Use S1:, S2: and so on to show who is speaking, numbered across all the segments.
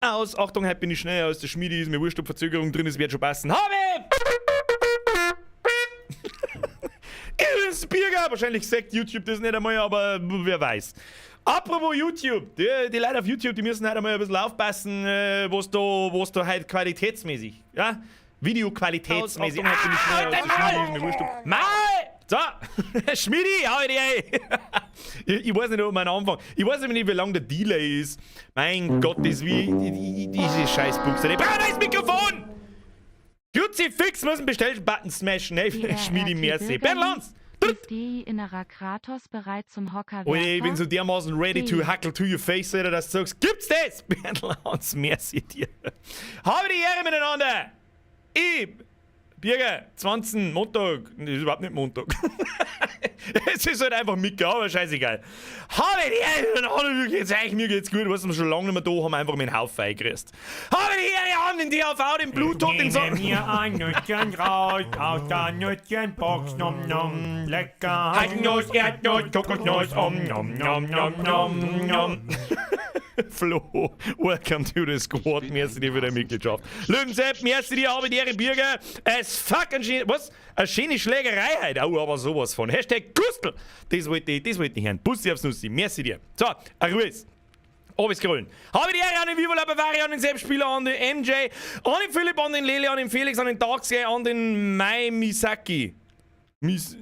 S1: Aus. Achtung, heute bin ich schneller als der Schmiedi, ist mir wurscht, ob Verzögerung drin ist, wird schon passen. Habe! Birger! Wahrscheinlich sagt YouTube das nicht einmal, aber wer weiß. Apropos YouTube, die Leute auf YouTube, die müssen heute einmal ein bisschen aufpassen, was da heute qualitätsmäßig, ja? Videoqualitätsmäßig.
S2: Aus, Achtung, heute bin ich
S1: Ah,
S2: schneller als der
S1: Maul!
S2: Schmiedi, ist mir wurscht, ob
S1: Maul! So, Schmiedi, hau ich dich ein. Ich weiß nicht, ob mein Anfang. Ich weiß nicht, wie lang der Delay ist. Mein Gott, das ist wie diese Scheißbuchse. Ich brauche ein neues Mikrofon! Kruzifix müssen Bestell-Button smashen. Hey, Schmiedi, merci. Bernd Lanz!
S3: Ist die innerer Kratos bereit zum Hockerwerfer?
S1: Alter, ich bin so dermaßen ready to hackle to your face, Alter, dass du sagst, gibt's das? Bernd Lanz, merci dir. Habe die Ehre miteinander! Ich, Birger, 20. Montag, das ist überhaupt nicht Montag. Es ist halt einfach Micke, aber scheißegal. Habe die Ehre miteinander, mir geht's euch, mir geht's gut, was wir schon lange nicht mehr da haben, einfach mit dem Haufen eingerissen. Habe die Ehre an den DHV, den Bluetooth, den
S2: Nehme mir ein Nüsschen raus aus der Nüsschenbox, nom nom, lecker.
S1: Haselnuss, Erdnuss, Kokosnuss, om nom nom nom nom nom. Flo, welcome to the squad. Merci dir für deine Mitgliedschaft. Löwensepp, merci dir, habe die Ehre, Birger. Es fucking schön, was? Eine schöne Schlägerei heute. Oh, aber sowas von. #Gustl. Das wollte ich hören. Bussi aufs Nussi. Merci dir. So, eine Ruhe. Scrollen. Habe die Ehre an den Viva la Bavaria, an den Sepp Spieler, an den MJ, an den Philipp, an den Lele, an den Felix, an den Darksky, an den Mai Misaki. Mis.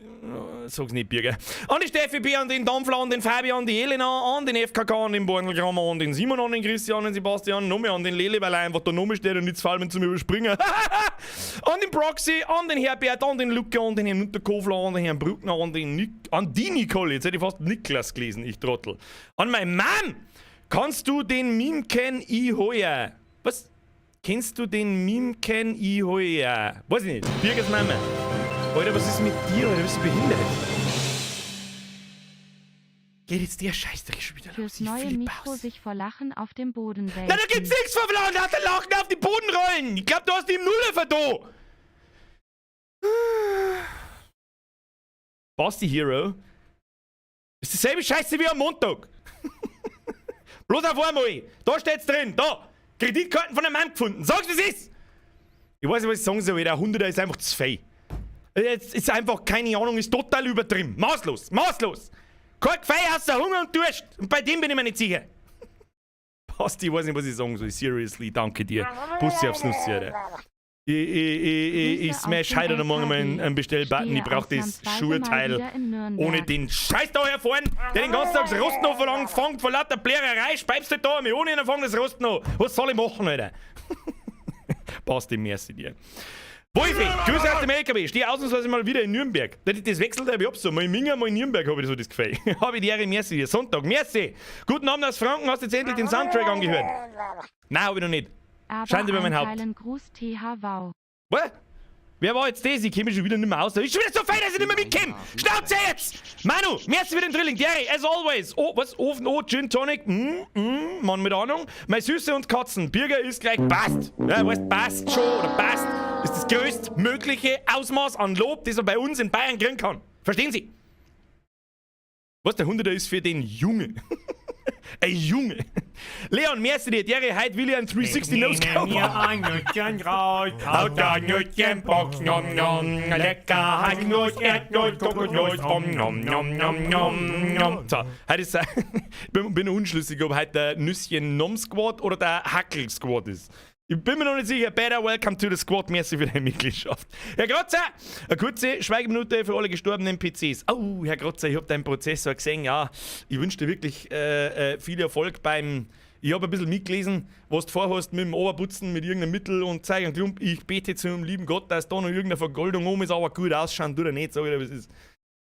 S1: Sag's nicht, Birger. An die Steffi B, an den Dampfler, an den Fabi, an die Elena, an den FKK, an den Bornelgrammer, an den Simon, an den Christian, an den Sebastian, noch mehr an den Lele, weil er einfach da noch steht und nichts fallen zum Überspringen. An den Proxy, an den Herbert, an den Luca, an den Herrn Unterkofler, an den Herrn Bruckner, an den Nick, an die Nicole, jetzt hätte ich fast Niklas gelesen, ich Trottel. An mein Mann! Kannst du den Meme kennen, ich heuer? Was? Kennst du den Meme kennen, ich heuer? Weiß ich nicht. Birgers Mama. Alter, was ist mit dir, Alter? Bist du behindert? Geht jetzt der Scheißdreck schon wieder los?
S3: Fürs
S1: Ich
S3: neue
S1: flipp
S3: Mikro
S1: aus.
S3: sich vor Lachen auf dem Boden wälzen.
S1: Na, da gibt's nichts vor Lachen, lauter Lachen auf die Boden rollen. Ich glaub, du hast die im Nuller verdo. Basti Hero. Ist dieselbe Scheiße wie am Montag. Bloß auf einmal. Da steht's drin. Da. Kreditkarten von einem Mann gefunden. Sag's, wie es ist. Ich weiß nicht, was ich sagen soll. Der 100er ist einfach zu viel. Jetzt ist einfach, keine Ahnung, ist total übertrieben. Maßlos. Maßlos. Kein Gefein außer Hunger und Durst. Und bei dem bin ich mir nicht sicher. Basti, ich weiß nicht, was ich sagen soll. Seriously, danke dir. Bussi aufs Nussi, Alter. Ich
S3: Grüße
S1: smash
S3: aus dem
S1: heute noch morgen mal
S3: LKW.
S1: einen Bestellbutton. Ich
S3: Stehe
S1: brauch das
S3: ausnahmsweise mal
S1: Schuhteil.
S3: wieder in Nürnberg.
S1: Ohne den Scheiß da herfahren, der den ganzen Tag das Rosten noch verlangt, fangt vor lauter Plärrerei, speibst du da, mir ohne ihn fangen das Rosten noch. Was soll ich machen, Alter? Passt im merci dir. Wolfi, Grüße aus dem LKW. Stehe ausnahmsweise mal wieder in Nürnberg. Das wechselt ja, ich so. Mal in Minga, mal in Nürnberg habe ich so das Gefühl. Habe ich die Ehre, merci dir. Sonntag, merci. Guten Abend aus Franken, hast du jetzt endlich den Soundtrack angehört? Nein, habe ich noch nicht.
S3: Aber
S1: Schande über mein
S3: einen
S1: Haupt.
S3: geilen Gruß THV.
S1: Was? Wer war jetzt das? Ich komme schon wieder nicht mehr aus. Ist schon wieder so fein, dass ich nicht mehr mitkomme. Schnauze jetzt! Manu, merci für den Drilling. Jerry, as always. Oh, was? Ofen, oh, Gin Tonic. Mann mit Ahnung. Meine Süße und Katzen. Birger ist gleich passt. Ja, weißt, passt schon oder passt. Ist das größtmögliche Ausmaß an Lob, das man bei uns in Bayern kriegen kann. Verstehen Sie? Was, der 100er ist für den Junge. Ey, Junge. Leon, merci dir. Jerry, heute will ich einen 360
S2: Nehme
S1: No-Scope.
S2: mir ein Nüsschen raus aus der Nüsschenbox, nom nom, lecker Haselnuss, Erdnuss, Kokosnuss, om nom nom nom nom nom.
S1: So, heute ist, ich bin unschlüssig, ob heute der Nüsschen Nom Squad oder der Hackel Squad ist. Ich bin mir noch nicht sicher. Better welcome to the squad. Merci für deine Mitgliedschaft. Herr Grotzer, eine kurze Schweigeminute für alle gestorbenen PCs. Oh, Herr Grotzer, ich habe deinen Prozessor gesehen. Ja, ich wünsche dir wirklich viel Erfolg beim. Ich habe ein bisschen mitgelesen, was du vorhast mit dem Oberputzen, mit irgendeinem Mittel und zeig einen Klump. Ich bete zum lieben Gott, dass da noch irgendeine Vergoldung um ist, aber gut ausschauen tut er nicht, sag ich dir, was ist.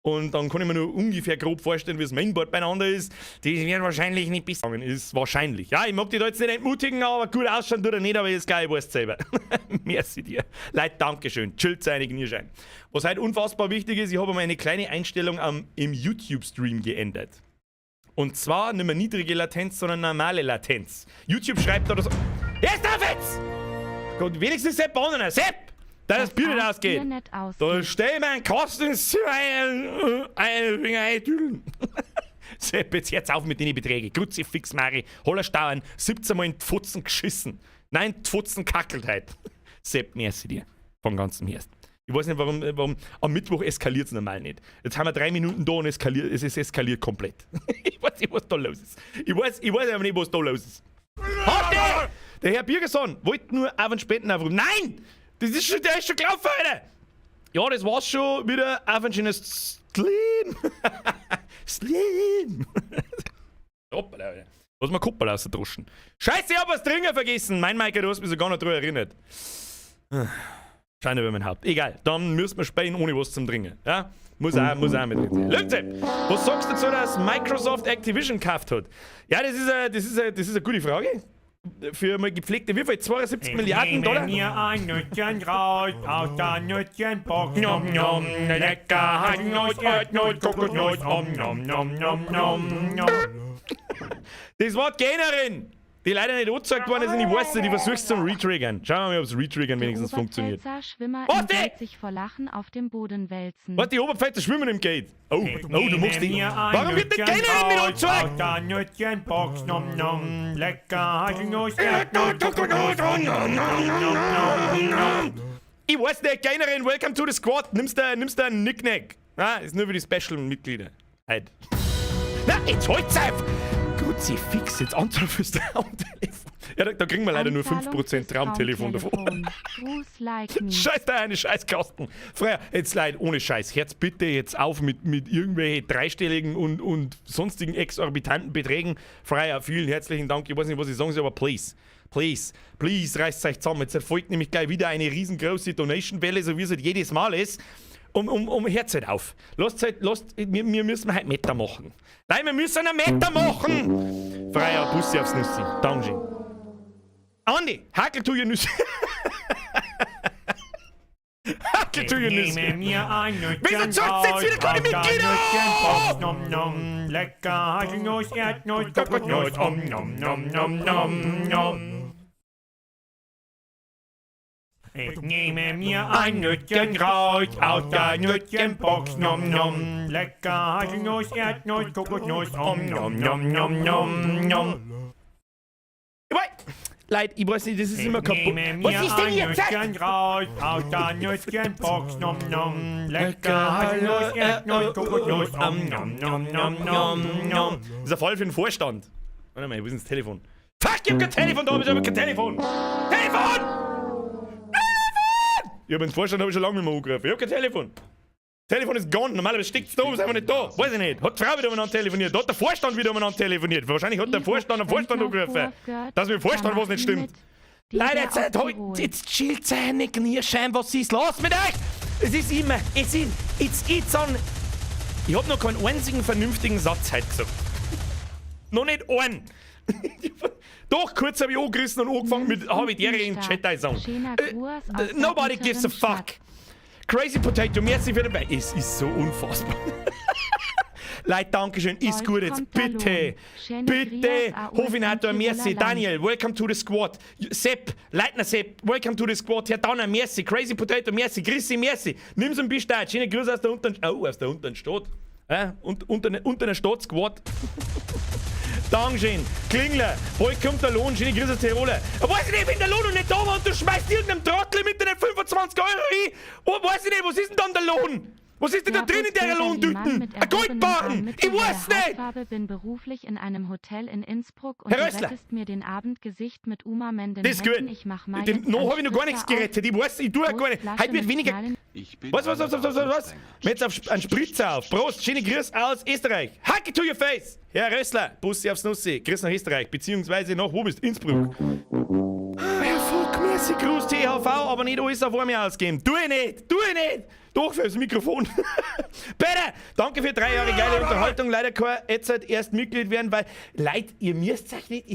S1: Und dann kann ich mir nur ungefähr grob vorstellen, wie das Mainboard beieinander ist. Das wird wahrscheinlich nicht besser. Ist wahrscheinlich. Ja, ich mag dich da jetzt nicht entmutigen, aber gut ausschauen tut er nicht, aber ist geil, ich weiß selber. Merci dir. Leute, Dankeschön. Chillt seine Knirschein. Was halt unfassbar wichtig ist, ich habe mal eine kleine Einstellung im YouTube-Stream geändert. Und zwar nicht mehr niedrige Latenz, sondern normale Latenz. YouTube schreibt da das. Jetzt auf jetzt! Gott, wenigstens Sepp anderen. Sepp! Da das Bier nicht ausgeht.
S3: Bier nicht ausgeht.
S1: Da stell ich mir einen Kasten ins Zimmer ein, ein, ein, ein. Sepp, jetzt hört's auf mit den Beträgen. Kruzifix, Mari, Hollerstauern, 17 Mal in die Pfotzen geschissen. Nein, die Pfotzen kackelt halt. Sepp, merci dir. Von ganzem Herzen. Ich weiß nicht, warum am Mittwoch eskaliert es normal nicht. Jetzt haben wir 3 Minuten da und es ist eskaliert komplett. Ich weiß nicht, was da los ist. Ich weiß einfach nicht, was da los ist. Warte! Der Herr Birgerson wollte nur auf einen Spendenaufruf. Nein! Der ist schon gelaufen, Alter! Ja, das war's schon wieder auf ein schönes Slim. Slim. Hoppala, Alter. Was mir Kuppel rausdruschen. Scheiße, ich hab was trinken vergessen. Mein Michael, du hast mich sogar noch drüber erinnert. Scheine über mein Haupt. Egal, dann müssen wir spielen ohne was zum Trinken. Ja? Muss auch mit drin sein. Löwenzep, was sagst du dazu, dass Microsoft Activision gekauft hat? Ja, das ist eine gute Frage. Für mal gepflegte, wie viel? 72 Milliarden Dollar?
S2: Mir ein Nüsschen raus aus der Nüsschenbox. Nom nom, lecker Haselnuss, Erdnuss, Kokosnuss. Om nom nom nom nom nom.
S1: Das war die Gegnerin, die leider nicht angezeigt worden ist und ich weiß nicht, ich versuch's zum Retriggern. Schauen wir mal, ob's Retriggern wenigstens funktioniert.
S3: Oberpfälzer Schwimmer im
S1: Warte!
S3: Geld sich vor Lachen auf dem Boden wälzen.
S1: Warte, die Oberpfälzer schwimmen im Geld. Oh, oh, du machst den. Warum wird die Gegnerin nicht angezeigt?
S2: Aus der Nüsschenbox. Nom nom, lecker Haselnuss, Erdnuss, Kokosnuss. Om nom nom nom nom nom.
S1: Ich weiß nicht, Gegnerin, welcome to the squad. Nimmst du einen Nicknack? Ah, ist nur für die Special-Mitglieder. Halt. Na, jetzt halt's auf! Kruzifix, jetzt Anzahl fürs Traumtelefon. Ja, da kriegen wir leider nur
S3: Anzahlung
S1: 5%
S3: fürs
S1: Traumtelefon davon.
S3: Traumtelefon. Gruß, like me.
S1: Scheiß da eine Scheißkasten. Freier, jetzt leid, ohne Scheiß. Herz bitte jetzt auf mit irgendwelchen dreistelligen und sonstigen exorbitanten Beträgen. Freier, vielen herzlichen Dank. Ich weiß nicht, was ich sagen soll, aber please. Please, please, reißt euch zusammen. Jetzt erfolgt nämlich gleich wieder eine riesengroße Donation-Welle, so wie es halt jedes Mal ist. Hört's halt auf. Lasst halt, wir müssen halt Meta machen. Nein, wir müssen eine Meta machen! Freier, Bussi aufs Nüssi. Dankeschön. Andi, Hackel to your Nüsse. Hackel to your Nüsse.
S2: Nehme mir ein
S1: Wieso
S2: Nüsschen
S1: zahlst du jetzt wieder keine
S2: aus der
S1: Mitglieder?
S2: Nüsschenbox. Nom nom, lecker Haselnuss, Erdnuss, Kokosnuss. Om nom nom nom nom nom. Ich nehme mir ein Nüsschen raus aus der Nüsschenbox. Nom nom, lecker Haselnuss, Erdnuss, Kokosnuss. Om nom nom nom nom nom.
S1: Leute, ich weiß nicht, das ist
S2: Ich
S1: immer kaputt.
S2: nehme
S1: Was
S2: mir
S1: ist denn
S2: ein
S1: jetzt?
S2: Nüsschen raus aus der Nüsschenbox. Nom nom, lecker Haselnuss, Erdnuss, Kokosnuss. Om nom nom nom nom nom.
S1: Das ist ein Fall für den Vorstand. Warte mal, wo ist denn das Telefon? Fuck, ich hab kein Telefon da, ich hab kein Telefon! Telefon! Telefon! Ich hab den Vorstand hab ich schon lange nicht mehr angerufen. Ich hab kein Telefon. Telefon ist gone. Normalerweise steckt's da, ist einfach nicht da. Weiß ich nicht. Hat die Frau wieder umeinander telefoniert? Hat der Vorstand wieder umeinander telefoniert? Wahrscheinlich hat der Vorstand am Vorstand angerufen. Dass mit dem Vorstand was nicht stimmt. Leute, jetzt, jetzt chillt seine Knirschein, was ist los mit euch? Es ist immer, es ist, it's on. Ich hab noch keinen einzigen vernünftigen Satz heute gesagt. Noch nicht einen. Doch, kurz habe ich angerissen und angefangen mit, habe ich die in den Chat sagen. Nobody gives a fuck. Crazy Potato, merci für den Bei. Es ist so unfassbar. Leute, Dankeschön, ist gut jetzt. Bitte, bitte, Hofinator, merci. Daniel, welcome to the squad. Sepp, Leitner Sepp, welcome to the squad. Herr Donner, merci. Crazy Potato, merci. Chrissy, merci. Nimm's ein bisschen. Schöne Grüße aus der unteren, oh, aus der unteren Stadt. Unter der Stadt Squad. Dankeschön. Klingler, bald kommt der Lohn. Schöne Grüße aus Tiroler. Weiß ich nicht, wenn der Lohn noch nicht da war und du schmeißt irgendeinem Trottel mit deinen 25 Euro rein. Oh, weiß ich nicht, was ist denn dann der Lohn? Was ist denn da drin in der Lohntüten? Ein Goldbarren! Ich weiß nicht!
S3: Hautfarbe, bin beruflich in einem Hotel in Innsbruck und
S1: Herr
S3: du
S1: Rössler.
S3: rettest mir den Abend Gesicht mit Uma Menden.
S1: Das ist gut.
S3: Ich mach mal
S1: Den,
S3: jetzt
S1: noch
S3: einen
S1: habe ich noch gar nichts
S3: Spritzer auf.
S1: gerettet. Ich weiß, ich tue ja gar nicht.
S3: Flasche
S1: Heute wird
S3: mit
S1: weniger.
S3: Knallen.
S4: Ich bin
S1: Was, was, was, was, was, was, was?
S4: Rasensprenger.
S1: Wir jetzt auf einen Spritzer auf. Prost, schöne Grüß aus Österreich. Hacke to your face! Herr Rössler, Bussi aufs Nussi. Grüß nach Österreich, beziehungsweise nach, wo bist? Innsbruck. Ah, ja, fuck, merci, Gruß THV, aber nicht alles auf einmal ausgeben. Tu ich nicht, tu ich nicht! Doch fürs Mikrofon. Peter, danke für 3 Jahre geile Unterhaltung. Leider kann jetzt halt erst Mitglied werden, weil, Leute, ihr müsst euch nicht,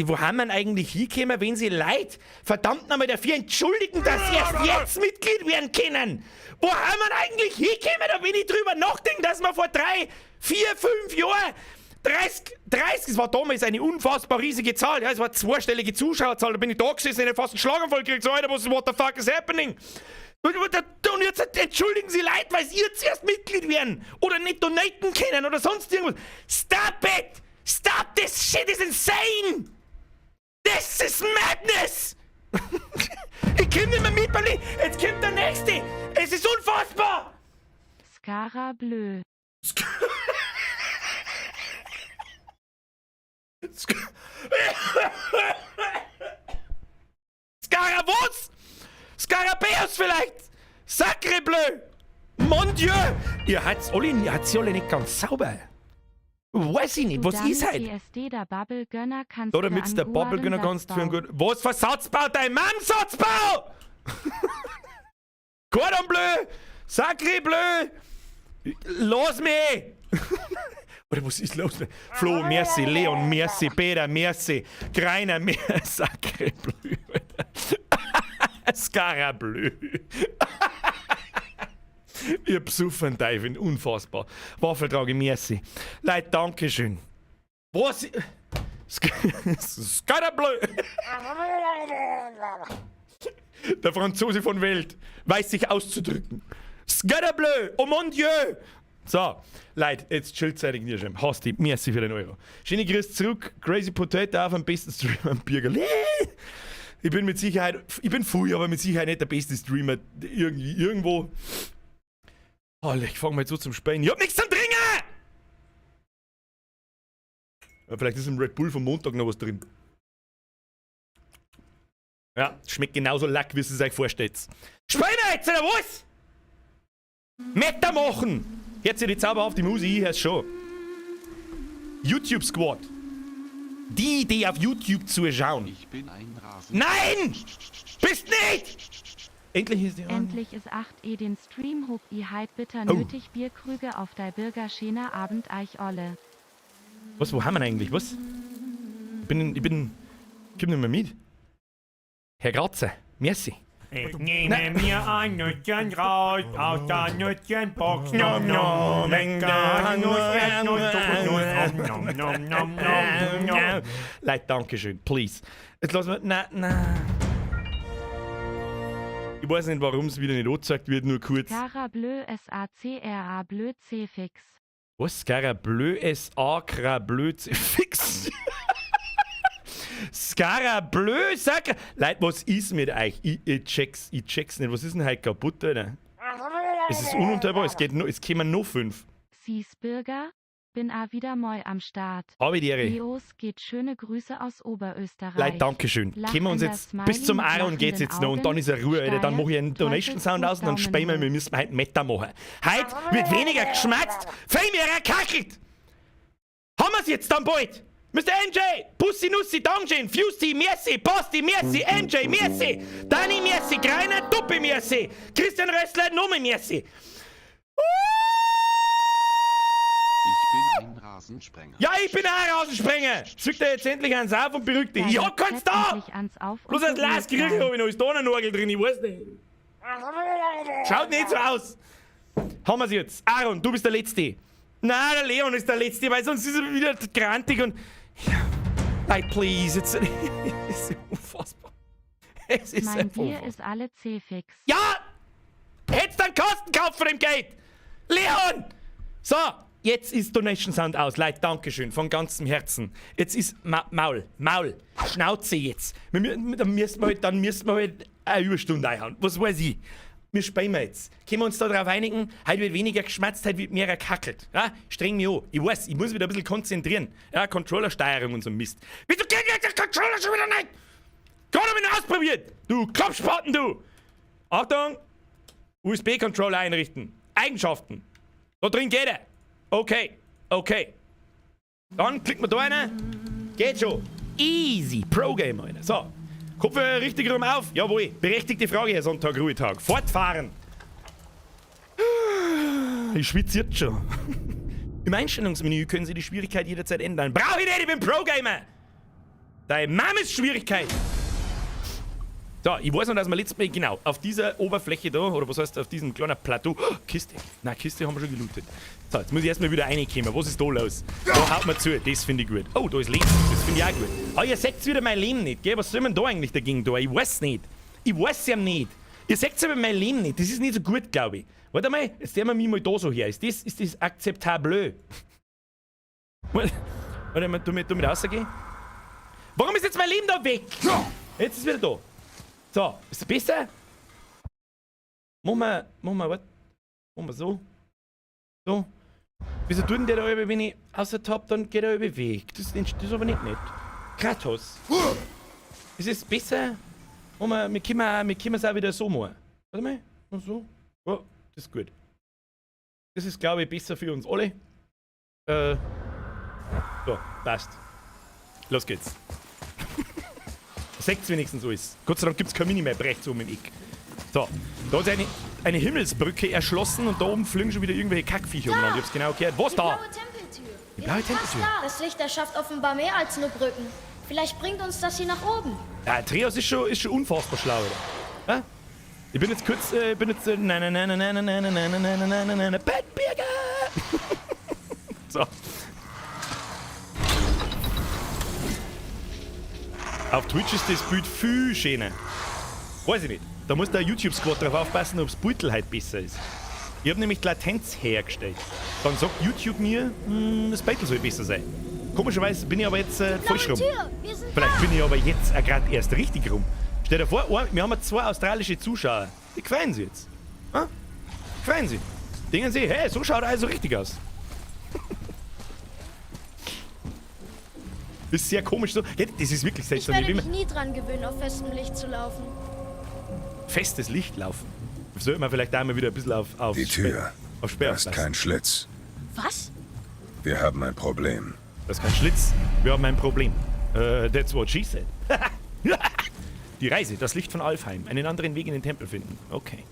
S1: wo haben wir eigentlich hingekommen, wenn sie Leute verdammt nochmal dafür entschuldigen, dass sie erst jetzt Mitglied werden können? Wo haben wir eigentlich hingekommen, da wenn ich drüber nachdenke, dass wir vor 3, 4, 5 Jahren 30, 30, es war damals eine unfassbar riesige Zahl. Ja, es war eine zweistellige Zuschauerzahl. Da bin ich da gesessen, hätte fast einen Schlaganfall gekriegt. So, Alter, was, what the fuck is happening? Und jetzt entschuldigen Sie Leute, weil sie zuerst Mitglied werden oder nicht donaten können oder sonst irgendwas. Stop it! Stop, this shit is insane! This is madness! Ich komm nicht mehr mit, Berlin. Jetzt kommt der Nächste! Es ist unfassbar!
S3: Skara Bleu.
S1: Skara was? Skarabäus vielleicht? Sacre bleu! Mon Dieu! Ihr habt's alle, ihr habt's alle nicht ganz sauber. Weiß ich nicht, was ist halt?
S3: PSD der Bubble Gönner kannst
S1: Da, damit der Bubble Gönner kannst für einen guten. Was für Satzbau, dein Mann Satzbau! Cordon bleu! Sacre bleu! Lass mich! Oder was ist los? Flo, merci, Leon, merci, Peter, merci, Greiner, merci, Sacre bleu, Alter. Scara bleu. Ihr besoffen Teufel, unfassbar. Waffeltrage, merci. Leute, Dankeschön. Was? Scara bleu. Der Franzose von Welt weiß sich auszudrücken. Scara bleu, oh mon Dieu. So, Leute, jetzt chillzeitig schon. Hasti, merci für den Euro. Schöne Grüße zurück. Crazy Potato auf am besten Streamer am Biergerl. Ich bin mit Sicherheit, ich bin früh, aber mit Sicherheit nicht der beste Streamer irgendwie, irgendwo. Oh, ich fang mal jetzt so zum Spielen. Ich hab nichts zum Trinken! Ja, vielleicht ist im Red Bull vom Montag noch was drin. Ja, schmeckt genauso lack, wie es euch vorstellt. Spielen wir jetzt, oder was? Meta machen! Jetzt die zauberhafte Musik, ich hör's schon. YouTube Squad. Die, die auf YouTube zuschauen.
S4: Ich bin ein Rasen.
S1: Nein! Bist nicht! Endlich ist die
S3: Endlich ist 8 e den Stream hob i heit bitter
S1: Oh.
S3: nötig Bierkrüge auf dei Bürger schöner Abend eich olle.
S1: Was, wo haben wir denn eigentlich? Was? Ich komm nicht mehr mit. Herr Grazer, merci.
S2: Ich nehme mir ein Nüsschen raus aus der Nüsschenbox. Nom nom, lecker Nuss, Erdnuss, Kokosnuss. Om nom nom nom nom nom.
S1: Leute, Dankeschön, please. Jetzt lassen wir. Na, na. Ich weiß nicht, warum es wieder nicht angezeigt wird, nur kurz.
S3: Skara Bleu S A C R A Bleu C fix.
S1: Was? Skara Bleu S A Kra Bleu C fix. Skara Bleu Sacre. Leute, was ist mit euch? Ich check's nicht. Was ist denn heute kaputt, Alter? Es ist ununterbar. Es geht nur, es kämen noch 5.
S3: Sis Bürger, bin a wieder moi am Start.
S1: Habe die Ehre.
S3: Bios geht schöne Grüße aus Oberösterreich.
S1: Leute, Dankeschön. Können wir uns jetzt
S3: Lachender
S1: bis zum
S3: Smiley mit
S1: Aaron geht's jetzt noch und dann ist er Ruhe, Alter. Dann mache ich einen Donation Sound aus und dann spielen wir, wir müssen heute Meta machen. Heute wird weniger geschmatzt, viel mehr gekackelt. Haben wir's jetzt dann bald? Mr. MJ, Pussy Nussi, Dankeschön, Fusty, merci, Basti, merci, MJ, merci, Dani, merci, Greiner, Duppi, merci, Christian Rössler, Nomi, merci.
S4: Ich bin ein Rasensprenger.
S1: Ja, ich bin auch ein Rasensprenger. Zückt er jetzt endlich eins auf und beruhigt dich. Ich hab keins da!
S3: Endlich ans Auf und
S1: Bloß ein Glas
S3: beruhigt
S1: gekriegt
S3: sein.
S1: hab ich noch. Ist da eine Nagel drin? Ich weiß nicht. Schaut nicht so aus. Haben wir's jetzt. Aaron, du bist der Letzte. Nein, der Leon ist der Letzte, weil sonst ist er wieder grantig und... Ja. Like, please, it's, es ist unfassbar. Es ist
S3: Mein
S1: einfach
S3: Bier
S1: unfassbar.
S3: ist alle C-fix.
S1: Ja! Hättest einen Kasten gekauft von dem Geld! Leon! So, jetzt ist Donation Sound aus. Leute, Dankeschön, von ganzem Herzen. Jetzt ist Maul, Maul, Schnauze jetzt. Dann müssen wir halt, dann müssen wir halt eine Überstunde einhauen. Was weiß ich? Wir spielen jetzt. Können wir uns da drauf einigen? Heute wird weniger geschmatzt, heute wird mehr gekackelt. Ja? Streng mich an. Ich weiß, ich muss mich da ein bisschen konzentrieren. Ja, Controllersteuerung und so Mist. Wieso geht jetzt der Controller schon wieder nicht? Gerade hab ich ihn ausprobiert! Du Klopfspaten, du! Achtung! USB-Controller einrichten. Eigenschaften. Da drin geht er. Okay. Okay. Dann klickt man da rein. Geht schon. Easy. Pro-Game, Alter. So. Kopfhörer richtig rum auf. Jawohl. Berechtigte Frage, Herr Sonntag, Ruhetag. Fortfahren. Ich schwitze jetzt schon. Im Einstellungsmenü können Sie die Schwierigkeit jederzeit ändern. Brauch ich nicht, ich bin Pro-Gamer! Deine Mom ist Schwierigkeit! So, ich weiß noch, dass wir letztes Mal, genau, auf dieser Oberfläche da, oder was heißt, auf diesem kleinen Plateau. Oh, Kiste. Nein, Kiste haben wir schon gelootet. So, jetzt muss ich erstmal wieder reinkommen. Was ist da los? Da haut man zu, das finde ich gut. Oh, da ist Leben. Das finde ich auch gut. Aber ihr seht wieder mein Leben nicht, gell? Was soll man da eigentlich dagegen tun? Ich weiß nicht. Ich weiß ja nicht. Ihr seht aber mein Leben nicht. Das ist nicht so gut, glaube ich. Warte mal, jetzt stellen wir mich mal da so her. Ist das akzeptabel? Warte mal, tu mit rausgehen. Warum ist jetzt mein Leben da weg? Jetzt ist es wieder da. So, ist das besser? Machen wir, warte. Machen wir so. So. Wieso tut denn der da über, wenn ich außer Top, dann geht er über weg. Das ist aber nicht nett. Kratos. Ist es besser? Machen wir, wir können es auch wieder so machen. Warte mal. So. Oh, das ist gut. Das ist, glaube ich, besser für uns alle. So, passt. Los geht's. Seht's wenigstens alles. Gott sei Dank gibt's kein Mini mehr, rechts oben im Eck. So, da ist eine Himmelsbrücke erschlossen und da oben fliegen schon wieder irgendwelche Kackviecher umeinander. Ich hab's genau gehört. Was
S5: Die
S1: da?
S5: blaue Tempeltür.
S1: Die blaue Tempeltür.
S5: Das Licht erschafft offenbar mehr als nur Brücken. Vielleicht bringt uns das hier nach oben.
S1: Ja, Atreus ist schon unfassbar schlau, oder? Ja? Ich bin jetzt kurz, nein, nein, nein, nein, nein, nein, nein, nein, nein, nein, nein, nein, Bettbirger! So. Auf Twitch ist das Bild viel schöner. Weiß ich nicht. Da muss der YouTube-Squad drauf aufpassen, ob das Beutel halt besser ist. Ich habe nämlich die Latenz hergestellt. Dann sagt YouTube mir, das Beutel soll besser sein. Komischerweise bin ich aber jetzt falsch rum. Vielleicht bin ich aber jetzt auch gerade erst richtig rum. Stell dir vor, wir haben zwei australische Zuschauer. Die freuen sich jetzt. Ha? Freuen sich. Denken sie, hey, so schaut er also richtig aus. Ist sehr komisch so. Ja, das ist wirklich seltsam.
S5: Ich werde mich nie dran gewöhnen, auf festem Licht zu laufen.
S1: Festes Licht laufen? Sollte man vielleicht einmal wieder ein bisschen auf
S6: die Tür.
S1: Auf Sperr
S6: Das ist kein Schlitz.
S5: Was?
S6: Wir haben ein Problem.
S1: Das ist kein Schlitz. Wir haben ein Problem. That's what she said. Die Reise, das Licht von Alfheim. Einen anderen Weg in den Tempel finden. Okay.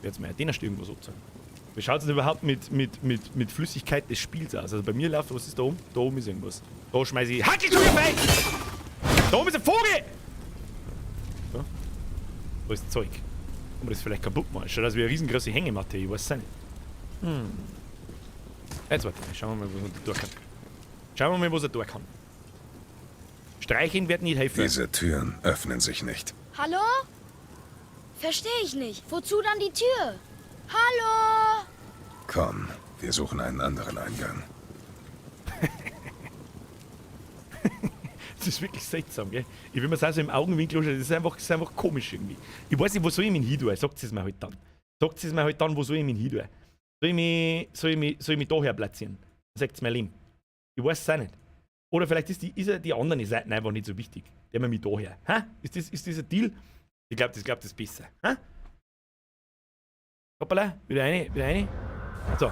S1: Jetzt mal den hast du irgendwo so zu. Wie schaut es denn überhaupt mit Flüssigkeit des Spiels aus? Also bei mir läuft, was ist da oben? Da oben ist irgendwas. Da schmeiße ich Hackeltür weg! Da oben ist ein Vogel! So. Da ist Zeug. Kann man das vielleicht kaputt machen? Schaut aus wie eine riesengroße Hängematte, ich weiß es nicht. Hm. Jetzt warte mal, schauen wir mal, was er da kann. Schauen wir mal, was er da kann. Streichen wird nicht helfen.
S6: Diese Türen öffnen sich nicht.
S5: Hallo? Verstehe ich nicht. Wozu dann die Tür? Hallo?
S6: Komm, wir suchen einen anderen Eingang.
S1: Das ist wirklich seltsam, gell? Ich will mir das auch so im Augenwinkel anschauen, das ist einfach komisch irgendwie. Ich weiß nicht, wo soll ich mich hin tun? Sagt es mir halt dann. Sagt es mir halt dann, wo soll ich mich hin tun? Soll ich mich da her platzieren? Sagt es mir Leben. Ich weiß es auch nicht. Oder vielleicht ist die andere Seite einfach nicht so wichtig. Der mir mich da her. Hä? Ist das ein Deal? Ich glaube, das ist besser. Hä? Hoppala, wieder eine. So.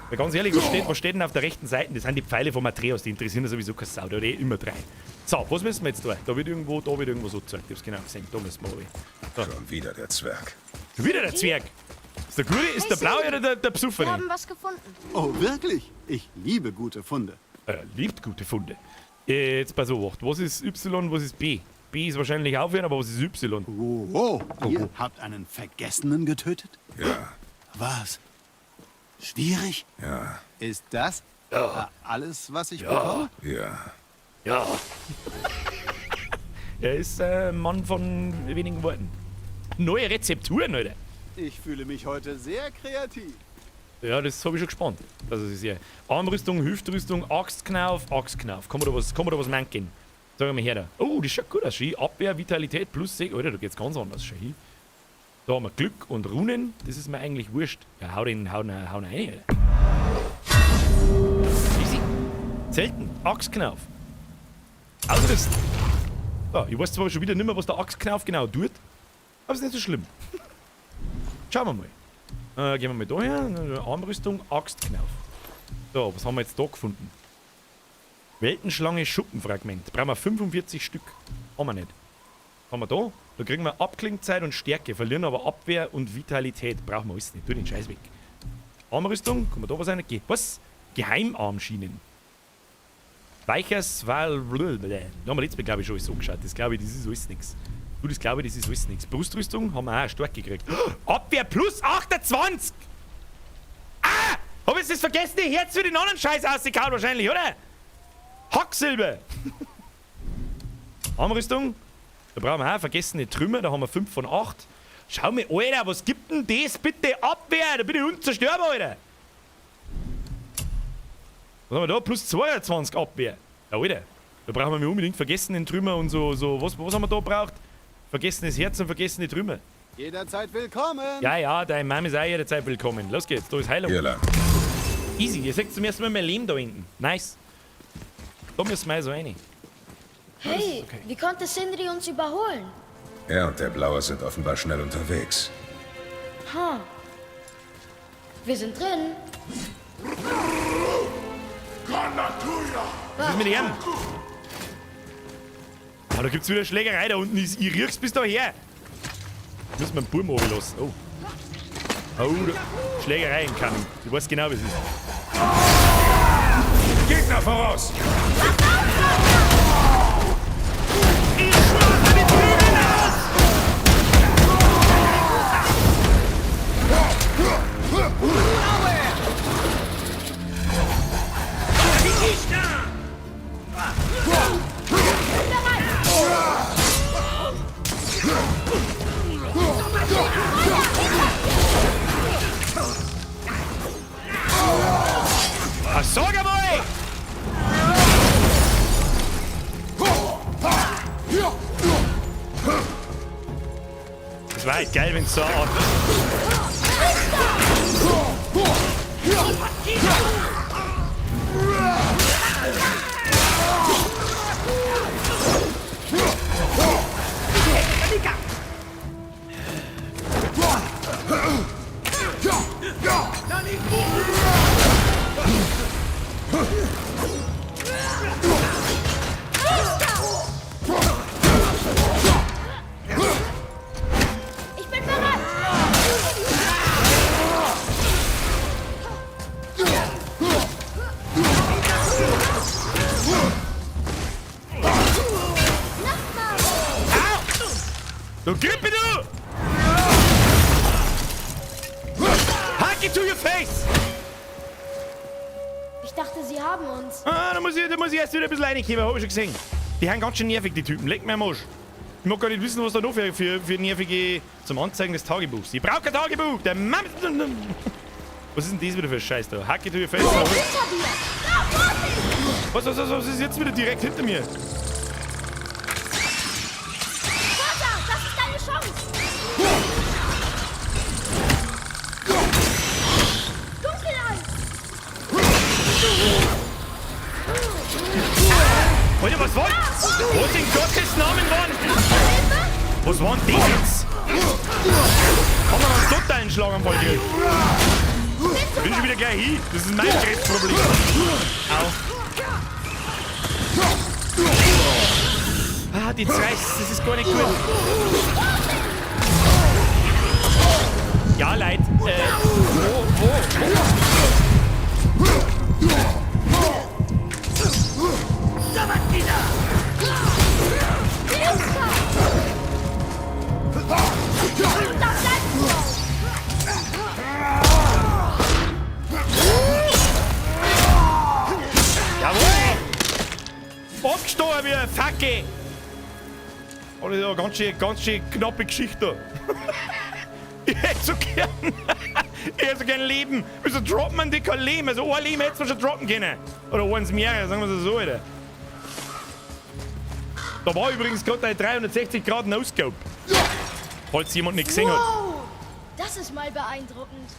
S1: Weil ganz ehrlich, was steht denn auf der rechten Seite? Das sind die Pfeile von Atreus, die interessieren ja sowieso keine Sau, da hat eh immer drei. So, was müssen wir jetzt tun? Da wird irgendwo so gezeigt. Ich hab's genau gesehen. Da müssen wir runter. So.
S6: Schon wieder der Zwerg.
S1: Schon wieder der Zwerg? Ist der Gute, ist der Blaue oder der Besoffene?
S5: Wir haben was gefunden.
S7: Oh, wirklich? Ich liebe gute Funde.
S1: Er liebt gute Funde. Jetzt pass auf, was ist Y, was ist B? B ist wahrscheinlich aufhören, aber was ist Y?
S7: Oh, oh. Ihr habt einen Vergessenen getötet?
S6: Ja.
S7: Was? Schwierig?
S6: Ja.
S7: Ist das alles, was ich bekomme?
S6: Ja.
S1: Ja. Er ist ein Mann von wenigen Worten. Neue Rezepturen, Alter.
S7: Ich fühle mich heute sehr kreativ.
S1: Ja, das habe ich schon gespannt. Das ist ja Armrüstung, Hüftrüstung, Axtknauf, Axtknauf. Kann man da was manken? Sag mal her da. Oh, das schaut gut aus. Ski. Abwehr, Vitalität plus 6. Alter, da geht's ganz anders. Schau hin. Da haben wir Glück und Runen. Das ist mir eigentlich wurscht. Ja, hau den rein, Alter. Easy. Selten. Axtknauf. Ausrüsten. So, ich weiß zwar schon wieder nicht mehr, was der Axtknauf genau tut, aber ist nicht so schlimm. Schauen wir mal. Gehen wir mal da her. Armrüstung, Axtknauf. So, was haben wir jetzt da gefunden? Weltenschlange, Schuppenfragment. Brauchen wir 45 Stück. Haben wir nicht. Haben wir da? Da kriegen wir Abklingzeit und Stärke, verlieren aber Abwehr und Vitalität. Brauchen wir alles nicht. Tu den Scheiß weg. Armrüstung, kann man da was rein? Was? Geheimarmschienen. Weichers, weil. Da haben wir letztes Mal, glaube ich, schon alles angeschaut. Das glaube ich, das ist alles nichts. Du, das glaube ich, das ist alles nichts. Brustrüstung haben wir auch stark gekriegt. Abwehr plus 28! Ah! Hab ich das vergessene Herz für den anderen Scheiß ausgekaut wahrscheinlich, oder? Hacksilbe! Armrüstung. Da brauchen wir auch vergessene Trümmer, da haben wir 5 von 8. Schau mir, Alter, was gibt denn das bitte? Abwehr! Da bin ich unzerstörbar, Alter! Was haben wir da? Plus 22 Abwehr. Ja, Alter. Da brauchen wir unbedingt vergessene Trümmer und so. Was haben wir da gebraucht? Vergessenes Herz und vergessene Trümmer.
S7: Jederzeit willkommen.
S1: Ja, ja, dein Mom ist auch jederzeit willkommen. Los geht's, da ist Heilung.
S6: Hier lang.
S1: Easy, ihr seht zum ersten Mal mein Leben da hinten. Nice. Da müssen wir also rein.
S5: Hey, wie konnte Sindri uns überholen?
S6: Er und der Blaue sind offenbar schnell unterwegs.
S5: Ha. Wir sind drin.
S1: Was ist mit ihm? Ah, da gibt's wieder Schlägerei da unten. Ich riech's bis daher. Müssen wir einen Burm runterlassen. Oh. Oh, da. Schlägerei im Kamin. Ich weiß genau, wie es ist.
S6: Gegner voraus!
S1: Ich schlage die Flügel aus! Ah, sag einmal! Das war echt geil, wenn's so eine Art.
S5: Ich bin bereit.
S1: Du Grippe, du! Hacke to your face!
S5: Ich dachte, sie haben uns.
S1: Ah, da muss ich erst wieder ein bisschen reinkommen, hab ich schon gesehen. Die sind ganz schön nervig, die Typen. Leck mir am Arsch. Ich mag gar nicht wissen, was da noch für nervige... Zum Anzeigen des Tagebuchs. Ich brauch kein Tagebuch! Der Mann... Was ist denn das wieder für ein Scheiß da? Hacke to your face.
S5: Hinter dir! Da, Vorsicht!
S1: Was ist jetzt wieder direkt hinter mir?
S5: Vater, das ist deine Chance! Dunkelheit!
S1: Alter, was war... Was in Gottes Namen war... Was war denn das jetzt? Haben wir einen totalen Schlaganfall gekriegt? Ich bin schon wieder gleich hin. Das ist mein Krebsproblem. Au. Ah, die zerreißt. Das ist gar nicht gut. Ja, Leute. Wo?
S5: Da bleibst du!
S1: Jawohl! Abgestorben wie ein Fackel! Alles ja ganz schön knappe Geschichte da. Ich hätte so gern. Ich hätte so gern Leben. Wieso droppt man die kein Leben? Also ein Leben hätte man schon droppen können. Oder eins mehrere, sagen wir es so, Alter. Da war übrigens gerade ein 360 Grad No-Scope. Falls jemand nicht gesehen hat.
S5: Wow! Das ist mal beeindruckend.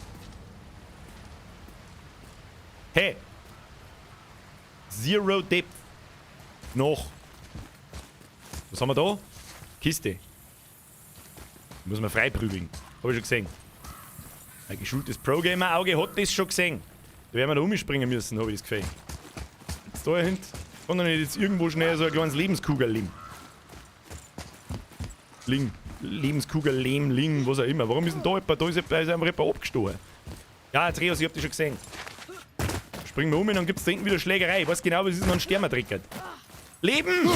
S1: Hey! Zero Depth. Noch. Was haben wir da? Kiste. Muss man freiprügeln. Hab ich schon gesehen. Ein geschultes Pro-Gamer-Auge hat das schon gesehen. Da werden wir da umspringen müssen, hab ich das Gefühl. Jetzt da hinten. Kann doch nicht jetzt irgendwo schnell so ein kleines Lebenskugel liegen. Ling. Lebenskugel, Lehm, Ling, was auch immer. Warum ist denn da jemand? Da ist einfach jemand abgestochen. Ja, Atreus, ich hab dich schon gesehen. Springen wir um und dann gibt's da hinten wieder Schlägerei. Ich weiß genau, was ist noch ein Stermer trickert. Leben!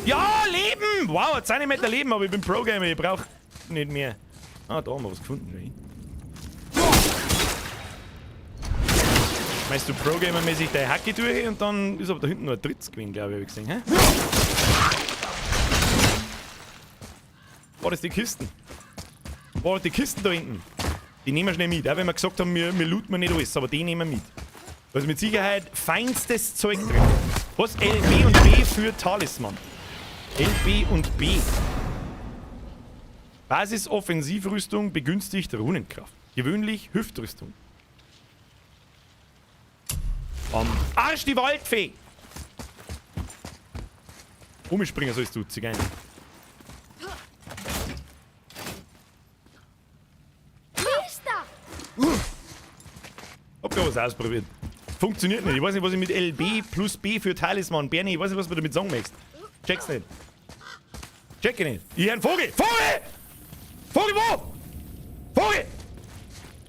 S1: Ja, Leben! Wow, hat 10 Meter Leben, aber ich bin Pro-Gamer, ich brauch nicht mehr. Ah, da haben wir was gefunden. Schau hin. Meinst du Pro-Gamer-mäßig deine Hacke durch und dann ist aber da hinten noch ein drittes gewesen, glaube ich, hab ich gesehen. Hä? Boah, das sind die Kisten. Boah, die Kisten da hinten. Die nehmen wir schnell mit. Auch wenn wir gesagt haben, wir looten nicht alles, aber die nehmen wir mit. Da ist mit Sicherheit feinstes Zeug drin. Was? L, B und B für Talisman. L, B und B. Basis-Offensivrüstung begünstigt Runenkraft. Gewöhnlich Hüftrüstung. Am Arsch die Waldfee! Umspringen sollst du, Zigeiner. Hab grad was ausprobiert. Funktioniert nicht. Ich weiß nicht, was ich mit LB plus B für Talisman, Bernie, ich weiß nicht, was du damit sagen möchtest. Check's nicht. Check ich nicht. Ich hör einen Vogel! Vogel! Vogel wo? Vogel!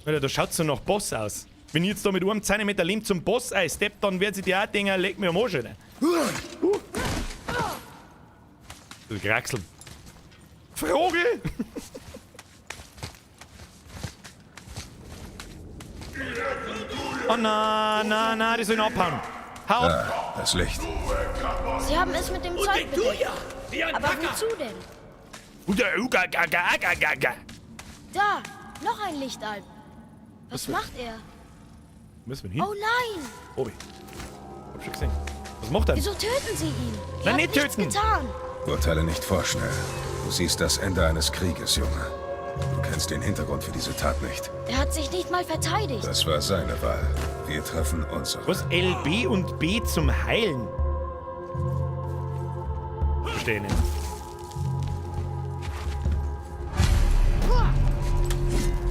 S1: Alter, da schaut's so nach Boss aus. Wenn ich jetzt da mit einem Zentimeter Leben zum Boss einstepp, dann werden sie die auch denken, leck mir am Arsch, Alter. Das Kraxeln. Vogel! Oh nein, nein, nein, die sollen abhauen. Hau ab!
S6: Ah, das Licht.
S5: Sie haben es mit dem Zeug bedeckt. Aber wozu denn? Da, noch ein Lichtalb. Was macht er?
S1: Müssen wir hin?
S5: Oh nein!
S1: Obi. Hab schon gesehen. Was macht er?
S5: Wieso töten sie ihn? Er
S1: Nein,
S5: hat
S1: nicht
S5: nichts
S1: töten.
S5: getan.
S6: Urteile nicht vorschnell. Du siehst das Ende eines Krieges, Junge. Du kennst den Hintergrund für diese Tat nicht.
S5: Er hat sich nicht mal verteidigt.
S6: Das war seine Wahl. Wir treffen unsere.
S1: Was? L, B und B zum Heilen? Verstehe nicht.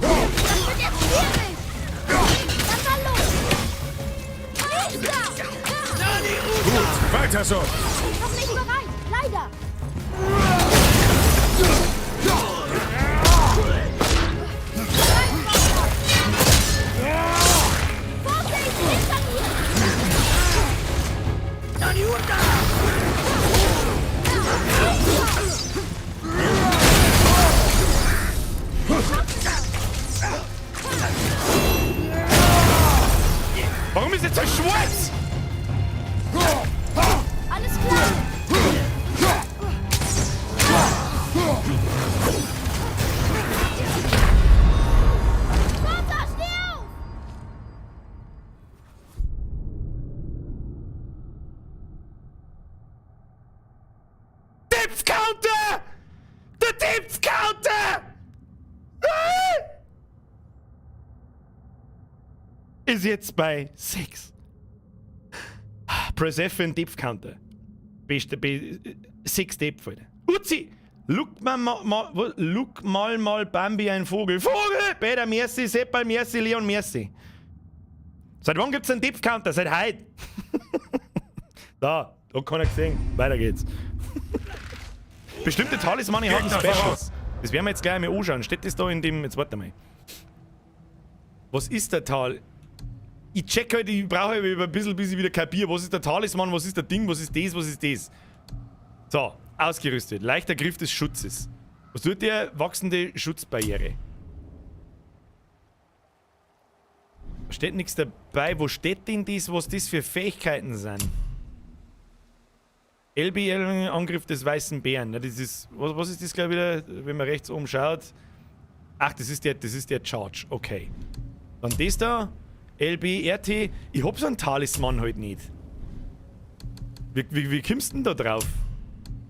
S5: Das wird jetzt schwierig. Dann mal los. Lichter!
S6: Gut, weiter so!
S5: Noch nicht bereit. Leider. Vorsicht, hinter mir!
S1: Warum ist jetzt so schwarz?
S5: Alles klar. Vater, steh auf!
S1: Depth Counter! Der Depth Counter! Ah! Ist jetzt bei 6. Press F für den Depth Counter. Beste, 6 Depth, Alter. Uzi! Look mal, mal, look mal, mal Bambi, ein Vogel. Vogel! Peter, merci, Seppal, merci, Leon, merci. Seit wann gibt's einen Depth Counter? Seit heute. Da, da kann er gesehen. Weiter geht's. Bestimmte Talismane haben Specials. Das werden wir jetzt gleich einmal anschauen. Steht das da in dem. Jetzt warte mal. Was ist der Tal? Ich check halt, ich brauche halt ein bisschen, bis ich wieder kapiere. Was ist der Talisman? Was ist der Ding? Was ist das? Was ist das? So, ausgerüstet. Leichter Griff des Schutzes. Was tut der? Wachsende Schutzbarriere. Da steht nichts dabei. Wo steht denn das, was das für Fähigkeiten sind? LBL, Angriff des weißen Bären. Ja, das ist, was ist das gleich wieder, wenn man rechts oben schaut? Ach, das ist der Charge. Okay. Dann das da. LB, RT. Ich hab so einen Talisman halt nicht. Wie kommst du denn da drauf?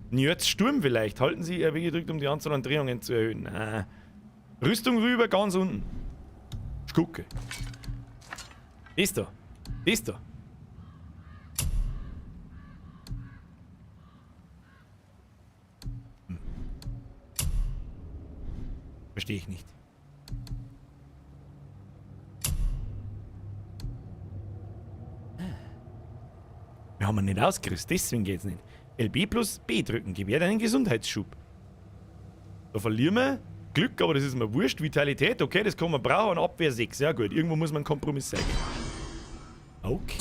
S1: Njörds Sturm vielleicht. Halten Sie RB gedrückt, um die Anzahl an Drehungen zu erhöhen. Ah. Rüstung rüber, ganz unten. Ich gucke. Das da. Das da. Verstehe ich nicht. Wir haben ihn nicht ausgerüstet, deswegen geht's nicht. LB plus B drücken gewährt einen Gesundheitsschub. Da verlieren wir Glück, aber das ist mir wurscht. Vitalität, okay, das kann man brauchen. Und Abwehr 6, ja gut, irgendwo muss man einen Kompromiss zeigen. Okay.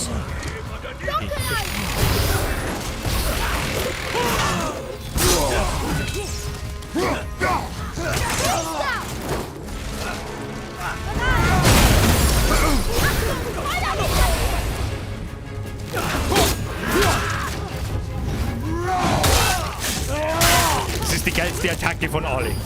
S1: ist die geilste Attacke von allen.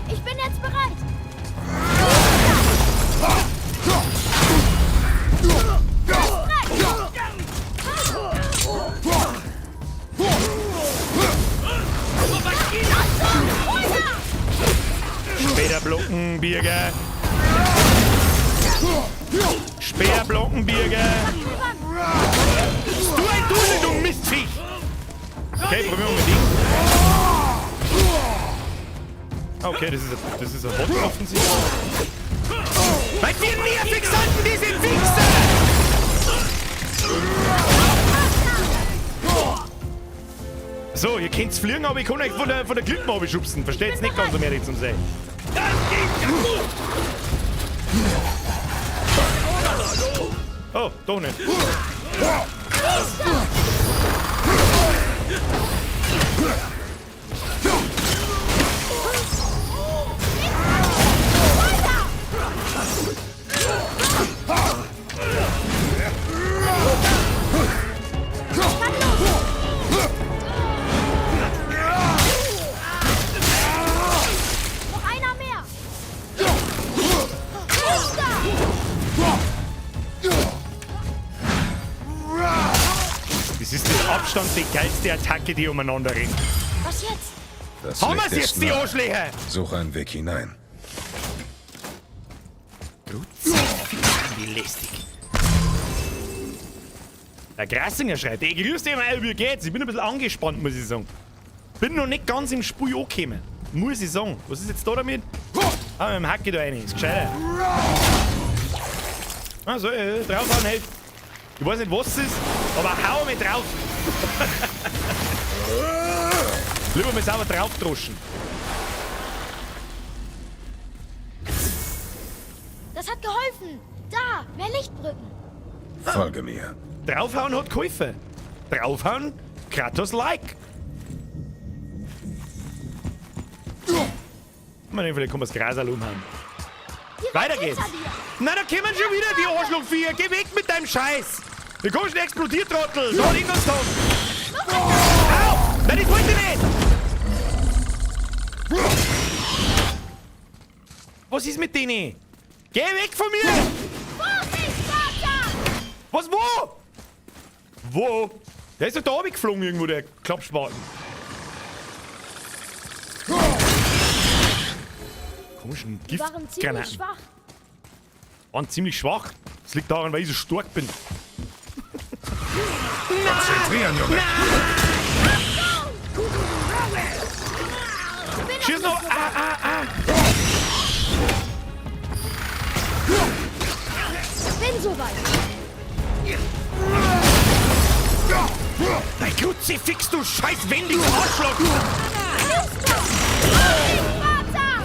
S5: Ich bin jetzt bereit.
S1: Später blocken, Birger. Später blocken, Birger. Du ein Dusel, du Mistviech! Okay, probieren wir mit Ding. Okay, das ist ein Bot offensichtlich. Weil wir nervig sind, diese Wichser! So, ihr könnt's fliegen, aber ich kann euch von der Klippe runterschubsen. Versteht's nicht ganz, um ehrlich zu sein.
S2: Das geht ja gut.
S1: Oh, doch nicht.
S5: Noch einer mehr.
S1: Das ist mit Abstand die geilste Attacke, die umeinander rennt.
S5: Was jetzt?
S6: Das
S1: Haben
S6: Licht
S1: wir's
S6: ist
S1: jetzt, die
S6: nah.
S1: Arschlöcher?
S6: Suche einen Weg hinein.
S1: Wie lästig. Der Grassinger schreit, ey, grüß dich mal, wie geht's? Ich bin ein bisschen angespannt, muss ich sagen. Bin noch nicht ganz im Spiel angekommen, muss ich sagen. Was ist jetzt da damit? Ah, mit dem Hacke da rein, ist gescheiter. Also, draufhauen hilft. Ich weiß nicht, was es ist, aber hau mich drauf. Lieber mal sauber draufdroschen.
S5: Das hat geholfen. Da, mehr Lichtbrücken.
S6: Folge mir.
S1: Draufhauen hat geholfen. Draufhauen, Kratos like. Man, vielleicht kann man das Gras auch umhauen. Weiter geht's. Nein, da kommen schon wieder die Arschlochviecher. Geh weg mit deinem Scheiß. Wir kommen schon explodiert, Trottel. Da hat irgendwas getan. Au! Nein, das wollte ich nicht. Was ist mit denen? Geh weg von mir!
S5: Vorsicht, Vater!
S1: Was, wo? Wo? Der ist doch da runtergeflogen irgendwo, der Klappspaten. Komischen
S5: Die waren ziemlich
S1: Giftgranaten.
S5: schwach.
S1: Waren ziemlich schwach. Das liegt daran, weil ich so stark bin.
S6: Konzentrieren, Junge.
S1: Schieß noch! Ah, ah, ah!
S5: Bin soweit.
S1: Dein Kruzifix, du scheiß wendiges Arschloch!
S5: Vater!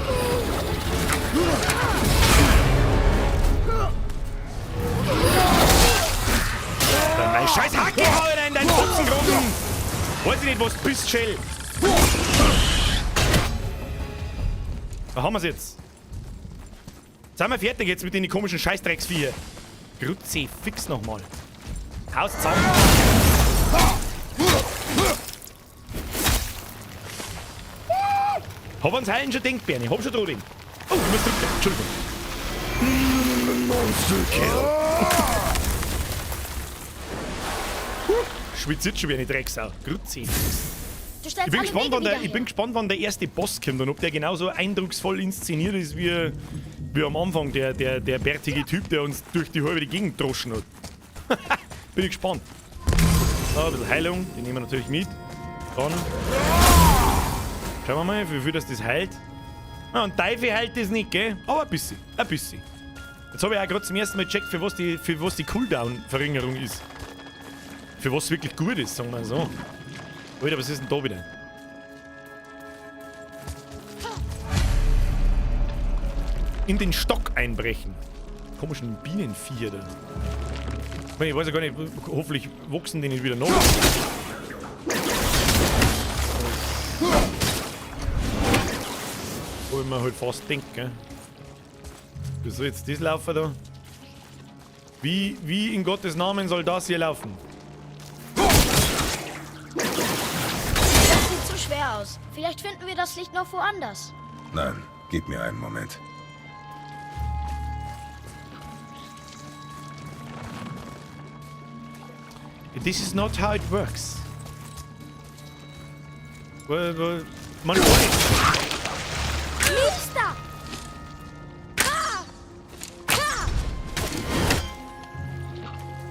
S1: Mein scheiß Hacke hau ich in deinen Putzenkrochen! Weiß ich nicht, was du bist, Shell. Da haben wir's jetzt. Sind wir fertig jetzt mit den komischen Scheißdrecksviecher? Kruzifix nochmal. Haus zusammen. Hab ans Heilen schon denkt, Bernie. Hab schon dran gedacht. Oh, ich muss drücken. Entschuldigung. Monster Kill. Schwitzt jetzt schon wie eine Drecksau. Grüezi.
S5: Du
S1: Ich bin,
S5: stellst alle
S1: gespannt,
S5: Wege
S1: wann der,
S5: wieder
S1: ich bin
S5: her.
S1: gespannt, wann der erste Boss kommt und ob der genauso eindrucksvoll inszeniert ist wie, wie am Anfang der bärtige Typ, der uns durch die halbe Gegend droschen hat. Bin ich gespannt. So, ein bisschen Heilung, die nehmen wir natürlich mit. Dann schauen wir mal, wie viel das heilt. Ah, und Teufel heilt das nicht, gell? Aber ein bisschen, ein bisschen. Jetzt habe ich auch gerade zum ersten Mal gecheckt, für was die Cooldown-Verringerung ist. Für was wirklich gut ist, sagen wir so. Alter, was ist denn da wieder? In den Stock einbrechen. Komischen Bienenviecher da. Ich meine, ich weiß ja gar nicht, hoffentlich wachsen die nicht wieder nach. Wo ich mir halt fast denke, gell? Wie soll jetzt das laufen da? Wie in Gottes Namen soll das hier laufen?
S5: Das sieht zu schwer aus. Vielleicht finden wir das Licht noch woanders.
S6: Nein, gib mir einen Moment.
S1: This is not how it works. Well, man,
S5: Mister! Ah! Ah!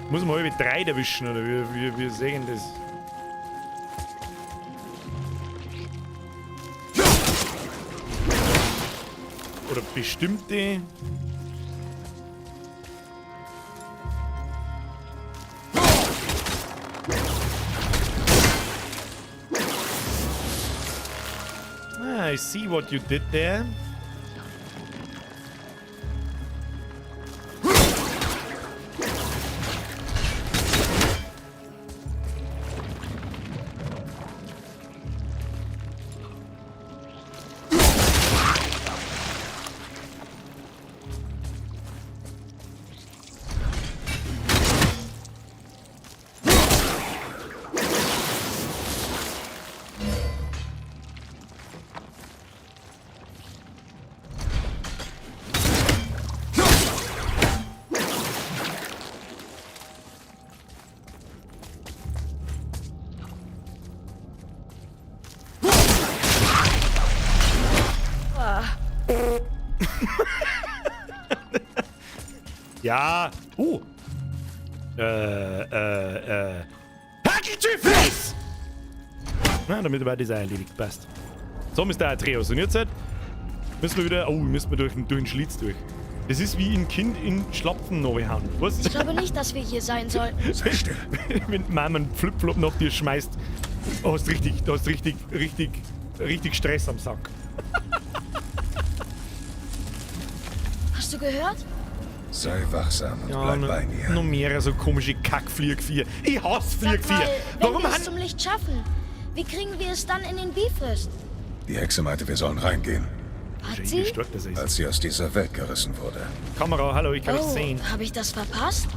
S1: Muss man halbe drei erwischen, oder wie sehen das? Oder bestimmte. Ah, I see what you did there. Ja. Hackeltüffels! Na, damit war das auch erledigt. Passt. So, Mister Atreus. Und jetzt müssen wir wieder. Oh, müssen wir durch den Schlitz durch. Das ist wie ein Kind in Schlapfen hauen. Was?
S5: Ich glaube nicht, dass wir hier sein sollten.
S6: Sei still.
S1: Wenn Mama einen Flipflop nach dir schmeißt, hast du richtig Stress am Sack.
S5: Hast du gehört?
S6: Sei wachsam und
S1: Ja,
S6: bleib bei mir.
S1: Noch mehrere so komische Kackfliegvieh. Ich hasse
S5: Sag
S1: Fliegvieh.
S5: mal, wenn
S1: Warum
S5: wir es
S1: han
S5: zum Licht schaffen, wie kriegen wir es dann in den Bifröst?
S6: Die Hexe meinte, wir sollen reingehen.
S5: Hat sie?
S1: Stark, das ist.
S6: Als sie aus dieser Welt gerissen wurde.
S1: Kamera, hallo, ich kann nicht
S5: Oh,
S1: sehen.
S5: habe ich das verpasst?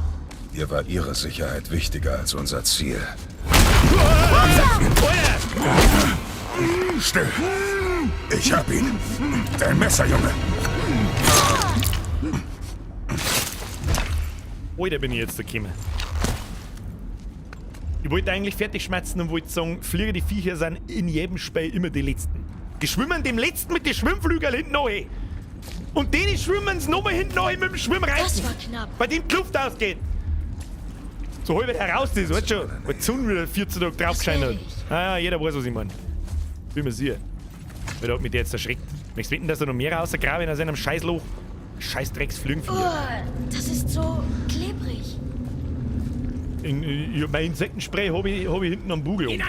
S6: Ihr war ihre Sicherheit wichtiger als unser Ziel. Still! Ich hab ihn! Dein Messer, Junge!
S1: Alter, bin ich jetzt da gekommen. Ich wollte eigentlich fertig schmerzen und wollte sagen, Flieger, die Viecher sind in jedem Spiel immer die Letzten. Die schwimmen dem Letzten mit den Schwimmflügeln hinten noch hin. Und denen schwimmen sie nochmal hinten noch hin mit dem Schwimmreifen.
S5: Das war knapp.
S1: Bei dem die Luft ausgeht. So halb heraus ist, weißt du schon. Weil die Sonne wieder 14 Tage drauf
S5: Das
S1: gescheint
S5: werde
S1: hat.
S5: ich.
S1: Ah ja, jeder weiß, was ich meine. Wie man sieht. Weil da hat mich der jetzt erschreckt. Möchtest du wetten, dass da noch mehr rausgraben aus einem Scheißloch? Scheißdrecksflügen.
S5: Oh, das ist so klebrig.
S1: Mein Insektenspray hab ich hinten am Bugel. In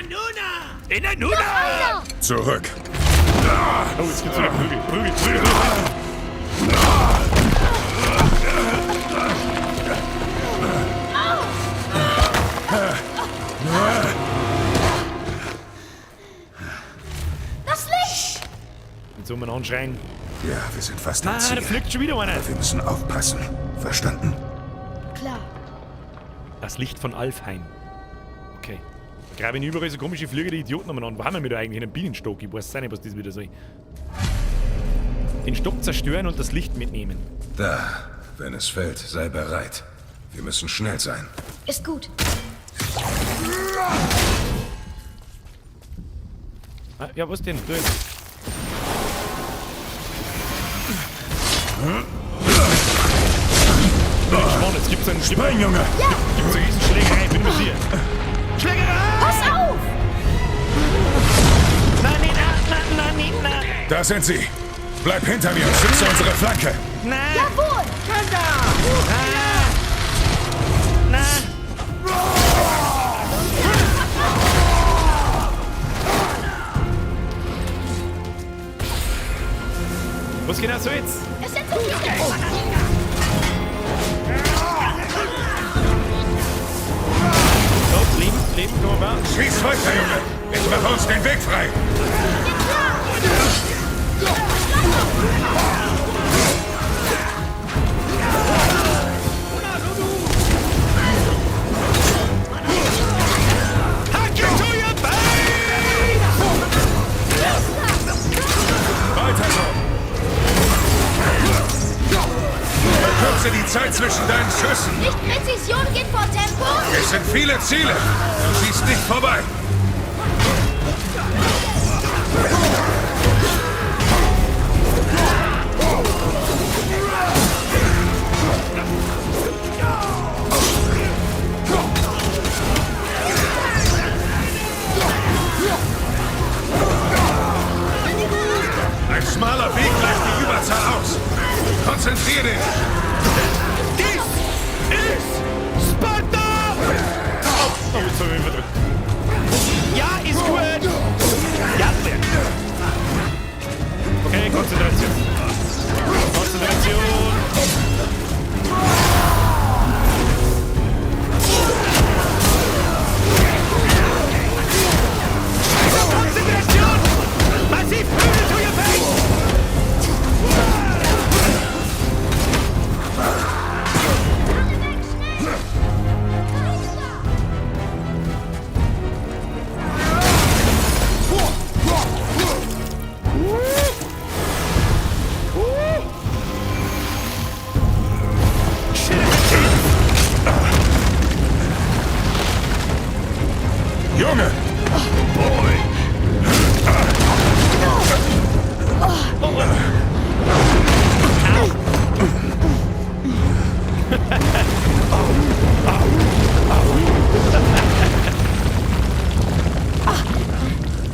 S1: der Nuna!
S6: Zurück!
S1: Oh, jetzt gibt's wieder Prügel. Prügel, Prügel, Prügel.
S5: Das Licht!
S1: Jetzt soll man anschreien.
S6: Ja, wir sind fast am
S1: Ah,
S6: Ziel.
S1: da fliegt schon wieder einer.
S6: Wir müssen aufpassen. Verstanden?
S5: Klar.
S1: Das Licht von Alfheim. Okay. Da graben überall so komische Flüge, die Idioten umeinander. Wo haben wir da eigentlich einen Bienenstock? Ich weiß auch nicht, was das wieder soll. Den Stock zerstören und das Licht mitnehmen.
S6: Da. Wenn es fällt, sei bereit. Wir müssen schnell sein.
S5: Ist gut.
S1: Ah, ja, was denn? Du jetzt. Spannend, jetzt gibt's einen
S6: Spring, Junge!
S5: Ja!
S1: Gibt's eine Riesenschlägerei, bin mir sicher. Schlägerei!
S5: Pass auf!
S1: Nein, nein, nein, nein, nein, nein!
S6: Da sind sie! Bleib hinter mir und schütze unsere Flanke!
S1: Nein!
S5: Jawohl!
S1: Nein! Was genau so jetzt?
S5: Es sind so viele!
S1: So, Leben, Leben, komm mal.
S6: Schieß weiter, Junge! Ich mache uns den Weg frei!
S5: Geht klar!
S6: Die Zeit zwischen deinen Schüssen.
S5: Nicht Präzision geht vor Tempo?
S6: Es sind viele Ziele. Du schießt nicht vorbei. Ein schmaler Weg gleicht die Überzahl aus. Konzentrier dich.
S1: Dies ist Sparta! Oh, jetzt hab ich mich verdrückt. Ja, ist gut! Ja, okay, Konzentration. Konzentration. Konzentration! Massiv Prügel to your face!
S5: Alle weg, schnell!
S6: Junge!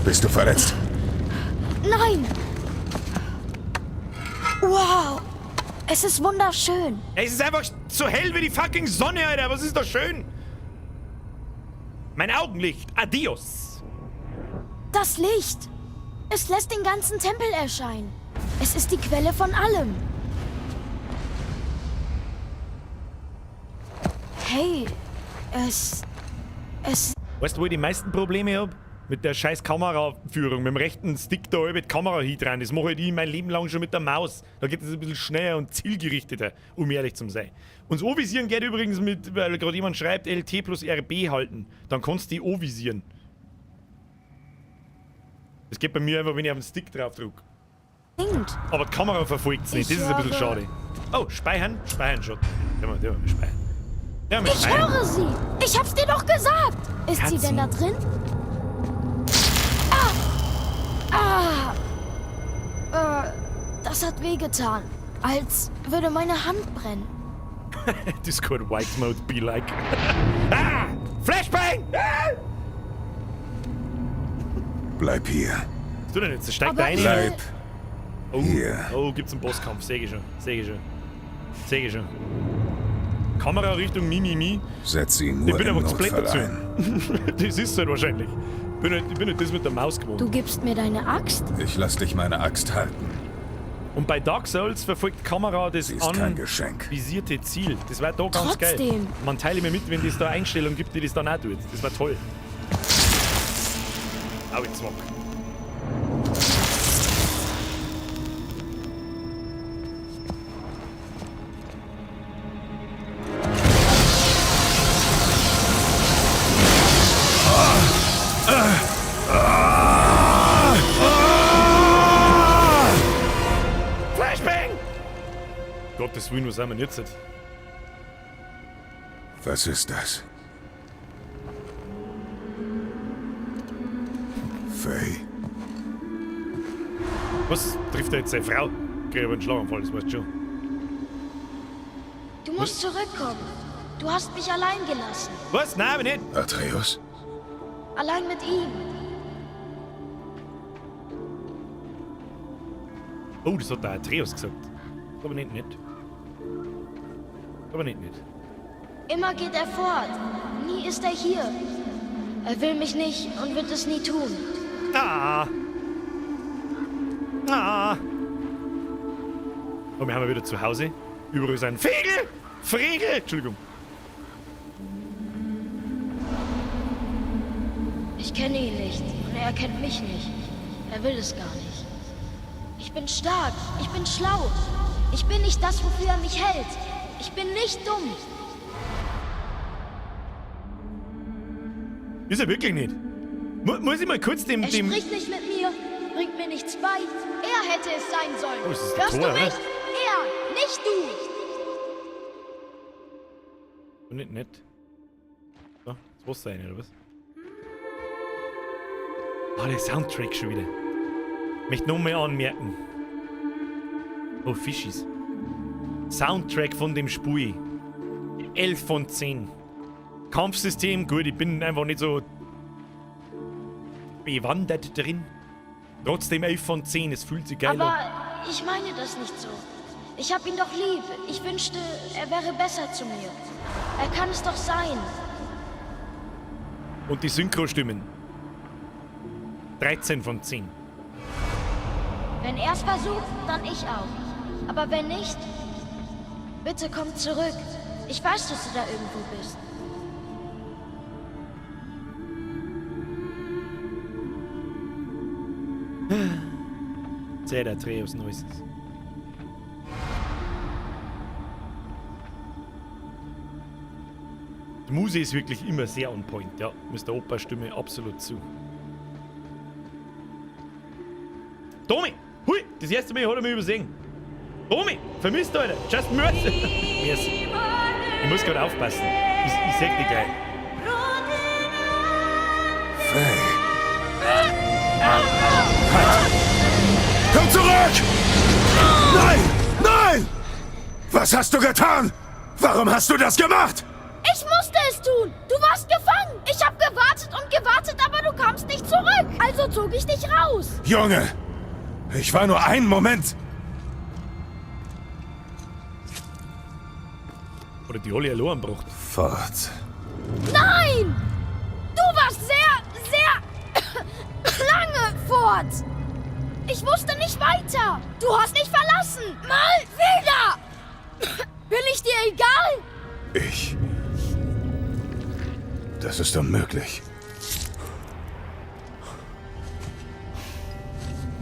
S6: Bist du verletzt?
S5: Nein! Wow! Es ist wunderschön.
S1: Es ist einfach so hell wie die fucking Sonne, Alter. Was ist da schön? Mein Augenlicht. Adios.
S5: Das Licht. Es lässt den ganzen Tempel erscheinen. Es ist die Quelle von allem. Hey, es. Es.
S1: Weißt du, wo ich die meisten Probleme hab? Mit der scheiß Kameraführung, mit dem rechten Stick da über die Kamera hindrehen. Das mache ich mein Leben lang schon mit der Maus. Da geht es ein bisschen schneller und zielgerichteter, um ehrlich zu sein. Und das Ovisieren geht übrigens mit, weil gerade jemand schreibt, LT plus RB halten. Dann kannst du die ovisieren. Das geht bei mir einfach, wenn ich auf den Stick drauf drücke.
S5: Klingt.
S1: Aber die Kamera verfolgt es nicht, das ist ein bisschen schade. Oh, speichern? Speichern schon. Der der mal speichern. Der mal
S5: Ich
S1: speichern.
S5: höre sie. Ich hab's dir doch gesagt. Ist sie denn da drin? Ah! Ah! Das hat wehgetan. Als würde meine Hand brennen.
S1: This could White Mode be like. Ah! Flashbang! Ah!
S6: Bleib hier.
S1: Was tut denn jetzt? Steigt
S5: Aber
S1: da rein.
S6: Bleib
S1: Oh,
S6: hier.
S1: oh, gibt's einen Bosskampf. Seh ich schon. Seh ich schon. Seh ich schon. Kamera Richtung Mimimi.
S6: Setz sie
S1: Ich
S6: nur
S1: bin
S6: im
S1: einfach zu blöd
S6: Notfall
S1: dazu.
S6: ein.
S1: Das ist halt wahrscheinlich. Ich bin nicht das mit der Maus gewohnt.
S5: Du gibst mir deine Axt?
S6: Ich lass dich meine Axt halten.
S1: Und bei Dark Souls verfolgt die Kamera das
S6: Sie ist kein Geschenk.
S1: anvisierte Ziel. Das war da ganz geil.
S5: Trotzdem.
S1: Man teile mir mit, wenn es da Einstellung gibt, die das dann auch tut. Das war toll. Au, jetzt zwack. Flashbang! Gottes Willen, was haben wir denn jetzt?
S6: Was ist das? Faye?
S1: Was trifft er jetzt seine Frau? Krieg aber einen Schlaganfall, das weißt du schon.
S5: Du musst zurückkommen. Du hast mich allein gelassen.
S1: Was? Nein, aber nicht.
S6: Atreus?
S5: Allein mit ihm.
S1: Oh, das hat der Atreus gesagt. Das aber nicht nett. Aber nicht nett.
S5: Immer geht er fort. Nie ist er hier. Er will mich nicht und wird es nie tun.
S1: Ah. Ah. Und wir haben wieder zu Hause. Überall sind Fegel! Fregel! Entschuldigung.
S5: Ich kenne ihn nicht und er kennt mich nicht. Er will es gar nicht. Ich bin stark, ich bin schlau. Ich bin nicht das, wofür er mich hält. Ich bin nicht dumm.
S1: Ist er wirklich nicht. Muss ich mal kurz dem...
S5: Er
S1: dem
S5: spricht nicht mit mir, bringt mir nichts bei. Er hätte es sein sollen.
S1: Oh, das ist der
S5: Hörst
S1: Tor,
S5: du mich?
S1: oder?
S5: Er, nicht du.
S1: Nicht nett. So, das Wasser rein, oder was? Ah, der Soundtrack schon wieder. Möchte noch mehr anmerken. Oh, Fischis. Soundtrack von dem Spiel. 11 von 10. Kampfsystem, gut, ich bin einfach nicht so bewandert drin. Trotzdem 11 von 10, es fühlt sich geil
S5: Aber
S1: an.
S5: ich meine das nicht so. Ich hab ihn doch lieb. Ich wünschte, er wäre besser zu mir. Er kann es doch sein.
S1: Und die Synchrostimmen. 13 von 10.
S5: Wenn er es versucht, dann ich auch. Aber wenn nicht, bitte komm zurück. Ich weiß, dass du da irgendwo bist.
S1: Zed Atreus Neues. Die Muse ist wirklich immer sehr on point, ja. Mr. Opa stimme absolut zu. Domi! Hui! Das erste Mal hat er mich übersehen. Domi! Vermisst, Alter! Just Mercy! Merci. Ich muss gerade aufpassen. Ich sag dir gleich.
S6: Faye. Halt! Komm zurück! Nein! Nein! Was hast du getan? Warum hast du das gemacht?
S5: Ich musste es tun! Du warst gefangen! Ich habe gewartet und gewartet, aber du kamst nicht zurück! Also zog ich dich raus!
S6: Junge! Ich war nur einen Moment.
S1: Oder die alle allein gebracht.
S6: Fort.
S5: Nein! Du warst sehr, sehr lange fort! Ich wusste nicht weiter! Du hast mich verlassen! Mal wieder! Bin ich dir egal?
S6: Ich. Das ist unmöglich.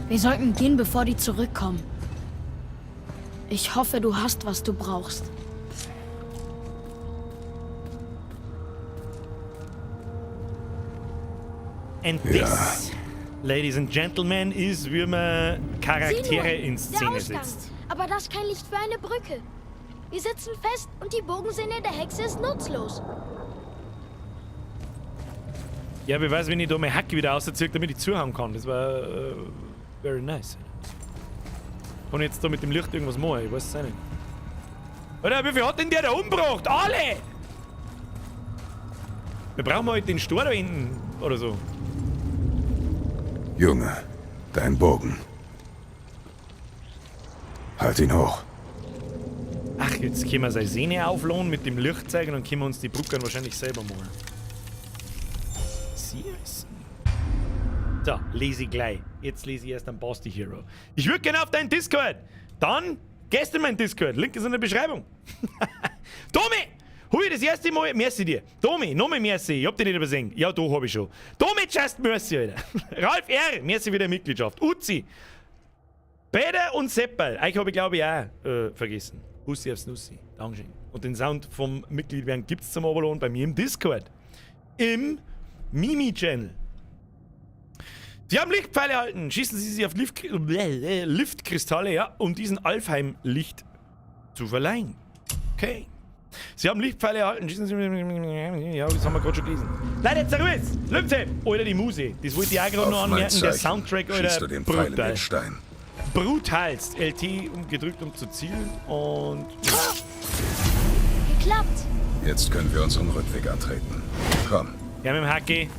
S5: Wir sollten gehen, bevor die zurückkommen. Ich hoffe, du hast, was du brauchst.
S1: And this, ladies and gentlemen, ist, wie man Charaktere in Szene setzt.
S5: Aber das ist kein Licht für eine Brücke. Wir sitzen fest und die Bogensehne der Hexe ist nutzlos.
S1: Ja, wer weiß, wenn ich da meine Hacke wieder ausziehe, damit ich zuhauen kann. Das war very nice. Kann ich jetzt da mit dem Licht irgendwas machen? Ich weiß es auch nicht. Alter, wie viel hat denn der da umgebracht? Alle! Wir brauchen halt den Stor da hinten oder so.
S6: Junge, dein Bogen. Halt ihn hoch.
S1: Ach, jetzt können wir seine Sehne auflohnen mit dem Licht zeigen und können wir uns die Brücke wahrscheinlich selber machen. Seriously? So, lese ich gleich. Jetzt lese ich erst am Basti Hero. Ich würde gerne auf deinen Discord. Dann gehst in meinen Discord. Link ist in der Beschreibung. Domi! Hui, das erste Mal, merci dir. Domi, nochmal merci. Ich hab dich nicht übersehen. Ja, da hab ich schon. Domi, just merci, Alter. Ralf R., merci für deine Mitgliedschaft. Uzi. Peter und Seppel. Euch habe ich, glaube ich, auch vergessen. Bussi aufs Nussi. Dankeschön. Und den Sound vom Mitglied werden gibt's zum Abonnieren bei mir im Discord. Im Mimi-Channel. Sie haben Lichtpfeile erhalten. Schießen Sie sie auf Liftkristalle, ja, um diesen Alfheim-Licht zu verleihen. Okay. Sie haben Lichtpfeile erhalten. Schießen Sie. Ja, das haben wir gerade schon gelesen. Leute, jetzt Lümte! Alter, die Muse. Das wollte ich auch gerade noch anmerken. Der Soundtrack, Alter.
S6: Schießt du den Pfeil in den Stein.
S1: Brutalst. LT gedrückt, um zu zielen. Und.
S5: Geklappt!
S6: Jetzt können wir unseren Rückweg antreten. Komm.
S1: Ja, mit dem Hacki.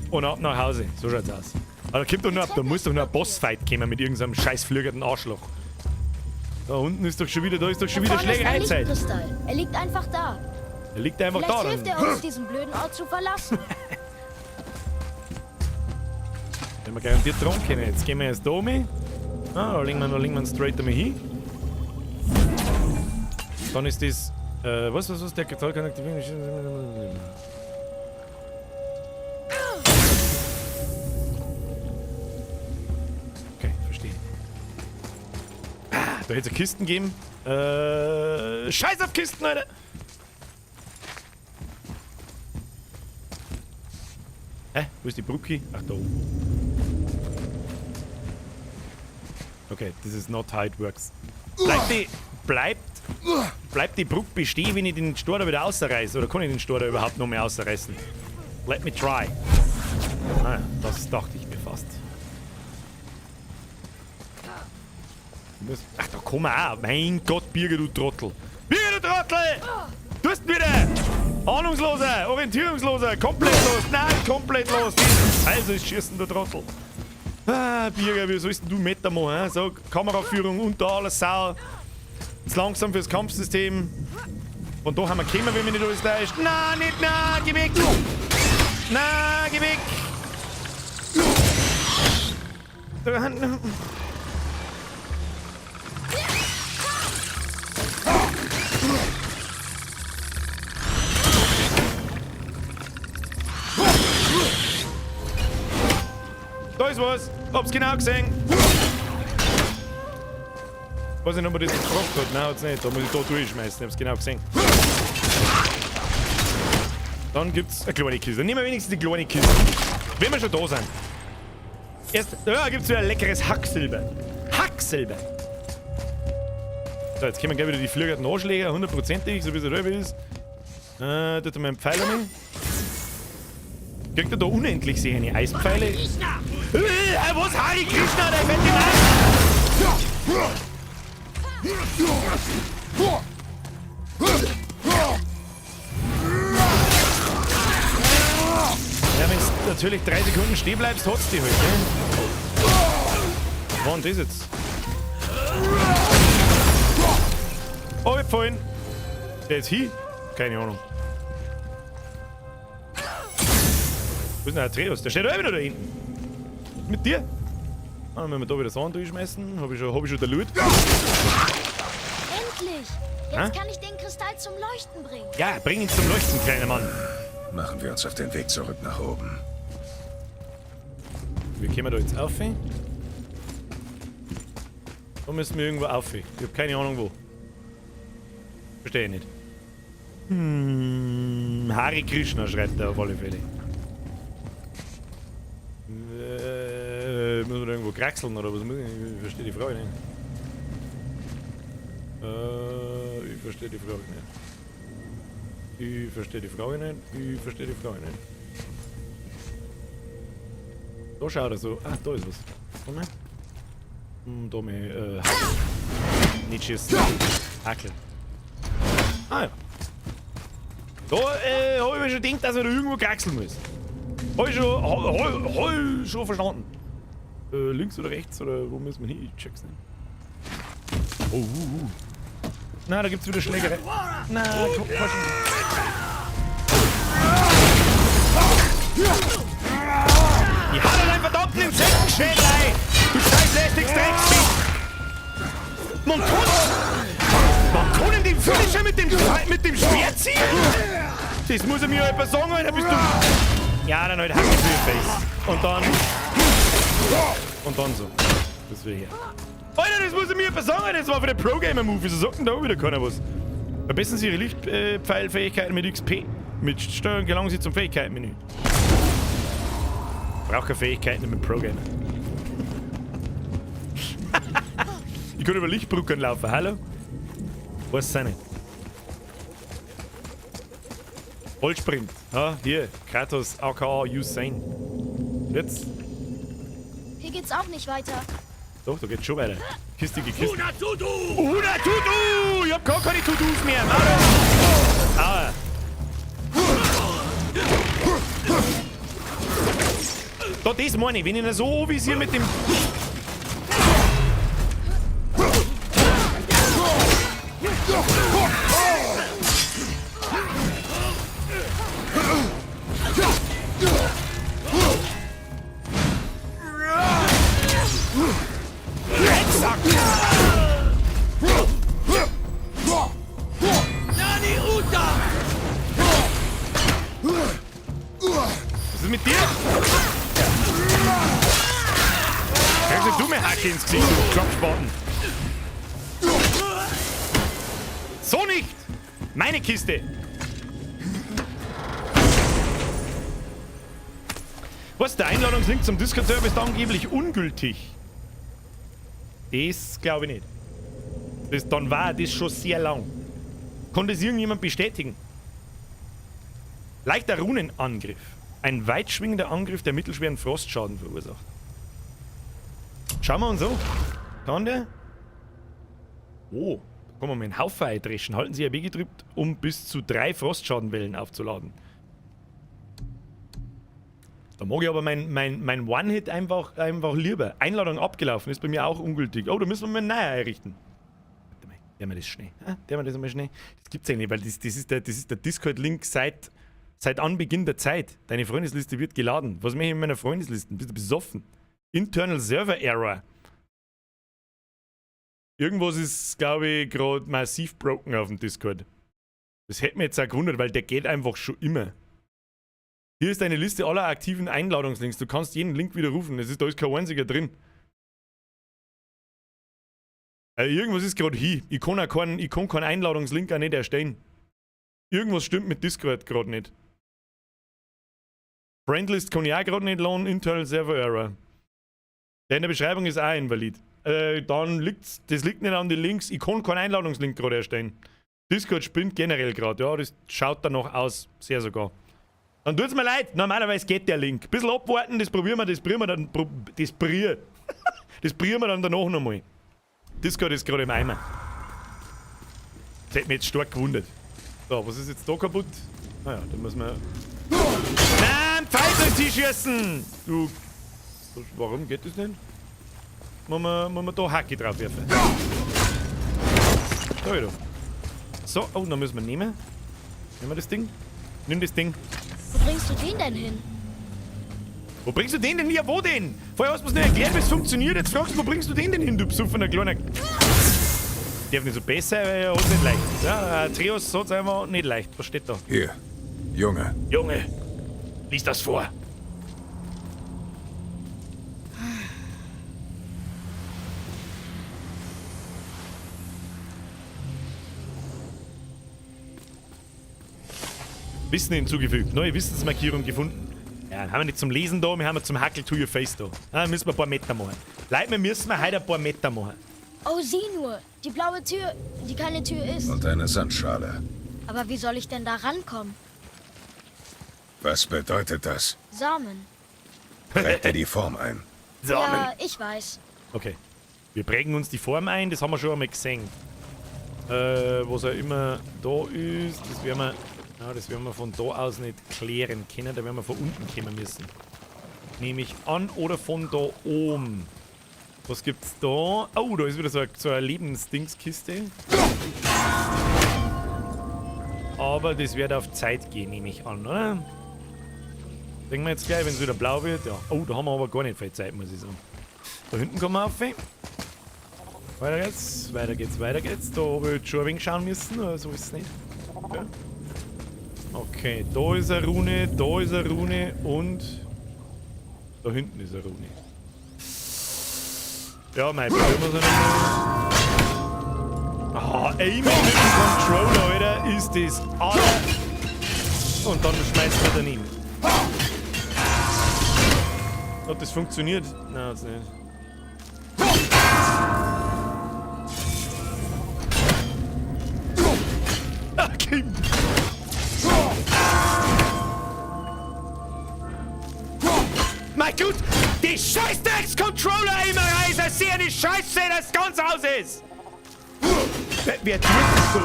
S1: Und ab nach Hause. So schaut's aus. Aber da kommt doch nur, da muss doch nur ein Bossfight kommen mit irgendeinem scheiß flügerten Arschloch. Da unten ist doch schon wieder, da ist doch schon wieder Schlägereizeit.
S5: Er liegt einfach da.
S1: Er liegt einfach
S5: Vielleicht
S1: da.
S5: hilft er uns, diesen blöden Ort zu verlassen.
S1: Wenn wir garantiert dran können. Jetzt gehen wir jetzt da mit. Ah, da legen wir ihn straight einmal hin. Dann ist das. Was? Der Kristall kann aktivieren. Okay, verstehe. Ah, da hätte es Kisten geben. Scheiß auf Kisten, Alter! Hä? Wo ist die Brücke? Ach, da oben. Okay, this is not how it works. Bleibt die Brücke bestehen, wenn ich den Stor da wieder ausreiße? Oder kann ich den Stor da überhaupt noch mehr ausreißen? Let me try. Naja, das dachte ich mir fast. Ach, da kommen wir auch. Mein Gott, Birger, du Trottel. Birger, du Trottel! Du hast ihn wieder! Ahnungsloser, orientierungsloser, komplett los. Nein, komplett los. Also ist Schießen, der Trottel. Ah, Birger, wie sollst denn du Meter machen? So, Kameraführung unter alles Sau. Zu langsam fürs Kampfsystem. Von da haben wir gekommen, wenn mich nicht alles täuscht. Nein, nicht, nein, geh weg! Nein, geh weg! Da ist was! Hab's genau gesehen! Weiß nicht, ob man das gefragt hat. Nein, hat's nicht. Da muss ich da durchschmeißen. Ich hab's genau gesehen. Dann gibt's eine kleine Kiste. Nehmen wir wenigstens die kleine Kiste. Wenn wir schon da sind. Erst, ja, gibt's wieder ein leckeres Hacksilber. Hacksilber! So, jetzt kommen gleich wieder die fliegerten Anschläge, hundertprozentig, so wie es halt ist. Tut er mir einen Pfeil an. Kriegt er da unendlich seine Eispfeile? Was? Hare Krishna, der fette Mann! Ja, wenn du natürlich 3 Sekunden stehen bleibst, hat's die halt, ne? Was war denn das jetzt? Oh, ich gefallen. Der ist hin? Keine Ahnung. Wo ist denn der Atreus? Der steht auch wieder da hinten. Mit dir? Ah, wenn wir da wieder Sachen durchschmeißen, hab ich schon der Loot.
S5: Endlich! Jetzt kann ich den Kristall zum Leuchten bringen.
S1: Ja, bring ihn zum Leuchten, kleiner Mann.
S6: Machen wir uns auf den Weg zurück nach oben.
S1: Wie kommen wir da jetzt auf? Da müssen wir irgendwo auf. Ich hab keine Ahnung wo. Verstehe ich nicht. Hare Krishna schreibt er auf alle Fälle. Müssen wir da irgendwo kraxeln oder was? Ich verstehe die Frage nicht. Ich verstehe die Frage nicht. Ich verstehe die Frage nicht. Ich verstehe die Frage nicht. Da schaut er so. Ah, da ist was. Komm mal. Da mal, nicht schießen. Hackeln. Ah ja. Da hab ich mir schon gedacht, dass er da irgendwo kraxeln muss. Hab ich schon, hab ich schon verstanden. Links oder rechts oder wo müssen wir hin? Ich check's nicht. Oh, Na, da gibt's wieder Schlägerei. Na, komm, komm schon. Ich hau dir deinen verdammten Insektenschädel ein! Du scheiß lästiges Drecksvieh! Man kann in den Finisher mit dem Schwert ziehen? Das muss er mir jemand sagen, Alter, bist du... Ja, dann halt Hacke für Face. Und dann... Und dann so. Das will ich her. Alter, das muss er mir jemand sagen, Alter, das war für den Pro-Gamer-Move. Wieso sagt denn da auch wieder keiner was? Verbessern Sie Ihre Lichtpfeilfähigkeiten mit XP. Mit Steuerung gelangen Sie zum Fähigkeitenmenü. Brauche keine Fähigkeiten mit Pro-Gamer. Ich kann über Lichtbrücken laufen, hallo? Weiß es nicht. Vollsprint. Ja, hier, Kratos aka Usain. Jetzt.
S5: Hier geht's auch nicht weiter.
S1: Doch, da geht's schon weiter. Kiste gekisst. Una Tutu! Una Tutu! Ich hab gar keine Tutus mehr. Aua. Da, das meine ich. Wenn ich ihn so visiere mit dem... Drecksack! Was ist mit dir? Kriegst du mir Hacke ins Gesicht, du Klopfspaten? So nicht! Meine Kiste! Was? Der Einladungslink zum Discord-Server ist angeblich ungültig. Das glaube ich nicht. Das, dann war das schon sehr lang. Kann das irgendjemand bestätigen? Leichter Runenangriff. Ein weit schwingender Angriff, der mittelschweren Frostschaden verursacht. Schauen wir uns an. Kann der? Oh, da kann man mit einem Haufen eindreschen. Halten Sie RB gedrückt, um bis zu 3 Frostschadenwellen aufzuladen. Da mag ich aber mein One-Hit einfach lieber. Einladung abgelaufen, ist bei mir auch ungültig. Oh, da müssen wir mal neu einrichten. Warte mal, der mir das schnell. Ah, der mir das einmal schnell. Das gibt's ja nicht, weil das ist der Discord-Link seit Anbeginn der Zeit. Deine Freundesliste wird geladen. Was mache ich in meiner Freundesliste? Bist du besoffen? Internal Server Error. Irgendwas ist, glaube ich, gerade massiv broken auf dem Discord. Das hätte mich jetzt auch gewundert, weil der geht einfach schon immer. Hier ist eine Liste aller aktiven Einladungslinks. Du kannst jeden Link widerrufen. Da ist kein einziger drin. Also irgendwas ist gerade hier. Ich kann keinen Einladungslink auch nicht erstellen. Irgendwas stimmt mit Discord gerade nicht. Friendlist kann ich auch gerade nicht laden. Internal Server Error. Der in der Beschreibung ist auch invalid. Dann liegt's, das liegt nicht an den Links. Ich kann keinen Einladungslink gerade erstellen. Discord spinnt generell gerade. Ja, das schaut danach aus. Sehr sogar. Dann tut's mir leid, normalerweise geht der Link. Bisschen abwarten, das probieren wir, das probieren wir dann. Das das probieren wir dann danach nochmal. Discord ist gerade im Eimer. Das hätte mich jetzt stark gewundert. So, was ist jetzt da kaputt? Naja, da müssen wir. Nein, Pfeil soll sie schießen! Du. Warum geht das nicht? Muss man da Hacke drauf werfen. Da wieder. So, oh, dann müssen wir nehmen. Nehmen wir das Ding. Nimm das Ding.
S5: Wo bringst du den denn hin?
S1: Wo bringst du den denn hier? Wo denn? Vorher hast du mir's nicht erklärt, wie es funktioniert. Jetzt fragst du, wo bringst du den denn hin, du besoffener kleiner... Darf nicht so besser, weil er hat's nicht leicht. Ja, Atreus hat's einfach nicht leicht. Was steht da?
S6: Hier, Junge.
S1: Junge, lies das vor. Wissen hinzugefügt. Neue Wissensmarkierung gefunden. Ja, dann haben wir nicht zum Lesen da, wir haben zum Hackel to your face da. Da müssen wir ein paar Meter machen. Leute, wir müssen heute ein paar Meter machen.
S5: Oh, sieh nur. Die blaue Tür, die keine Tür ist.
S6: Und eine Sandschale.
S5: Aber wie soll ich denn da rankommen?
S6: Was bedeutet das?
S5: Samen.
S6: Präg dir die Form ein.
S1: Samen.
S5: Ja, ich weiß.
S1: Okay. Wir prägen uns die Form ein, das haben wir schon einmal gesehen. Was auch immer da ist, das werden wir... Ja, das werden wir von da aus nicht klären können, da werden wir von unten kommen müssen. Nehme ich an, oder von da oben. Was gibt's da? Oh, da ist wieder so eine Lebensdingskiste. Aber das wird auf Zeit gehen, nehme ich an, oder? Denken wir jetzt gleich, wenn es wieder blau wird. Ja. Oh, da haben wir aber gar nicht viel Zeit, muss ich sagen. Da hinten kommen wir auf. Weiter geht's, weiter geht's, weiter geht's. Da habe ich jetzt schon ein wenig schauen müssen, aber so ist es nicht. Okay. Okay, da ist eine Rune, da ist eine Rune und da hinten ist eine Rune. Ja, mein, probieren wir es nochmal. Ah, Aiming mit dem Controller, Alter, ist das aller. Und dann schmeißt man daneben. Hat das funktioniert? Nein, hat's nicht. Ah, Kim! Mein Gott, die scheiß Drecks-Controller-Aimerei ist eine sehr eine Scheiße, das ganz aus ist! Wer tut denn so?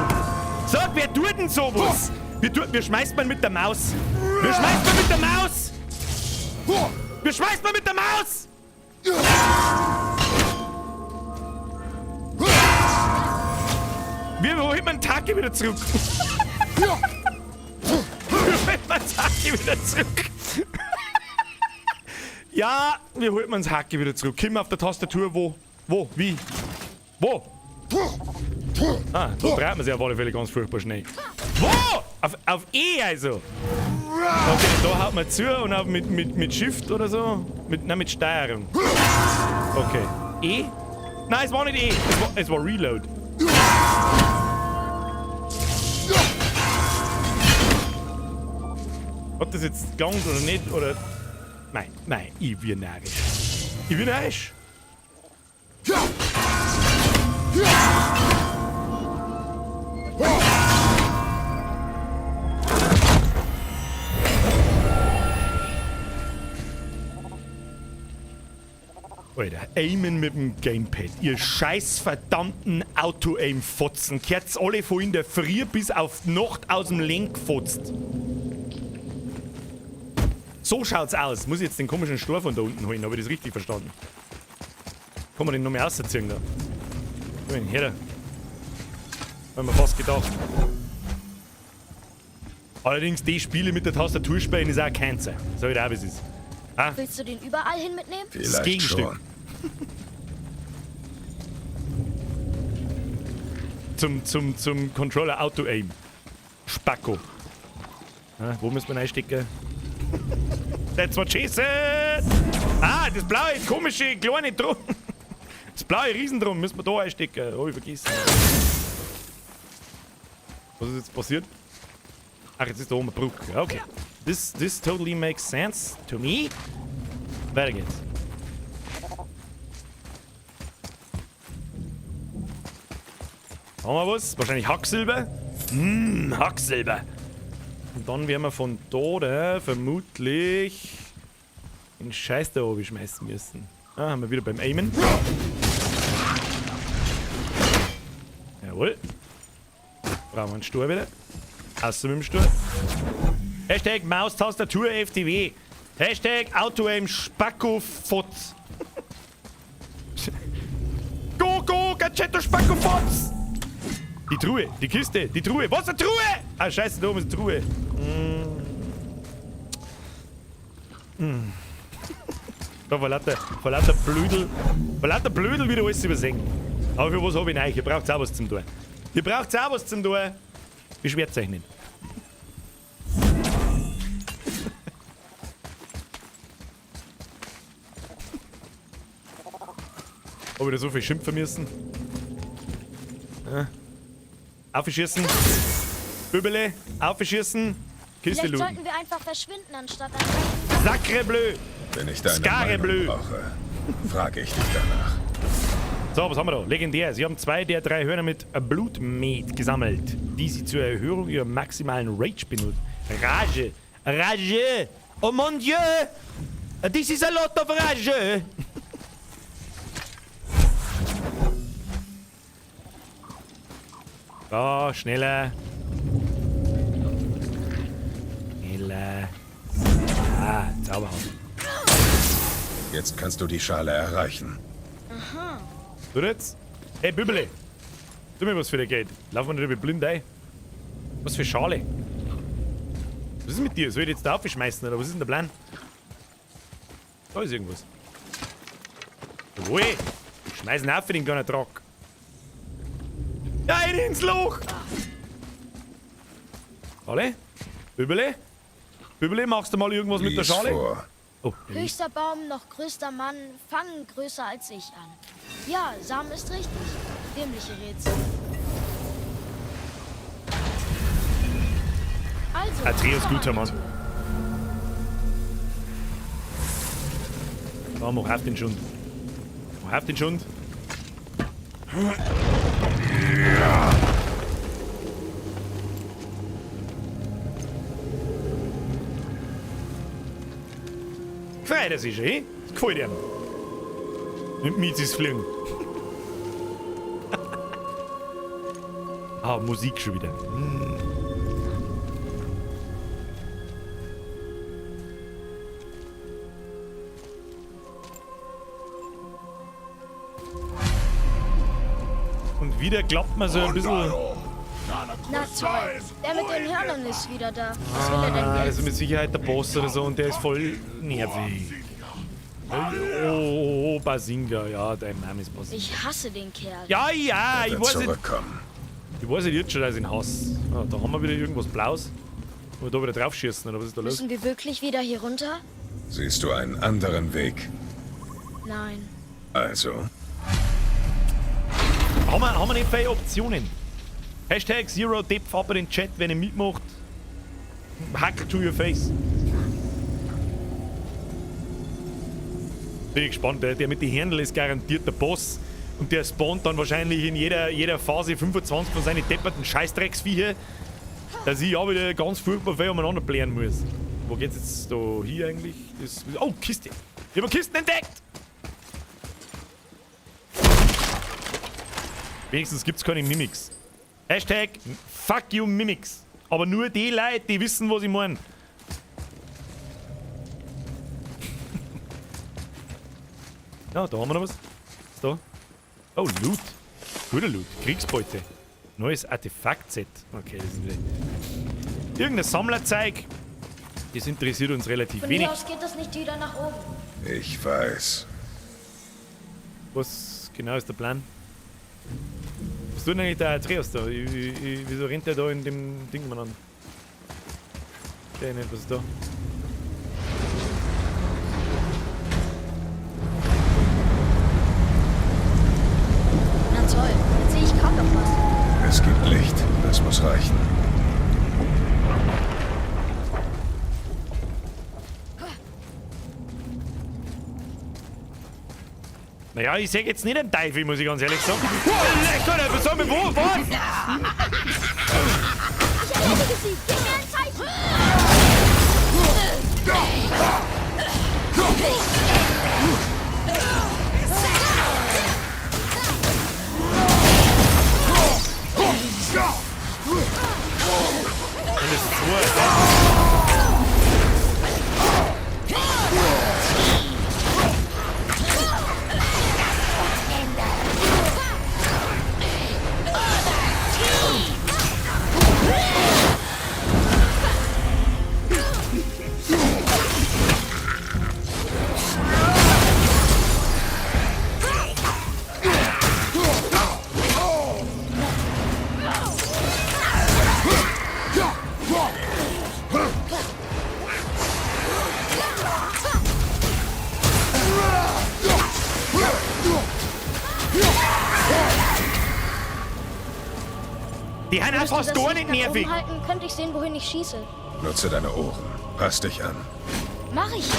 S1: Sag, wer tut denn sowas? Wir schmeißt man mit der Maus. Wir schmeißt man mit der Maus! Wir schmeißt man mit der Maus! Wir holen man Taki wieder zurück. Wir holen man Taki wieder zurück. Ja, wir holen uns Hacke wieder zurück. Kim auf der Tastatur, wo? Wo? Wie? Wo? Ah, da dreht man sich auf alle Fälle ganz furchtbar schnell. Wo? Auf E also. Okay, da haut man zu und auch mit Shift oder so. Mit Steuerung. Okay. E? Nein, es war nicht E. Es war Reload. Hat das jetzt gelangt oder nicht? Oder... Nein, nein, ich bin narrisch. Ich bin narrisch. Alter, aimen mit dem Gamepad. Ihr scheiß verdammten Auto-Aim-Fotzen. Kehrt's alle von in der Früh bis auf die Nacht aus dem Lenk gefotzt. So schaut's aus. Muss ich jetzt den komischen Stor von da unten holen? Habe ich das richtig verstanden? Kann man den noch mehr rausziehen da? Komm her da. Hab ich mir fast gedacht. Allerdings, die Spiele mit der Tastatur spielen ist auch Cancer. Sag ich dir auch, wie es ist. Ah?
S5: Willst du den überall hin mitnehmen?
S1: Das
S6: Vielleicht
S1: Gegenstück.
S6: schon.
S1: Zum Controller Auto-Aim. Spacko. Ah, wo müssen wir reinstecken? That's what she said! Ah, das blaue, komische, kleine Drum. Das blaue Riesendrum müssen wir da einstecken. Hab ich vergessen. Was ist jetzt passiert? Ach, jetzt ist da oben eine Brücke. Okay. This totally makes sense to me. Weiter geht's. Haben wir was? Wahrscheinlich Hacksilber. Hacksilber. Und dann werden wir von da vermutlich den Scheiß da oben schmeißen müssen. Ah, haben wir wieder beim Aimen. Jawohl. Brauchen wir einen Stur wieder. Außer mit dem Stur. Hashtag Maustastatur FTW. Hashtag Auto-Aim Spacko-Fotz. Go, go, Gadgetto Spacko-Fotz! Die Truhe, die Kiste, die Truhe. Was, eine Truhe? Ah, scheiße, da oben ist eine Truhe. Da vor lauter Blödel wieder alles übersehen. Aber für was hab ich denn euch? Ihr braucht auch was zum tun. Ihr braucht auch was zum tun. Beschwert euch nicht. Hab ich da so viel schimpfen müssen? Ja. Aufschießen. Bübele, aufschießen. Kiste
S5: Vielleicht
S1: looten.
S5: sollten wir einfach verschwinden, anstatt ein
S1: Sacre bleu!
S6: Wenn ich deine
S1: Skare
S6: Meinung
S1: bleu.
S6: brauche, frage ich dich danach.
S1: So, was haben wir da? Legendär. Sie haben 2 der 3 Hörner mit Blutmet gesammelt, die sie zur Erhöhung ihrer maximalen Rage benutzen. Rage! Rage! Oh mon Dieu! This is a lot of Rage! So, schneller. Schneller. Ah, Zauberhaus.
S6: Jetzt kannst du die Schale erreichen.
S5: Aha.
S1: Du jetzt? Hey, Bübele. Tu mir was für dein Geld. Lauf mir nicht über blind ein. Was für Schale? Was ist mit dir? Soll ich dich jetzt da aufschmeißen oder was ist denn der Plan? Da ist irgendwas. Jawohl! Schmeißen auf für den kleinen Truck. Nein, ins Loch! Schale? Bübele? Bübele, machst du mal irgendwas mit der
S6: Lies
S1: Schale?
S6: vor.
S1: Oh.
S5: Höchster Baum, noch größter Mann, fangen größer als ich an. Ja, Samen ist richtig. Dämliche Rätsel. Also,
S1: Atreus,
S5: voran
S1: guter
S5: die
S1: Mann.
S5: Tür.
S1: Da, mach auf den Schund. Mach auf den Schund. Gefällt er sich, eh? Das gefällt ihm. Nimmt mit ins Fliegen. Ah, Musik schon wieder. Und wieder klappt man so ein bisschen.
S5: Na toll, der mit den Hörnern ist wieder da. Was will er denn
S1: Ah,
S5: jetzt?
S1: das ist mit Sicherheit der Boss oder so und der ist voll nervig. Oh, oh, oh, Basinga, ja, dein Name ist Basinga.
S5: Ich hasse den Kerl.
S1: Ja, ja,
S6: Er
S1: ich
S6: wird
S1: weiß nicht.
S6: zurückkommen.
S1: Ich weiß nicht jetzt schon, dass ich ihn hasse. Ah, da haben wir wieder irgendwas Blaues. Wollen wir da wieder drauf schießen oder was ist da los?
S5: Müssen wir wirklich wieder hier runter?
S6: Siehst du einen anderen Weg?
S5: Nein.
S6: Also?
S1: Haben wir nicht viele Optionen? Hashtag Zero Depth ab in den Chat, wenn ihr mitmacht. Hack to your face. Bin ich gespannt, der mit den Händel ist garantiert der Boss. Und der spawnt dann wahrscheinlich in jeder Phase 25 von seinen depperten Scheißdrecksviecher, dass ich auch wieder ganz furchtbar viel umeinander blären muss. Wo geht's jetzt da hier eigentlich? Das, oh, Kiste! Ich hab eine Kiste entdeckt! Wenigstens gibt's keine Mimics. Hashtag Fuck you Mimics. Aber nur die Leute, die wissen, was ich meine. Ja, da haben wir noch was. Was da? Oh, Loot. Guter Loot. Kriegsbeute. Neues Artefakt-Set. Okay, das ist wieder irgendein Sammlerzeug. Das interessiert uns relativ
S5: Von
S1: wenig.
S5: hier aus geht es nicht wieder nach oben.
S6: Ich weiß.
S1: Was genau ist der Plan? Was tut denn eigentlich der Atreus da? Wieso rennt der da in dem Ding mal an? Okay, nicht, was ist da?
S5: Na toll, jetzt sehe ich kaum noch was.
S6: Es gibt Licht. Das muss reichen.
S1: Naja, ich seh jetzt nicht den Teufel, muss ich ganz ehrlich sagen. Oh, leck, Alter, was soll ich, wo, was?
S5: Ich erledige sie! Gib mir ein Zeichen!
S1: Das ist zwei. Die haben auch
S5: Würdest du
S1: fast
S5: das
S1: gar
S5: Licht
S1: nicht
S5: nach oben
S1: nervig.
S5: halten, könnte ich sehen, wohin ich schieße.
S6: Nutze deine Ohren. Pass dich an.
S5: Mach ich ja.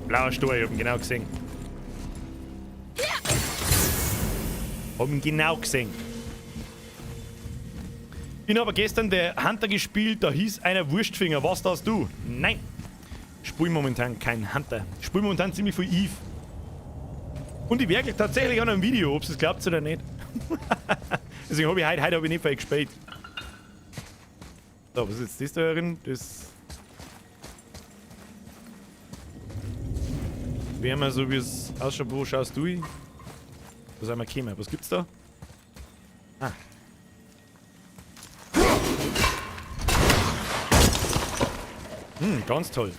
S1: Blauer Stor, ich hab ihn genau gesehen. Hab ihn genau gesehen. Ich habe gestern der Hunter gespielt, da hieß einer Wurstfinger. Was das du? Nein. Spiel momentan kein Hunter. Spiel momentan ziemlich viel Eve. Und ich werkel tatsächlich an einem Video, ob es glaubt oder nicht. Deswegen habe ich heute hab ich nicht viel gespielt. So, was ist jetzt das da drin? Das. Werden wir so wie es ausschaut, wo schaust du hin? Wo sind wir gekommen? Was gibt's da? Ah. Hm, ganz toll.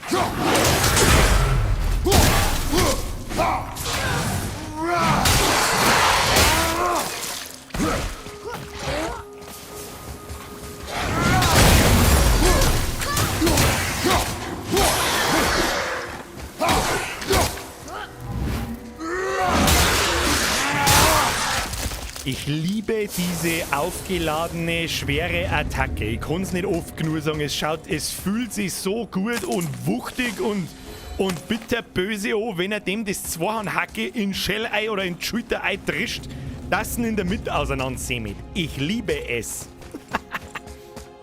S1: Ich liebe diese aufgeladene, schwere Attacke. Ich kann es nicht oft genug sagen. Es fühlt sich so gut und wuchtig und bitterböse an, wenn er dem das Zweihandhacke in Schellei oder in Schulterei drischt, das ihn in der Mitte auseinandersämt. Ich liebe es.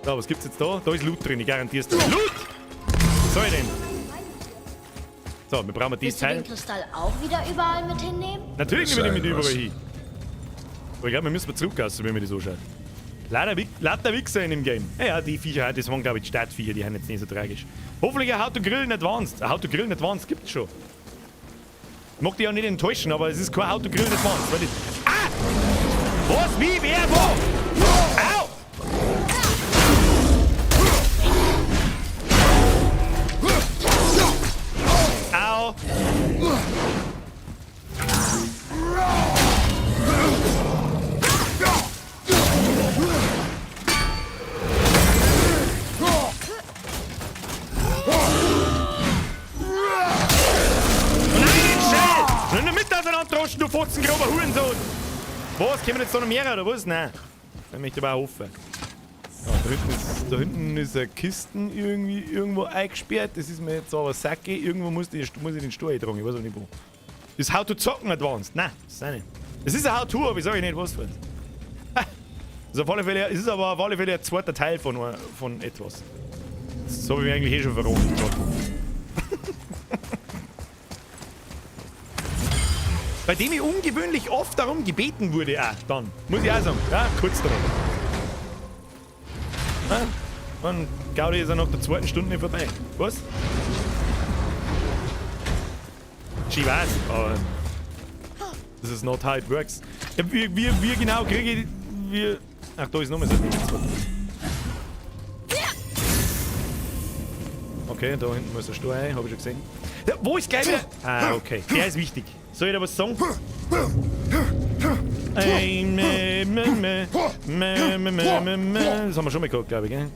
S1: So, was gibt's jetzt da? Da ist Loot drin, ich garantier's dir. Loot! Was soll ich denn? So, wir brauchen dieses
S5: Willst du
S1: Teil.
S5: den Kristall auch wieder überall mit hinnehmen?
S1: Natürlich nehmen wir den mit
S6: Sein
S1: überall
S6: muss.
S1: hin. Aber ich glaube, wir müssen zurück, wenn man das anschaut. Lauter Wichser in dem Game. Ja, die Viecher, das waren glaube ich die Startviecher, die sind jetzt nicht so tragisch. Hoffentlich ein How to Grillen Advanced. Ein How to Grillen Advanced gibt's schon. Ich mag dich auch nicht enttäuschen, aber es ist kein How to Grillen Advanced. Weil das, ah! Was? Wie? Wer? Wo? Au! Au! Nein, schnell! Nur mit auseinanderdroschen, du fotzengrober Hurensohn! Was? Kommen jetzt da noch mehr oder was? Nein. Da möchte ich aber auch hoffen. Ja, da hinten ist eine Kisten irgendwie irgendwo eingesperrt. Das ist mir jetzt aber Sacke. Irgendwo muss ich den Stuhl eintragen. Ich weiß auch nicht wo. Das ist How to Zocken Advanced. Nein, das ist nicht. Es ist ein How to, aber ich sage nicht was für. Das ist auf alle Fälle, es ist aber auf alle Fälle ein zweiter Teil von etwas. Das habe ich mir eigentlich eh schon verraten. Bei dem ich ungewöhnlich oft darum gebeten wurde, auch dann. Muss ich auch sagen. Ja, kurz drauf. Ja, und Gaudi ist ja nach der zweiten Stunde nicht vorbei. Was? Ich weiß, aber das ist not how it works. Ja, wie genau kriege ich... Ach, da ist nochmal so ein Ding. Okay, da hinten muss der Stor rein, hab ich schon gesehen. Ja, wo ist gleich wieder? Ah, okay. Der ist wichtig. Soll ich da was sagen? Das haben wir schon mal gehabt, glaube ich, gell?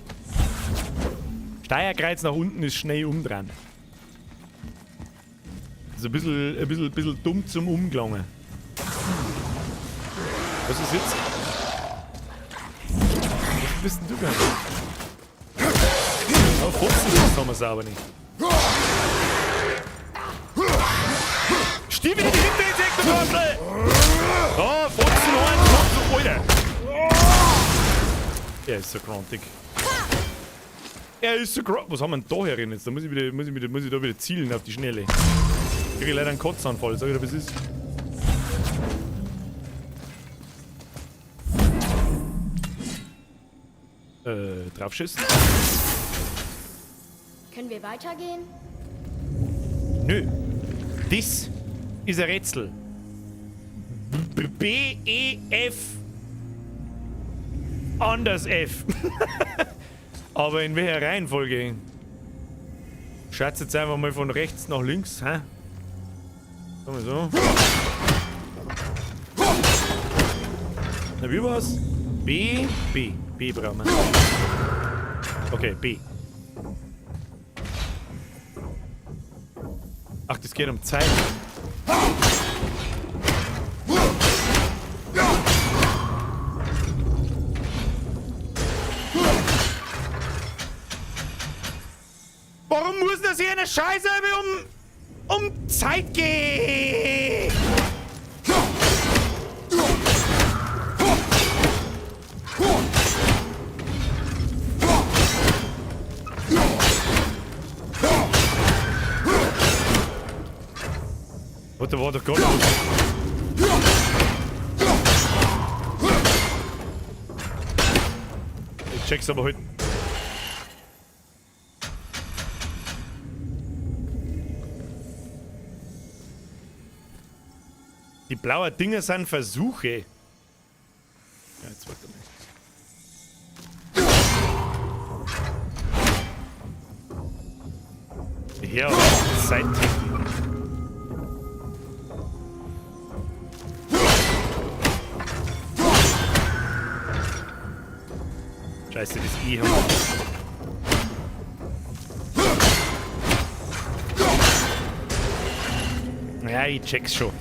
S1: Steuerkreuz nach unten ist schnell umdrehen. Das ist ein bisschen dumm zum Umgelangen. Was ist jetzt? Was bist denn du gegangen? Oh, Fotzen, das haben wir sauber nicht. Stieb in die Hinterinsektenwurzel! Oh, Fotzen, Fotzen, Alter! Er ist so grantig. Er ist so grantig. Was haben wir denn da herin jetzt? Da muss ich da wieder zielen auf die Schnelle. Ich kriege leider einen Kotzanfall, sag ich dir, was ist. Draufschießen.
S5: Können wir weitergehen?
S1: Nö. Das ist ein Rätsel. B, E, F. Anders F. Aber in welcher Reihenfolge? Schaut jetzt einfach mal von rechts nach links, hä? Sagen wir so. Na, wie war's? B, B. B brauchen wir. Okay, B. Ach, das geht um Zeit. Warum muss das hier eine Scheiße um Zeit gehen? Da war doch gar nicht. Ich check's aber heute. Die blauen Dinger sind Versuche. Ja, jetzt warte mal. Ja, Zeit. Scheiße, das I haben wir. Ja, ich check's schon.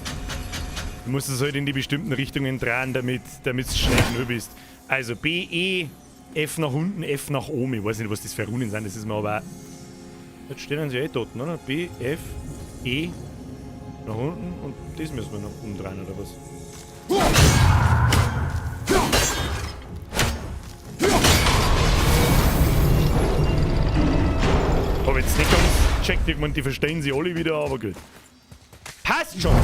S1: Du musst es halt in die bestimmten Richtungen drehen, damit du schnell genug bist. Also B, E, F nach unten, F nach oben. Ich weiß nicht, was das für Runen sind, das ist mir aber auch... Jetzt stehen sie eh dort, oder? B, F, E nach unten und das müssen wir noch umdrehen, oder was? Hab jetzt nicht ganz gecheckt, ich meine, die verstehen sie alle wieder, aber gut. Passt schon!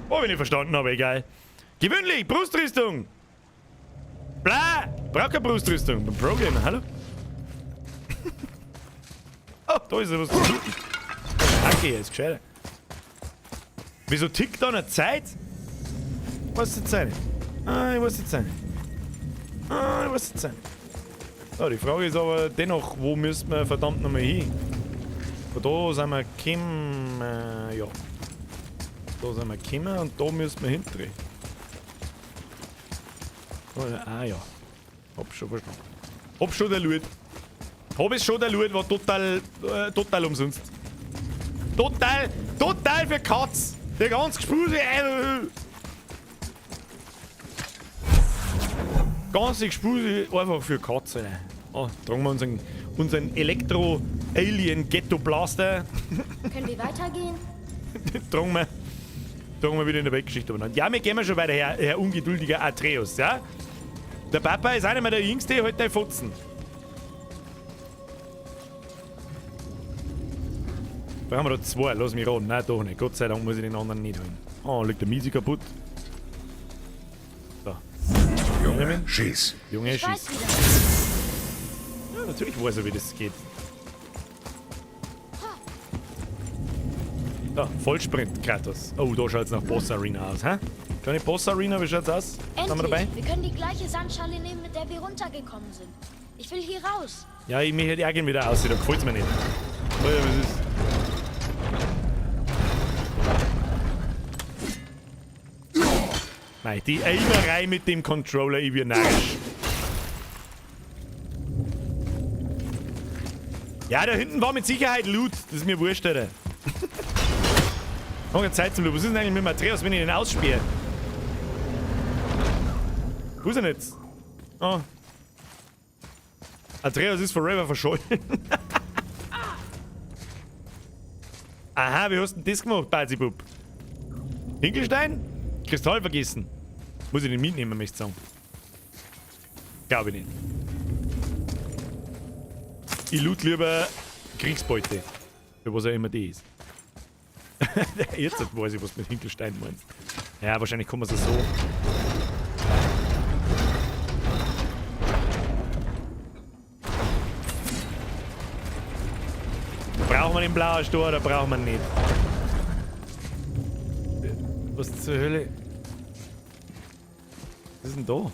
S1: Hab ich nicht verstanden, aber egal. Gewöhnlich, Brustrüstung! Bla! Brauch keine Brustrüstung. Beim Pro-Gamer, hallo? Oh, da ist ja was zu tun. Danke, er ist gescheiter. Wieso tickt da noch Zeit? Was ist jetzt nicht? Ah, ich weiß jetzt nicht. Ah, ich weiß jetzt nicht. So, die Frage ist aber dennoch, wo müssen wir verdammt nochmal hin? Von da sind wir gekommen, ja. Da sind wir gekommen und da müssen wir hindrehen. Ah ja. Hab schon verstanden. Hab schon der Loot. Hab es schon der Loot, war total, total umsonst. Total, total für Katz. Der ganze Gespuse. Ganze Gespuse einfach für Katze. Oh, tragen wir unseren Elektro-Alien-Ghetto-Blaster.
S5: Können wir weitergehen?
S1: Tragen wir wieder in der Weltgeschichte umeinander. Ja, wir gehen schon weiter, Herr ungeduldiger Atreus, ja? Der Papa ist auch nicht mehr der Jüngste, halt dein Fotzen. Da haben wir da zwei, lass mich raten. Nein, doch nicht. Gott sei Dank muss ich den anderen nicht holen. Oh, liegt der Miesi kaputt. So.
S6: Junge, schieß.
S1: Junge,
S5: Ich weiß
S1: schieß.
S5: wieder.
S1: Ja, natürlich weiß er, wie das geht. Da, Vollsprint, Kratos. Oh, da schaut's nach Boss Arena aus, hä? Kleine Boss Arena, wie schaut's aus? Sind wir dabei?
S5: Endlich. Wir können die gleiche Sandschale nehmen, mit der wir runtergekommen sind. Ich will hier raus.
S1: Ja, ich möchte auch gerne wieder aus, da gefällt's mir nicht. Oh ja, was ist? Nein, die Eimerei mit dem Controller, ich bin narrisch. Ja, da hinten war mit Sicherheit Loot. Das ist mir wurscht, Alter. Noch eine Zeit zum Loot. Was ist denn eigentlich mit Matthäus, wenn ich den aussperre? Wo ist er denn jetzt? Oh. Atreus ist forever verschollen. Aha, wie hast du denn das gemacht, Bazibub? Hinkelstein? Kristall vergessen. Muss ich den mitnehmen, möchte ich sagen. Glaube ich nicht. Ich loot lieber Kriegsbeute. Für was auch immer die ist. Jetzt weiß ich, was du mit Hinkelstein meinst. Ja, wahrscheinlich kommen wir es so. Brauchen wir den blauen Stor oder brauchen wir ihn nicht? Was zur Hölle? Was ist denn da?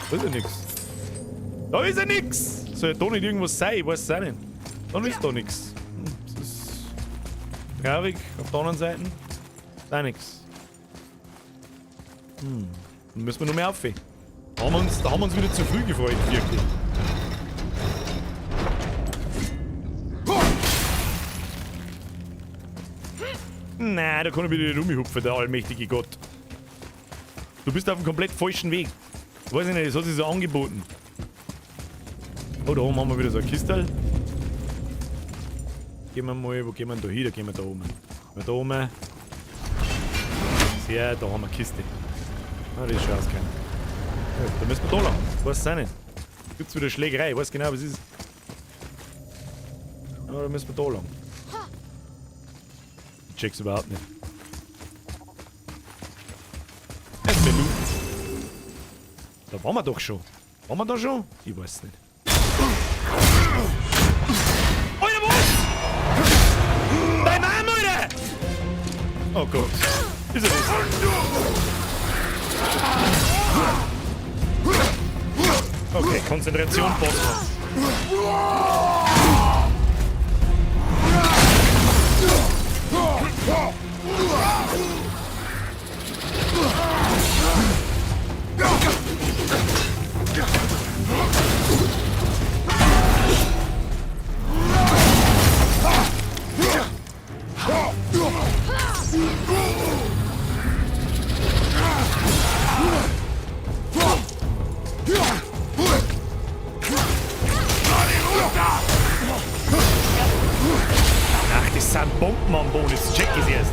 S1: Da ist ja nix. Da ist ja nix! Soll da nicht irgendwas sein? Ich weiß es auch nicht. Dann ist da nix. Das ist traurig. Auf der anderen Seite ist auch nix. Dann müssen wir noch mehr aufhören. Da haben wir uns wieder zu früh gefreut, wirklich. Nein, da kann ich wieder nicht rumhupfen, der allmächtige Gott. Du bist auf dem komplett falschen Weg. Weiß ich nicht, das hat sich so angeboten. Oh, da oben haben wir wieder so ein Kistel. Gehen wir mal, wo gehen wir denn da hin? Da gehen wir da oben. Gehen wir da oben. Sehr, da haben wir eine Kiste. Ah, das ist schon ausgegangen. Ja, da müssen wir da lang. Weiß es auch nicht. Gibt's wieder Schlägerei, ich weiß genau, was ist. Ah, da müssen wir da lang. Ich check's überhaupt nicht. Erstmal looten. Da waren wir doch schon. Waren wir da schon? Ich weiß es nicht. Alter, was? Dein Mann, Alter! Oh Gott. Ist er das? Okay, Konzentration, Bosskampf. Ach, das sind Bomben am Boden, jetzt check ich's erst.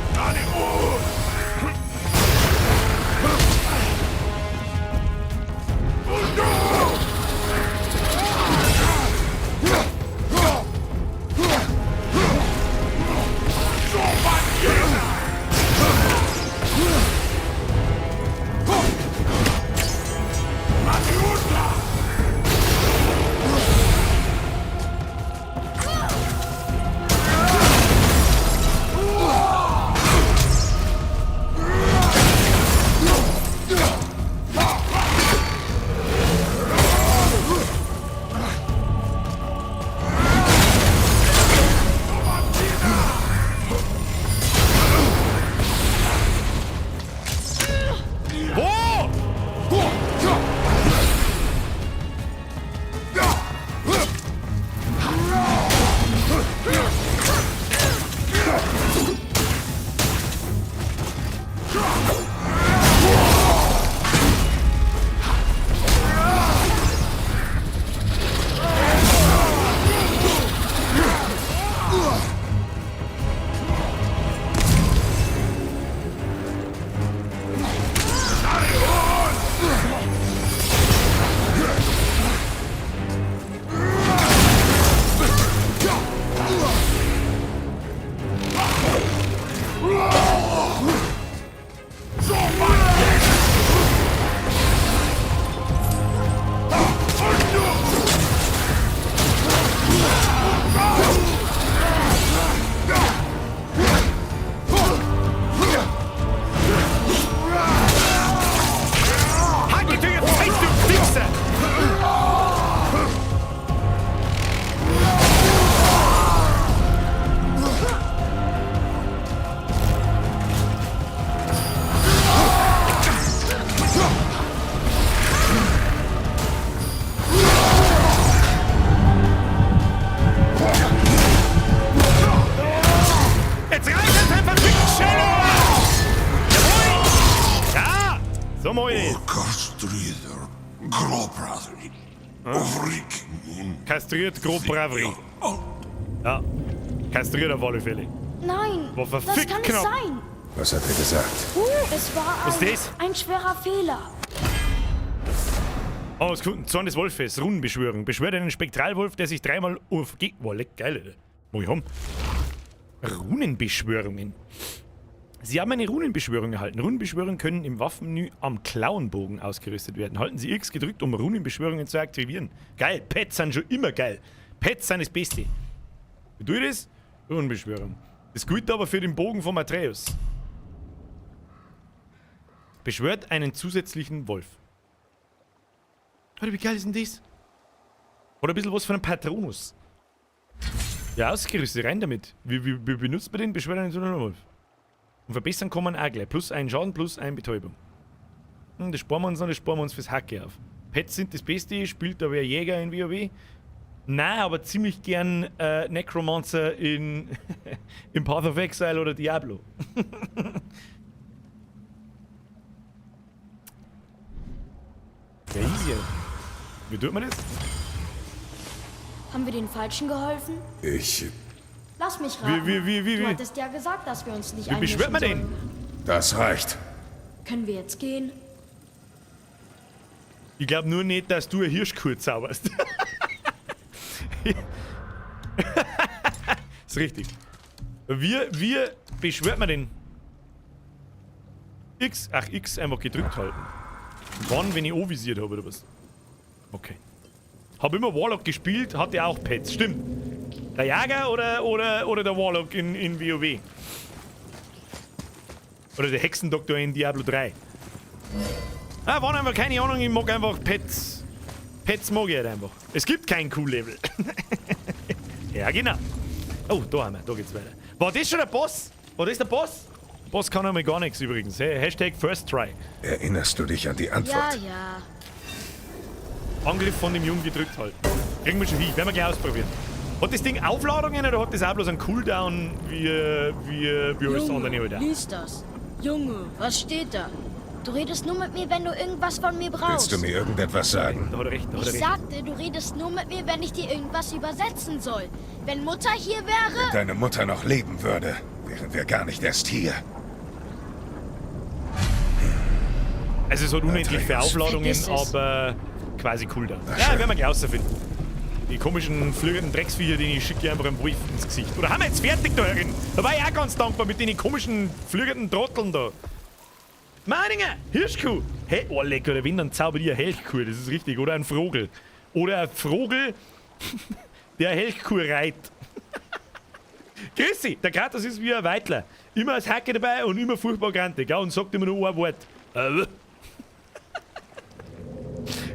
S1: Hacke du jetzt Zeit, du Wichser! Jetzt reicht es einfach mit Cello! Jawohl! Ja! So mach ich das.
S8: Kastriður grófraðri og
S1: Kastriert grob Bravri. Ja. Kastriert auf alle Fälle.
S5: Nein,
S1: War
S5: das
S1: verfickt
S5: kann nicht
S1: knapp.
S5: sein.
S6: Was hat er gesagt?
S5: Es war
S1: Was ist
S5: ein schwerer Fehler.
S1: Oh, es kommt Zorn des Wolfes, Runenbeschwörung. Beschwört einen Spektralwolf, der sich dreimal auf... Boah, leck, geil, Alter. Muss ich haben. Runenbeschwörungen. Sie haben eine Runenbeschwörung erhalten. Runenbeschwörungen können im Waffenmenü am Klauenbogen ausgerüstet werden. Halten Sie X gedrückt, um Runenbeschwörungen zu aktivieren. Geil, Pets sind schon immer geil. Pets sind das Beste. Wie tue ich das? Runenbeschwörung. Das gilt aber für den Bogen von Atreus. Beschwört einen zusätzlichen Wolf. Alter, wie geil ist denn das? Oder ein bisschen was von einem Patronus. Ja, ausgerüstet, rein damit. Wie benutzt man den? Beschwört einen zusätzlichen Wolf. Und verbessern kann man auch gleich. Plus ein Schaden, plus ein Betäubung. Das sparen wir uns noch, das sparen wir uns fürs Hacke auf. Pets sind das Beste, spielt aber Jäger in WoW. Nein, aber ziemlich gern Necromancer in, in Path of Exile oder Diablo. Ja, easy. Wie tut man das?
S5: Haben wir den Falschen geholfen?
S6: Ich.
S5: Lass mich raten.
S1: Wie?
S5: Du hattest ja gesagt, dass wir uns nicht
S1: Wie beschwört man
S5: einmischen
S1: den?
S5: sollen.
S6: Das reicht.
S5: Können wir jetzt gehen?
S1: Ich glaub nur nicht, dass du eine Hirschkuh zauberst. Ist richtig. Wie beschwört man den? X, ach X einfach gedrückt halten. Und wann, wenn ich O-visiert habe oder was? Okay. Hab immer Warlock gespielt, hatte auch Pets, stimmt. Der Jäger oder der Warlock in WoW? Oder der Hexendoktor in Diablo 3. Ah, waren einfach keine Ahnung, ich mag einfach Pets. Pets mag ich halt einfach. Es gibt kein Cool-Level. Ja, genau. Oh, da haben wir, da geht's weiter. War das schon der Boss? War das der Boss? Der Boss kann einmal gar nichts übrigens. Hey, Hashtag First Try.
S6: Erinnerst du dich an die Antwort?
S5: Ja, ja.
S1: Angriff von dem Jungen gedrückt halten. Kriegen wir schon hin, werden wir gleich ausprobieren. Hat das Ding Aufladungen oder hat das auch bloß einen Cooldown wie alles andere halt auch?
S5: lies das. Junge, was steht da? Du redest nur mit mir, wenn du irgendwas von mir brauchst.
S6: Willst du mir irgendetwas sagen?
S1: Da hat er recht, da hat er
S5: Ich
S1: recht.
S5: sagte, du redest nur mit mir, wenn ich dir irgendwas übersetzen soll. Wenn Mutter hier wäre...
S6: Wenn deine Mutter noch leben würde, wären wir gar nicht erst hier.
S1: Also es hat unendlich viele
S6: Atreus.
S1: Aufladungen,
S5: Vergiss es.
S1: aber quasi Cooldown.
S6: Na
S1: Ja,
S6: schön.
S1: werden wir gleich rausfinden. Die komischen fliegenden Drecksviecher, die ich schicke einfach einen Wolf ins Gesicht. Oder haben wir jetzt fertig da herin? Da war ich auch ganz dankbar mit den komischen fliegenden Trotteln da. Meininger, Hirschkuh. Hey, oh lecker, der Wind, dann zaubert ihr eine Helchkuh, das ist richtig. Oder ein Vogel. Oder ein Vogel, der Helchkuh reit. Grüß dich, der Kratos ist wie ein Weitler. Immer als Hacke dabei und immer furchtbar grantig, gell? Und sagt immer nur ein Wort.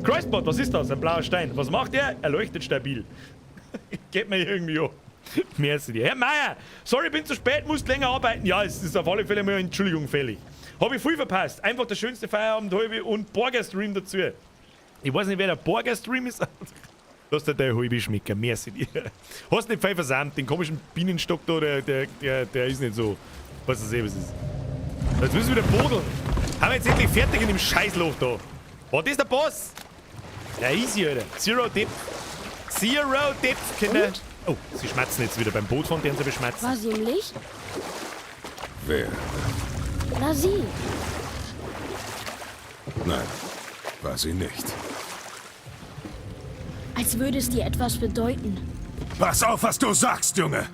S1: Christbot, was ist das? Ein blauer Stein. Was macht er? Er leuchtet stabil. Geht mir irgendwie an. Merci dir. Herr Meier, sorry, bin zu spät, muss länger arbeiten. Ja, es ist auf alle Fälle mal eine Entschuldigung fällig. Hab ich viel verpasst. Einfach der schönste Feierabend halbe und Borger-Stream dazu. Ich weiß nicht, wer der Borger-Stream ist. Lass dir deine halbe schmecken. Merci dir. Hast nicht viel versammelt. Den komischen Bienenstock da, der ist nicht so. Weißt du, was ist. Jetzt müssen wir wieder bodeln. Haben wir jetzt endlich fertig in dem Scheißloch da. Was ist der Boss? Ja, easy, Alter. Zero Depth. Zero Depth, Kinder.
S5: Und?
S1: Oh, sie schmatzen jetzt wieder. Beim Boot von denen sie beschmatzen.
S5: War sie im Licht?
S6: Wer?
S5: Na, sie.
S6: Nein, war sie nicht.
S5: Als würde es dir etwas bedeuten.
S6: Pass auf, was du sagst, Junge!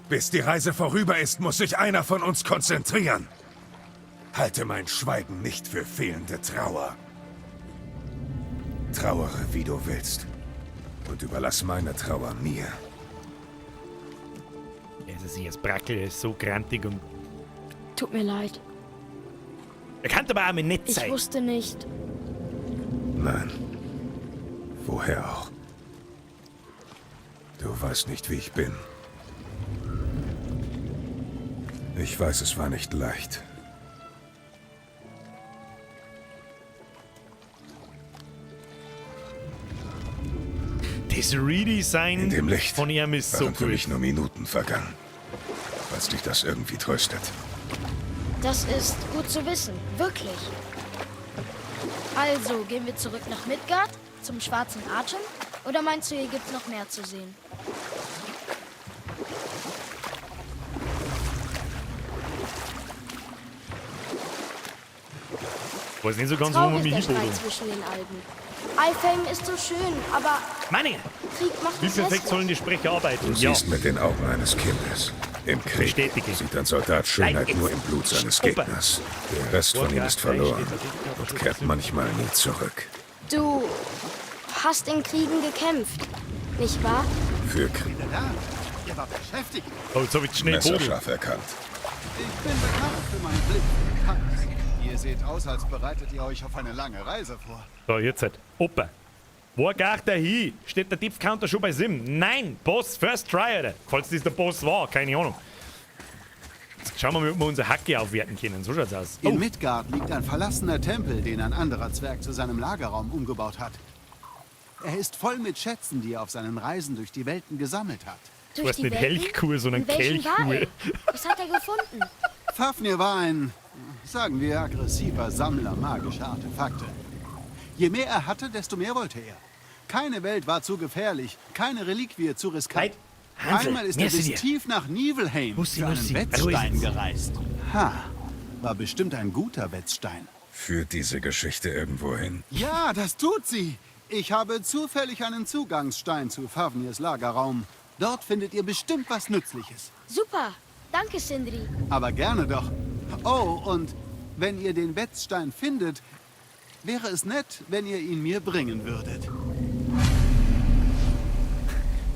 S6: Bis die Reise vorüber ist, muss sich einer von uns konzentrieren. Halte mein Schweigen nicht für fehlende Trauer. Trauere, wie du willst. Und überlass meine Trauer mir.
S1: Er ist sich Brackel, er ist so grantig und.
S5: Tut mir leid.
S1: Er kann aber auch mit nett
S5: Ich
S1: sein.
S5: wusste nicht.
S6: Nein. Woher auch? Du weißt nicht, wie ich bin. Ich weiß, es war nicht leicht.
S1: Das Redesign
S6: In dem Licht
S1: von ihm ist so
S6: waren für
S1: cool.
S6: mich nur Minuten vergangen. Falls dich das irgendwie tröstet.
S5: Das ist gut zu wissen, wirklich. Also, gehen wir zurück nach Midgard, zum schwarzen Atem? Oder meinst du, hier gibt's noch mehr zu sehen?
S1: Weiß nicht so ganz, wo man
S5: Traurig
S1: mich
S5: der Streit
S1: hinbodelt.
S5: zwischen den Alben. Alfheim ist so schön, aber
S1: Manne,
S5: Krieg macht
S1: wie
S5: uns
S1: perfekt
S5: hässlich.
S1: sollen die Sprecher arbeiten?
S6: Du
S1: Ja.
S6: siehst mit den Augen eines Kindes. Im Krieg
S1: Bestätige.
S6: sieht ein Soldat Schönheit
S1: Nein,
S6: nur im Blut seines
S1: Opa.
S6: Gegners. Der Rest von ihm ist verloren und kehrt manchmal nie zurück.
S5: Du hast in Kriegen gekämpft, nicht wahr?
S6: Für Krieg
S7: Wieder da. Ihr wart beschäftigt.
S1: Oh, jetzt hab ich schnell Boden.
S6: messerscharf erkannt.
S7: Ich bin bekannt für meinen Blick für Details. Ihr seht aus, als bereitet ihr euch auf eine lange Reise vor.
S1: So, jetzt halt. Opa. Wo geht der hin? Steht der Deep Counter schon bei Sim? Nein! Boss, first try, Alter. Falls das der Boss war, keine Ahnung. Jetzt schauen wir mal, ob wir unser Hacke aufwerten können. So schaut's aus.
S7: In
S1: Oh,
S7: Midgard liegt ein verlassener Tempel, den ein anderer Zwerg zu seinem Lagerraum umgebaut hat. Er ist voll mit Schätzen, die er auf seinen Reisen durch die Welten gesammelt hat.
S5: Durch
S1: heißt
S5: die
S1: nicht
S5: Welten?
S1: Helchkur, sondern
S5: In welchen war
S1: Kelchkur.
S5: er? Was hat er gefunden?
S7: Fafnir war ein, sagen wir, aggressiver Sammler magischer Artefakte. Je mehr er hatte, desto mehr wollte er. Keine Welt war zu gefährlich, keine Reliquie zu riskant.
S1: Nein, Hansel,
S7: Einmal ist er
S1: merci
S7: bis
S1: dir.
S7: tief nach Niflheim
S1: Nussi,
S7: für einen
S1: Nussi.
S7: Wetzstein
S1: Ruhig.
S7: gereist. Ha, war bestimmt ein guter Wetzstein.
S6: Führt diese Geschichte irgendwo hin?
S7: Ja, das tut sie. Ich habe zufällig einen Zugangsstein zu Fafnirs Lagerraum. Dort findet ihr bestimmt was Nützliches.
S5: Super. Danke, Sindri.
S7: Aber gerne doch. Oh, und wenn ihr den Wetzstein findet, wäre es nett, wenn ihr ihn mir bringen würdet.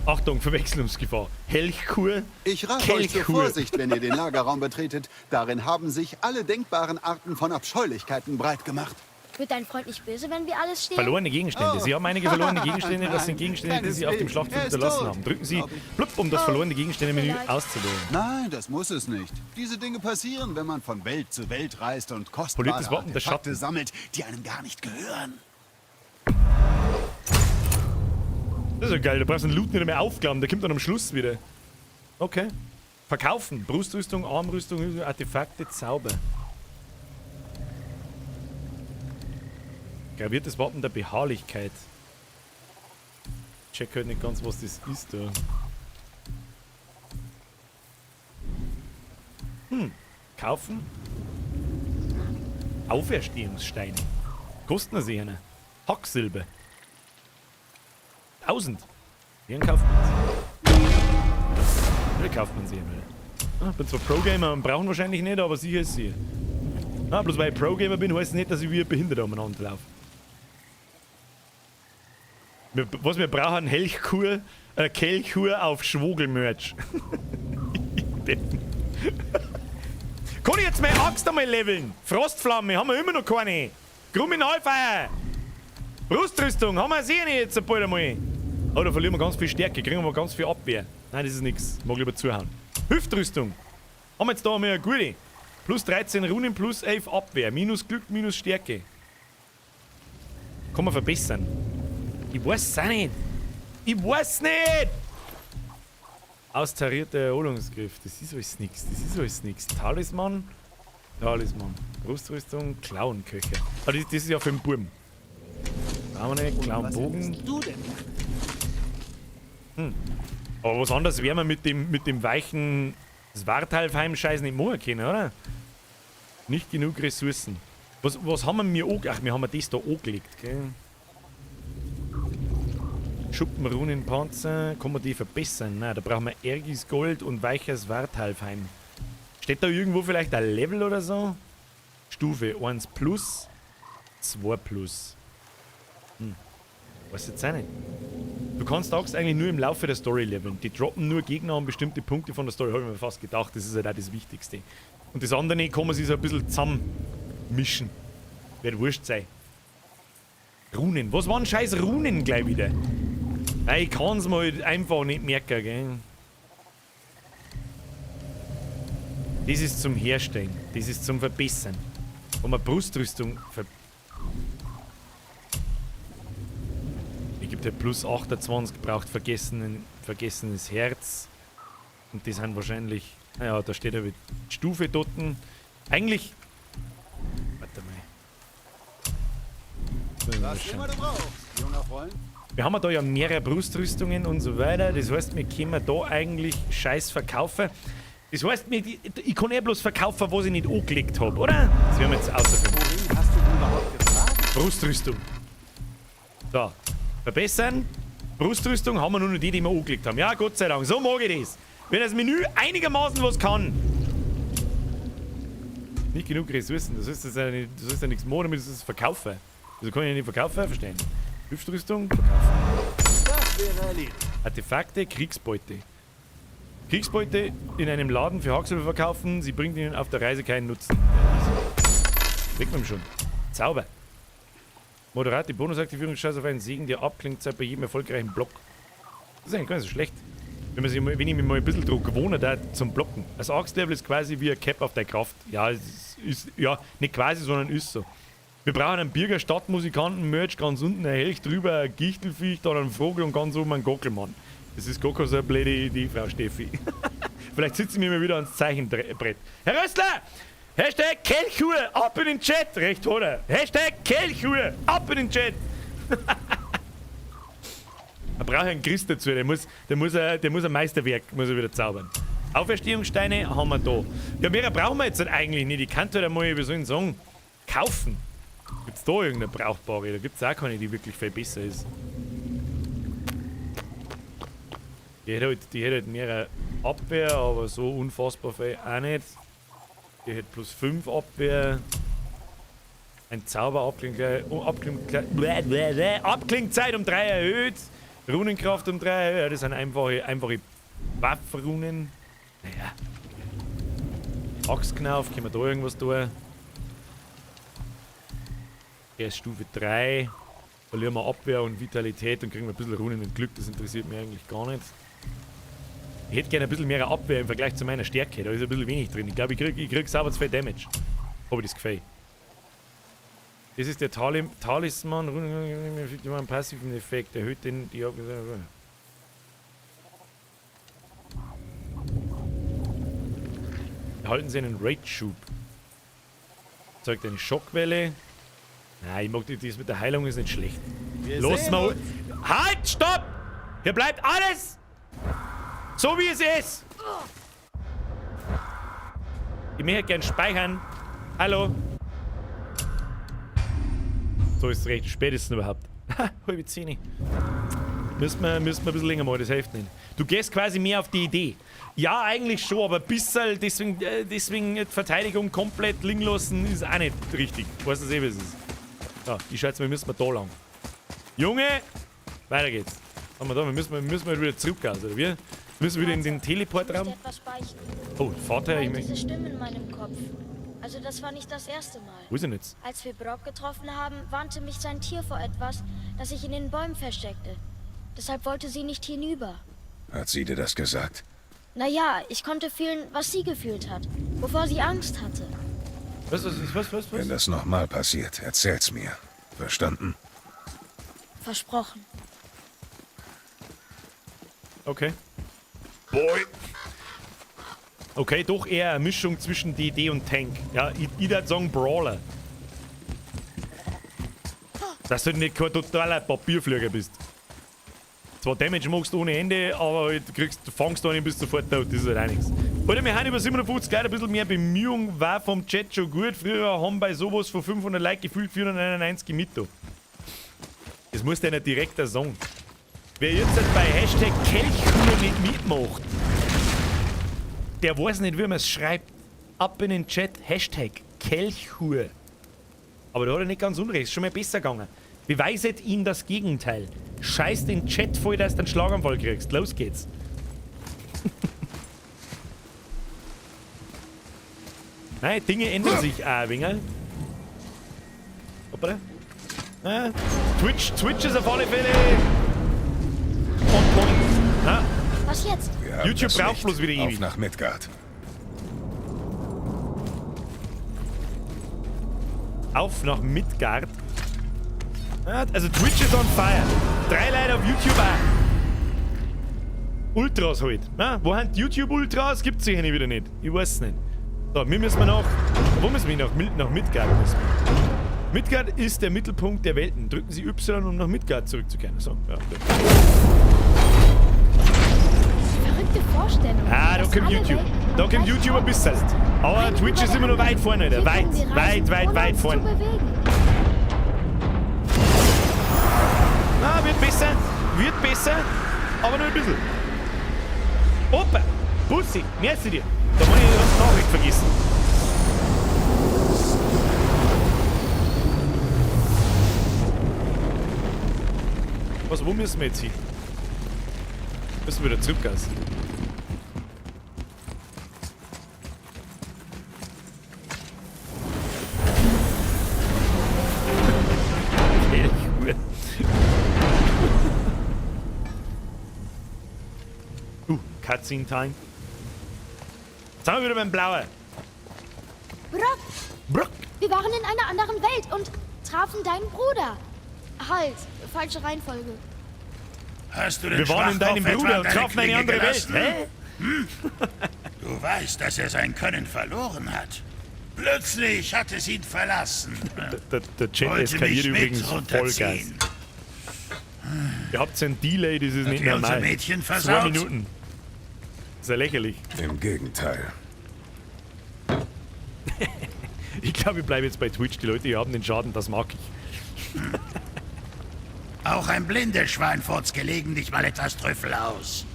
S1: Achtung, Verwechslungsgefahr. Helchkur.
S7: Ich rate euch zur
S1: Kelchkur.
S7: Vorsicht, wenn ihr den Lagerraum betretet. Darin haben sich alle denkbaren Arten von Abscheulichkeiten breit gemacht.
S5: Wird dein Freund nicht böse, wenn wir alles stehlen?
S1: Verlorene Gegenstände. Sie haben einige verlorene Gegenstände. Das sind Gegenstände, die Sie auf dem
S7: Keineswegs.
S1: Schlachtfeld
S7: Er ist
S1: hinterlassen
S7: tot,
S1: haben. Drücken Sie
S7: glaub ich.
S1: blub, um das verlorene Gegenstände-Menü
S5: Vielleicht.
S1: auszuwählen.
S7: Nein, das muss es nicht. Diese Dinge passieren, wenn man von Welt zu Welt reist und kostbare
S1: Poliertes Wappen der
S7: Artefakte
S1: Schatten.
S7: sammelt, die einem gar nicht gehören.
S1: Das ist ja geil, da brauchst du den Loot nicht mehr aufklappen, der kommt dann am Schluss wieder. Okay. Verkaufen. Brustrüstung, Armrüstung, Artefakte, Zauber. Graviertes Wappen der Beharrlichkeit. Check halt nicht ganz, was das ist da. Kaufen. Auferstehungssteine. Kosten sie einer. Hacksilber. 1000. Den kauft man sie. Den kauft man sie einmal. Ah, bin zwar Pro-Gamer und brauchen wahrscheinlich nicht, aber sicher ist sie. Ah, bloß weil ich Pro-Gamer bin, heißt es nicht, dass ich wie ein Behinderter umeinander laufe. Was wir brauchen, Helchkur, Kelchkur auf Schwogelmerch. Deppen. Kann ich jetzt meine Axt einmal leveln? Frostflamme haben wir immer noch keine. Kruminalfeuer. Brustrüstung haben wir sicher nicht jetzt bald einmal. Oh, da verlieren wir ganz viel Stärke, kriegen wir ganz viel Abwehr. Nein, das ist nix. Mag lieber zuhauen. Hüftrüstung. Haben wir jetzt da einmal eine gute. Plus 13 Runen, plus 11 Abwehr. Minus Glück, minus Stärke. Kann man verbessern. Ich weiß es auch nicht. Ich weiß nicht! Austarierter Erholungsgriff. Das ist alles nix. Das ist alles nix. Talisman. Talisman. Brustrüstung, Klauenköcher. Ah, das ist ja für den Burm. Brauchen wir nicht. Klauenbogen.
S7: Was du denn?
S1: Aber was anderes werden wir mit dem weichen Svartalfheim-Scheiß nicht machen können, oder? Nicht genug Ressourcen. Was haben wir mir Ach, wir haben das da angelegt, gell? Schuppenrunenpanzer, kann man die verbessern? Nein, da brauchen wir Ergis Gold und weiches Svartalfheim. Steht da irgendwo vielleicht ein Level oder so? Stufe 1 plus, 2 plus. Weiß jetzt auch nicht. Du kannst Axt eigentlich nur im Laufe der Story leveln. Die droppen nur Gegner an bestimmte Punkte von der Story, habe ich mir fast gedacht. Das ist halt auch das Wichtigste. Und das andere kann man sich so ein bisschen zusammenmischen. Wird wurscht sein. Runen. Was waren scheiß Runen gleich wieder? Nein, ich kann's mir halt einfach nicht merken, gell? Das ist zum Herstellen. Das ist zum Verbessern. Um eine Brustrüstung ver... Ich gebe dir plus 28, braucht vergessenes Herz. Und die sind wahrscheinlich... Naja, da steht ja die Stufe dort. Eigentlich... Warte mal.
S7: Was immer du brauchst, junger Freund.
S1: Wir haben ja da ja mehrere Brustrüstungen und so weiter. Das heißt, wir können da eigentlich Scheiß verkaufen. Das heißt, ich kann eh bloß verkaufen, was ich nicht angelegt habe, oder? Das werden wir jetzt außerfinden.
S7: Worin hast du überhaupt gefragt?
S1: Brustrüstung. So. Verbessern. Brustrüstung haben wir nur noch die, die wir angelegt haben. Ja, Gott sei Dank. So mag ich das. Wenn das Menü einigermaßen was kann. Nicht genug Ressourcen. Das ist ja nicht, das ist ja nichts mehr, damit es verkaufen. Also kann ich ja nicht verkaufen, verstehen. Hüftrüstung, verkaufen.
S7: Das wäre erledigt.
S1: Artefakte, Kriegsbeute. Kriegsbeute in einem Laden für Hacksilber verkaufen, sie bringt ihnen auf der Reise keinen Nutzen. Kriegt man schon. Zauber. Moderate Bonusaktivierungschance auf einen Segen, der abklingt, bei jedem erfolgreichen Block. Das ist eigentlich gar nicht so schlecht. Wenn ich mich mal ein bisschen drauf gewohnt habe, zum Blocken. Das Axt-Level ist quasi wie ein Cap auf der Kraft. Ja, es ist, ja, nicht quasi, sondern ist so. Wir brauchen einen Birger Stadtmusikanten, Merch, ganz unten ein Elch, drüber ein Gichtelfiech, dann ein Vogel und ganz oben ein Gockelmann. Das ist gar keine so eine blöde Idee, Frau Steffi. Vielleicht sitzen wir mal wieder ans Zeichenbrett. Herr Rössler! Hashtag Kelchhuhr, ab in den Chat! Recht, oder? Hashtag Kelchhuhr, ab in den Chat! Da braucht einen Christ dazu, der muss ein Meisterwerk muss er wieder zaubern. Auferstehungssteine haben wir da. Ja, mehr brauchen wir jetzt eigentlich nicht. Ich kann halt einmal, wie soll ich sagen, kaufen. Gibt's da irgendeine brauchbare? Da gibt's auch keine, die wirklich viel besser ist. Die hätte halt mehr Abwehr, aber so unfassbar viel auch nicht. Die hätte plus 5 Abwehr. Ein Zauber Abklingzeit um 3 erhöht. Runenkraft um 3 erhöht. Ja, das sind einfache Waffenrunen. Naja. Axtknauf, können wir da irgendwas tun? Er ist Stufe 3. Verlieren wir Abwehr und Vitalität und kriegen wir ein bisschen Runen und Glück. Das interessiert mich eigentlich gar nicht. Ich hätte gerne ein bisschen mehr Abwehr im Vergleich zu meiner Stärke. Da ist ein bisschen wenig drin. Ich glaube, ich krieg sauber zu viel Damage. Habe ich das Gefühl. Das ist der Talisman. Einen passiven Effekt. Erhöht den. Die Erhalten Sie einen Rage-Schub. Zeigt eine Schockwelle. Nein, ich mag das mit der Heilung ist nicht schlecht. Los mal. Halt! Stopp! Hier bleibt alles! So wie es ist! Ich möchte gern speichern. Hallo. So ist es recht. Spätestens überhaupt. Ha, 9:30. Müssen wir ein bisschen länger machen, das hilft nicht. Du gehst quasi mehr auf die Idee. Ja, eigentlich schon, aber ein bisschen, deswegen Verteidigung komplett liegen lassen, ist auch nicht richtig. Weißt du eh, wie es ist. So, ich schätze, wir müssen da lang. Junge, weiter geht's. Haben wir da, wir müssen wieder zurück, also wir müssen wieder in den Teleportraum. Oh, Vater, ich
S5: möchte. Diese Stimme in meinem Kopf. Also das war nicht das erste Mal.
S1: Wo ist denn jetzt?
S5: Als wir Brock getroffen haben, warnte mich sein Tier vor etwas, das sich in den Bäumen versteckte. Deshalb wollte sie nicht hinüber.
S6: Hat sie dir das gesagt?
S5: Naja, ich konnte fühlen, was sie gefühlt hat, wovor sie Angst hatte.
S1: Was?
S6: Wenn das nochmal passiert, erzähl's mir. Verstanden?
S5: Versprochen.
S1: Okay. Boy. Okay, doch eher eine Mischung zwischen DD und Tank. Ja, ich würde sagen Brawler. Dass du nicht kein totaler Papierflieger bist. Zwar Damage machst du ohne Ende, aber halt du fangst da nicht bis sofort tot, das ist halt auch nichts. Alter, wir haben über 750 Leute, ein bisschen mehr Bemühung war vom Chat schon gut. Früher haben bei sowas von 500 Like gefühlt 499 mit da. Das muss der nicht direkt sagen. Wer jetzt halt bei Hashtag Kelchhuhr nicht mitmacht, der weiß nicht, wie man es schreibt. Ab in den Chat, Hashtag Kelchhuhr. Aber da hat er nicht ganz unrecht, ist schon mal besser gegangen. Beweiset ihm das Gegenteil. Scheiß den Chat voll, dass du einen Schlaganfall kriegst. Los geht's. Nein, Dinge ändern sich auch ein wenig. Hoppala. Ja, Twitch ist auf alle Fälle on point. Ja.
S5: Was jetzt?
S6: Wir haben
S1: YouTube
S6: das
S1: braucht
S6: Licht.
S1: bloß wieder ewig.
S6: Auf nach Midgard.
S1: Auf nach Midgard. Ja, also Twitch ist on fire. 3 Leute auf YouTube auch. Ultras halt. Ja, wo haben die YouTube-Ultras? Gibt's sicher nicht wieder nicht. Ich weiß es nicht. So, wir müssen nach... Wo müssen wir nach, nach Midgard müssen wir. Midgard ist der Mittelpunkt der Welten. Drücken Sie Y, um nach Midgard zurückzukehren. So, ja, gut.
S5: Verrückte Vorstellung.
S1: Ah, da
S5: dass
S1: kommt
S5: alle
S1: YouTube.
S5: Welten
S1: Da
S5: am
S1: kommt
S5: gleichen
S1: YouTube ein
S5: Ort
S1: bisschen.
S5: sind.
S1: Aber
S5: Eine
S1: Twitch
S5: über
S1: ist
S5: der
S1: immer noch weit
S5: anderen.
S1: vorne, Alter.
S5: Hier
S1: Weit,
S5: können wir
S1: weit,
S5: reisen,
S1: weit,
S5: ohne
S1: weit
S5: uns zu
S1: vorne.
S5: bewegen.
S1: Na, wird besser. Wird besser. Aber nur ein bisschen. Opa! Bussi! Merci dir! Da muss ich die Nachricht vergessen. Was, wo müssen wir jetzt hin? Müssen wir wieder zurück, also. Cutscene Time. Jetzt sind wir wieder beim Blauen.
S5: Brock!
S1: Brock!
S5: Wir waren in einer anderen Welt und trafen deinen Bruder. Halt, falsche Reihenfolge.
S8: Hast du den
S1: Wir waren in deinem
S8: Schwachkopf etwa
S1: Bruder
S8: an
S1: und
S8: deine
S1: trafen eine
S8: Klinge
S1: andere Welt.
S8: gelassen?
S1: Hä?
S8: Hm? Du weißt, dass er sein Können verloren hat. Plötzlich hat es ihn verlassen.
S1: Der Chat
S8: Wollte
S1: eskaliert
S8: mich mit
S1: übrigens Vollgas.
S8: runterziehen.
S1: Ihr habt ein Delay, das ist
S8: Hat
S1: nicht
S8: ihr unser
S1: normal.
S8: Mädchen
S1: 2
S8: versaut?
S1: Minuten. Das ist ja lächerlich.
S6: Im Gegenteil.
S1: Ich glaube, ich bleibe jetzt bei Twitch. Die Leute, die haben den Schaden, das mag ich.
S8: Auch ein blindes Schwein furzt gelegentlich mal etwas Trüffel aus.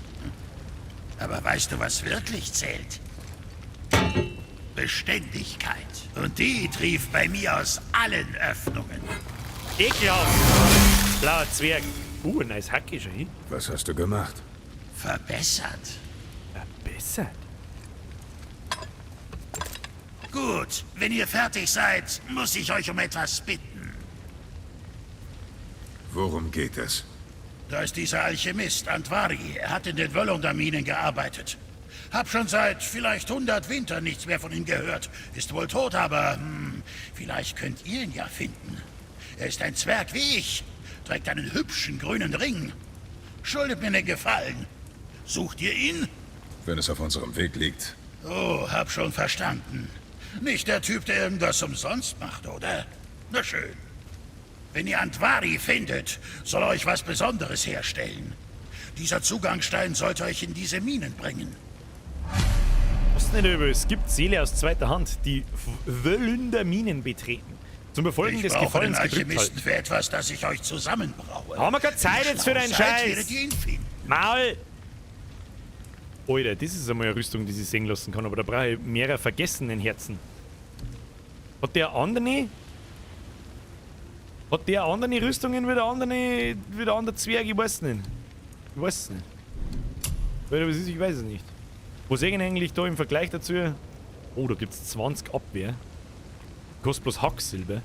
S8: Aber weißt du, was wirklich zählt? Beständigkeit. Und die trief bei mir aus allen Öffnungen.
S1: Ekelhaft! Blauer Zwerg. Nice Hacke schon hin.
S6: Was hast du gemacht?
S8: Verbessert.
S1: Verbessert?
S8: Gut, wenn ihr fertig seid, muss ich euch um etwas bitten.
S6: Worum geht es?
S8: Da ist dieser Alchemist, Andvari. Er hat in den Völunderminen gearbeitet. Hab schon seit vielleicht 100 Wintern nichts mehr von ihm gehört. Ist wohl tot, aber vielleicht könnt ihr ihn ja finden. Er ist ein Zwerg wie ich, trägt einen hübschen grünen Ring. Schuldet mir einen Gefallen. Sucht ihr ihn?
S6: Wenn es auf unserem Weg liegt.
S8: Oh, hab schon verstanden. Nicht der Typ, der irgendwas umsonst macht, oder? Na schön. Wenn ihr Andvari findet, soll er euch was Besonderes herstellen. Dieser Zugangsstein sollte euch in diese Minen bringen.
S1: Was nicht über, es gibt Seele aus zweiter Hand, die Völünder Minen betreten. Zum Befolgen
S8: Ich
S1: des
S8: brauche den
S1: Gefallens gedrückt
S8: Alchemisten
S1: halten.
S8: für etwas, das ich euch zusammenbraue.
S1: Haben wir keine Zeit
S8: Wenn ihr
S1: jetzt für
S8: schlau
S1: deinen
S8: seid,
S1: Scheiß?
S8: werdet ihr ihn finden.
S1: Maul! Alter, das ist einmal eine Rüstung, die sich sehen lassen kann, aber da brauche ich mehrere vergessenen Herzen. Hat der andere... Hat der andere Rüstungen wie der andere, wie der andere Zwerg? Ich weiß nicht. Ich weiß es nicht. Alter, was ist? Ich weiß es nicht. Wo sehe ich denn eigentlich da im Vergleich dazu? Oh, da gibt's 20 Abwehr. Kostet bloß Hacksilber.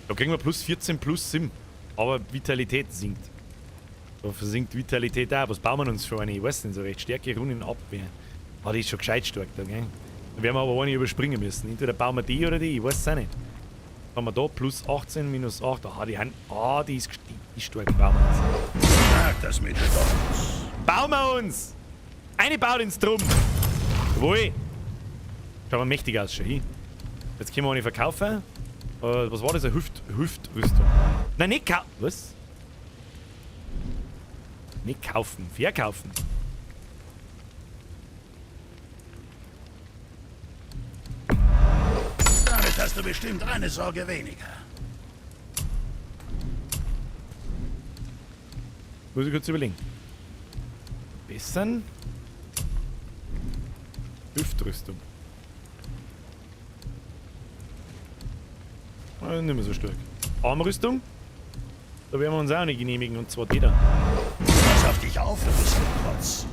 S1: Da kriegen wir plus 14, plus 7. Aber Vitalität sinkt. Da versinkt Vitalität auch. Was bauen wir uns für eine? Ich weiß nicht so recht. Stärke, Runen, Abwehr. Ah, die ist schon gescheit stark da, gell? Da werden wir aber eine überspringen müssen. Entweder bauen wir die oder die. Ich weiß es auch nicht. Haben wir da plus 18, minus 8. Aha, die haben. Ah, die ist, die ist stark. Bauen wir uns.
S8: Sag das mit Stolz.
S1: Bauen wir uns! Eine baut ins Drum! Jawohl! Schaut mal mächtig aus schon hin. Jetzt können wir eine verkaufen. Was war das? Eine Hüftrüstung. Nein, nicht was? Nicht kaufen, verkaufen.
S8: Damit hast du bestimmt eine Sorge weniger.
S1: Muss ich kurz überlegen. Bessern. Hüftrüstung. Nicht mehr so stark. Armrüstung? Da werden wir uns auch nicht genehmigen, und zwar die da.
S8: Pass auf dich auf, du bist Rotz.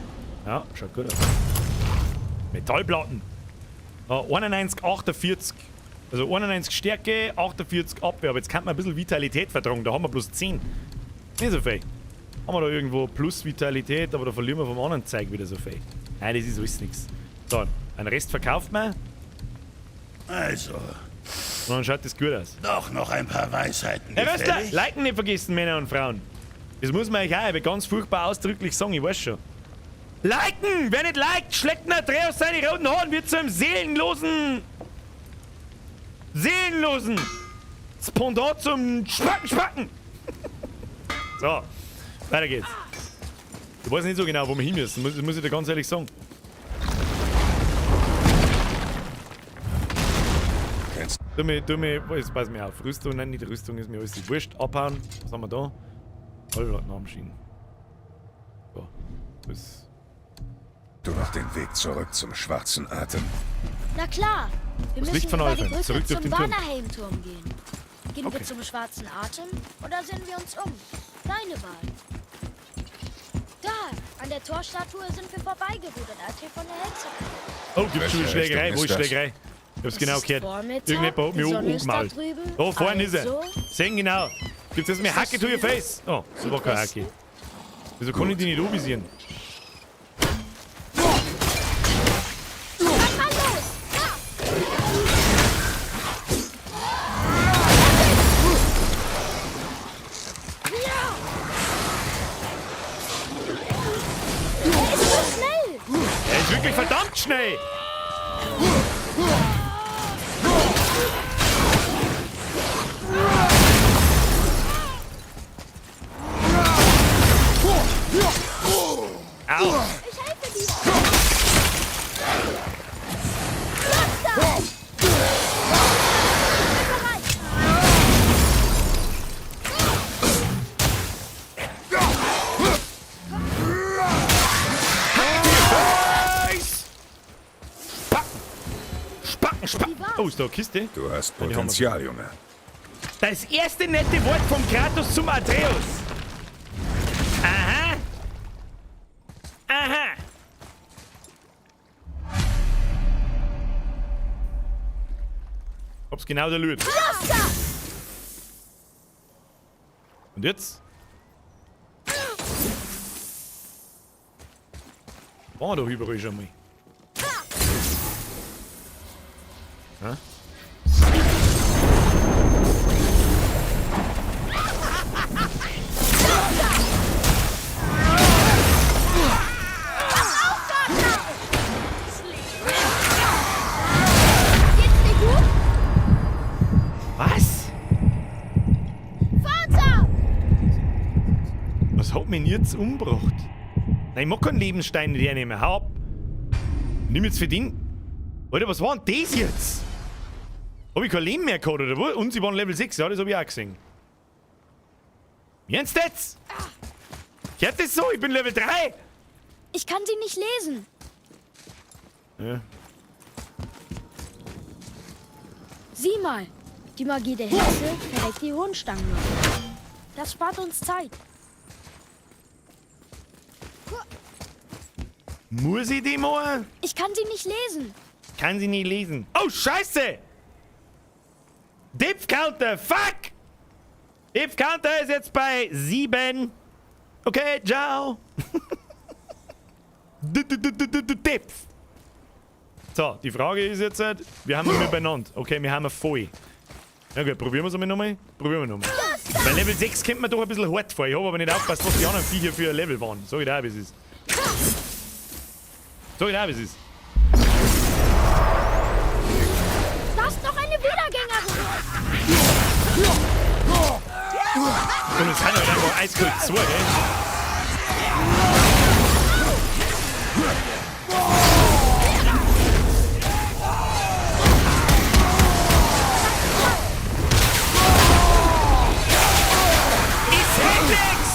S1: Ja, schaut gut aus. Metallplatten. 91, 48. Also 91 Stärke, 48 Abwehr. Aber jetzt kann man ein bisschen Vitalität vertragen. Da haben wir bloß 10. Nicht so viel. Haben wir da irgendwo plus Vitalität, aber da verlieren wir vom anderen Zeug wieder so viel. Nein, das ist alles nichts. So, einen Rest verkauft man.
S8: Also.
S1: Und dann schaut das gut aus.
S8: Doch noch ein paar Weisheiten.
S1: Herr Röstler, liken nicht vergessen, Männer und Frauen. Das muss man euch auch ganz furchtbar ausdrücklich sagen, ich weiß schon. Liken! Wer nicht liked, schlägt einen Atreus seine roten Haaren, wird zu einem seelenlosen... Seelenlosen! Das Pendant zum Spacken, Spacken! So, weiter geht's. Ich weiß nicht so genau, wo wir hin müssen, muss ich dir ganz ehrlich sagen. Tu mir, jetzt pass mir auf. Rüstung, nein, nicht Rüstung, ist mir alles wurscht. Abhauen. Was haben wir da? Vollplatten. So. Das.
S6: Du noch den Weg zurück zum schwarzen Atem.
S5: Na klar. Wir
S1: Das
S5: müssen
S1: Licht von
S5: über die
S1: Alphen.
S5: Brücke
S1: Zurück durch
S5: zum
S1: den Turm.
S5: Vanaheim-Turm gehen. Gehen
S1: Okay.
S5: wir zum schwarzen Atem oder sehen wir uns um? Deine Wahl. Da, an der Torstatue sind wir vorbeigerudert, als wir von der Hexe kamen.
S1: Oh, gibt's schon
S6: Welche
S1: Schlägerei?
S6: Richtung
S1: Wo ist
S6: ist das?
S1: Schlägerei? Ich hab's
S5: Es
S1: genau
S5: ist
S1: gehört.
S5: Vormittag,
S1: Irgendjemand hat
S5: die
S1: mich
S5: Sonne ist da
S1: angemalt.
S5: drüben,
S1: Da vorne ist er.
S5: also-
S1: Sehen genau. Gibt's jetzt mehr
S5: Ist das
S1: Hacke to your
S5: Süden?
S1: face? Oh, das war kein Hacke. Wieso kann ich die nicht anvisieren?
S5: Dann mal los! Da! Ja! Er ist so schnell!
S1: Er ist wirklich verdammt schnell! Au!
S5: Ich helfe dir! Laster! Bin bereit!
S1: Face! Spacken! Spacken, spacken! Oh, ist da eine Kiste?
S6: Du hast
S1: Ja, die haben wir.
S6: Potenzial, Junge.
S1: Das erste nette Wort vom Kratos zum Atreus. Aha. Aha. Hab's genau der Lüt. Und jetzt? Waren wir doch überall schon mal. Hä?
S5: Geht's dir gut?
S1: Was?
S5: Vater!
S1: Was hat mich denn jetzt umgebracht? Nein, ich mag keinen Lebensstein nicht hernehmen. Hau ab. Nimm jetzt für den. Alter, was war denn das jetzt? Hab ich kein Leben mehr gehabt, oder was? Und sie waren Level 6, ja, das hab ich auch gesehen. Wie ernst jetzt? Hört das so? Ich bin Level 3!
S5: Ich kann sie nicht lesen.
S1: Ja.
S5: Sieh mal. Die Magie der Hexe verdeckt die Hohenstangen noch. Das spart uns Zeit.
S1: Muss ich die machen?
S5: Ich kann sie nicht lesen.
S1: Kann sie nicht lesen. Oh, Scheiße! Depth Counter, fuck! Depth Counter ist jetzt bei 7. Okay, ciao. Depth. So, die Frage ist jetzt, wir haben ihn benannt. Okay, wir haben ihn voll. Na gut, probieren wir es nochmal. Probieren wir nochmal. Bei Level 6 kommt man doch ein bisschen hart vor. Ich habe aber nicht aufgepasst, was die anderen Viecher für ein Level waren. Sag ich dir auch, wie es ist. Sag ich dir auch, wie es ist.
S5: Da ist noch eine Wiedergängerin.
S1: Und es sind halt einfach eiskalt 2, ey. Ich seh nix!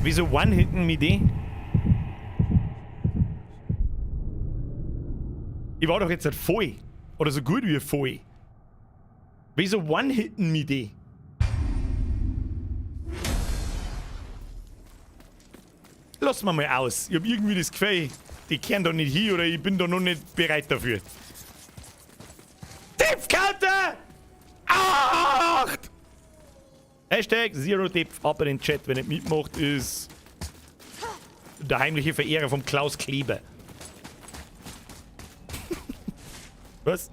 S1: Wieso one-hitten mit die? Ich war doch jetzt halt voll. Oder so gut wie voll. Wieso one-hitten mit die? Lass mal aus. Ich hab irgendwie das Gefühl, die kehren da nicht hin oder ich bin da noch nicht bereit dafür. Tippkarte! 8! Hashtag ZeroDepth ab in den Chat, wenn nicht mitmacht, ist der heimliche Verehrer vom Klaus Kleber. Was?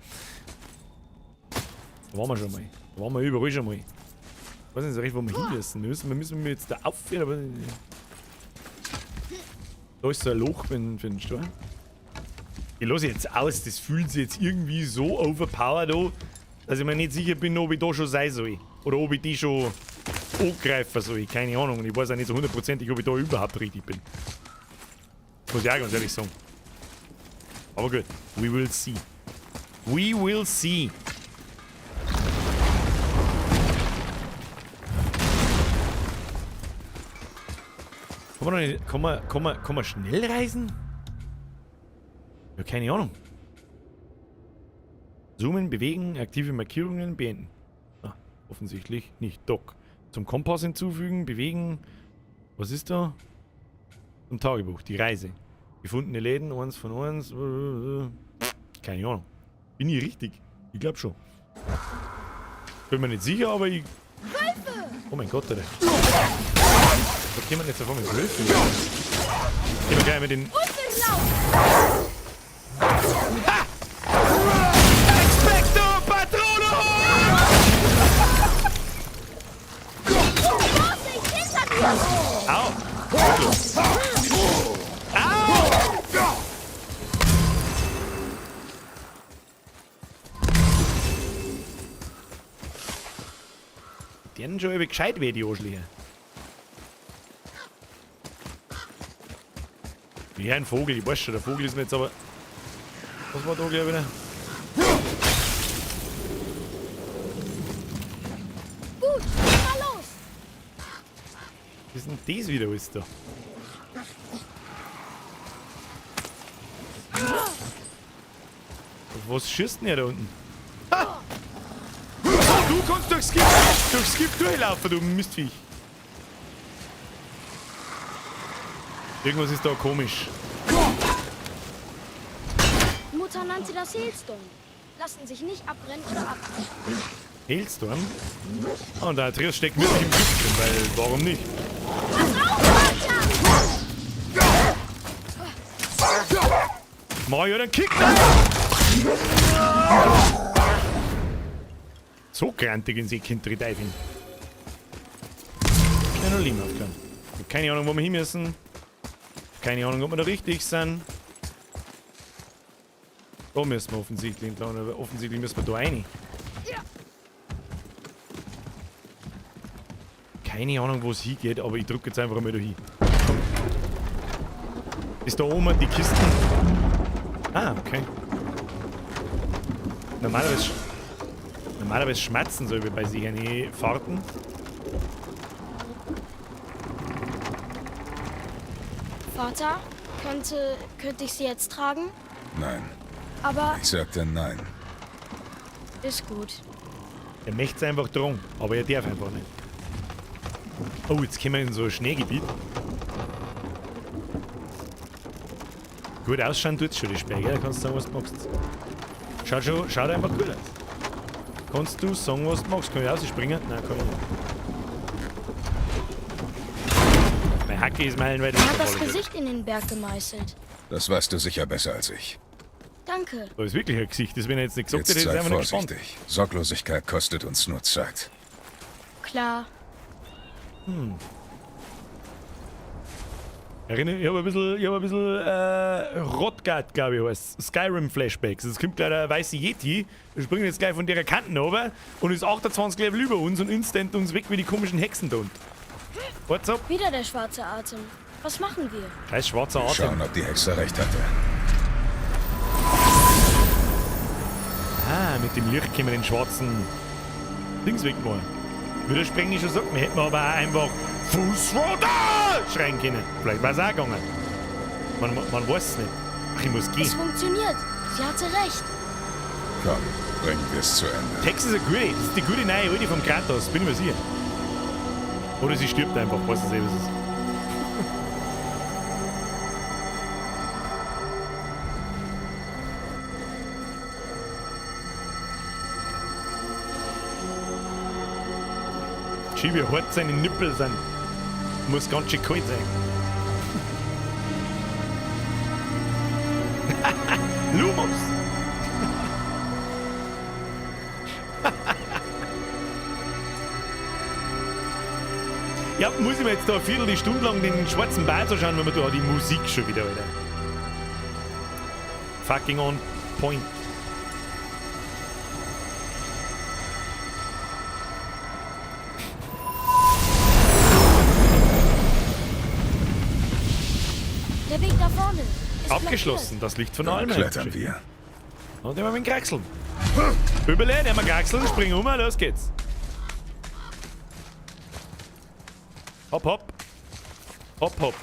S1: Da waren wir schon mal. Da waren wir überall schon mal. Ich weiß nicht so recht, wo wir hin müssen. Müssen wir jetzt da aufhören? Aber da ist so ein Loch für den Sturm. Ich lasse jetzt aus, das fühlt sich jetzt irgendwie so overpowered an, dass ich mir nicht sicher bin, ob ich da schon sein soll. Oder ob ich die schon angreifen soll. Keine Ahnung. Und ich weiß auch nicht so hundertprozentig, ob ich da überhaupt richtig bin. Muss ich auch ganz ehrlich sagen. Aber gut. We will see. We will see. Kann man schnell reisen? Ja, keine Ahnung. Zoomen, bewegen, aktive Markierungen, beenden. Ah, offensichtlich nicht. Doc. Zum Kompass hinzufügen, bewegen. Was ist da? Zum Tagebuch, die Reise. Gefundene Läden, 1 von 1. Keine Ahnung. Bin ich richtig? Ich glaube schon. Bin mir nicht sicher, aber ich... Oh mein Gott, Alter. Da kommen jetzt auf einmal Wölfe. Gehen wir gleich mit den... Ha! Expecto Patronum! Au! Au! Die schon irgendwie gescheit weh, die Arschlöcher. Wie ein Vogel, ich weiß schon, der Vogel ist mir jetzt aber... Was war da gleich wieder?
S5: Gut, mal los!
S1: Was ist denn das wieder alles da? Was schießt denn der da unten? Ha! Oh, du kannst durchs Gift durchlaufen, du Mistviech. Irgendwas ist da komisch.
S5: Mutter nannte das Hailstorm. Lassen sich nicht abbrennen oder abbrennen.
S1: Hailstorm? Oh, und der Atreus steckt wirklich im Gift drin, weil warum nicht?
S5: Pass auf, Vater!
S1: Mario, dann kick! So grantig in See Kind tritt ein. Schnell noch Leben aufklären. Keine Ahnung, wo wir hin müssen. Keine Ahnung, ob wir da richtig sind. Da müssen wir offensichtlich entlang, aber offensichtlich müssen wir da rein. Keine Ahnung, wo es hingeht, aber ich drücke jetzt einfach mal da hin. Ist da oben die Kisten? Ah, okay. Normalerweise schmatzen so wie bei sich eine Fahrten.
S5: Vater, könnte ich sie jetzt tragen?
S6: Nein.
S5: Aber...
S6: Ich sagte nein.
S5: Ist gut.
S1: Er möchte es einfach dran, aber er darf einfach nicht. Oh, jetzt kommen wir in so ein Schneegebiet. Gut ausschauen tut's schon, die Spiel, gell? Da kannst du sagen, was du magst. Schaut einfach gut aus. Kannst du sagen, was du magst? Kann ich rausspringen? Nein, kann ich nicht. Mein Hacke ist meilenweit.
S5: Er hat das Gesicht in den Berg gemeißelt.
S6: Das weißt du sicher besser als ich.
S5: Danke.
S1: Da ist wirklich ein Gesicht, das wenn er jetzt nicht gesagt hätte,
S6: Jetzt
S1: hätte ich
S6: sei
S1: einfach nicht gespannt.
S6: vorsichtig. Sorglosigkeit kostet uns nur Zeit.
S5: Klar.
S1: Hm. Erinnere, ich habe ein bisschen, Rotgard, glaube ich, heißt Skyrim Flashbacks. Es kommt gleich der weiße Yeti, wir springen jetzt gleich von der Kanten runter und ist 28 Level über uns und instant uns weg wie die komischen Hexen da unten. What's up?
S5: Wieder der schwarze Atem. Was machen wir?
S1: Scheiß schwarzer Atem.
S6: Schauen, ob die Hexe recht hatte.
S1: Ah, mit dem Licht können wir den schwarzen Dings wegmachen. Wie der Sprengel schon sagt, wir hätten aber auch einfach Fußroder! Schreien können. Vielleicht war es auch gegangen. Man weiß es nicht. Ach, ich muss gehen.
S5: Es funktioniert. Sie hatte recht.
S6: Komm, bringen wir es zu Ende.
S1: Text ist eine gute. Das ist die gute neue Alte vom Kratos, bin ich mir sicher. Oder sie stirbt einfach, weiß es eh, was es ist. Schau, wie hart seine Nippel sind. Muss ganz schön kalt sein. Lumos! Ja, muss ich mir jetzt da eine Viertelstunde lang den schwarzen Bart anschauen, wenn man da die Musik schon wieder, Alter. Fucking on point.
S5: Der Weg da vorne ist
S1: Abgeschlossen, das Licht von
S6: Dann
S1: Almen.
S6: klettern wir.
S1: Und immer mit dem Kraxeln. Übele, der mal Kraxeln, spring um, los geht's. Hopp, hopp. Hopp, hopp.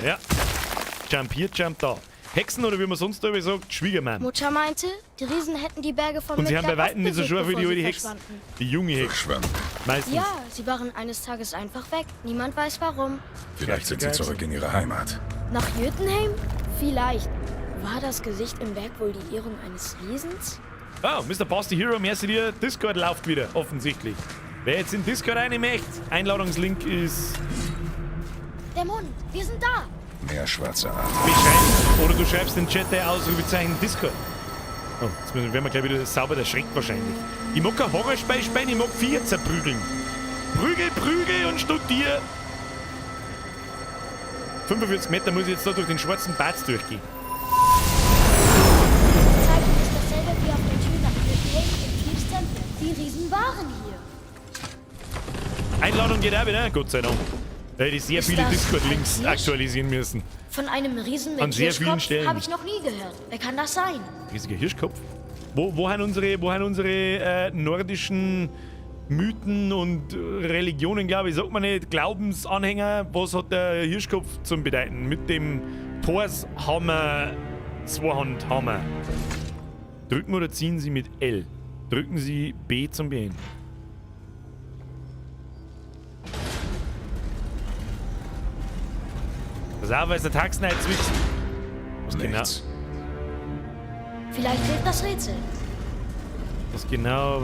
S1: Ja. Jump hier, jump da. Hexen oder wie man sonst da sagt, Schwiegermann.
S5: Mutter meinte, die Riesen hätten die Berge von
S1: Und sie haben bei
S5: Midgard
S1: weitem nicht so
S5: oft
S1: schwer wie die
S5: bewegt,
S1: alte
S5: bevor sie
S1: Hex.
S5: verschwanden.
S1: Die junge Hex.
S6: Verschwanden.
S1: Meistens.
S5: Ja, sie waren eines Tages einfach weg. Niemand weiß warum.
S6: Vielleicht sind sie zurück in ihre Heimat.
S5: Nach Jötunheim? Vielleicht. War das Gesicht im Berg wohl die Ehrung eines Riesens?
S1: Oh, Mr. Basti Hero, merci dir. Discord läuft wieder, offensichtlich. Wer jetzt in Discord rein möchte, Einladungslink ist
S5: Der Mond, wir sind da.
S6: Mehr schwarze Adler.
S1: beschreiben. Oder du schreibst den Chat der Ausrufezeichen Discord. Oh, jetzt werden wir gleich wieder sauber erschreckt wahrscheinlich. Ich mag kein Horrorspiel spielen, ich mag Viecher zerprügeln. Prügel, prügel und studier. 45 Meter muss ich jetzt da durch den schwarzen Bart durchgehen.
S5: Dieses Zeichen ist dasselbe wie auf der Tür nach Jötunheim im Tiefs Tempel. Die Riesen waren hier.
S1: Einladung geht auch wieder, Gott sei Dank. Da hätte ich sehr
S5: Ist
S1: viele
S5: das
S1: Discord-Links
S5: ein Hirsch?
S1: aktualisieren müssen.
S5: Von einem Riesen mit
S1: An sehr vielen
S5: Hirschkopf
S1: Stellen.
S5: habe ich noch nie gehört. Wer kann das sein?
S1: Riesiger Hirschkopf. Wo haben unsere nordischen Mythen und Religionen, glaube ich, sagt man nicht, Glaubensanhänger, was hat der Hirschkopf zum Bedeuten? Mit dem Thors Hammer, Zweihandhammer. Drücken oder ziehen Sie mit L. Drücken Sie B zum Beenden. Pass auf, weil es der Taxen zwickt. Was genau?
S6: Nichts.
S5: Vielleicht hilft das Rätsel.
S1: Was genau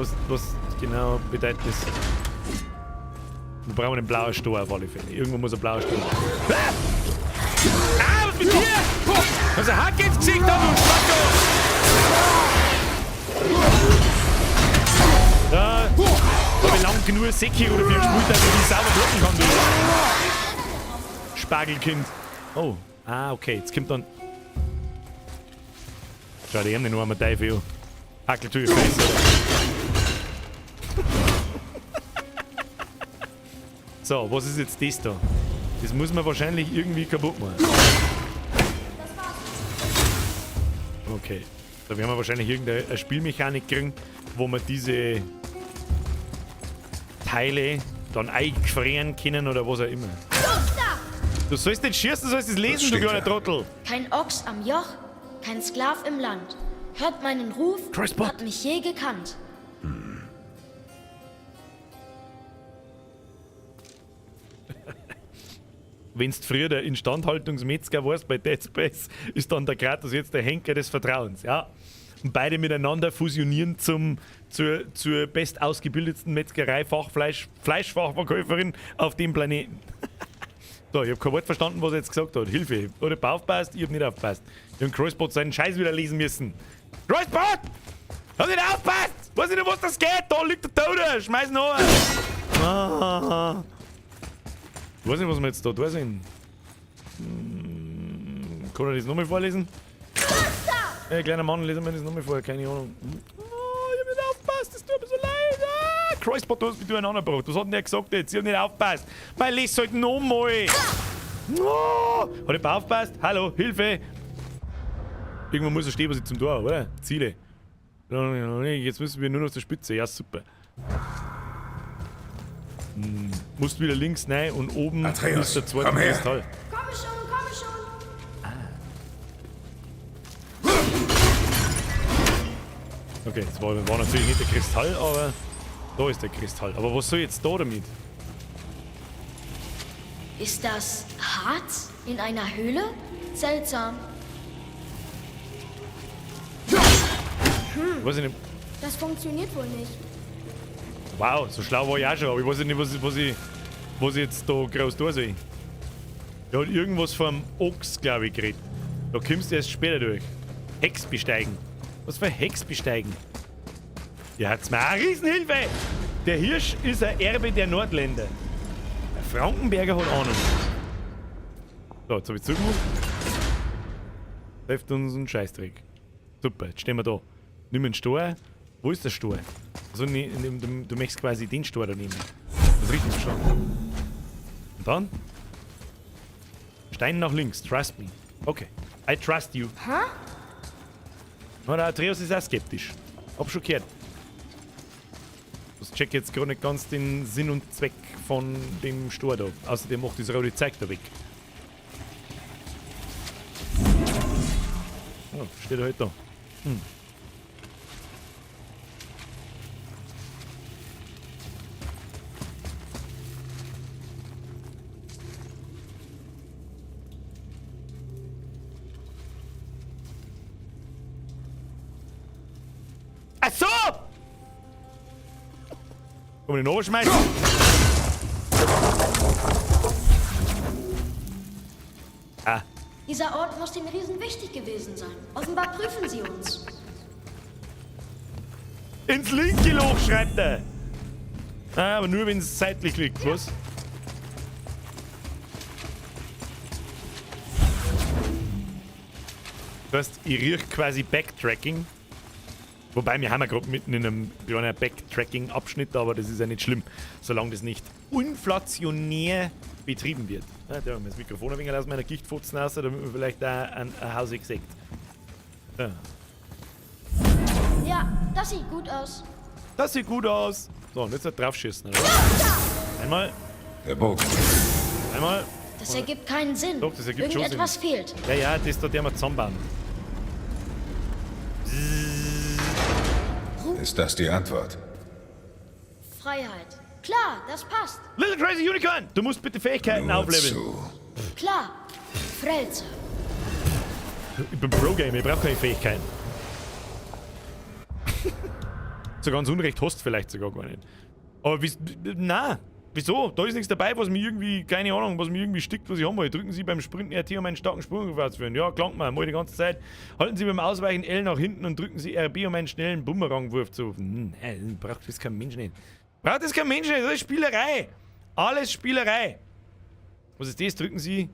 S1: bedeutet das? Wir brauchen einen blauen Stor auf alle Fälle. Irgendwo muss ein blauer Stor. Ah! Ah, was mit dir? Was ein Hack ins Gesicht da, du Spacko! Da hab ich lang genug Sekiro dafür gespielt, dass ich die sauber blocken kann, du Spargelkind. Oh, ah, okay, jetzt kommt dann. Schau, die haben den armen Teufel an. Hackel to your face, Alter. So, was ist jetzt das da? Das muss man wahrscheinlich irgendwie kaputt machen. Okay. Da werden wir wahrscheinlich irgendeine Spielmechanik kriegen, wo wir diese Teile dann eingefrieren können oder was auch immer. Du sollst nicht schießen, du sollst es lesen, du kleiner Trottel.
S5: Kein Ochs am Joch, kein Sklav im Land. Hört meinen Ruf,
S1: Crossbot.
S5: hat mich je gekannt.
S1: Wenn's früher der Instandhaltungsmetzger warst bei Dead Space, ist dann der Kratos jetzt der Henker des Vertrauens, ja. Und beide miteinander fusionieren zur bestausgebildetsten Metzgerei-Fachfleisch, Fleischfachverkäuferin auf dem Planeten. So, ich hab kein Wort verstanden, was er jetzt gesagt hat. Hilfe. Oder hab aufpasst, ich hab nicht aufgepasst. Ich hab Crossbot seinen Scheiß wieder lesen müssen. Crossbot! Hab nicht aufgepasst! Weiß nicht, um was das geht! Da liegt der Tote! Schmeiß ihn an! Ah. Ich weiß nicht, was wir jetzt da sind. Kann er das nochmal vorlesen? Hey, kleiner Mann, lesen wir das nochmal vor, keine Ahnung. Oh, ich hab nicht aufgepasst, das tut mir so leid. Ah, Crossbot, du hast mich durcheinander gebracht. Was hat denn der gesagt jetzt? Ich hab nicht aufgepasst. Mein, les halt nochmal. Oh, hat jemand aufgepasst? Hallo, Hilfe! Irgendwo muss er stehen, was ich zum Tor habe, oder? Ziele. Jetzt müssen wir nur noch zur Spitze. Ja, super. Musst wieder links rein und oben
S6: Atreus,
S1: ist der zweite
S6: komm her.
S1: Kristall.
S5: Komme schon, komme schon.
S1: Okay, das war natürlich nicht der Kristall, aber da ist der Kristall. Aber was soll ich jetzt da damit?
S5: Ist das Harz in einer Höhle? Seltsam.
S1: Weiß ich nicht.
S5: Das funktioniert wohl nicht.
S1: Wow, so schlau war ich auch schon, aber ich weiß nicht, was ich jetzt da groß tun soll. Der hat irgendwas vom Ochs, glaube ich, geredet. Da kommst du erst später durch. Hex besteigen. Was für Hex besteigen? Ja, hat's mir auch Riesenhilfe! Der Hirsch ist ein Erbe der Nordländer. Der Frankenberger hat Ahnung. So, jetzt hab ich zugemacht. Hilft uns ein Scheißdreck. Super, jetzt stehen wir da. Nimm einen Stor. Wo ist der Stor? Also, ne, du möchtest quasi den Stor da nehmen. Das ist richtig verstanden. Und dann? Stein nach links. Trust me. Okay. I trust you.
S5: Hä?
S1: Na, der Atreus ist auch skeptisch. Hab schon gehört. Das check jetzt gerade nicht ganz den Sinn und Zweck von dem Stor da. Außerdem macht das rote Zeug da weg. Oh, steht er halt da. Hm. Ach so! Kann man den hochschmeißen? Ah.
S5: Dieser Ort muss den Riesen wichtig gewesen sein. Offenbar prüfen sie uns.
S1: Ins linke Loch, schreibt er. Ah, aber nur, wenn es seitlich liegt, was? Das heißt, ich riech quasi Backtracking. Wobei, wir haben ja gerade mitten in einem kleinen Backtracking-Abschnitt, aber das ist ja nicht schlimm, solange das nicht inflationär betrieben wird. Ja, da haben wir das Mikrofon ein wenig aus meiner Gichtfotzen raus, damit man vielleicht da ein Haus sieht. Ja.
S5: Ja, das sieht gut aus.
S1: Das sieht gut aus. So, und jetzt halt draufschießen, oder? Einmal.
S6: Der Bogen.
S1: Einmal.
S5: Das ergibt keinen Sinn.
S1: Doch, das ergibt schon Sinn.
S5: Irgendetwas fehlt.
S1: Ja, ja, das da der wir zusammenbauen.
S6: Ist das die Antwort?
S5: Freiheit. Klar, das passt.
S1: Little Crazy Unicorn! Du musst bitte Fähigkeiten
S6: Nur
S1: aufleveln.
S6: zu.
S5: Klar. Frelze.
S1: Ich bin Pro-Gamer, ich brauche keine Fähigkeiten. So ganz Unrecht hast du vielleicht sogar gar nicht. Aber na, wieso? Da ist nichts dabei, was mir irgendwie, keine Ahnung, was mir irgendwie stickt, was ich haben will. Drücken Sie beim Sprinten RT, um einen starken Sprung auszuführen. Ja, klangt mal, mal die ganze Zeit. Halten Sie beim Ausweichen L nach hinten und drücken Sie RB, um einen schnellen Bumerangwurf zu. Nein, braucht das kein Mensch nicht. Braucht das kein Mensch nicht, das ist Spielerei. Alles Spielerei. Was ist das? Drücken Sie.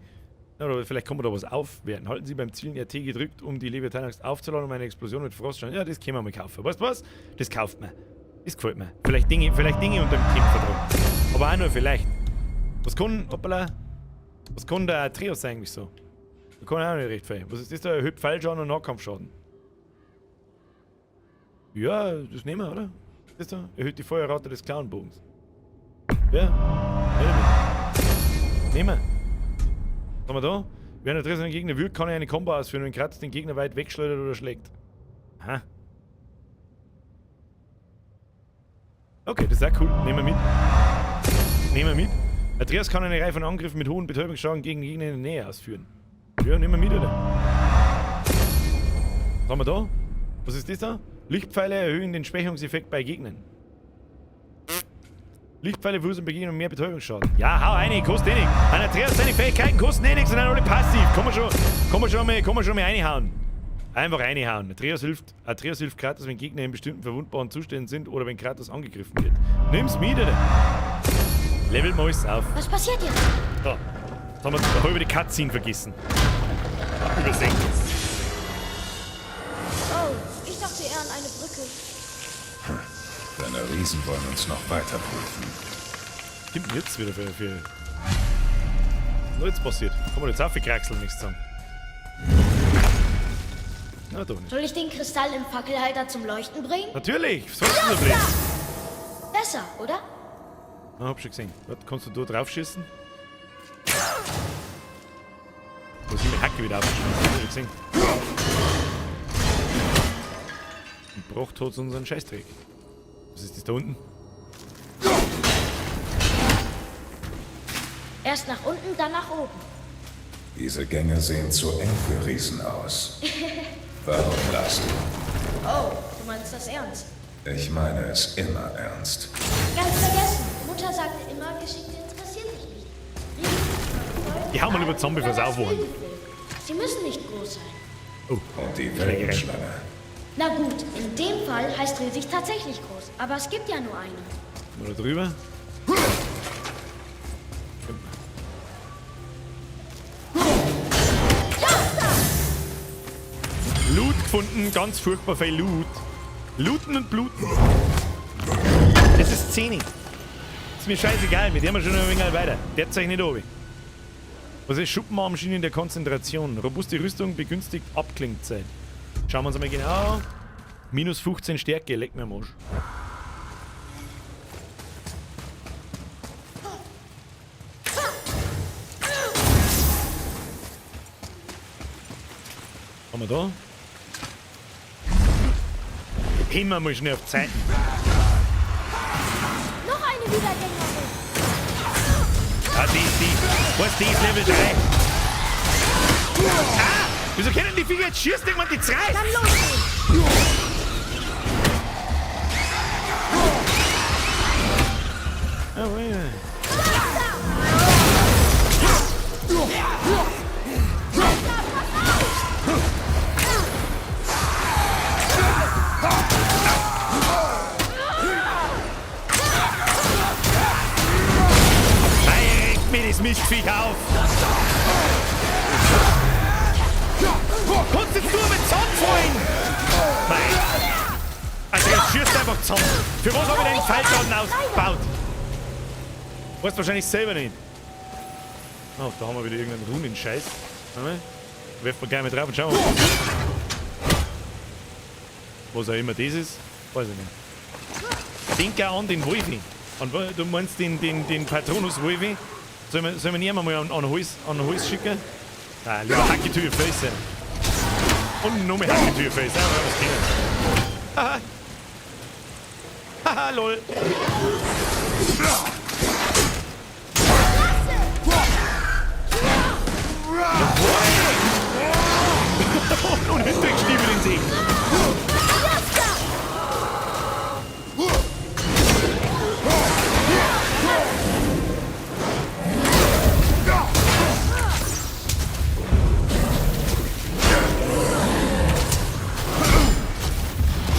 S1: Oder vielleicht kann man da was aufwerten. Halten Sie beim Zielen RT gedrückt, um die Leviathan-Axt aufzuladen, um eine Explosion mit Froststein. Ja, das können wir mal kaufen. Weißt du was? Das kauft man. Das gefällt mir. Vielleicht Dinge unter dem Kämpfer dran. Aber auch nur vielleicht. Was kann, hoppala, was kann der Atreus eigentlich so? Da kann auch nicht recht viel. Was ist das da? Erhöht Pfeilschaden und Nahkampfschaden. Ja, das nehmen wir, oder? Das da? Erhöht die Feuerrate des Clownbogens. Ja. Ja, nehmen wir. Was haben wir da? Während der einen Gegner wirkt, kann er eine Kombo ausführen, wenn Kratos den Gegner weit wegschleudert oder schlägt. Aha. Okay, das ist auch cool. Nehmen wir mit. Nehmen wir mit. Atreus kann eine Reihe von Angriffen mit hohen Betäubungsschaden gegen Gegner in der Nähe ausführen. Ja, nehmen wir mit, oder? Was haben wir da? Was ist das da? Lichtpfeile erhöhen den Schwächungseffekt bei Gegnern. Lichtpfeile verursachen bei Gegnern mehr Betäubungsschaden. Ja, hau rein, kostet eh nichts. An Atreus seine Fähigkeiten kosten eh nichts und sind alle passiv. Kann man schon mal reinhauen. Einfach reinhauen. Atreus hilft Kratos, wenn Gegner in bestimmten verwundbaren Zuständen sind oder wenn Kratos angegriffen wird. Nimm's mit, oder? Level mal alles auf.
S5: Was passiert jetzt?
S1: So. Jetzt haben wir halbe die Cutscene vergessen. Übersehen.
S5: Oh, ich dachte eher an eine Brücke.
S6: Deine Riesen wollen uns noch weiter prüfen.
S1: Kommt denn jetzt wieder für. Was ist jetzt passiert? Kann man jetzt aufgekraxeln, nichts sagen. Na, doch nicht.
S5: Soll ich den Kristall im Fackelhalter zum Leuchten bringen?
S1: Natürlich! So ist das blöd.
S5: Besser, oder?
S1: Ah, hab schon gesehen. Warte, kannst du da drauf schießen? Muss ich mit Hacke wieder aufschießen? Hab ich gesehen. Und braucht hat's unseren Scheißdreck. Was ist das da unten?
S5: Erst nach unten, dann nach oben.
S6: Diese Gänge sehen zu eng für Riesen aus. Warum lachst du?
S5: Oh, du meinst das ernst?
S6: Ich meine es immer ernst.
S5: Ganz vergessen. Mutter sagte immer, Geschichte interessiert dich nicht. Riesen,
S1: Ich hau mal über Zombie fürs Aufwachen.
S5: Sie müssen nicht groß sein.
S1: Oh.
S6: Und die Wellenschlange.
S5: Na gut, in dem Fall heißt riesig tatsächlich groß. Aber es gibt ja nur eine.
S1: Mal da drüber. Loot gefunden, ganz furchtbar viel Loot. Looten und bluten. Es ist 10. Ist mir scheißegal, mit dem wir schon ein wenig weiter. Der zeigt nicht oben. Was ist Schuppenarmschienen der Konzentration? Robuste Rüstung begünstigt Abklingzeit. Schauen wir uns einmal genau. Minus 15 Stärke, leck mir am Arsch. Haben wir da? Immer mal schnell auf Zeiten.
S5: Noch eine Wiedergängerin.
S1: Ah, die ist die. Was, die ist Level 3. Ah! Wieso können die Viecher jetzt schießen? Irgendwann die zerreißt?
S5: Dann los!
S1: Oh, ja. Regt mir das Mistviech auf! Kannst jetzt nur mit zusammenfallen? Nein! Also jetzt schießt einfach zusammen. Für was habe ich den Pfeilschaden ausgebaut? Weißt wahrscheinlich selber nicht. Oh, da haben wir wieder irgendeinen Runenscheiß. Werfen wir gleich mal drauf und schauen wir mal. Was auch immer das ist, weiß ich nicht. Denk auch an den Wolfi. Und du meinst den Patronus Wolfi? Sollen wir ihn mal an den Hals schicken? Ah, lieber Hacke to your face. Und noch mehr Hacke to your face. Ja, was kennen. Haha. Haha, lol. Und Hinterstiefel in See.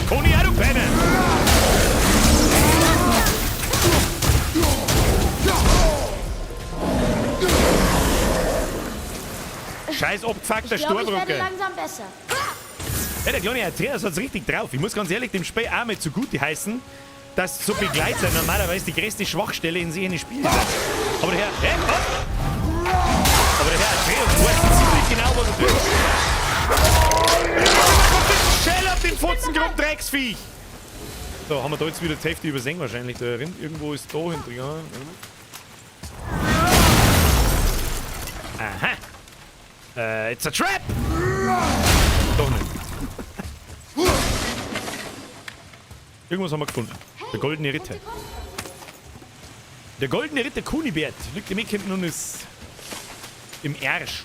S1: Koni, auch du Penner! Scheiß abgefuckter
S5: Ich glaube, ich werde
S1: Storbrücke.
S5: langsam besser.
S1: Ja, der kleine Atreus hat's richtig drauf. Ich muss ganz ehrlich dem Spiel auch mal zugute heißen, dass so Begleiter normalerweise die größte Schwachstelle in sich Spielen sind. Aber der Herr. Hä? Was? Aber der Herr Atreus weiß ziemlich genau, was er tut. Schnell auf den Fotzengrund, Drecksviech! So, haben wir da jetzt wieder die Hälfte übersehen wahrscheinlich. Da drin. Irgendwo ist da hinten. Ja. Aha. It's a trap! Doch nicht. Irgendwas haben wir gefunden. Der goldene Ritter. Der goldene Ritter Kunibert liegt im Eck hinten und ist im Arsch.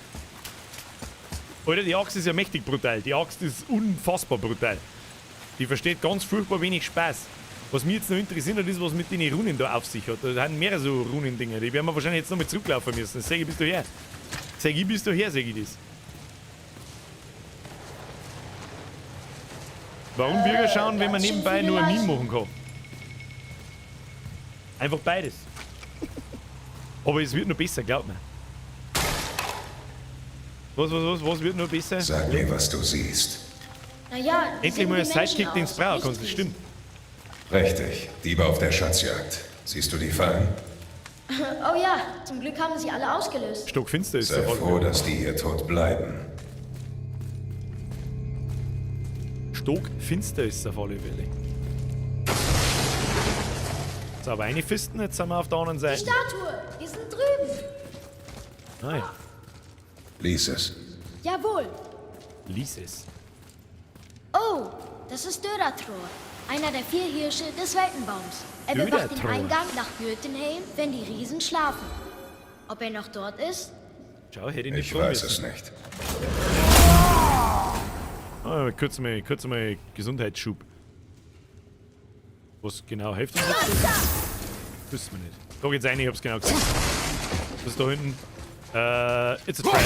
S1: Alter, die Axt ist ja mächtig brutal. Die Axt ist unfassbar brutal. Die versteht ganz furchtbar wenig Spaß. Was mich jetzt noch interessiert hat, ist, was mit den Runen da auf sich hat. Da sind mehrere so Runendinger. Die werden wir wahrscheinlich jetzt noch mal zurücklaufen müssen. Sag ich, bist du her. Sag ich, bist du her, sag ich das. Warum Bürger schauen, wenn man nebenbei nur ein Meme machen kann? Einfach beides. Aber es wird noch besser, glaub mir. Was wird noch besser?
S6: Sag mir, was du siehst.
S5: Naja,
S1: Endlich mal ein Sidekick, den es braucht, das stimmt.
S6: Richtig, Diebe auf der Schatzjagd. Siehst du die Fallen?
S5: Oh ja, zum Glück haben sie alle ausgelöst.
S1: Stockfinster ist
S6: Sei
S1: der
S6: froh, dass die hier tot bleiben. Stockfinster
S1: ist auf alle Fälle. So, aber eine Fisten, jetzt sind wir auf der anderen
S5: Die
S1: Seite.
S5: Statue! Wir sind drüben!
S1: Ah ja,
S6: Lies es.
S5: Jawohl!
S1: lies es.
S5: Oh, das ist Dödatror, einer der 4 Hirsche des Weltenbaums. Er bewacht den
S1: Dödatror.
S5: Eingang nach Jötunheim, wenn die Riesen schlafen. Ob er noch dort ist?
S1: Schau, hätte ich nicht
S6: Ich
S1: fragen
S6: weiß
S1: müssen.
S6: es nicht.
S1: Ah, kurz mal Gesundheitsschub. Was genau hilft uns jetzt? Das? Wissen wir nicht. Da geht's rein, ich hab's genau gesehen. Was ist da hinten? It's a trap.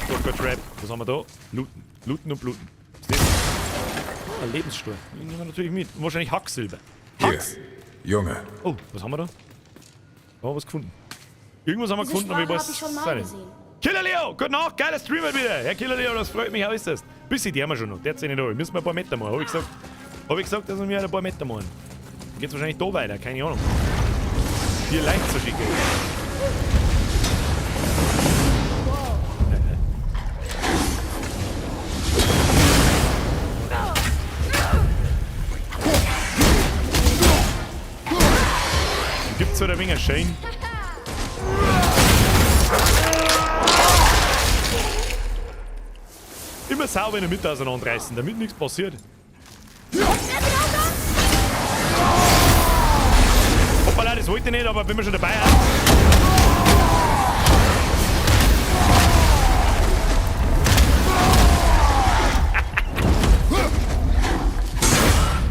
S1: Doch kein Trap. Was haben wir da? Looten. Looten und bluten. Was ist das? Ah, ein Lebensstuhl. Den nehmen wir natürlich mit. Und wahrscheinlich Hacksilber.
S6: Hier,
S1: Hacks!
S6: Junge.
S1: Oh, was haben wir da? Oh, was gefunden. Irgendwas haben wir
S5: Diese
S1: gefunden, aber ich
S5: Sprache
S1: weiß
S5: hab ich schon mal
S1: es nicht.
S5: gesehen.
S1: Killer Leo, gute Nacht, geiler Stream mal wieder. Herr Killer Leo, das freut mich, how ist das? Bisschen die haben wir schon noch, der hat sich nicht da. Müssen wir ein paar Meter machen, hab ich gesagt. Hab ich gesagt, dass wir ein paar Meter machen. Dann geht's wahrscheinlich da weiter, keine Ahnung. Hier leicht zu schicken. Gibt's halt ein wenig Schein. Immer sauber in der Mitte auseinanderreißen, damit nichts passiert. Hoppala, das wollte ich nicht, aber wenn wir schon dabei sind.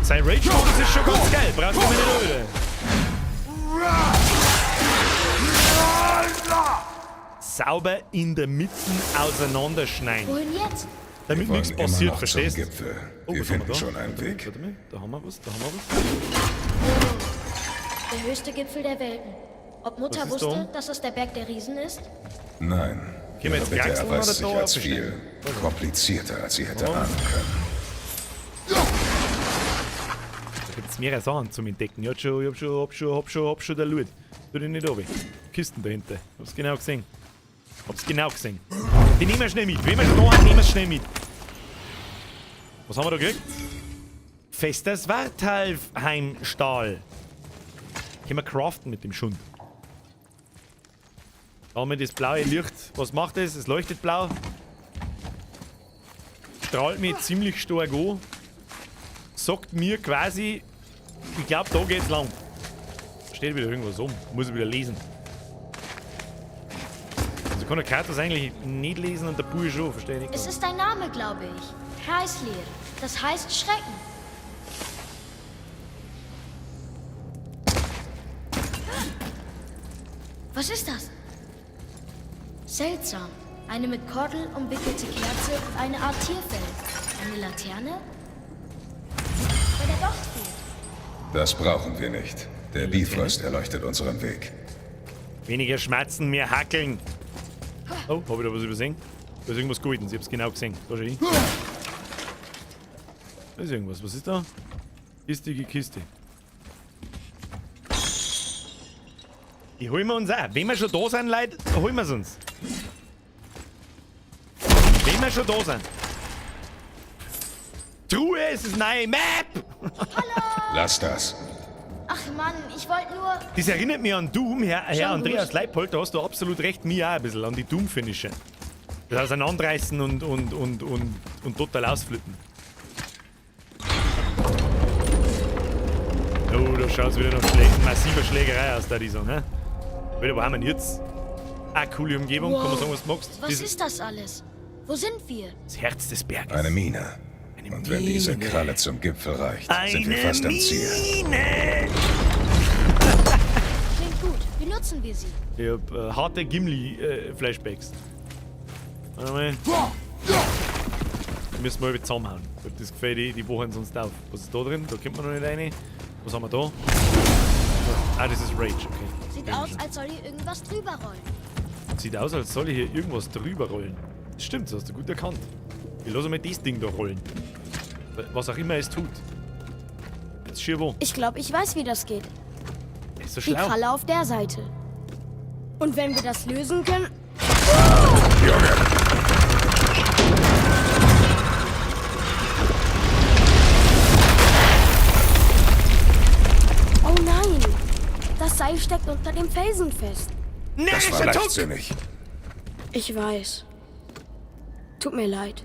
S1: Sein Rage-Modus ist schon ganz geil, brauchst du mir nicht reden. Sauber in der Mitte auseinanderschneiden.
S5: Wohin jetzt?
S1: Damit
S6: Wir
S1: nichts
S6: wollen immer
S1: passiert,
S6: noch zum
S1: verstehst du?
S6: Gipfel.
S1: Oh,
S6: Wir
S1: was haben
S6: finden
S1: wir da?
S6: schon einen Weg.
S1: Warte mal, da haben wir was, da haben wir was.
S5: Der höchste Gipfel der Welten. Ob Mutter
S1: Was ist da
S5: wusste,
S1: oben?
S5: dass das der Berg der Riesen ist?
S6: Nein.
S1: Gehen wir
S6: Ihre
S1: jetzt
S6: Bitte
S1: kraxeln
S6: erweist
S1: oder
S6: sich
S1: da
S6: als viel komplizierter, als sie hätte ahnen können.
S1: Da gibt's mehrere Sachen zum Entdecken. Ich hab schon, ich hab schon, hab schon, hab schon, hab schon der Loot. Tu dich nicht runter. Kisten dahinter. Hab's genau gesehen. Hab's genau gesehen. Die nehmen wir schnell mit. Wenn wir schon da sind, nehmen wir schnell mit. Was haben wir da gekriegt? Fester Svartalfheimstahl. Können wir craften mit dem Schund. Da haben wir das blaue Licht. Was macht es? Es leuchtet blau. Strahlt mich ziemlich stark an. Sagt mir quasi, ich glaub, da geht's lang. Steht wieder irgendwas um. Muss ich wieder lesen. Also kann der Kratos eigentlich nicht lesen und der Bub schon, verstehe ich nicht.
S5: Es ist ein Name, glaube ich. Hraeslir. Das heißt Schrecken. Was ist das? Seltsam. Eine mit Kordel umwickelte Kerze und eine Art Tierfell. Eine Laterne? Bei der Docht fehlt.
S6: Das brauchen wir nicht. Der Bifrost erleuchtet unseren Weg.
S1: Weniger schmatzen, mehr hackeln. Oh, hab ich da was übersehen? Da ist irgendwas Goldenes, ich hab's genau gesehen. Da schau ich. Da ist irgendwas. Was ist da? Kistige Kiste. Die holen wir uns auch. Wenn wir schon da sind, Leute, holen wir's uns. Wenn wir schon da sind. Truhe, es ist neue Map!
S5: Hallo!
S6: Lass das.
S5: Ach Mann, ich wollte nur...
S1: Das erinnert mich an Doom, Herr
S5: Schon
S1: Andreas
S5: gut.
S1: Leipold, da hast du absolut recht, mir auch ein bisschen an die Doom-Finisher. Das Auseinanderreißen und total ausflippen. Oh, da schaut's wieder nach massiver Schlägerei aus, da die sagen, hä? Wieder, wo haben wir denn jetzt? Ah, coole Umgebung, kann man sagen, was du magst.
S5: Was
S1: Das
S5: ist das alles? Wo sind wir?
S1: Das Herz des Berges.
S6: Eine Mine. Und wenn diese
S1: Mine.
S6: Kralle zum Gipfel reicht,
S1: Eine
S6: sind wir fast am Ziel.
S1: Mine!
S5: Klingt gut. Benutzen wir sie.
S1: Ich hab harte Gimli-Flashbacks. Warte mal. Die müssen wir irgendwie zusammenhauen. Ich hab das Gefühl, die wachen sonst auf. Was ist da drin? Da kommt man noch nicht rein. Was haben wir da? Ah, das ist Rage, okay.
S5: Sieht aus, als soll hier irgendwas drüber rollen.
S1: Sieht aus, als soll hier irgendwas drüber rollen. Das stimmt, das hast du gut erkannt. Ich lasse mal das Ding da rollen. Was auch immer es tut. Jetzt schier wo.
S5: Ich glaub, ich weiß, wie das geht.
S1: Ist so
S5: Die
S1: schlau.
S5: Kralle auf der Seite. Und wenn wir das lösen können...
S6: Junge!
S5: Oh nein! Seil steckt unter dem Felsen fest.
S6: Das war leichtsinnig.
S5: Ich weiß. Tut mir leid.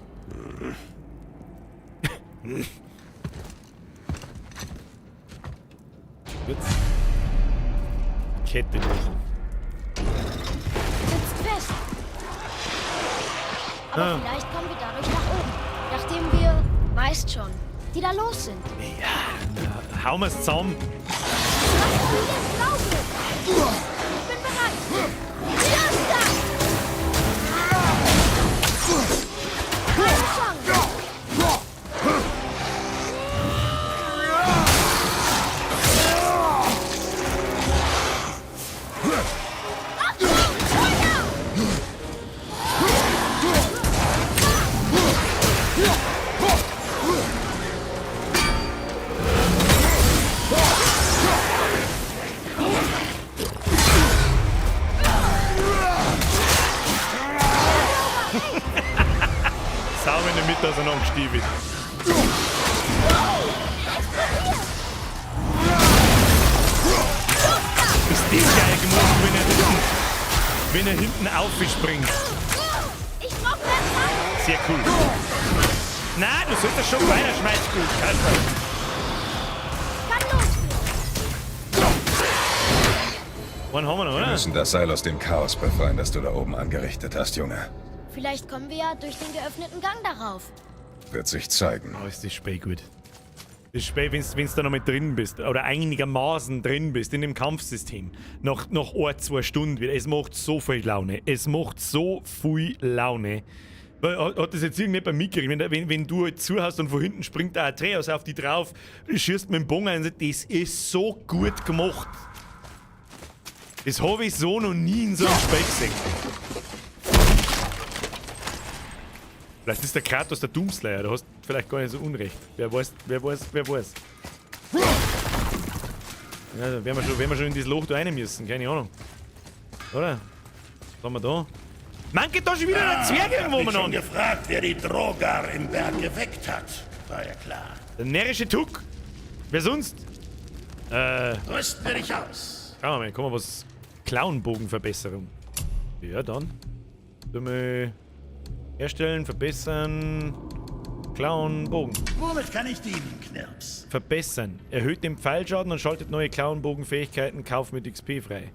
S1: Jetzt. Kette lösen.
S5: Sitzt fest. Aber
S1: Ah.
S5: vielleicht kommen wir dadurch nach oben. Nachdem wir, weißt schon, die da los sind.
S1: Ja, hauen wir's zusammen.
S5: Was ich denn glaube? Ich bin bereit. Los da! Keine Chance. Achtung, Feuer!
S1: Sauber in der Mitte auseinandergestiefelt. Ist das geil gemacht, wenn er hinten aufspringt.
S5: Ich brauch mehr Zeit.
S1: Sehr cool. Na, du solltest schon weiter schmeißen, gut, Kasper.
S5: Kann losgehen.
S1: Einen haben wir noch,
S6: Wir
S1: oder?
S6: müssen das Seil aus dem Chaos befreien, das du da oben angerichtet hast, Junge.
S5: Vielleicht kommen wir ja durch den geöffneten Gang darauf.
S6: Wird sich zeigen.
S1: Oh, ist das Spiel gut. Das Spiel, wenn's da noch mit drin bist, oder einigermaßen drin bist in dem Kampfsystem, nach 1, 2 Stunden wieder, es macht so viel Laune. Es macht so viel Laune. Weil, hat das jetzt irgendjemand mitgekriegt? Wenn du halt zuhörst und von hinten springt der Atreus auf die drauf, schießt mit dem Bogen ein, das ist so gut gemacht. Das habe ich so noch nie in so einem Spiel gesehen. Vielleicht ist der Kratos der Doomslayer, da hast du vielleicht gar nicht so unrecht. Wer weiß, wer weiß, wer weiß. Ja, da werden wir schon in das Loch da rein müssen, keine Ahnung. Oder? Was haben wir da? Man geht da schon wieder der Zwerg irgendwo
S8: Ich hab mich schon
S1: umeinander.
S8: gefragt, wer die Drogar im Berg geweckt hat. War ja klar.
S1: Der närrische Tuck. Wer sonst?
S8: Rüsten wir dich aus.
S1: Schauen wir mal, guck mal, was. Klauenbogenverbesserung. Ja, dann. Dumme. Herstellen, verbessern. Klauenbogen.
S8: Womit kann ich dienen, Knirps?
S1: Verbessern. Erhöht den Pfeilschaden und schaltet neue Klauenbogenfähigkeiten. Kauf mit XP frei.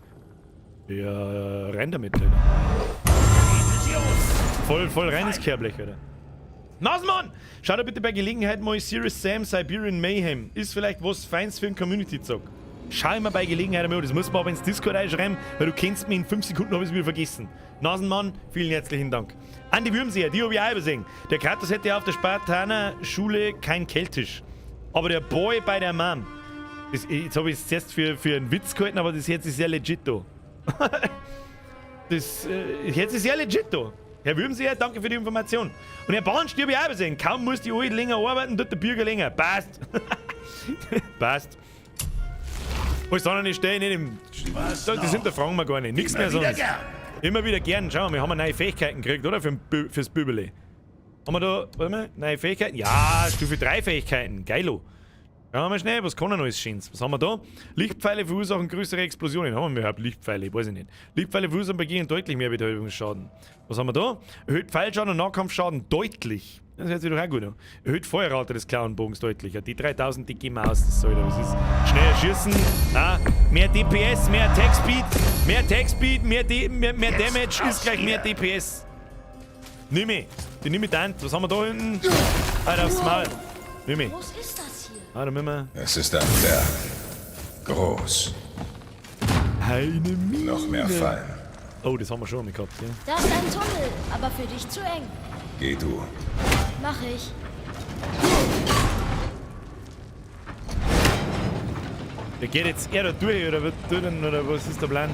S1: Ja, rein damit, Alter. Voll rein ins Kehrblech, Alter. Nasenmann! Schau dir bitte bei Gelegenheit mal Serious Sam Siberian Mayhem. Ist vielleicht was Feins für einen Community-Zock. Schau immer bei Gelegenheit einmal an. Das muss man aber ins Discord einschreiben, weil du kennst mich in 5 Sekunden, hab ich's wieder vergessen. Nasenmann, vielen herzlichen Dank. Andi Würmseer, die hab ich auch übersehen. Der Kratos hätte ja auf der Spartaner-Schule kein Keltisch. Aber der Boy bei der Mom. Das, jetzt hab ich's zuerst für einen Witz gehalten, aber das hört sich sehr legit an. Das hört sich sehr legit an. Herr Würmseer, danke für die Information. Und Herr Bahn, die hab ich auch übersehen. Kaum muss die Alte länger arbeiten, tut der Bürger länger. Passt. Passt. Alles andere stehen nicht im.
S8: Was
S1: Das
S8: noch?
S1: hinterfragen wir gar nicht. Nichts
S8: Immer
S1: mehr
S8: wieder
S1: sonst.
S8: gern.
S1: Immer wieder gern. Schau mal, wir haben neue Fähigkeiten gekriegt, oder? Fürs Bübele. Haben wir da, warte mal, neue Fähigkeiten? Ja, Stufe 3 Fähigkeiten. Geilo. Schauen wir mal schnell, was kann er noch alles Schönes? Was haben wir da? Lichtpfeile verursachen größere Explosionen. Haben wir überhaupt Lichtpfeile? Ich weiß nicht. Lichtpfeile verursachen bei Gegnern deutlich mehr Betäubungsschaden. Was haben wir da? Erhöht Pfeilschaden und Nahkampfschaden deutlich. Das hört sich doch auch gut an. Erhöht Feuerrate des Klauenbogens deutlich. Ja, die 3000, die gehen wir aus. Das soll da was ist. Schneller schießen. Ah, mehr DPS, mehr Attack Speed. Mehr Attack Speed, mehr Damage ist gleich mehr DPS. Nimm ich. Die nimm ich dann. Was haben wir da hinten? Alter, aufs Maul. Nimm ich.
S5: Was ist das hier?
S1: Ah, da müssen wir.
S6: Es ist ein Berg. Groß.
S1: Eine Mine.
S6: Noch mehr Fallen.
S1: Oh, das haben wir schon mal gehabt, ja.
S5: Da ist ein Tunnel, aber für dich zu eng.
S6: Geh du.
S5: Mach ich.
S1: Der geht jetzt er da durch, oder was tut denn, oder was ist der Plan?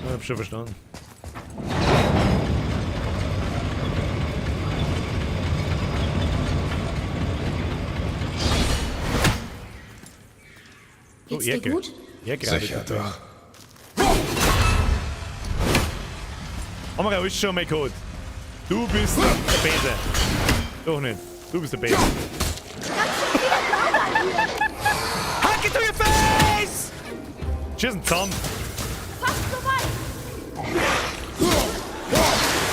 S1: Ich hab schon verstanden.
S5: Geht's dir gut?
S1: Ja, gerade.
S6: Sicher doch.
S1: Haben wir ja alles schon mal gehabt. Du bist der Bese. Doch nicht. Du bist der Bese.
S5: Ganz schön viele Plaudern hier.
S1: Schießen zusammen.
S5: Fast so weit.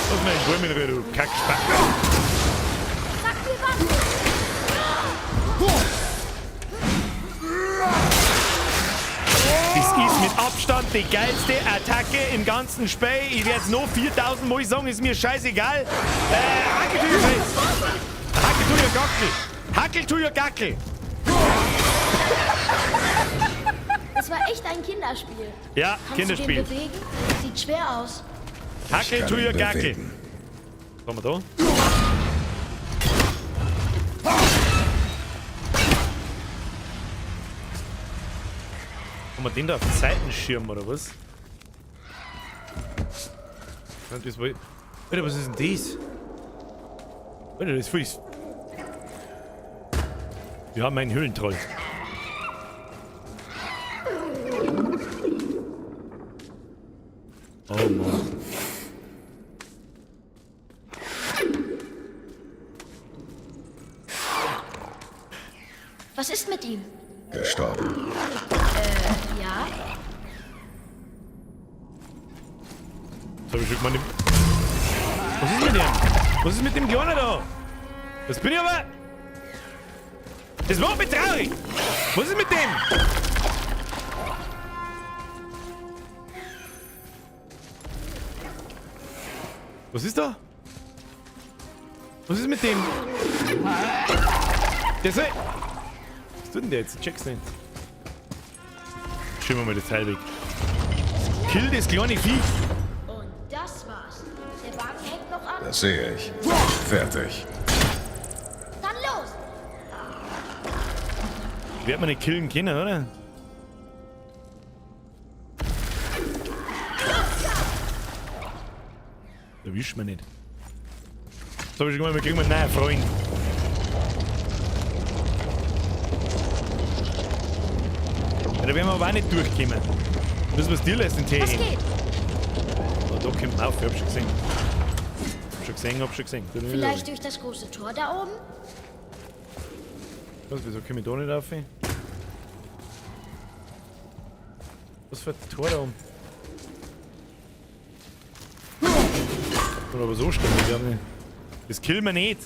S1: Lass mal den Bäumen in Ruhe, du Kackspack.
S5: Sag mir wann.
S1: Das ist mit Abstand die geilste Attacke im ganzen Spiel. Ich werde es noch 4000 Mal sagen, ist mir scheißegal. Hackel to your face. Hackel to your Gackel. Hackel to your Gackel.
S5: Das war echt ein Kinderspiel.
S1: Ja,
S5: Kannst
S1: Kinderspiel.
S5: du den bewegen? Sieht schwer aus.
S1: Hackel to your Gackel. Was haben wir da? Haben wir den da auf den Seitenschirm oder was? Das war... Alter, was ist denn das? Alter, das ist voll... Wir haben einen Höhlentroll. Oh Mann.
S5: Was ist mit ihm?
S6: Gestorben.
S5: Ja?
S1: Das hab ich schon gemeint. Was ist mit dem? Was ist mit dem Kleinen da? Das bin ich aber... Das macht mich traurig! Was ist mit dem? Was ist da? Was ist mit dem? Der soll... Was tut denn der jetzt? Ich check's nicht. Schieben wir mal das Teil weg. Kill das kleine Vieh!
S5: Und das war's. Der Wagen hängt noch an.
S6: Das sehe ich. Fertig.
S5: Dann los!
S1: Wird man nicht killen können, oder? Erwischt man nicht. Das hab ich schon gemacht, wir kriegen einen neuen Freund. Ja, da werden wir aber auch nicht durchkommen. Müssen wir es dir lassen, Tee.
S5: Was geht?
S1: Oh, da kommt man auf, ich hab schon gesehen. Hab schon gesehen, hab schon gesehen.
S5: Vielleicht durch das große Tor da oben?
S1: Was, wieso komme ich da nicht rauf? Was für ein Tor da oben? Oder aber so stehen, ich glaub nicht. Das killen wir nicht.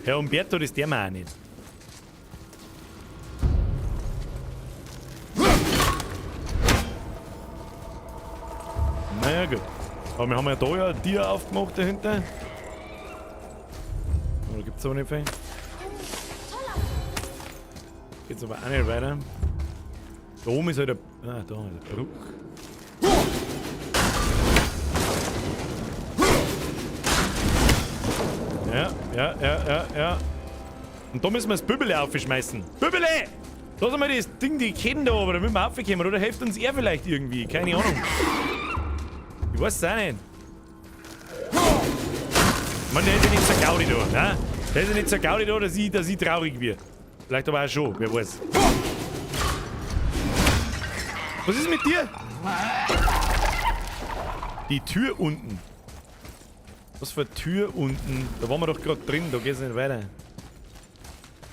S1: Herr Umberto, das der wir auch nicht. Naja, gut. Aber wir haben ja da ja ein Tier aufgemacht dahinter. Oder gibt's aber nicht viel? Geht's aber auch nicht weiter. Da oben ist halt der. Ah, da ist der Bruch. Ja, ja, ja, ja, ja. Und da müssen wir das Bübele aufschmeißen. Bübele! Lass mal das Ding, die Ketten da oben, damit wir aufkommen. Oder hilft uns er vielleicht irgendwie? Keine Ahnung. Ich weiß es auch nicht. Ich meine, der ist ja nicht so Gaudi da, ne? Der ist ja nicht so Gaudi da, dass ich traurig werde. Vielleicht aber auch schon, wer weiß. Was ist mit dir? Die Tür unten. Was für eine Tür unten? Da waren wir doch gerade drin, da geht's nicht weiter.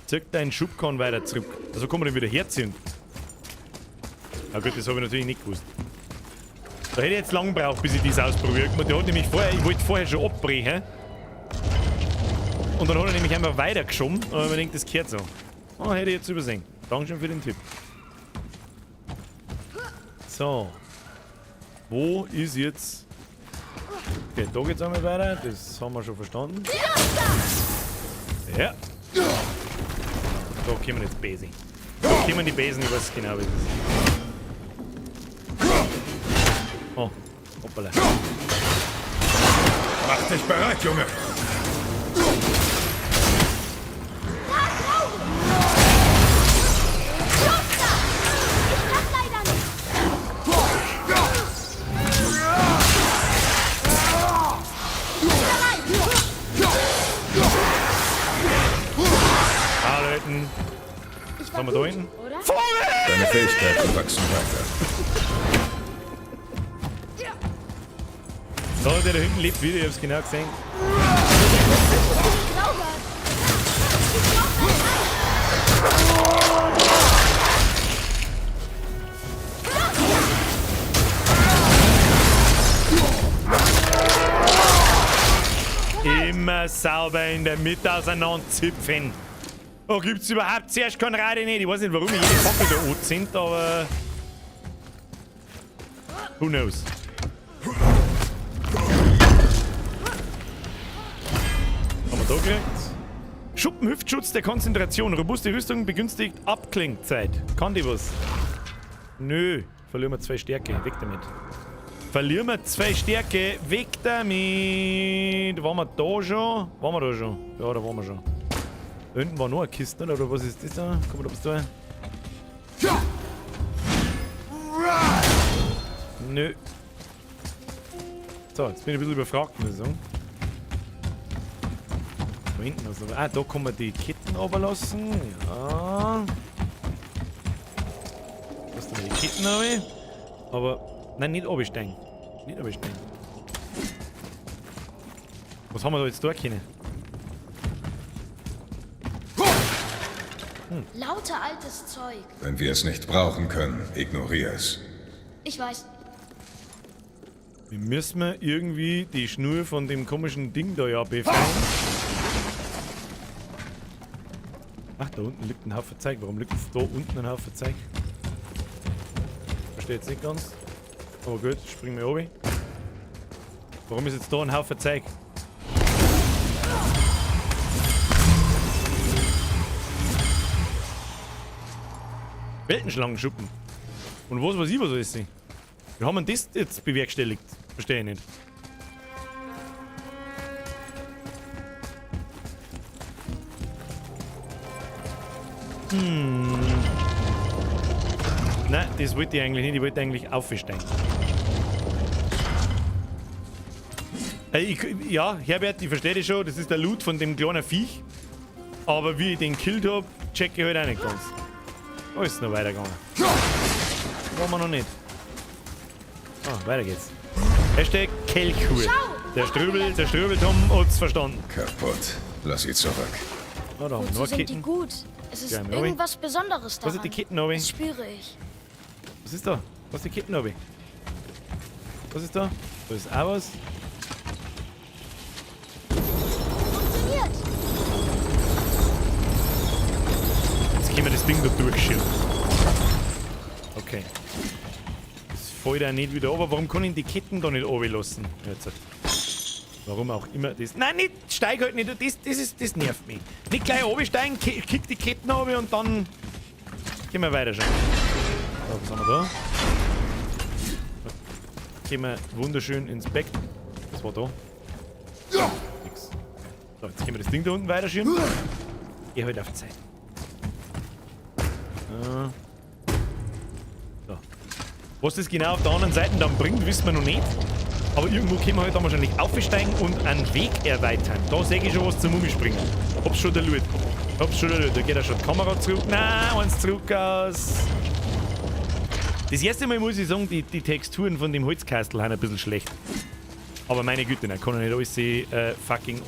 S1: Zirk deinen Schubkarren weiter zurück. Also kann man den wieder herziehen. Na gut, das habe ich natürlich nicht gewusst. Da hätte ich jetzt lang gebraucht, bis ich das ausprobiert habe. Der hat nämlich vorher, ich wollte vorher schon abbrechen. Und dann hat er nämlich einmal weitergeschoben. Und man denkt, das gehört so. Oh, hätte ich jetzt übersehen. Dankeschön für den Tipp. So. Wo ist jetzt... Okay, da geht's einmal weiter. Das haben wir schon verstanden. Ja. Da kommen jetzt Besen. Da kommen die Besen, ich weiß genau, wie es ist. Oh, hoppala.
S6: Mach dich bereit, Junge!
S5: Ich kann leider nicht.
S1: Ah, Leuten.
S5: Ich
S1: Was
S5: war
S1: haben wir da
S5: gut,
S1: hinten?
S5: oder?
S6: Deine Fähigkeiten wachsen weiter.
S1: So, der da hinten lebt wieder, ich hab's genau gesehen. sauber in der Mitte auseinanderzipfen. Da gibt's überhaupt zuerst kein Rade nicht. Ich weiß nicht, warum ich jede Fackel da anzünd, aber... Who knows? Haben wir da gekriegt? Schuppenhüftschutz der Konzentration. Robuste Rüstung begünstigt Abklingzeit. Kann die was? Nö. Verlieren wir 2 Stärke. Weg damit. Verlieren wir 2 Stärke. Weg damit. Waren wir da schon? Waren wir da schon? Ja, da waren wir schon. Da hinten war noch eine Kiste, oder was ist das da? Kommen wir da was da? Nö. So, jetzt bin ich ein bisschen überfragt, muss ich sagen. Da hinten ist noch. Ah, da kann man die Ketten runterlassen. Ja. Lass da mal die Ketten runter. Aber. Nein, nicht runtersteigen. Nicht runtersteigen. Was haben wir da jetzt da können?
S5: Lauter altes Zeug.
S6: Wenn wir es nicht brauchen können, ignorier es.
S5: Ich weiß.
S1: Wir müssen irgendwie die Schnur von dem komischen Ding da ja befreien. Ach, da unten liegt ein Haufen Zeug. Warum liegt jetzt da unten ein Haufen Zeug? Verstehe jetzt nicht ganz. Aber gut, springen wir runter. Warum ist jetzt da ein Haufen Zeug? Weltenschlangenschuppen. Und was weiß ich, was alles ist? Wie haben wir das jetzt bewerkstelligt? Verstehe ich nicht. Nein, das wollte ich eigentlich nicht. Ich wollte eigentlich aufsteigen. Ja, Herbert, ich verstehe dich schon. Das ist der Loot von dem kleinen Viech. Aber wie ich den gekillt hab, check ich halt auch nicht ganz. Da ist es noch weitergegangen. Wollen wir noch nicht. Ah, weiter geht's. Hashtag Kelchhut. Der Ströbel Tom hat's verstanden.
S6: Kaputt. Lass sie zurück.
S1: Na, da haben wir
S5: Wozu
S1: noch
S5: sind die
S1: Ketten.
S5: gut? Es ist
S1: Ja, Nobi.
S5: irgendwas Besonderes daran.
S1: Was sind die Ketten, Nobi?
S5: Das spüre ich.
S1: Was ist da? Was ist die Ketten, Nobi? Was ist da? Da ist auch was.
S5: Funktioniert.
S1: Jetzt können wir das Ding da durchschieben. Okay. Das fällt auch nicht wieder runter. Warum kann ich die Ketten da nicht runterlassen? Jetzt. Warum auch immer das. Nein, nicht! Steig halt nicht! Das nervt mich. Nicht gleich runtersteigen, kick die Ketten runter und dann gehen wir weiter schon. So, was haben wir da? Gehen wir wunderschön ins Beck. Was war da? Nix. So, jetzt können wir das Ding da unten weiterschieben. Geh halt auf Zeit. So. Was das genau auf der anderen Seite dann bringt, wissen wir noch nicht. Aber irgendwo können wir halt dann wahrscheinlich aufsteigen und einen Weg erweitern. Da sehe ich schon was zum Umspringen. Hab's schon der Loot. Hab's schon der Loot. Da geht auch schon die Kamera zurück. Nein, eins zurück aus. Das erste Mal muss ich sagen, die Texturen von dem Holzkastel sind ein bisschen schlecht. Aber meine Güte, da kann ja nicht alles fucking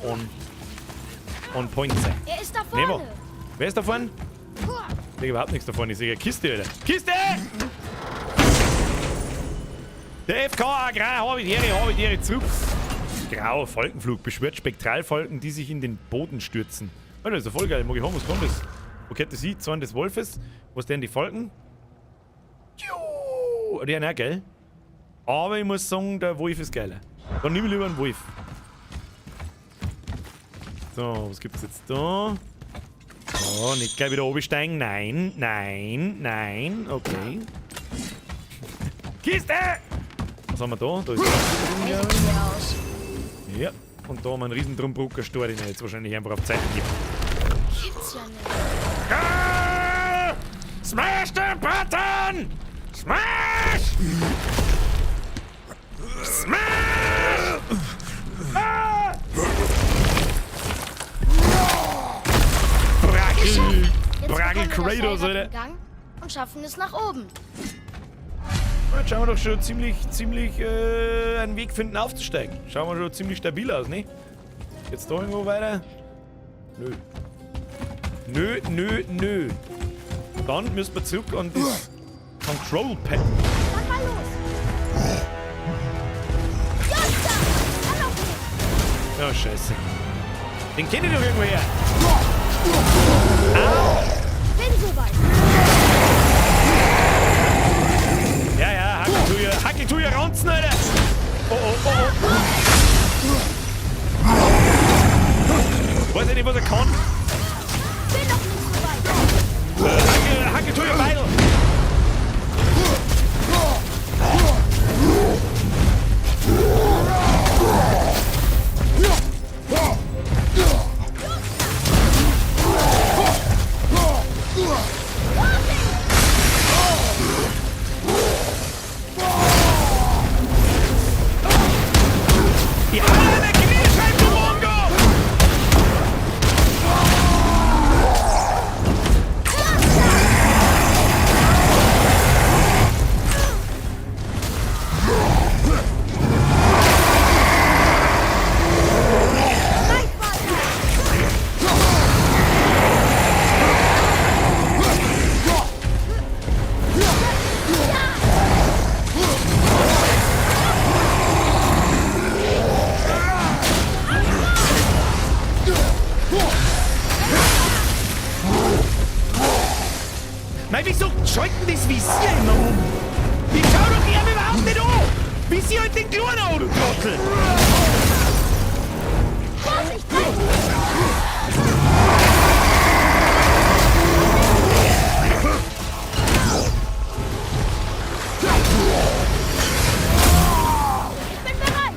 S1: on point sein.
S5: Er ist da vorne.
S1: Never. Wer ist da vorne? Ich sehe überhaupt nichts da vorne. Ich sehe eine Kiste, Alter. Kiste! Der FK Agrar, habe ich die Ehre zurück. Grauer Falkenflug beschwört Spektralfalken, die sich in den Boden stürzen. Alter, das ist ja voll geil. Mag ich haben, was kommt das? Wo kennt das hin? Zorn des Wolfes. Was denn die Falken? Juhu! Die sind auch geil. Aber ich muss sagen, der Wolf ist geiler. Dann nimm ich lieber einen Wolf. So, was gibt's jetzt da? Oh, nicht gleich wieder oben steigen. Nein, nein, nein. Okay. Kiste! Was haben wir da? Da ist der
S5: aus.
S1: Ja, und da haben wir einen riesen Drumbrucker-Stor, den er jetzt wahrscheinlich einfach auf Zeiten gibt.
S5: Gibt's ja nicht.
S1: Ah! Smash den Button! Smash! Smash! Ah! Brackel! Brackel Kratos, Alter!
S5: Gang und schaffen es nach oben.
S1: Jetzt schauen wir doch schon ziemlich einen Weg finden aufzusteigen. Schauen wir schon ziemlich stabil aus, ne? Jetzt da irgendwo weiter? Nö. Nö, nö, nö. Dann müssen wir zurück an das Control Pad.
S5: Dann mal los. Josta!
S1: Ja, scheiße. Den kenne ich doch irgendwo her.
S5: Bin soweit.
S1: Ja, ja, Hackeltuja, Ranzen, Alter. Oh, oh, oh, oh. Weiß ich nicht, was er kann.
S5: Bin noch nicht so weit.
S1: Hackeltuja, Beidel. Ja, der Kniescheibe, du Mongo! Mei, wieso schalten das Visier immer um? Ich schau doch ihm überhaupt nicht an! Visier halt den Kleinen an, du Trottel!
S5: Vorsicht! Ich bin bereit.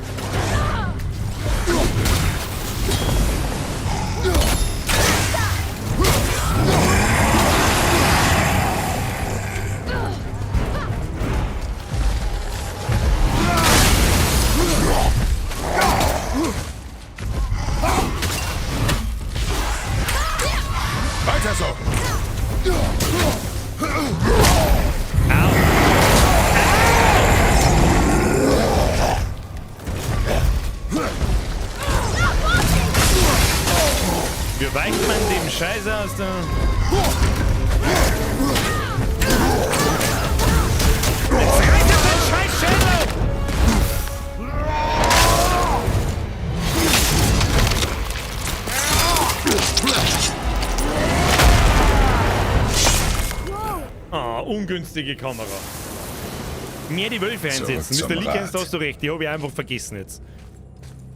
S6: Weiter so!
S1: Wie weicht man dem Scheiße aus der... Jetzt reißt er seinen scheiß Schädel auf! Ah, ungünstige Kamera. Mehr die Wölfe einsetzen. Mr. Likens, da hast du recht. Die habe ich einfach vergessen jetzt.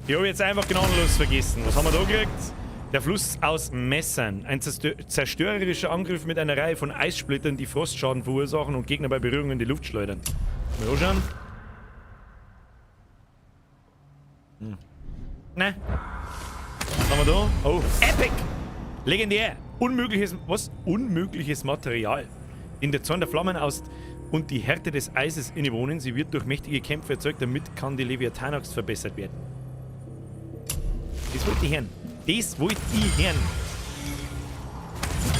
S1: Die habe ich jetzt einfach gnadenlos vergessen. Was haben wir da gekriegt? Der Fluss aus Messern. Ein zerstörerischer Angriff mit einer Reihe von Eissplittern, die Frostschaden verursachen und Gegner bei Berührung in die Luft schleudern. Mal anschauen. Ne. Was haben wir da? Oh, Epic! Legendär! Unmögliches, was? Unmögliches Material. In der Zorn der Flammen aus und die Härte des Eises innewohnen. Sie wird durch mächtige Kämpfe erzeugt, damit kann die Leviathanaxt verbessert werden. Das wollte ich hören. Das wollte ich hören.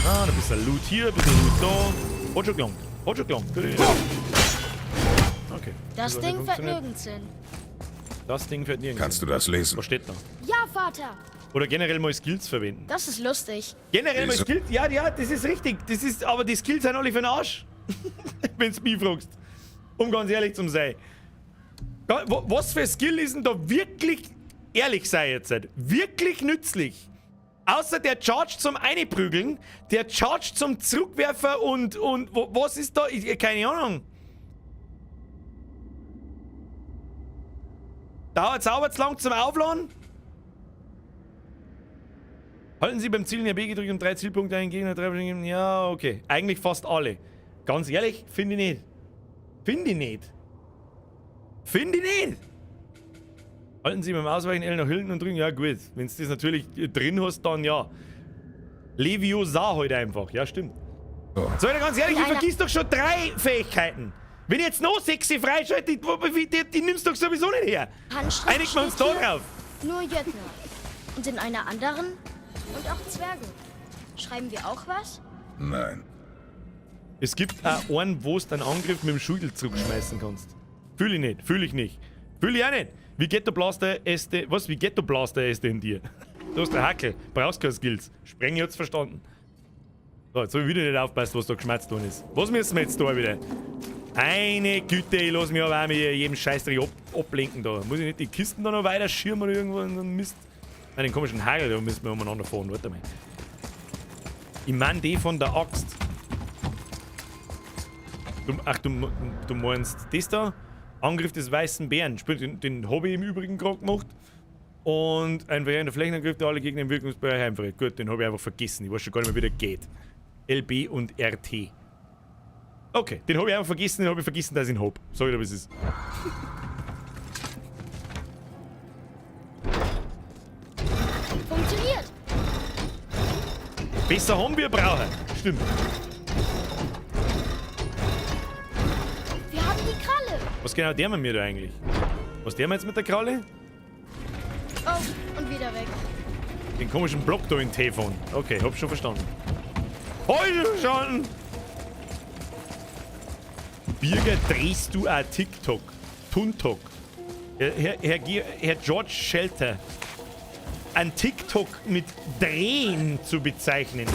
S1: Ah, ein bisschen Loot hier, ein bisschen Loot da. Hat schon gelangt. Hat schon gelangt. Okay.
S5: Das Ding fährt nirgends hin.
S1: Das Ding fährt nirgends
S6: Kannst du das lesen?
S1: Was steht da?
S5: Ja, Vater.
S1: Oder generell mal Skills verwenden.
S5: Das ist lustig.
S1: Generell mal Skills? Ja, ja, das ist richtig. Das ist, aber die Skills sind alle für den Arsch. Wenn du mich fragst. Um ganz ehrlich zu sein. Was für Skill ist denn da wirklich, ehrlich sei jetzt, wirklich nützlich? Außer der Charge zum Einprügeln, der Charge zum Zurückwerfer und was ist da? Ich, keine Ahnung. Dauert sauber lang zum Aufladen? Halten Sie beim Zielen RB gedrückt und 3 Zielpunkte einen Gegner treffen. Ja, okay. Eigentlich fast alle. Ganz ehrlich, finde ich nicht. Finde ich nicht. Finde ich nicht. Halten Sie beim Ausweichen L nach hinten und drücken. Ja, gut. Wenn du das natürlich drin hast, dann ja. Leviosa heute einfach. Ja, stimmt.
S6: Oh.
S1: So, ganz ehrlich, ich vergiss doch schon 3 Fähigkeiten. Wenn ich jetzt noch 6 freischalte, die nimmst du doch sowieso nicht her. Einigen wir uns da drauf.
S5: Nur Jötner. Und in einer anderen und auch Zwerge. Schreiben wir auch was?
S6: Nein.
S1: Es gibt auch einen, wo du einen Angriff mit dem Schüttel zurückschmeißen kannst. Fühl ich nicht, fühl ich nicht. Fühl ich auch nicht. Wie Ghetto Blaster ist der. Was? Wie Ghetto Blaster ist denn dir? Du hast der Hackel. Brauchst keine Skills. Spreng hat's verstanden. So, jetzt hab ich wieder nicht aufpasst, was da geschmerzt worden ist. Was müssen wir jetzt da wieder? Eine Güte, ich lass mich aber auch mit jedem Scheißdreck ablenken da. Muss ich nicht die Kisten da noch weiter schirmen oder irgendwo in so einen Mist? Den komischen Hagel, da müssen wir umeinander fahren. Warte mal. Ich mein die von der Axt. Du meinst das da? Angriff des weißen Bären. Den habe ich im Übrigen gerade gemacht. Und ein verheerender Flächenangriff, der alle Gegner im Wirkungsbereich einfriert. Gut, den habe ich einfach vergessen. Ich weiß schon gar nicht mehr, wie der geht. LB und RT. Okay, den habe ich einfach vergessen. Den habe ich vergessen, dass ich ihn hab. Sorry, aber es ist.
S5: Funktioniert.
S1: Besser haben wir brauchen. Stimmt.
S5: Wir haben die Kralle.
S1: Was genau der mit mir da eigentlich? Was der jetzt mit der Kralle?
S5: Oh, und wieder weg.
S1: Den komischen Block da in Telefon. Okay, hab schon verstanden. Hab ich schon verstanden! Birger, drehst du auch TikTok? Tuntok. Herr George Shelter. Ein TikTok mit Drehen zu bezeichnen.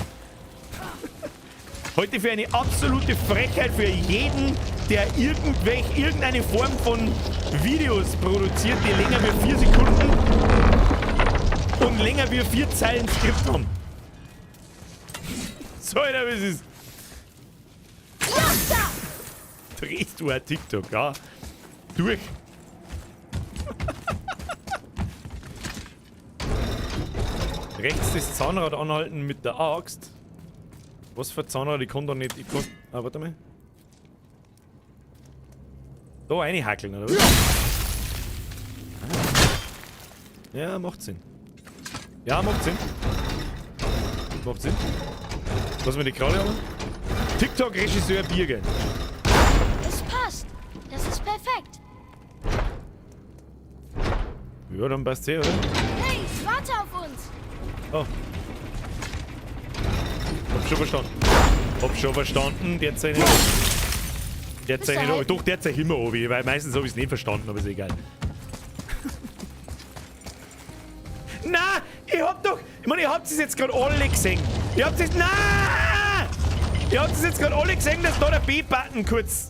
S1: Heute für eine absolute Frechheit für jeden, der irgendeine Form von Videos produziert, die länger wie 4 Sekunden und länger wie 4 Zeilen Skript haben. So, Alter, wie es ist. Drehst du ein TikTok, ja? Durch. Rechts das Zahnrad anhalten mit der Axt. Was für Zahnrad? Ich kann da nicht. Ich kann. Ah, warte mal. Da reinhackeln, oder was? Ja, macht Sinn. Ja, macht Sinn. Macht Sinn. Lass mir die Kralle haben. TikTok-Regisseur Birger.
S5: Es passt. Das ist perfekt.
S1: Ja, dann passt's eh, oder?
S5: Hey, warte auf uns.
S1: Oh. Hab schon verstanden. Hab schon verstanden. Derzeit nicht. Derzeit nicht. Doch, derzeit immer obi, weil meistens hab ich's nicht verstanden, aber ist egal. Na, ich hab doch. Ich meine, ihr habt es jetzt gerade alle gesehen. Ihr habt es. Na! Ihr habt es jetzt gerade alle gesehen, dass da der B-Button kurz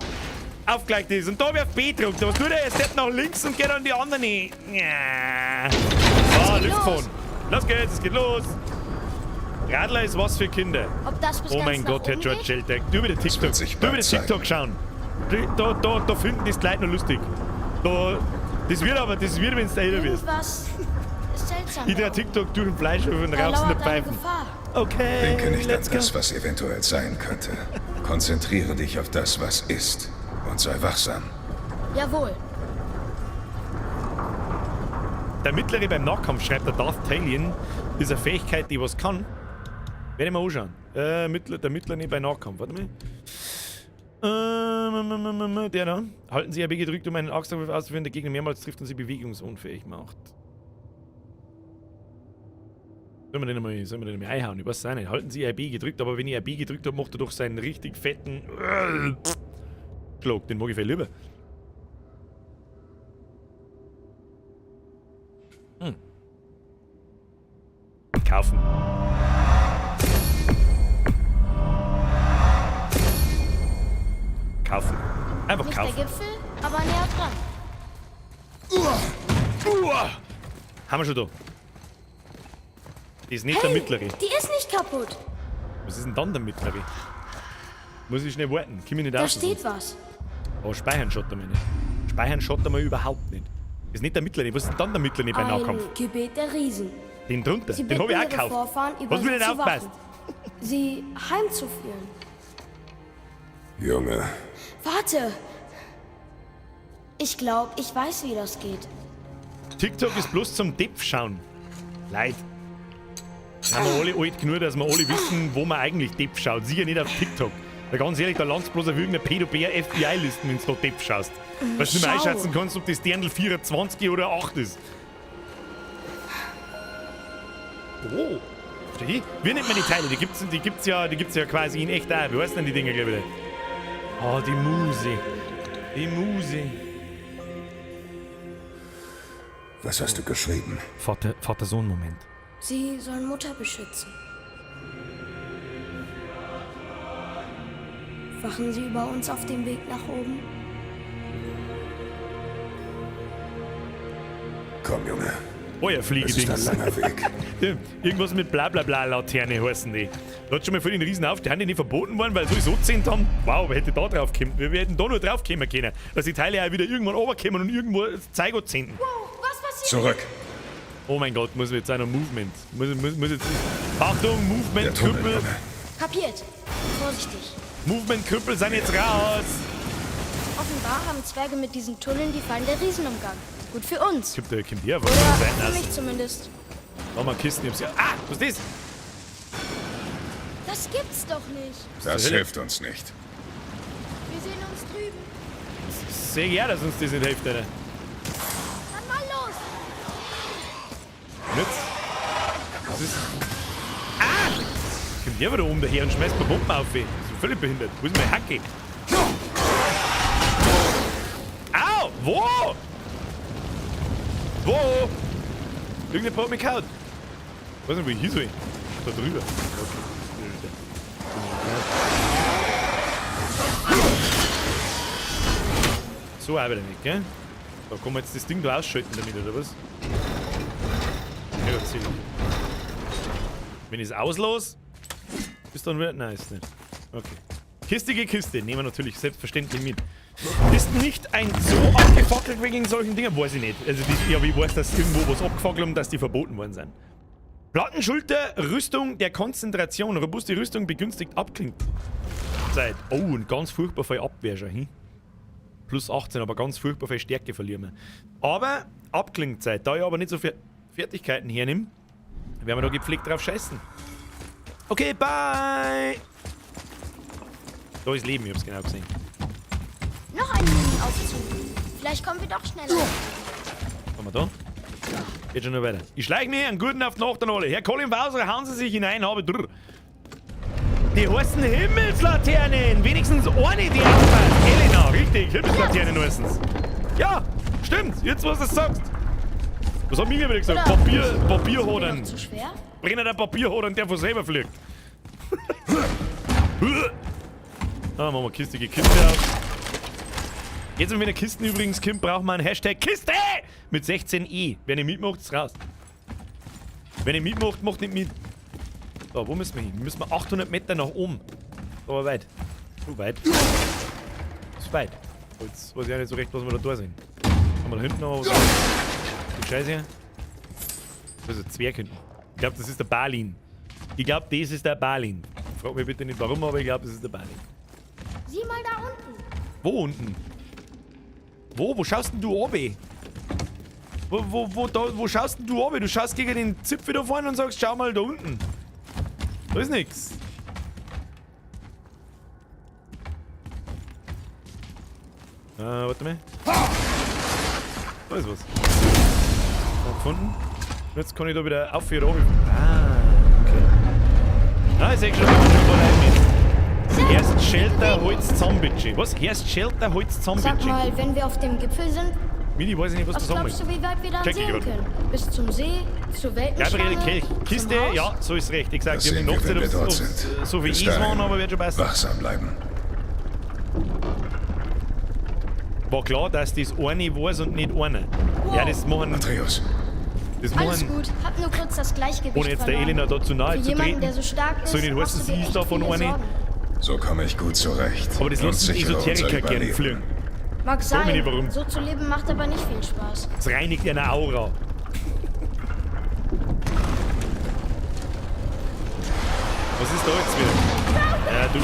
S1: aufgelegt ist. Und da hab ich auf B gedrückt. Was tut er? Er steppt nach links und geht an die anderen. Ja. So, Luftfahren. Los geht's, es geht los. Radler ist was für Kinder.
S5: Ob das bis
S1: Oh
S5: ganz
S1: mein
S5: nach
S1: Gott, Herr
S5: oben
S1: George
S5: geht?
S1: Shelter. Du wieder TikTok. Du wieder TikTok schauen. Da finden das die Leute noch lustig. Da, das wird aber, das wird, wenn du älter wirst.
S5: Irgendwas ist seltsam.
S1: Ich drehe TikTok durch den Fleischwolf und
S5: Da
S1: rauchst in der
S5: lauert eine
S1: Pfeifen.
S5: Gefahr.
S1: Okay,
S6: Denke nicht an
S1: let's go.
S6: das, was eventuell sein könnte. Konzentriere dich auf das, was ist. Und sei wachsam.
S5: Jawohl.
S1: Der Mittlere beim Nahkampf, schreibt der Darth Talion, ist eine Fähigkeit, die was kann. Werde ich mir anschauen. Der Mittlere bei Nahkampf. Warte mal. Der da. Halten Sie RB gedrückt, um einen Axtangriff auszuführen, der Gegner mehrmals trifft und sie bewegungsunfähig macht. Sollen wir den einmal einhauen? Ich weiß es auch nicht. Halten Sie RB gedrückt, aber wenn ich RB gedrückt habe, macht er doch seinen richtig fetten Schlag. Den mag ich viel lieber. Hm. Kaufen. Kaufen. Einfach
S5: Nicht
S1: kaufen.
S5: der Gipfel, aber näher dran.
S1: Uah. Haben wir schon da. Die ist nicht
S5: Hey,
S1: der mittlere.
S5: Die ist nicht kaputt.
S1: Was ist denn dann der mittlere? Muss ich schnell warten. Komm ich nicht
S5: Da
S1: raus.
S5: steht was.
S1: Aber speichern schaut er mir nicht. Speichern schaut er mir überhaupt nicht. Das ist nicht der mittlere. Was ist denn dann der mittlere bei Nahkampf?
S5: Ein Gebet der Riesen.
S1: Den drunter.
S5: Sie
S1: Den hab ich auch
S5: bitten ihre
S1: gekauft.
S5: Vorfahren, über
S1: Was mir
S5: sie
S1: nicht
S5: zu
S1: aufpasst.
S5: wachen. Sie heimzuführen.
S6: Junge,
S5: Warte! Ich glaube, ich weiß, wie das geht.
S1: TikTok ist bloß zum Depp schauen. Leid. Sind wir alle alt genug, dass wir alle wissen, wo man eigentlich Depp schaut. Sicher nicht auf TikTok. Da ganz ehrlich, da landest du bloß auf irgendeiner Pädo-Bär-FBI-Listen, wenn du da Depp schaust. Weil du nicht mehr einschätzen kannst, ob das Dirndl 24 oder 8 ist. Oh. Verstehe? Wie nennt man die Teile? Die gibt's ja quasi in echt auch. Wie heißen denn die Dinger, glaube ich? Oh, die Muse. Die Muse.
S6: Was hast du geschrieben?
S1: Vater-Sohn-Moment.
S5: Sie sollen Mutter beschützen. Wachen sie über uns auf dem Weg nach oben?
S6: Komm, Junge. Es ist ein
S1: Feuerfliegedings.
S6: langer Weg.
S1: Irgendwas mit Blablabla-Laterne heißen die. Da hat schon mal voll den Riesen auf. Die haben die nicht verboten worden, weil sie sowieso 10 haben. Wow, wer hätte da drauf kommen? Wir hätten da nur drauf kommen können. Dass die Teile auch wieder irgendwann runterkommen und irgendwo das Zeug anzünden.
S5: Wow, was passiert?
S6: Zurück.
S1: Oh mein Gott, muss jetzt auch noch Movement. Muss jetzt. Achtung,
S6: Der
S1: Movement,
S6: Tunnel,
S1: Krüppel.
S6: Junge.
S5: Kapiert. Vorsichtig.
S1: Movement, Krüppel sind jetzt raus.
S5: Offenbar haben Zwerge mit diesen Tunneln die Fallen der Riesen umgangen. Gut für uns.
S1: Kommt der von der
S5: Oder
S1: Seite
S5: für
S1: aus.
S5: mich zumindest.
S1: Mach mal Kisten, ich hab's ja. Ah, was ist das?
S5: Das gibt's doch nicht.
S6: Das
S1: Hölle?
S6: hilft uns nicht.
S5: Wir sehen uns drüben.
S1: Sehr ja, dass uns das nicht hilft, Alter.
S5: Dann mal los.
S1: Und jetzt? Was ist. Ah! Kommt der wieder oben daher und schmeißt mir Bomben auf. ey. Das ist völlig behindert. Wo ist meine Hacke? Au! Wo? Wo? Irgendjemand hat mich gehauen. Ich weiß nicht, wo ich hin soll. Da drüber. Okay. So auch wieder nicht, gell? Da kann man jetzt das Ding da ausschalten damit, oder was? Ja, ziemlich. Wenn ich es auslasse, ist dann wieder. Nein, ist nicht. Okay. Kistige Kiste, nehmen wir natürlich selbstverständlich mit. Ist nicht ein Zoo abgefackelt wegen solchen Dingen? Weiß ich nicht. Also, die, ja, ich weiß, dass irgendwo was abgefackelt und dass die verboten worden sind. Plattenschulter, Rüstung der Konzentration. Robuste Rüstung begünstigt Abklingzeit. Oh, und ganz furchtbar viel Abwehr schon hin. Plus 18, aber ganz furchtbar viel Stärke verlieren wir. Aber Abklingzeit, da ich aber nicht so viel Fertigkeiten hernehme, werden wir da gepflegt drauf scheißen. Okay, bye! Da ist Leben, ich hab's genau gesehen.
S5: Noch ein Minenaufzug. Vielleicht kommen wir doch schneller.
S1: Was haben wir da? Geht schon noch weiter. Ich schleich mir einen guten auf die Nacht an alle. Herr Colin Bowser, hauen Sie sich hinein, habe drr. Die heißen Himmelslaternen! Wenigstens eine, die aufpasst. Elena, richtig, Himmelslaternen heißen's. Ja, stimmt, jetzt was du sagst. Was hat Mimi wieder gesagt?
S5: Oder
S1: Papier,
S5: Sind
S1: Papierhodern.
S5: wir noch zu schwer?
S1: Brenner der Papierhodern, der von selber fliegt. Ah, machen wir Kiste gegen Kiste auf. Jetzt, wenn wir Kisten übrigens kommt, braucht man einen Hashtag Kiste mit 16e. Wer nicht mitmacht, ist raus. Wer nicht mitmacht, macht nicht mit. So, wo müssen wir hin? Wir müssen 800 Meter nach oben. Aber weit. Zu weit. Zu weit. Jetzt weiß ich auch nicht so recht, was wir da da sind. Haben wir da hinten noch was? Die Scheiße hier. Das ist ein Zwerg hinten. Ich glaube, das ist der Balin. Ich glaube, das ist der Balin. Frag mich bitte nicht warum, aber ich glaube, das ist der Balin.
S5: Sieh mal da unten.
S1: Wo unten? Wo? Wo schaust denn du runter? Wo schaust denn du runter? Du schaust gegen den Zipfel da vorne und sagst, schau mal da unten. Da ist nix. Warte mal. Da ist was. Hab gefunden. Jetzt kann ich da wieder auf hier runter. Ah, okay. Ah, ich seh schon, da kommen schon ein paar Leute mit. Erst Shelter, Holz zusammen, bitte. Was? Erst Shelter, Holz zusammen,
S5: Sag
S1: bitte.
S5: mal, wenn wir auf dem Gipfel sind,
S1: Mini, weiß ich nicht, was
S5: was
S1: du sagen
S5: glaubst
S1: willst.
S5: du, wie weit wir dann
S1: Check ich
S5: sehen
S1: grad.
S5: können? Bis zum See, zur Weltenschlange,
S1: Gabriele Kelch. Kiste,
S5: zum Haus?
S1: ja, so ist recht. Ich sag,
S6: Das
S1: ich hab
S6: sehen
S1: nicht
S6: wir, wenn wir
S1: nachgesehen,
S6: dort
S1: ob's
S6: sind.
S1: so viel
S6: Bis
S1: Eis waren,
S6: dahin,
S1: aber wird schon passen.
S6: Wachsam bleiben.
S1: War klar, dass das eine weiß und nicht eine. Ja, das machen.
S6: Atreus,
S1: Das
S5: Alles
S1: machen,
S5: gut, hab nur kurz das Gleichgewicht
S1: ohne jetzt der
S5: verloren.
S1: Elena da zu nahe
S5: Für
S1: zu
S5: jemanden,
S1: treten.
S5: der so stark ist,
S1: Soll nicht
S5: machst
S1: heißen,
S5: du
S1: sie
S5: dir
S1: ist
S5: echt
S1: davon
S5: viele
S1: eine.
S5: Sorgen.
S6: so komme ich gut zurecht.
S1: Aber das
S6: Und
S1: lassen die
S6: sichere unser
S1: Esoteriker gern
S6: Überleben.
S1: fliegen.
S5: Mag
S1: Frag mich
S5: sein,
S1: nicht, warum.
S5: so zu leben macht aber nicht viel Spaß.
S1: Das reinigt eine Aura. Was ist da jetzt wieder? Ja, du.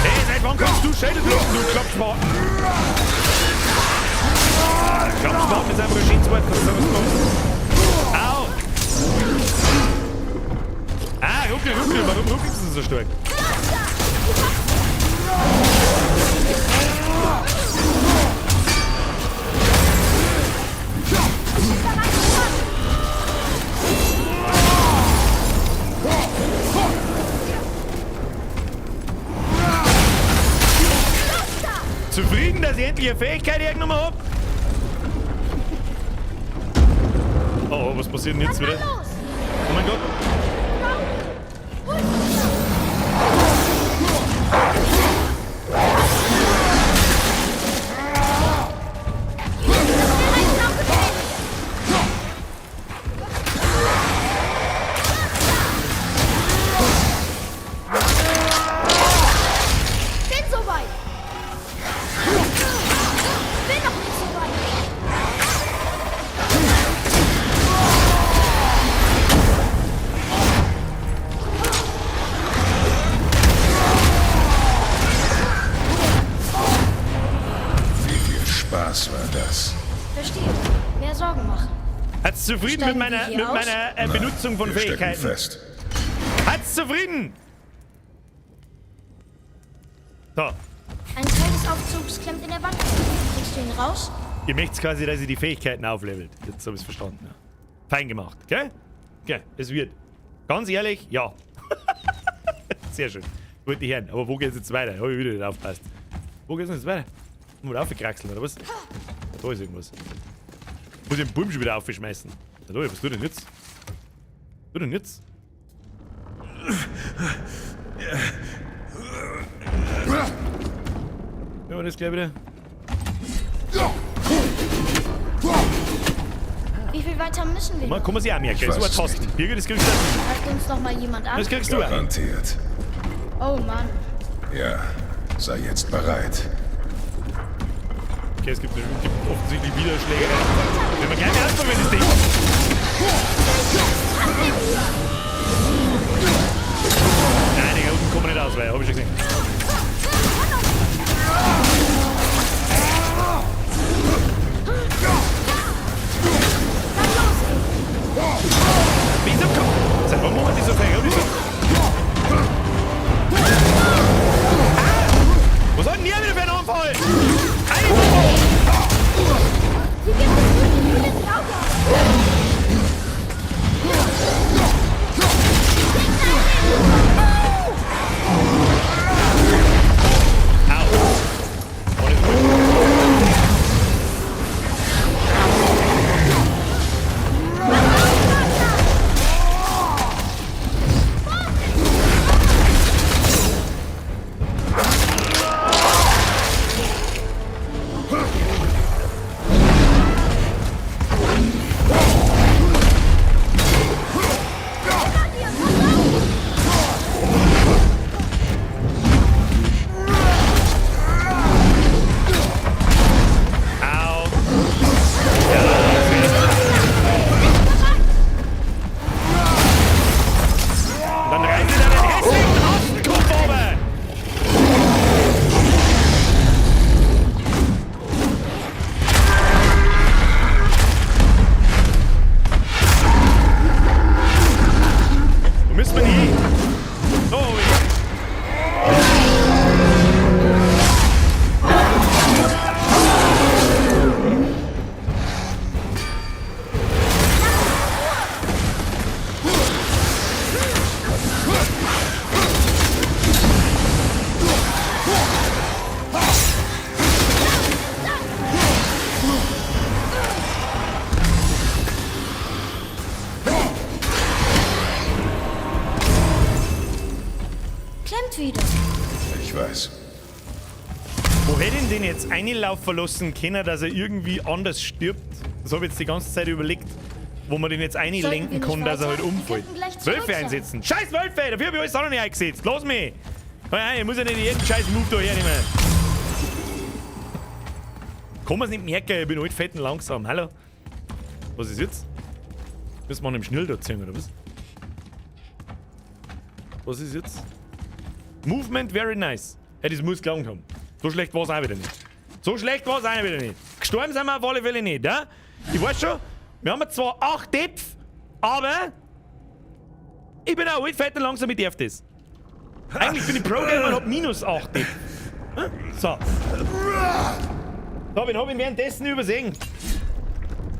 S1: Hey, seit wann kannst du Schädel blocken, du Klappspaten? Klappspaten ist einfach ein schönes Wort, kannst du sagen, was du magst. Au! Ah, ruckel, ruckel, warum ruckelst du so stark? Zufrieden, dass ich endlich eine Fähigkeit hergenommen hab? Oh, oh, was passiert denn jetzt wieder? Oh mein Gott.
S6: Was war das?
S5: Verstehe. Mehr Sorgen machen.
S1: Hat's zufrieden mit
S5: Steigen wir
S1: meiner,
S5: hier
S1: mit
S5: aus?
S1: meiner Benutzung von
S6: Wir stecken
S1: Fähigkeiten?
S6: fest.
S1: Hat's zufrieden? So,
S5: Ein Teil des Aufzugs klemmt in der Wand. Kriegst du ihn raus?
S1: ihr möchtet quasi, dass ihr die Fähigkeiten auflevelt. Jetzt habe ich's verstanden. Ja. Fein gemacht, gell? Gell, es wird. Ganz ehrlich, ja. Sehr schön. Wollte ich hören. Aber wo geht's jetzt weiter? Hab ich wieder nicht aufgepasst. Wo geht's denn jetzt weiter? Muss aufgekraxeln, oder was? Da ist irgendwas. Muss ich den Buben schon wieder aufschmeißen. Da, was tut denn jetzt? Was tut denn jetzt? Ja, das gleich wieder.
S5: Wie viel weiter müssen wir
S1: Man
S5: noch?
S1: kann man sich auch merken.
S6: Ich
S1: Das
S6: weiß
S1: war
S6: es
S1: Tasten. Birgit, das kriegst du.
S5: Greift uns noch mal jemand an?
S1: Das kriegst du auch.
S6: Garantiert.
S5: Oh Mann.
S6: Ja, sei jetzt bereit.
S1: Okay, es gibt offensichtlich wieder Schlägerei. Wenn wir gerne anfangen, das Ding. Nein, die unten kommen wir nicht aus, weil hab ich schon gesehen. Wieso kommt. Seit wann machen die so viel? Wieso? Ah! Was hat denn hier wieder für einen Anfall? Ein
S5: Hier gibt es wirklich viele Draugr.
S1: Au! Alles gut. Au! Ja, okay. Und dann reißen sie deinen hässlichen Affenkopf runter! Wo müssen wir denn hin? Oh, ich.
S5: Klemmt wieder.
S6: Ich weiß.
S1: Wo hätte ich denn jetzt einlaufen lassen können, dass er irgendwie anders stirbt? Das habe ich jetzt die ganze Zeit überlegt, wo man den jetzt
S5: Sollten wir
S1: einlenken
S5: nicht
S1: kann, dass er
S5: weiter?
S1: halt
S5: Wir
S1: umfällt.
S5: könnten gleich zurück
S1: Wölfe
S5: sein.
S1: einsetzen. Scheiß Wölfe! Dafür habe ich alles auch noch nicht eingesetzt. Lass mich! Ich muss ja nicht jeden scheiß Move da hernehmen. Kann man's nicht merken, ich bin halt fett und langsam. Hallo? Was ist jetzt? Müssen wir an dem Schnell da ziehen, oder was? Was ist jetzt? Movement very nice. Hey, das muss gelangt haben. So schlecht war's auch wieder nicht. So schlecht war's auch wieder nicht. Gestorben sind wir auf alle Fälle nicht, ja? Ich weiß schon, wir haben zwar 8 Depf, aber ich bin auch alt, fett und langsam, ich darf das. Eigentlich bin ich Pro-Gamer und hab minus 8 Depf. Hm? So. So, wen hab ich währenddessen übersehen?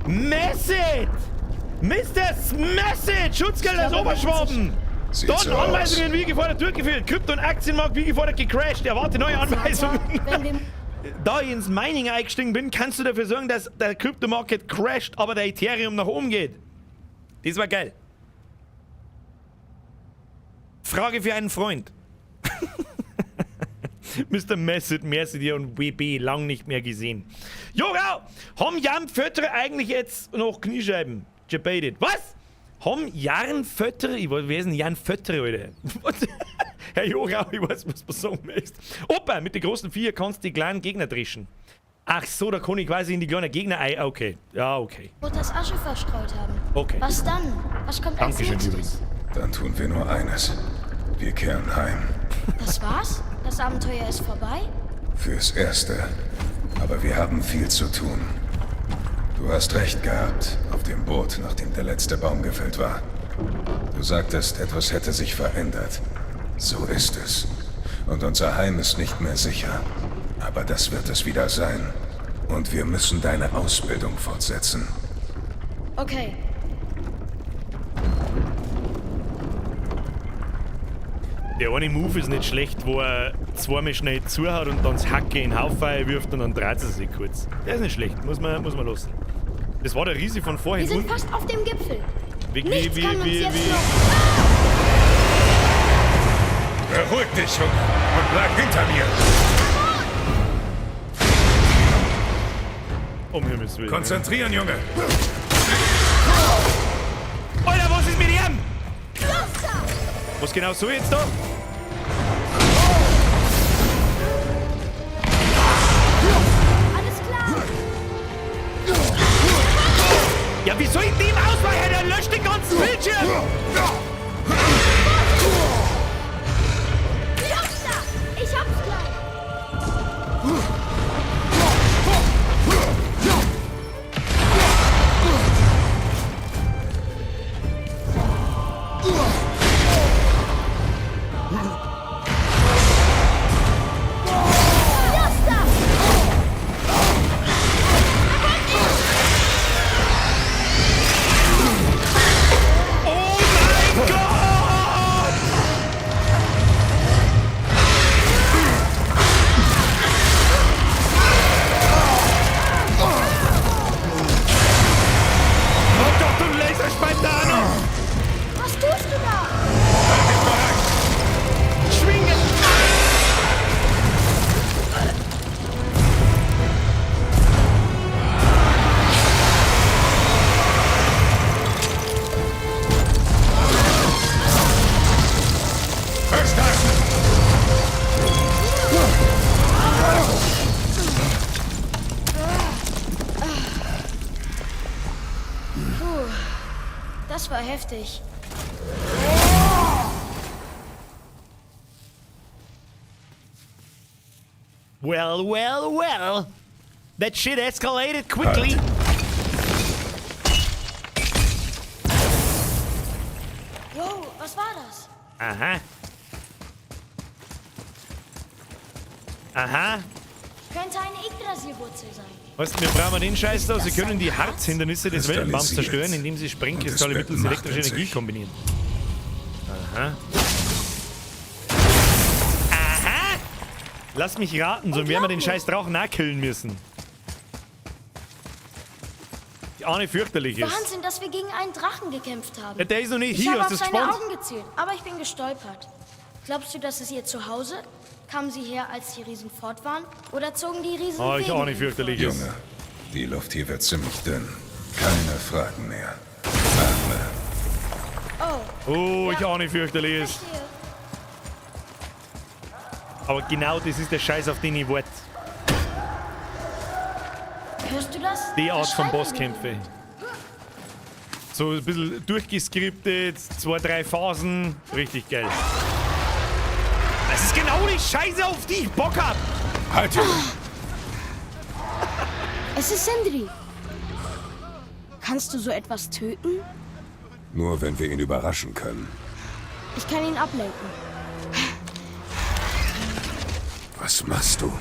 S1: Messet! Mr. Smasset! Schutzgeld aus Oberschwaben!
S6: Sieht
S1: Dort
S6: so aus.
S1: Anweisungen wie gefordert durchgeführt. Krypto- und Aktienmarkt wie gefordert gecrashed. Erwarte neue Anweisungen.
S5: Wenn wir
S1: Da ich ins Mining eingestiegen bin, kannst du dafür sorgen, dass der Crypto-Market crasht, aber der Ethereum nach oben geht. Das war geil. Frage für einen Freund. Mr. Messet, merci dir und WB, lang nicht mehr gesehen. Jorau, haben Jan Fötter eigentlich jetzt noch Kniescheiben? Debated. Was? Haben Jan Fötter, ich weiß, wer ist denn Jan Fötter, Alter? Was? Herr Jorau, ich weiß, was du sagen möchtest. Opa, mit den großen Viecher kannst du die kleinen Gegner dreschen. Ach so, da kann ich quasi in die kleinen Gegner ein. Okay. Ja, okay.
S5: Mutters Asche verstreut haben.
S1: Okay.
S5: Was dann? Was kommt als
S1: Dankeschön
S5: nächstes?
S1: übrigens.
S6: Dann tun wir nur eines. Wir kehren heim.
S5: Das war's? Das Abenteuer ist vorbei?
S6: Fürs Erste. Aber wir haben viel zu tun. Du hast recht gehabt, auf dem Boot, nachdem der letzte Baum gefällt war. Du sagtest, etwas hätte sich verändert. So ist es. Und unser Heim ist nicht mehr sicher. Aber das wird es wieder sein. Und wir müssen deine Ausbildung fortsetzen.
S5: Okay.
S1: Der eine Move ist nicht schlecht, wo er zweimal schnell zuhaut und dann das Hacke in den Haufen wirft und dann dreht er sich kurz. Der ist nicht schlecht, muss man lassen. Das war der Riese von vorhin.
S5: Wir sind fast auf dem Gipfel.
S1: Wie,
S5: Nichts kann uns jetzt
S1: wie.
S5: noch...
S6: Beruhig dich, Junge, und bleib hinter mir.
S1: Um Himmels Willen.
S6: Konzentrieren, Junge.
S1: Alter, was ist mit ihm? Was genau so jetzt da?
S5: Alles klar.
S1: Ja, wie soll ich dem ausweichen? Der löscht den ganzen Bildschirm!
S5: Ich hab's gleich.
S1: Oh mein Gott! Oh Gott, du Laserspalter auch noch!
S5: Was tust du da?
S1: Schwingen!
S6: Festhalten!
S5: Puh, das war heftig.
S1: Well, well, well. That shit escalated quickly.
S6: Halt.
S5: Wow, was war das?
S1: Aha. Aha.
S5: Könnte eine Yggdrasil-Wurzel sein.
S1: Weißt du, wir brauchen den Scheiß da. Sie
S5: Das
S1: können
S5: ein
S1: die
S5: Harz?
S1: Harzhindernisse des Weltenbaums
S6: Kristallisiert.
S1: zerstören, indem sie Sprengkristalle
S6: Und es
S1: mittels
S6: birgt
S1: elektrischer
S6: Macht in
S1: Energie
S6: sich.
S1: kombinieren. Aha. Aha! Lass mich raten, so werden wir den Scheiß Drachen auch killen müssen. Die Ahne fürchterlich ist.
S5: Wahnsinn, dass wir gegen einen Drachen gekämpft haben.
S1: Ja, der ist noch nicht
S5: Ich
S1: hier,
S5: habe
S1: hast
S5: auf
S1: du das
S5: seine
S1: gespannt?
S5: Augen gezielt, aber ich bin gestolpert. Glaubst du, das ist ihr Zuhause? Kamen sie her, als die Riesen fort waren? Oder zogen die Riesen
S1: Oh, ich
S5: wegen
S1: auch nicht
S5: ihnen
S1: fürchterlich ist.
S6: Junge, die Luft hier wird ziemlich dünn. Keine Fragen mehr. Atme.
S5: fort? Oh,
S1: Oh, ich auch nicht fürchterlich ist.
S5: verstehe.
S1: Aber genau das ist der Scheiß, auf den ich warte.
S5: Hörst du das?
S1: Die
S5: Da
S1: Art von
S5: schreit
S1: Bosskämpfe.
S5: irgendjemand.
S1: So ein bisschen durchgeskriptet, 2, 3 Phasen. Richtig geil. Das ist genau die Scheiße, auf die ich Bock hab.
S6: Halt, Junge!
S5: Es ist Sindri. Kannst du so etwas töten?
S6: Nur wenn wir ihn überraschen können.
S5: Ich kann ihn ablenken.
S6: Was machst du?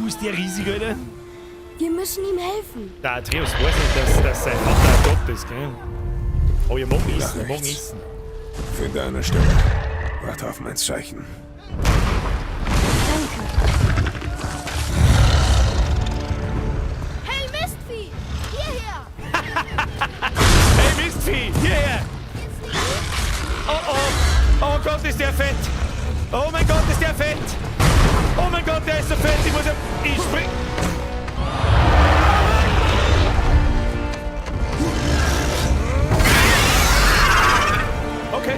S1: Ist der riesig, Alter?
S5: Wir müssen ihm helfen.
S1: Der Atreus weiß nicht, dass sein Vater ein Gott ist, gell? Oh, ihr mag essen, ihr mag
S6: rechts.
S1: essen.
S6: Finde eine Stelle. Warte auf mein Zeichen.
S5: Danke. Hey Mistvieh! Hierher!
S1: Hey Mistvieh, hierher! Oh oh! Oh Gott, ist der fett! Oh mein Gott, ist der fett! Oh mein Gott, der ist so fett! Ich muss ja. Ich spring! Okay.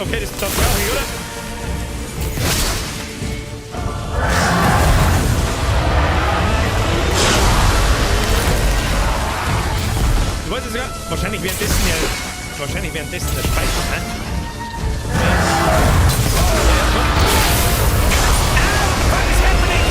S1: Okay, das brauche ich, oder? Du weißt es ja, wahrscheinlich währenddessen ja. Wahrscheinlich währenddessen der Speicher, ne? Ah, what the fuck is happening?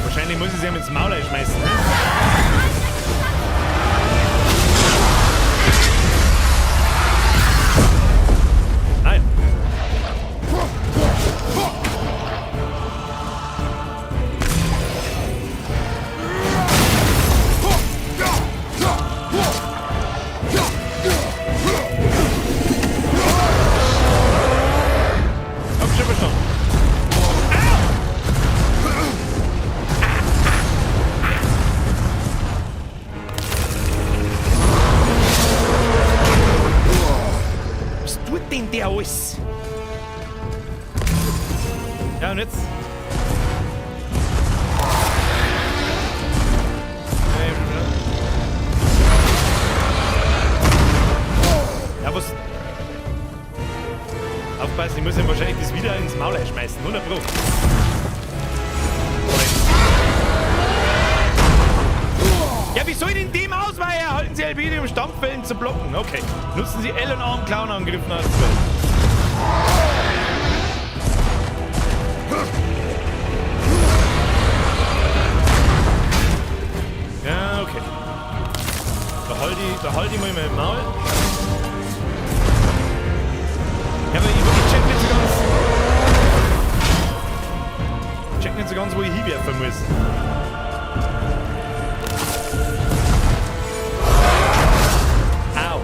S1: Wahrscheinlich muss ich sie ihm ins Maul schmeißen, ne? Nein. Hab schon verstanden. Was tut denn der alles? Ja, und jetzt? Ja, was? Aufpassen, ich muss ihm wahrscheinlich das wieder ins Maul schmeißen. 100 Pro. Ja, wie soll ich denn dem ausweichen? Halten Sie LB, um Stampfwellen zu blocken. Okay. Nutzen Sie L und A, um Clown-Angriffen auszuwählen. Ja, okay. Da halt ich mal mein Maul. Ja, aber ich check nicht so ganz. Check nicht so ganz, wo ich hinwerfen muss. Au.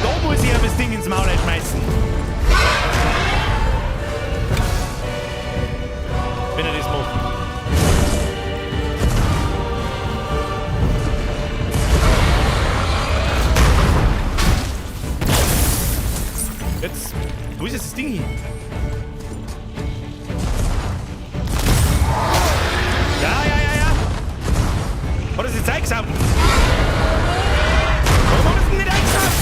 S1: Da muss ich aber das Ding ins Maul schmeißen. Wenn er das macht. Jetzt, wo ist jetzt das Ding hin? Ja, ja, ja, ja. Hat er sich jetzt eingesaugt? Warum hat er es denn nicht eingesaugt?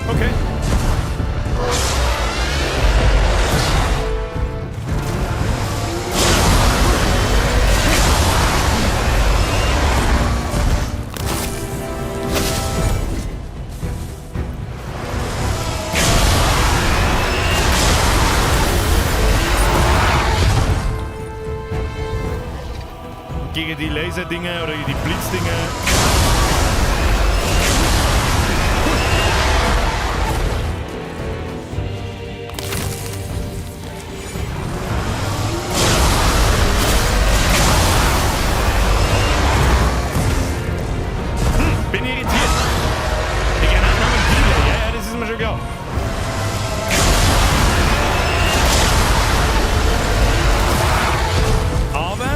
S1: Okay. Gegen die Laserdinger oder die Blitzdinger. Bin irritiert. Die Granaten haben einen Dealer. Ja, ja, das ist mir schon klar. Aber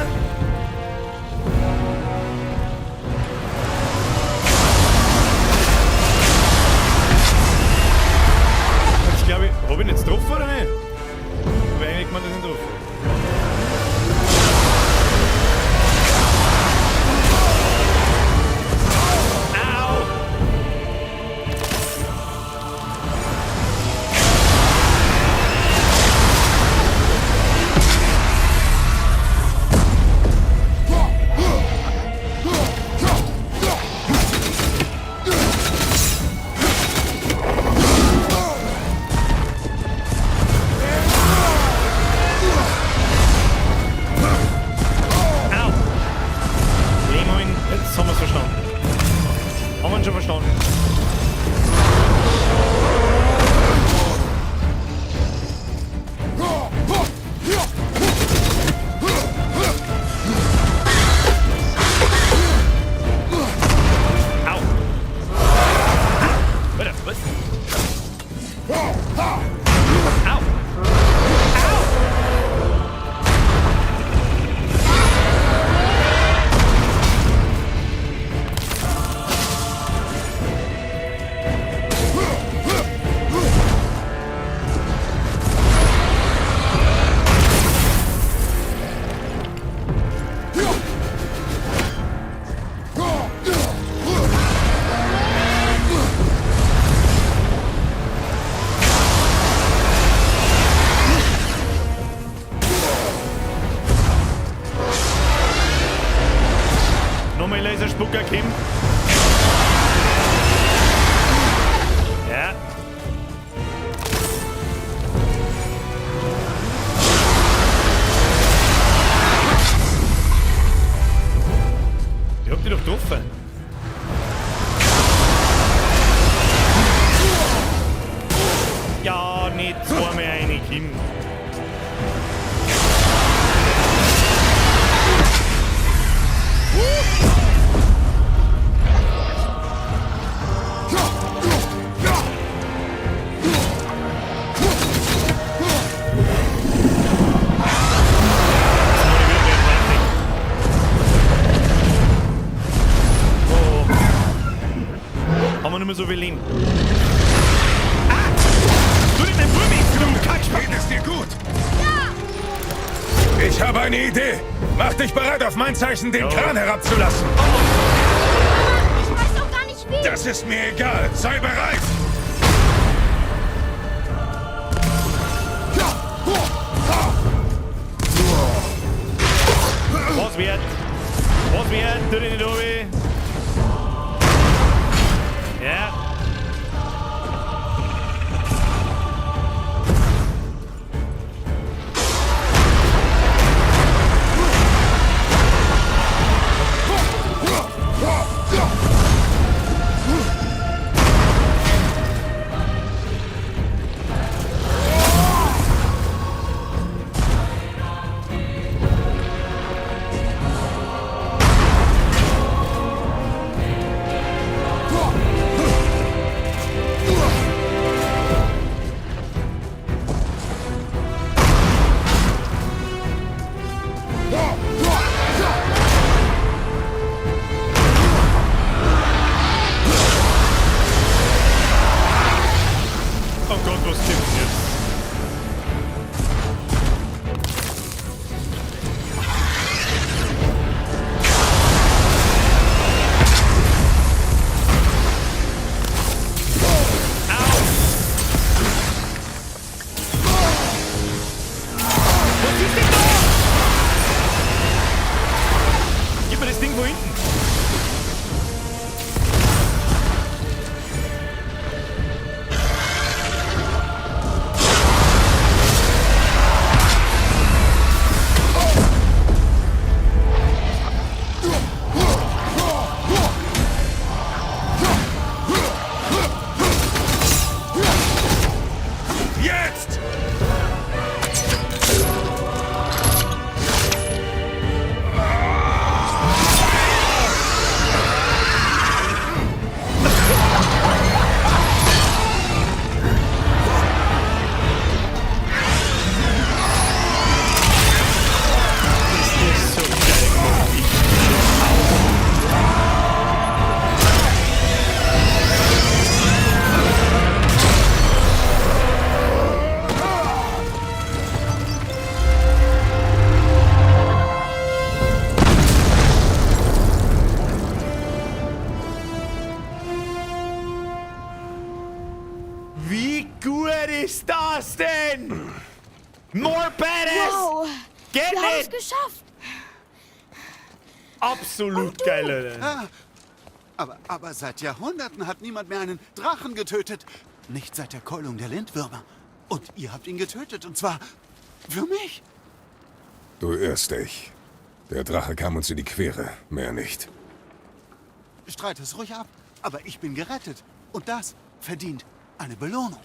S1: Laserspucker kommt. Ja. Ich hab die doch getroffen. Ja, nicht zweimal eine Kim. Jetzt mach ich wieder mehr fertig. Oh. Haben wir nicht mehr so viel Leben. Ah! Du nicht mein Bub ist, du Kackspack!
S6: Geht es dir gut? Ja! Ich habe eine Idee. Mach dich bereit, auf mein Zeichen den Kran herabzulassen.
S5: Ich weiß doch gar nicht wie.
S6: Das ist mir egal. Sei bereit.
S1: Was wird? Was wird? Tu dich nicht runter. Ja. Oh Gott, was gibt's jetzt? Au! Was ist denn da? Gib mir das Ding von hinten.
S6: Jetzt!
S1: Das ist so geil gemacht. Ich auf. Wie gut ist das denn? More badass!
S5: Wow.
S1: Get
S5: Wir haben es
S1: it!
S5: geschafft.
S1: Absolut geil, Alter.
S7: Ah, aber seit Jahrhunderten hat niemand mehr einen Drachen getötet. Nicht seit der Keulung der Lindwürmer. Und ihr habt ihn getötet, und zwar für mich.
S6: Du irrst dich. Der Drache kam uns in die Quere, mehr nicht.
S7: Streit es ruhig ab, aber ich bin gerettet. Und das verdient eine Belohnung.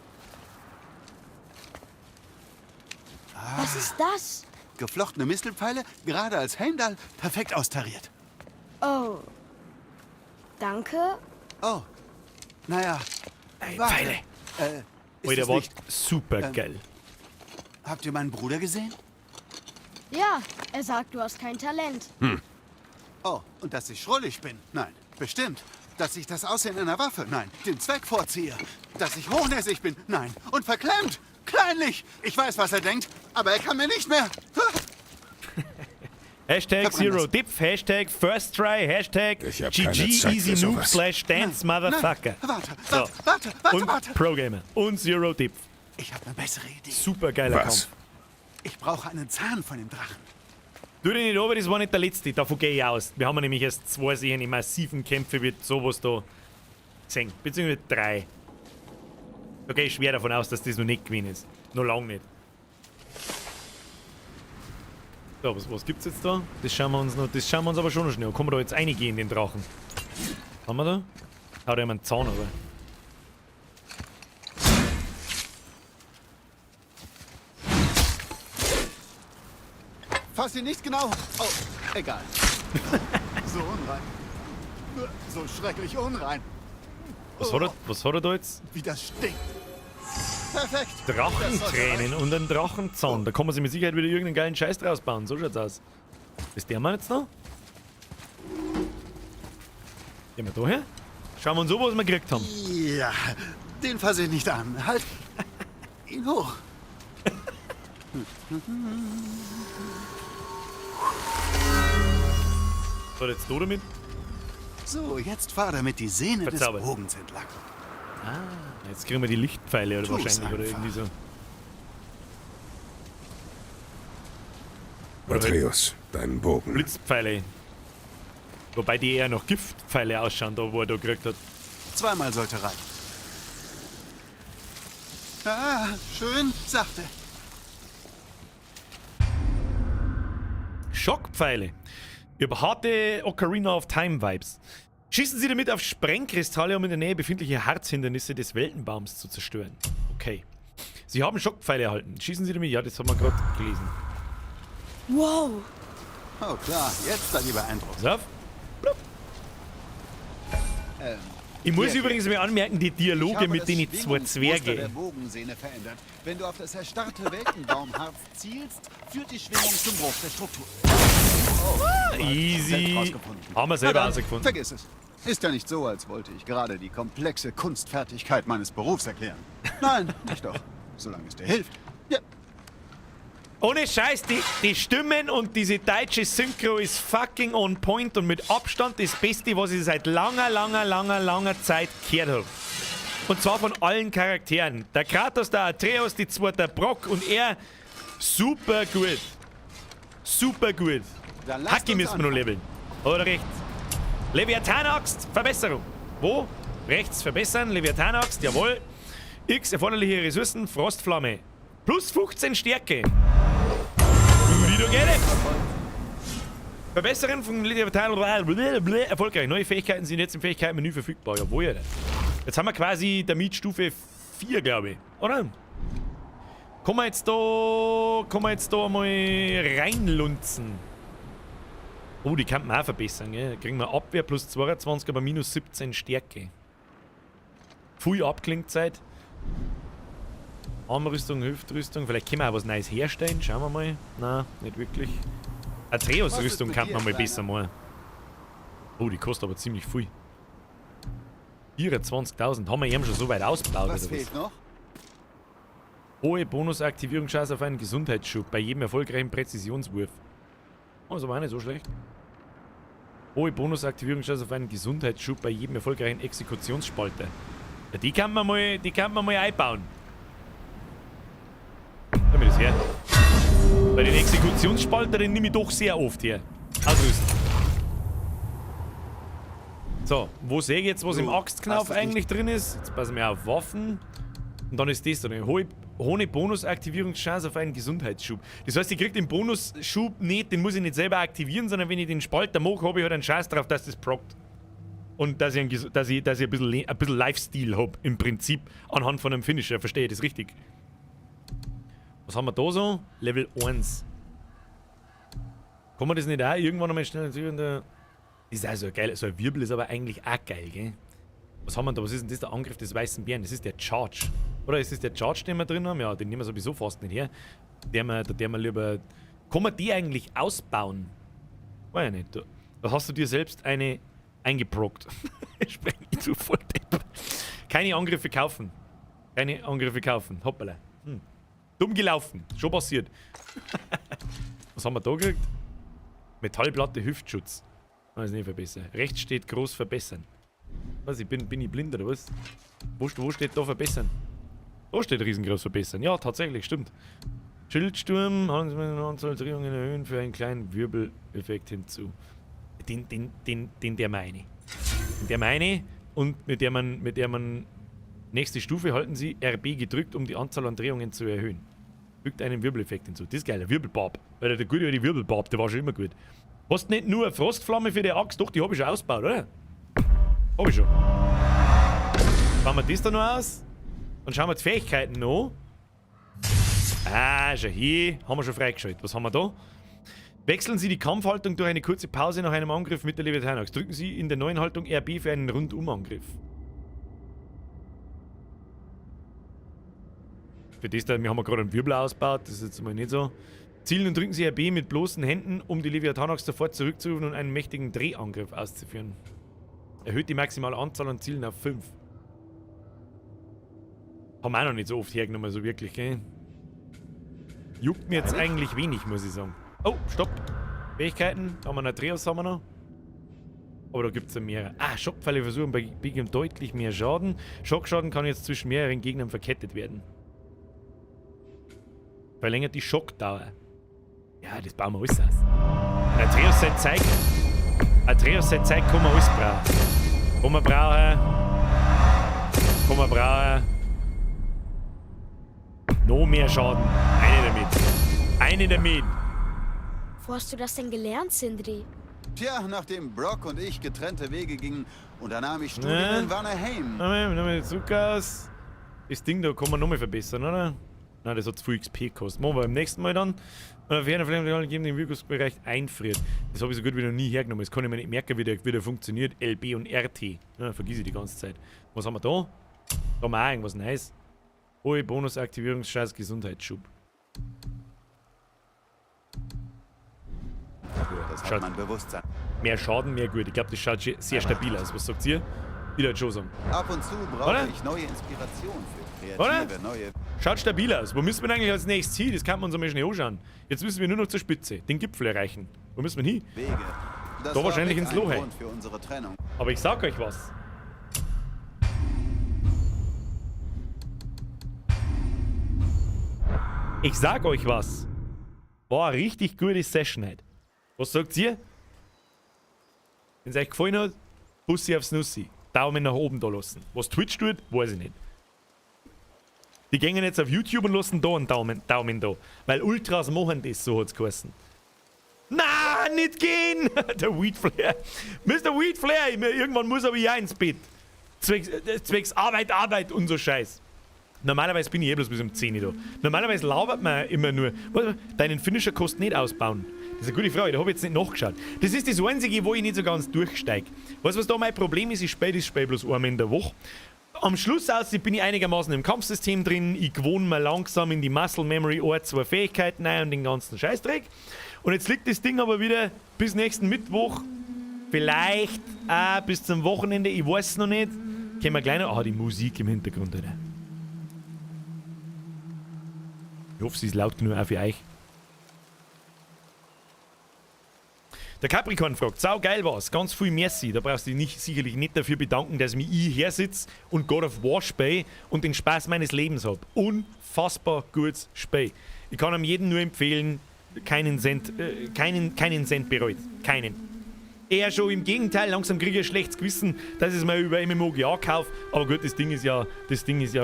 S5: Was ist das?
S7: Geflochtene Mistelpfeile, gerade als Heimdall, perfekt austariert.
S5: Oh. Danke.
S7: Oh, naja.
S1: Ey,
S7: warte.
S1: Pfeile.
S7: Ist
S1: Alter,
S7: es
S1: war
S7: nicht,
S1: super geil.
S7: habt ihr meinen Bruder gesehen?
S5: Ja, er sagt, du hast kein Talent.
S7: Oh, und dass ich schrullig bin? Nein, bestimmt. Dass ich das Aussehen einer Waffe? Nein, dem Zweck vorziehe. Dass ich hochnäsig bin? Nein. Und verklemmt? Kleinlich! Ich weiß, was er denkt, aber er kann mir nicht mehr.
S1: Hashtag
S7: Verbrenn
S1: Zero
S7: das.
S1: Dip, Hashtag First Try, Hashtag
S6: Ich hab keine
S1: GG
S6: Zeit
S1: Easy
S6: für
S1: Noob
S6: sowas.
S1: slash Dance Motherfucker.
S7: Nein, warte,
S1: So.
S7: warte, warte, warte,
S1: Und
S7: warte.
S1: Pro-Gamer. Und Zero Dip.
S7: Ich habe eine bessere Idee.
S1: Super geiler
S6: Was?
S1: Kampf.
S7: Ich brauche einen Zahn von dem Drachen.
S1: Tu dich nicht aber das war nicht der letzte, davon gehe ich aus. Wir haben nämlich erst zwei solche massiven Kämpfe wie sowas da gesehen. Beziehungsweise drei. Da gehe ich schwer davon aus, dass das noch nicht gewesen ist. Noch lange nicht. So, was gibt's jetzt da? Das schauen wir uns noch, das schauen wir uns aber schon noch schnell an. Kann man da jetzt reingehen in den Drachen? Haben wir da? Haut er ihm einen Zahn, aber.
S7: Fass ihn nicht genau. Oh, egal. So unrein. So schrecklich unrein.
S1: Was hat er da jetzt?
S7: Wie das stinkt. Perfekt.
S1: Drachentränen und einen Drachenzahn. Da kann man sich mit Sicherheit wieder irgendeinen geilen Scheiß draus bauen. So schaut's aus. Ist der Mann jetzt noch? Gehen wir da her? Schauen wir uns an, was wir gekriegt haben.
S7: Ja, den fasse ich nicht an. Halt ihn hoch.
S1: Was hat jetzt da damit?
S7: So, jetzt fahr damit die Sehne des. Bogens entlang.
S1: Ah, jetzt kriegen wir die Lichtpfeile oder Tu's wahrscheinlich oder irgendwie so.
S6: Oder halt Atreus, deinen Bogen.
S1: Blitzpfeile. Wobei die eher noch Giftpfeile ausschauen, da wo er da gekriegt hat.
S7: Zweimal sollte reichen. Ah, schön sachte.
S1: Schockpfeile. Ich habe harte Ocarina of Time Vibes. Schießen Sie damit auf Sprengkristalle, um in der Nähe befindliche Harzhindernisse des Weltenbaums zu zerstören. Okay. Sie haben Schockpfeile erhalten. Schießen Sie damit? Ja, das haben wir gerade gelesen.
S5: Wow.
S7: Oh klar, jetzt seid ihr beeindruckt.
S1: Pass auf. Ich muss übrigens mal anmerken, die Dialoge mit den zwei Zwerge.
S7: der Bogensehne verändert. Wenn du auf das erstarrte Weltenbaumharz zielst, führt die Schwingung zum Bruch der Struktur.
S1: Oh, easy. Haben wir selber rausgefunden.
S7: Vergiss es. Ist ja nicht so, als wollte ich gerade die komplexe Kunstfertigkeit meines Berufs erklären. Nein, nicht doch. Solange es dir hilft. Ja.
S1: Ohne Scheiß, die Stimmen und diese deutsche Synchro ist fucking on point und mit Abstand das Beste, was ich seit langer, langer, langer, langer Zeit gehört habe. Und zwar von allen Charakteren. Der Kratos, der Atreus, die zwei, der Brock und er. Super gut. Super gut. Hacki müssen wir noch leveln. Oder rechts. Leviathan-Axt, Verbesserung. Wo? Rechts verbessern, Leviathan-Axt, jawohl. X, erforderliche Ressourcen, Frostflamme. Plus 15 Stärke. Verbessern von Leviathan, erfolgreich. Neue Fähigkeiten sind jetzt im Fähigkeitenmenü verfügbar. Jawohl, ja. Jetzt haben wir quasi damit Stufe 4, glaube ich. Oder? Kommen wir jetzt da, mal reinlunzen? Oh, die kann man auch verbessern, gell? Da kriegen wir Abwehr plus 22, aber minus 17 Stärke. Viel Abklingzeit. Armrüstung, Hüftrüstung. Vielleicht können wir auch was Neues herstellen. Schauen wir mal. Nein, nicht wirklich. Atreus-Rüstung kann man mal besser machen. Oh, die kostet aber ziemlich viel. 24.000. Haben wir eben schon so weit ausgebaut,
S7: Was oder was? fehlt noch?
S1: Hohe Bonusaktivierungschance auf einen Gesundheitsschub bei jedem erfolgreichen Präzisionswurf. Oh, ist aber auch nicht so schlecht. Hohe Bonusaktivierungschance auf einen Gesundheitsschub bei jedem erfolgreichen Exekutionsspalter. Ja, die kann man mal, die kann man mal einbauen. Hör mir das her. Bei den Exekutionsspalter, den nehme ich doch sehr oft her. Ausrüsten. So, wo sehe ich jetzt, was im Axtknauf eigentlich drin ist? Jetzt passen wir auf Waffen. Und dann ist das da eine hohe, hohe Bonusaktivierungschance auf einen Gesundheitsschub. Das heißt, ich krieg den Bonusschub nicht, den muss ich nicht selber aktivieren, sondern wenn ich den Spalter mache, habe ich halt einen Scheiß drauf, dass das prockt. Und dass ich ein bisschen Lifestyle hab, im Prinzip, anhand von einem Finisher. Verstehe ich das richtig? Was haben wir da so? Level 1. Kann man das nicht auch irgendwann nochmal schnell... Das ist auch so geil. So ein Wirbel ist aber eigentlich auch geil, gell? Was haben wir da? Was ist denn das? Der Angriff des weißen Bären? Das ist der Charge. Oder ist das der Charge, den wir drin haben? Ja, den nehmen wir sowieso fast nicht her. Der wir lieber... Kann man die eigentlich ausbauen? Weiß ich nicht. Da hast du dir selbst eine eingebrockt. Ich spreng nicht zu voll Depp. Keine Angriffe kaufen. Keine Angriffe kaufen. Hoppala. Hm. Dumm gelaufen. Schon passiert. Was haben wir da gekriegt? Metallplatte Hüftschutz. Weiß nicht verbessern. Rechts steht groß verbessern. Was, ich bin ich blind oder was? Wo steht da verbessern? Da steht riesengroß verbessern. Ja, tatsächlich, stimmt. Schildsturm, Anzahl Drehungen erhöhen für einen kleinen Wirbeleffekt hinzu. Den der meine. Den der meine und mit der man nächste Stufe halten Sie RB gedrückt, um die Anzahl an Drehungen zu erhöhen. Fügt einen Wirbeleffekt hinzu. Das ist geil, der Wirbelbab. Weil der gute alte Wirbelbab, der war schon immer gut. Hast nicht nur eine Frostflamme für die Axt? Doch, die habe ich schon ausgebaut, oder? Hab ich schon. Bauen wir das da noch aus? Dann schauen wir die Fähigkeiten noch. Ah, schau hier. Haben wir schon freigeschaltet. Was haben wir da? Wechseln Sie die Kampfhaltung durch eine kurze Pause nach einem Angriff mit der Leviathan-Axt. Drücken Sie in der neuen Haltung RB für einen Rundumangriff. Für das da, wir haben gerade einen Wirbel ausgebaut, das ist jetzt mal nicht so. Zielen und drücken Sie RB mit bloßen Händen, um die Leviathan-Axt sofort zurückzurufen und einen mächtigen Drehangriff auszuführen. Erhöht die maximale Anzahl an Zielen auf 5. Haben wir auch noch nicht so oft hergenommen, so wirklich, gell? Juckt mir jetzt eigentlich wenig, muss ich sagen. Oh, stopp. Fähigkeiten. Da haben wir noch Atreus, haben wir noch. Aber da gibt es ja mehrere. Ah, Schockpfeile versuchen bei Beginn deutlich mehr Schaden. Schockschaden kann jetzt zwischen mehreren Gegnern verkettet werden. Verlängert die Schockdauer. Ja, das bauen wir alles aus. Atreus sein Zeug. Atreus sein Zeug kann man alles brauchen. Kann man brauchen. Kann man brauchen. Noch mehr Schaden. Eine damit. Eine damit.
S5: Wo hast du das denn gelernt, Sindri?
S7: Tja, nachdem Brock und ich getrennte Wege gingen, unternahm ich Studien in Vanaheim.
S1: Nochmal zurück aus. Das Ding da kann man nochmal verbessern, oder? Nein, das hat zu viel XP gekostet. Machen wir beim nächsten Mal dann. Und auf geben den Wirkungsbereich einfriert. Das habe ich so gut wie noch nie hergenommen. Das kann ich mir nicht merken, wie der funktioniert. LB und RT. Ja, vergiss ich die ganze Zeit. Was haben wir da? Da haben wir auch irgendwas Nice. Hohe Bonusaktivierungsscheiß Gesundheitsschub.
S7: Das hat
S1: Schaut
S7: mein Bewusstsein.
S1: Mehr Schaden, mehr gut. Ich glaube, das schaut sehr stabil aus. Was sagt ihr? Ich würde schon sagen.
S7: Ab und zu brauche
S1: Oder?
S7: ich neue Inspiration für kreative,
S1: Oder?
S7: neue...
S1: Schaut stabil aus. Wo müssen wir eigentlich als nächstes hin? Das kann man uns einmal schnell anschauen. Jetzt müssen wir nur noch zur Spitze, den Gipfel erreichen. Wo müssen wir hin?
S7: Wege. Das
S1: Da wahrscheinlich
S7: war
S1: ins
S7: mit ein
S1: Loch.
S7: Grund für unsere Trennung.
S1: Aber ich sag euch was. Ich sag euch was. War eine richtig gute Session heute. Was sagt ihr? Wenn es euch gefallen hat, Bussi aufs Nussi. Daumen nach oben da lassen. Was Twitch tut, weiß ich nicht. Die gehen jetzt auf YouTube und lassen da einen Daumen da. Weil Ultras machen das, so hat's geheißen. Na, nicht gehen! Der Weedflare. Mr. Weedflare, irgendwann muss aber ich auch ins Bett. Zwecks Arbeit, Arbeit und so Scheiß. Normalerweise bin ich eh bloß bis um 10 Uhr da. Normalerweise labert man immer nur. Deinen Finisher kostet nicht ausbauen. Das ist eine gute Frage, da habe ich jetzt nicht nachgeschaut. Das ist das Einzige, wo ich nicht so ganz durchsteige. Weißt du, was da mein Problem ist? Ich spiele das Spiel bloß einmal in der Woche. Am Schluss aus bin ich einigermaßen im Kampfsystem drin. Ich gewohne mir langsam in die Muscle Memory ein, zwei Fähigkeiten ein und den ganzen Scheißdreck. Und jetzt liegt das Ding aber wieder bis nächsten Mittwoch. Vielleicht auch bis zum Wochenende, ich weiß es noch nicht. Können wir gleich noch. Ah, die Musik im Hintergrund, Alter. Ich hoffe, sie ist laut genug auch für euch. Der Capricorn fragt, sau geil war's, ganz viel merci. Da brauchst du dich nicht, sicherlich nicht dafür bedanken, dass ich hier sitze und God of War spiele und den Spaß meines Lebens hab. Unfassbar gutes Spiel. Ich kann einem jeden nur empfehlen, keinen Cent bereut. Keinen. Eher schon im Gegenteil, langsam kriege ich ein schlechtes Gewissen, dass ich es mal über MMOGA kaufe. Aber gut, das Ding ist ja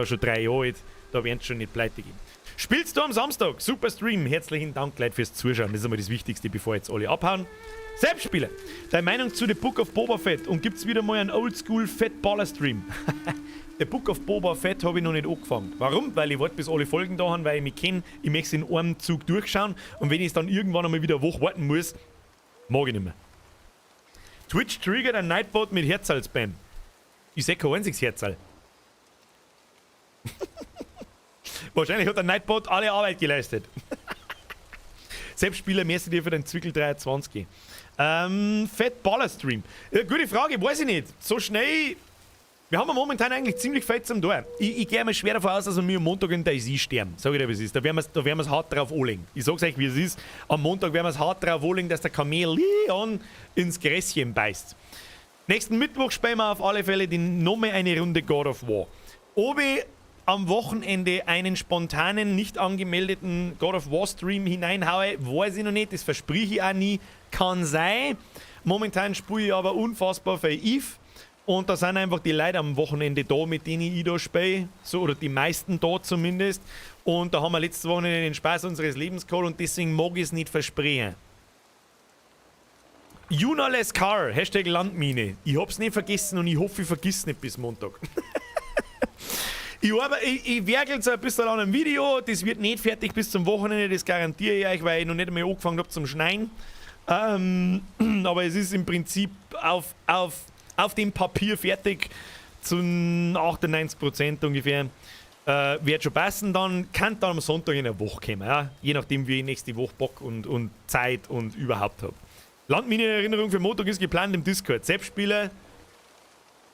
S1: schon 3 Jahre alt. Da werden es schon nicht pleite gehen. Spielst du am Samstag? Super Stream. Herzlichen Dank, Leute, fürs Zuschauen. Das ist einmal das Wichtigste, bevor jetzt alle abhauen. Selbstspieler, deine Meinung zu The Book of Boba Fett und gibt's wieder mal einen Oldschool Fett Baller Stream? The Book of Boba Fett habe ich noch nicht angefangen. Warum? Weil ich warte, bis alle Folgen da haben, weil ich mich kenne. Ich möchte es in einem Zug durchschauen und wenn ich es dann irgendwann einmal wieder eine Woche warten muss, mag ich nicht mehr. Twitch triggert ein Nightbot mit Herzal-Spam. Ich seh kein einziges Herzal. Wahrscheinlich hat der Nightbot alle Arbeit geleistet. Selbstspieler, merci dir für den Zwickel 23. Fett Baller Stream. Ja, gute Frage, weiß ich nicht. So schnell. Wir haben momentan eigentlich ziemlich fett zum Tor. Ich gehe mal schwer davon aus, dass wir am Montag in DayZ sterben. Sag ich dir, wie es ist. Da werden wir es hart drauf anlegen. Ich sag's euch, wie es ist. Am Montag werden wir es hart drauf anlegen, dass der Chamäleon ins Gräschen beißt. Nächsten Mittwoch spielen wir auf alle Fälle nochmal eine Runde God of War. Ob ich am Wochenende einen spontanen, nicht angemeldeten God of War Stream hineinhaue, weiß ich noch nicht. Das verspreche ich auch nie. Kann sein. Momentan spiele ich aber unfassbar viel Eve. Und da sind einfach die Leute am Wochenende da, mit denen ich da spiele. So, oder die meisten da zumindest. Und da haben wir letztes Wochenende den Spaß unseres Lebens gehabt und deswegen mag ich es nicht versprechen. Juna Car, #Landmine. Ich hab's nicht vergessen und ich hoffe, ich vergiss nicht bis Montag. Ich werkel so ein bisschen an einem Video, das wird nicht fertig bis zum Wochenende, das garantiere ich euch, weil ich noch nicht einmal angefangen habe zum Schneiden. Aber es ist im Prinzip auf dem Papier fertig, zu 98% ungefähr. Wird schon passen, dann kann dann am Sonntag in der Woche kommen, ja? Je nachdem, wie ich nächste Woche Bock und Zeit und überhaupt habe. Landmine-Erinnerung für Montag ist geplant im Discord. Selbstspieler,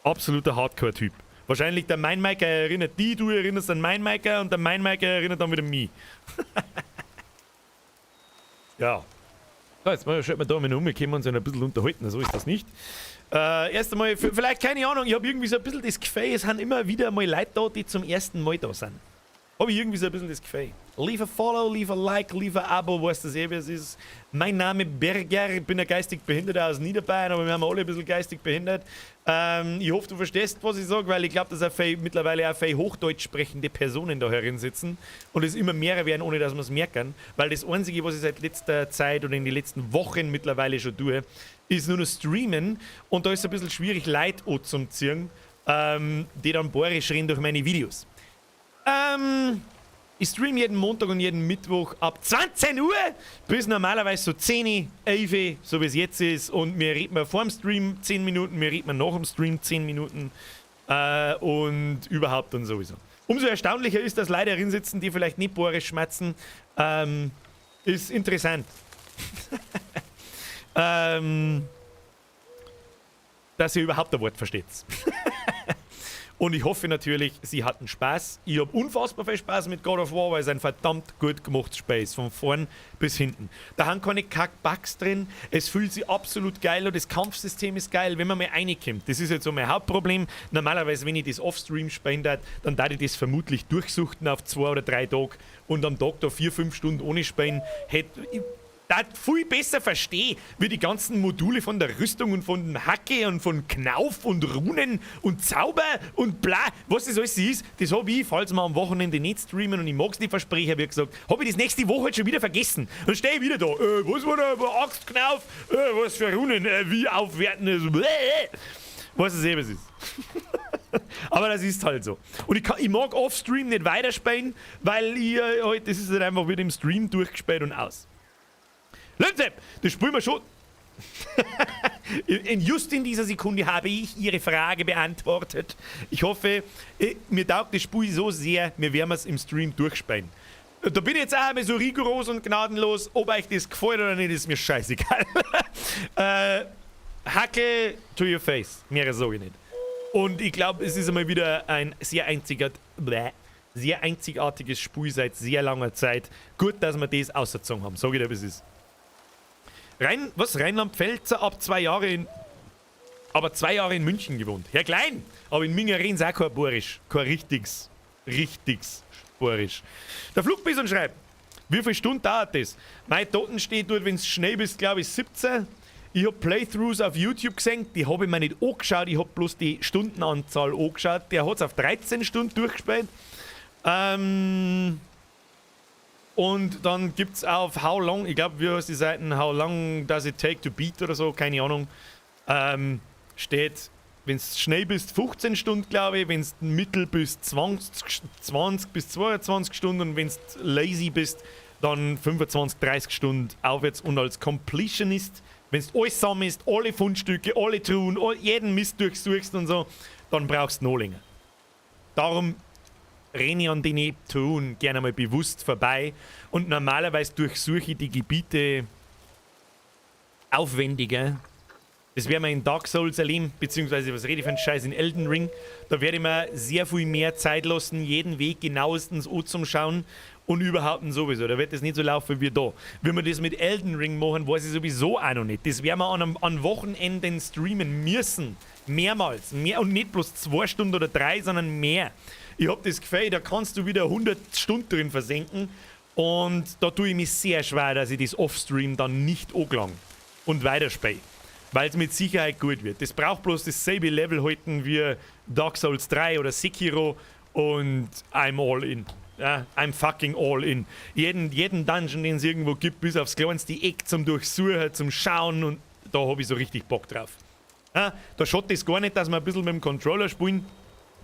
S1: absoluter Hardcore-Typ. Wahrscheinlich der Mainmaker erinnert die, du erinnerst an Mainmaker und der Mainmaker erinnert dann wieder mich. Ja. So, jetzt mal schaut man da mal um, wir können uns ja noch ein bisschen unterhalten, so ist das nicht. Erst einmal, vielleicht keine Ahnung, ich habe irgendwie so ein bisschen das Gefühl, es sind immer wieder mal Leute da, die zum ersten Mal da sind. Habe ich irgendwie so ein bisschen das Gefühl. Leave a follow, leave a like, leave a Abo, weißt das eh, wie es ist. Mein Name Berger, ich bin ein geistig Behinderter aus Niederbayern, aber wir haben alle ein bisschen geistig behindert. Ich hoffe, du verstehst, was ich sage, weil ich glaube, dass auch viel, mittlerweile auch viel Hochdeutsch sprechende Personen da herin sitzen und es immer mehr werden, ohne dass wir es merken. Weil das Einzige, was ich seit letzter Zeit oder in den letzten Wochen mittlerweile schon tue, ist nur noch streamen und da ist es ein bisschen schwierig, Leute anzuziehen, die dann bayerisch reden durch meine Videos. Ich stream jeden Montag und jeden Mittwoch ab 20 Uhr bis normalerweise so 10, 11, so wie es jetzt ist. Und mir reden wir vor dem Stream 10 Minuten, mir reden wir nach dem Stream 10 Minuten und überhaupt und sowieso. Umso erstaunlicher ist, dass Leute herin sitzen, die vielleicht nicht bayerisch schmatzen. Ist interessant, dass ihr überhaupt ein Wort versteht. Und ich hoffe natürlich, Sie hatten Spaß. Ich habe unfassbar viel Spaß mit God of War, weil es ein verdammt gut gemachtes Spiel ist, von vorn bis hinten. Da haben keine Kack-Bugs drin. Es fühlt sich absolut geil und das Kampfsystem ist geil, wenn man mal reinkommt. Das ist jetzt so mein Hauptproblem. Normalerweise, wenn ich das Offstream spielen darf, dann darf ich das vermutlich durchsuchten auf 2 oder 3 Tage und am Tag da 4, 5 Stunden ohne spielen. Hätte da viel besser verstehe, wie die ganzen Module von der Rüstung und von dem Hacke und von Knauf und Runen und Zauber und bla, was das alles ist, das habe ich, falls wir am Wochenende nicht streamen und ich mag's nicht versprechen, wie gesagt, habe ich das nächste Woche halt schon wieder vergessen. Dann stehe ich wieder da, was war da, Axtknauf, was für Runen, wie aufwerten, was es eben ist. Aber das ist halt so. Und ich mag off-Stream nicht weiterspielen, weil ich halt, das ist halt einfach wieder im Stream durchgespielt und aus. Löwensepp, das spielen wir schon. Just in dieser Sekunde habe ich Ihre Frage beantwortet. Ich hoffe, mir taugt das Spiel so sehr, wir werden es im Stream durchspielen. Da bin ich jetzt auch einmal so rigoros und gnadenlos. Ob euch das gefällt oder nicht, ist mir scheißegal. Hacke to your face. Mehr sage ich nicht. Und ich glaube, es ist einmal wieder ein sehr einzigartiges Spiel seit sehr langer Zeit. Gut, dass wir das auserzogen haben. Sag ich dir, wie es ist. Was? Rheinland-Pfälzer ab 2 Jahre in. Aber 2 Jahre in München gewohnt. Herr Klein! Aber in Mingerin ist auch kein Boarisch. Kein richtiges Boarisch. Der Flugbison schreibt: Wie viele Stunden dauert das? Mein Toten steht dort, wenn du schnell bist, glaube ich, 17. Ich habe Playthroughs auf YouTube gesehen, die habe ich mir nicht angeschaut, ich habe bloß die Stundenanzahl angeschaut. Der hat es auf 13 Stunden durchgespielt. Und dann gibt es auf How Long, ich glaube, wie heißt die Seiten, How Long Does It Take to Beat oder so, keine Ahnung, steht, wenn du schnell bist, 15 Stunden, glaube ich, wenn du mittel bist, 20, 20 bis 22 Stunden und wenn du lazy bist, dann 25, 30 Stunden aufwärts und als Completionist, wenn du alles sammelst, alle Fundstücke, alle Truhen, jeden Mist durchsuchst und so, dann brauchst du noch länger. Darum renne ich an den Truhen gerne mal bewusst vorbei und normalerweise durchsuche ich die Gebiete aufwendiger. Das werden wir in Dark Souls erleben, beziehungsweise, was rede ich für einen Scheiß, in Elden Ring. Da werde ich mir sehr viel mehr Zeit lassen, jeden Weg genauestens anzuschauen und überhaupt sowieso. Da wird das nicht so laufen wie da. Wenn wir das mit Elden Ring machen, weiß ich sowieso auch noch nicht. Das werden wir an Wochenenden streamen müssen. Mehrmals. Mehr, und nicht bloß 2 Stunden oder 3, sondern mehr. Ich hab das Gefühl, da kannst du wieder 100 Stunden drin versenken. Und da tue ich mich sehr schwer, dass ich das Offstream dann nicht angelang und weiterspiele. Weil es mit Sicherheit gut wird. Das braucht bloß dasselbe Level halten wie Dark Souls 3 oder Sekiro und I'm all in. Ja, I'm fucking all in. Jeden Dungeon, den es irgendwo gibt, bis aufs kleinste Eck zum Durchsuchen, zum Schauen, und da habe ich so richtig Bock drauf. Ja, da schaut das gar nicht, dass wir ein bisschen mit dem Controller spielen,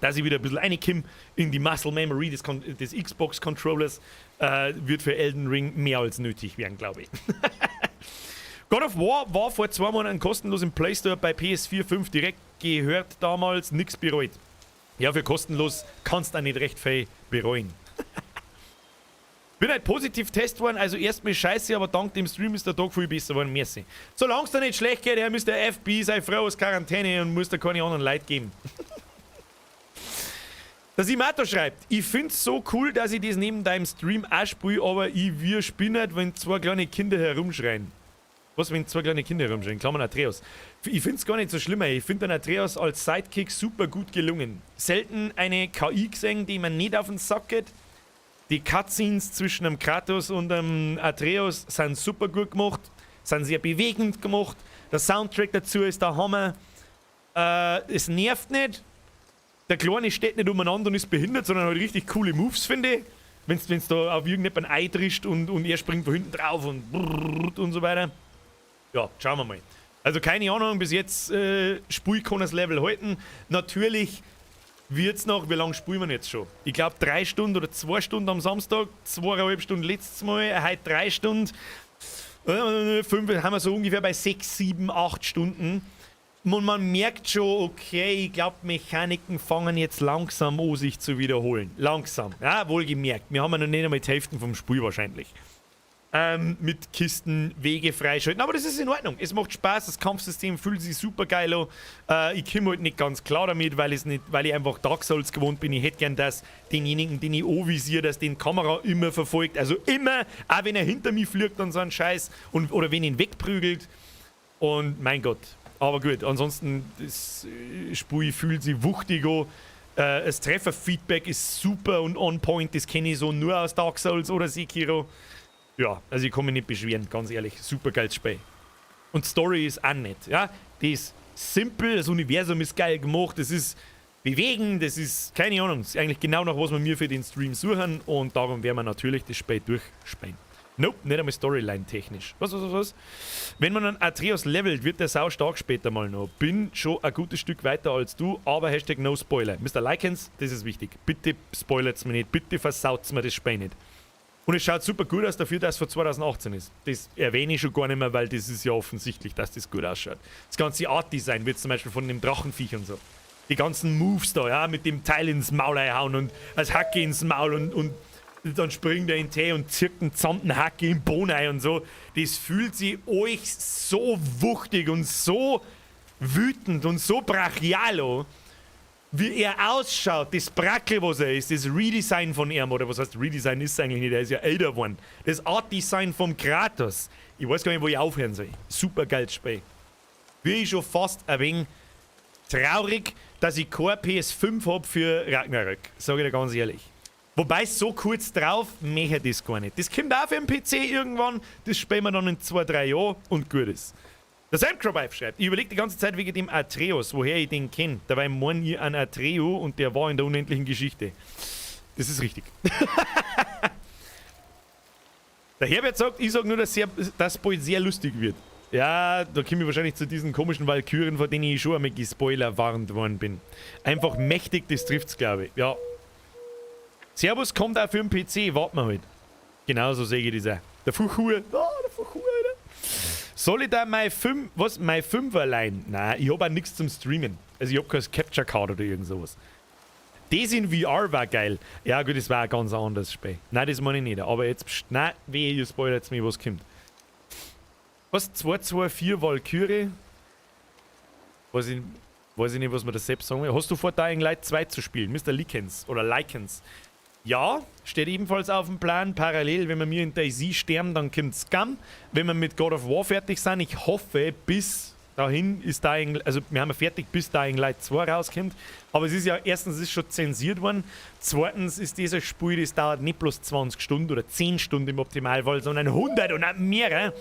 S1: dass ich wieder ein bisschen reinkomme in die Muscle Memory des Xbox Controllers, wird für Elden Ring mehr als nötig werden, glaube ich. God of War war vor 2 Monaten kostenlos im Play Store bei PS4 5 direkt gehört damals, nix bereut. Ja, für kostenlos kannst du auch nicht recht viel bereuen. Bin halt positiv getestet worden, also erstmal scheiße, aber dank dem Stream ist der Tag viel besser geworden. Merci. Solange es dir nicht schlecht geht, Herr Mr. FB, sei froh aus Quarantäne und muss dir keine anderen Leid geben. Der Simato schreibt: „Ich find's so cool, dass ich das neben deinem Stream auch spiele, aber ich wir spinnert, wenn zwei kleine Kinder herumschreien.“ Was, wenn zwei kleine Kinder herumschreien? Klammern Atreus. Ich find's gar nicht so schlimm, ey. Ich finde den Atreus als Sidekick super gut gelungen. Selten eine KI gesehen, die man nicht auf den Sack geht. Die Cutscenes zwischen dem Kratos und dem Atreus sind super gut gemacht, sind sehr bewegend gemacht. Der Soundtrack dazu ist der Hammer. Es nervt nicht. Der Kleine steht nicht umeinander und ist behindert, sondern hat richtig coole Moves, finde ich. Wenn du da auf irgendjemanden eindrischt und er springt von hinten drauf und brrrt und so weiter. Ja, schauen wir mal. Also keine Ahnung, bis jetzt Spiel kann das Level halten. Natürlich wird's noch, wie lange spielen wir jetzt schon? Ich glaube 3 Stunden oder 2 Stunden am Samstag, 2,5 Stunden letztes Mal, heute 3 Stunden. 5, haben wir so ungefähr bei 6, 7, 8 Stunden. Und man merkt schon, okay, ich glaube, Mechaniken fangen jetzt langsam an, sich zu wiederholen. Langsam, ja, wohlgemerkt. Wir haben ja noch nicht einmal die Hälfte vom Spiel wahrscheinlich. Mit Kisten Wege freischalten. Aber das ist in Ordnung. Es macht Spaß, das Kampfsystem fühlt sich super geil an. Ich komme halt nicht ganz klar damit, weil ich einfach Dark Souls gewohnt bin. Ich hätte gern, dass denjenigen, den ich anvisiere, dass den Kamera immer verfolgt. Also immer, auch wenn er hinter mir fliegt und so ein Scheiß. Oder wenn ihn wegprügelt. Und mein Gott. Aber gut, ansonsten, das Spiel fühlt sich wuchtig an. Das Trefferfeedback ist super und on point. Das kenne ich so nur aus Dark Souls oder Sekiro. Ja, also ich kann mich nicht beschweren, ganz ehrlich. Super geiles Spiel. Und Story ist auch nett. Ja? Die ist simpel, das Universum ist geil gemacht, das ist bewegend, das ist, keine Ahnung, das ist eigentlich genau nach, was wir mir für den Stream suchen, und darum werden wir natürlich das Spiel durchspielen. Nope, nicht einmal Storyline-technisch. Was, was, was, was? Wenn man einen Atreus levelt, wird der sau stark später mal noch. Bin schon ein gutes Stück weiter als du, aber #NoSpoiler. Mr. Likens, das ist wichtig. Bitte spoilert's mir nicht, bitte versaut's mir das Spiel nicht. Und es schaut super gut aus dafür, dass es von 2018 ist. Das erwähne ich schon gar nicht mehr, weil das ist ja offensichtlich, dass das gut ausschaut. Das ganze Art-Design wird zum Beispiel von dem Drachenviech und so. Die ganzen Moves da, ja, mit dem Teil ins Maul einhauen und als Hacke ins Maul und dann springt er in den Tee und zirkt einen zamten Hacke im Boden ein und so. Das fühlt sich euch so wuchtig und so wütend und so brachial an, wie er ausschaut, das Brackel, was er ist, das Redesign von ihm, oder was heißt Redesign ist es eigentlich nicht, er ist ja älter geworden. Das Art Design vom Kratos. Ich weiß gar nicht, wo ich aufhören soll. Super geiles Spiel. Wie ich schon fast ein wenig traurig, dass ich kein PS5 habe für Ragnarök. Sage ich dir ganz ehrlich. Wobei, so kurz drauf möchte ich das gar nicht. Das kommt auch für den PC irgendwann, das spielen wir dann in 2, 3 Jahren und gut ist. Der Sam Crop schreibt: „Ich überlege die ganze Zeit wegen dem Atreus, woher ich den kenne. Dabei meine ich an Atreo und der war in der unendlichen Geschichte.“ Das ist richtig. Der Herbert sagt: „Ich sag nur, dass das bald sehr lustig wird.“ Ja, da komme ich wahrscheinlich zu diesen komischen Walküren, vor denen ich schon einmal gespoilerwarnt worden bin. Einfach mächtig, das trifft's, glaube ich. Ja. Servus, kommt auch für den PC, warten wir halt. Genauso sehe ich das auch. Der Fuchur. Oh, der Fuchur, Alter. Soll ich da mein 5, was, mein 5er leihen? Nein, ich hab auch nichts zum Streamen. Also ich hab kein Capture Card oder irgend sowas. Das in VR war geil. Ja gut, das war ein ganz anderes Spiel. Nein, das meine ich nicht. Aber jetzt, pst, nein, wehe, ihr spoilert mir, was kommt. Was? 224 Valkyrie? Weiß ich nicht, was man da selbst sagen will. Hast du vor, Dying Light 2 zu spielen? Mr. Likens oder Likens? Ja, steht ebenfalls auf dem Plan. Parallel, wenn wir mir in DayZ sterben, dann kommt Scum. Wenn wir mit God of War fertig sind, ich hoffe, bis Dahin ist Dying, also wir haben ja fertig, bis Dying Light 2 rauskommt. Aber es ist ja, erstens ist schon zensiert worden, zweitens ist dieses Spiel, das dauert nicht bloß 20 Stunden oder 10 Stunden im Optimalfall, sondern 100 und mehrere.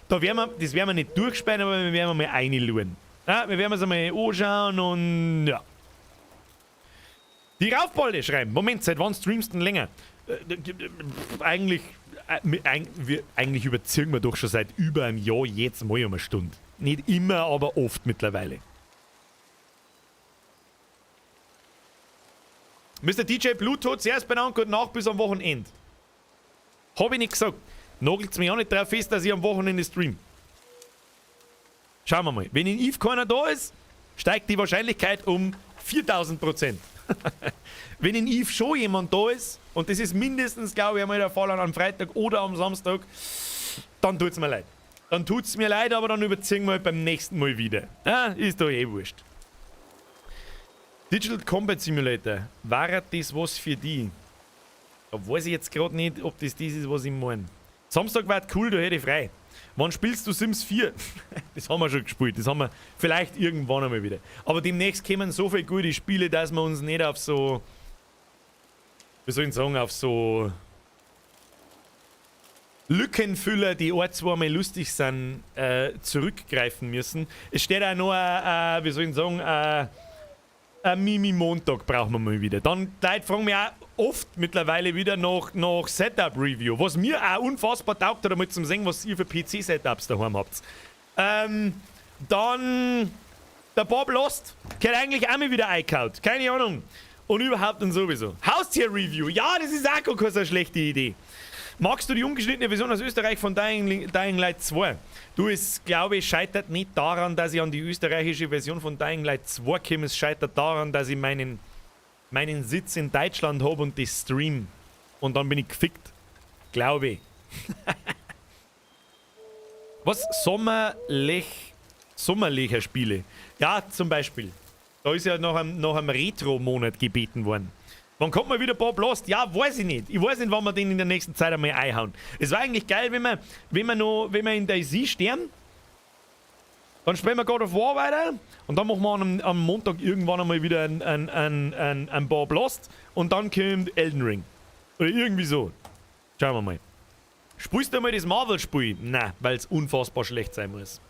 S1: Da werden wir, das werden wir nicht durchspielen, aber wir werden mal reinschauen. Ja, wir werden es einmal anschauen und ja. Die Raufbolde schreiben, Moment, seit wann streamst du denn länger? Eigentlich, eigentlich überziehen wir doch schon seit über einem Jahr jetzt mal um eine Stunde. Nicht immer, aber oft mittlerweile. Mr. DJ Bluetooth, zuerst benannt, gute Nacht bis am Wochenende. Hab ich nicht gesagt. Nagelt's mich auch nicht drauf fest, dass ich am Wochenende stream. Schauen wir mal. Wenn in Eve keiner da ist, steigt die Wahrscheinlichkeit um 4000%. Wenn in Eve schon jemand da ist, und das ist mindestens, glaube ich, einmal der Fall am Freitag oder am Samstag, dann tut's mir leid. Dann tut's mir leid, aber dann überziehen wir halt beim nächsten Mal wieder. Ja, ist doch eh wurscht. Digital Combat Simulator. War das was für die? Da weiß ich jetzt gerade nicht, ob das das ist, was ich meine. Samstag war cool, da hätte ich frei. Wann spielst du Sims 4? Das haben wir schon gespielt. Das haben wir vielleicht irgendwann einmal wieder. Aber demnächst kommen so viele gute Spiele, dass wir uns nicht auf so... Wie soll ich sagen, auf so... Lückenfüller, die ein, zweimal lustig sind, zurückgreifen müssen. Es steht auch noch ein, wie soll ich sagen, ein Mimi-Montag brauchen wir mal wieder. Dann, die Leute fragen mich auch oft mittlerweile wieder nach Setup-Review, was mir auch unfassbar taugt hat, einmal zum sehen, was ihr für PC-Setups daheim habt. Dann der Bob Lost, gehört eigentlich auch mal wieder eingehauen. Keine Ahnung. Und überhaupt und sowieso. Haustier-Review, ja, das ist auch gar keine so schlechte Idee. Magst du die ungeschnittene Version aus Österreich von Dying Light 2? Du, es, glaube ich, scheitert nicht daran, dass ich an die österreichische Version von Dying Light 2 komme. Es scheitert daran, dass ich meinen Sitz in Deutschland habe und das stream. Und dann bin ich gefickt. Glaube ich. Was? Sommerlecher Spiele. Ja, zum Beispiel. Da ist ja nach einem Retro-Monat gebeten worden. Wann kommt mal wieder Bob Lost? Ja, weiß ich nicht. Ich weiß nicht, wann wir den in der nächsten Zeit einmal einhauen. Es war eigentlich geil, wenn wir in DayZ sterben, dann spielen wir God of War weiter und dann machen wir am Montag irgendwann einmal wieder ein Bob Lost und dann kommt Elden Ring. Oder irgendwie so. Schauen wir mal. Spielst du einmal das Marvel-Spiel? Nein, weil es unfassbar schlecht sein muss.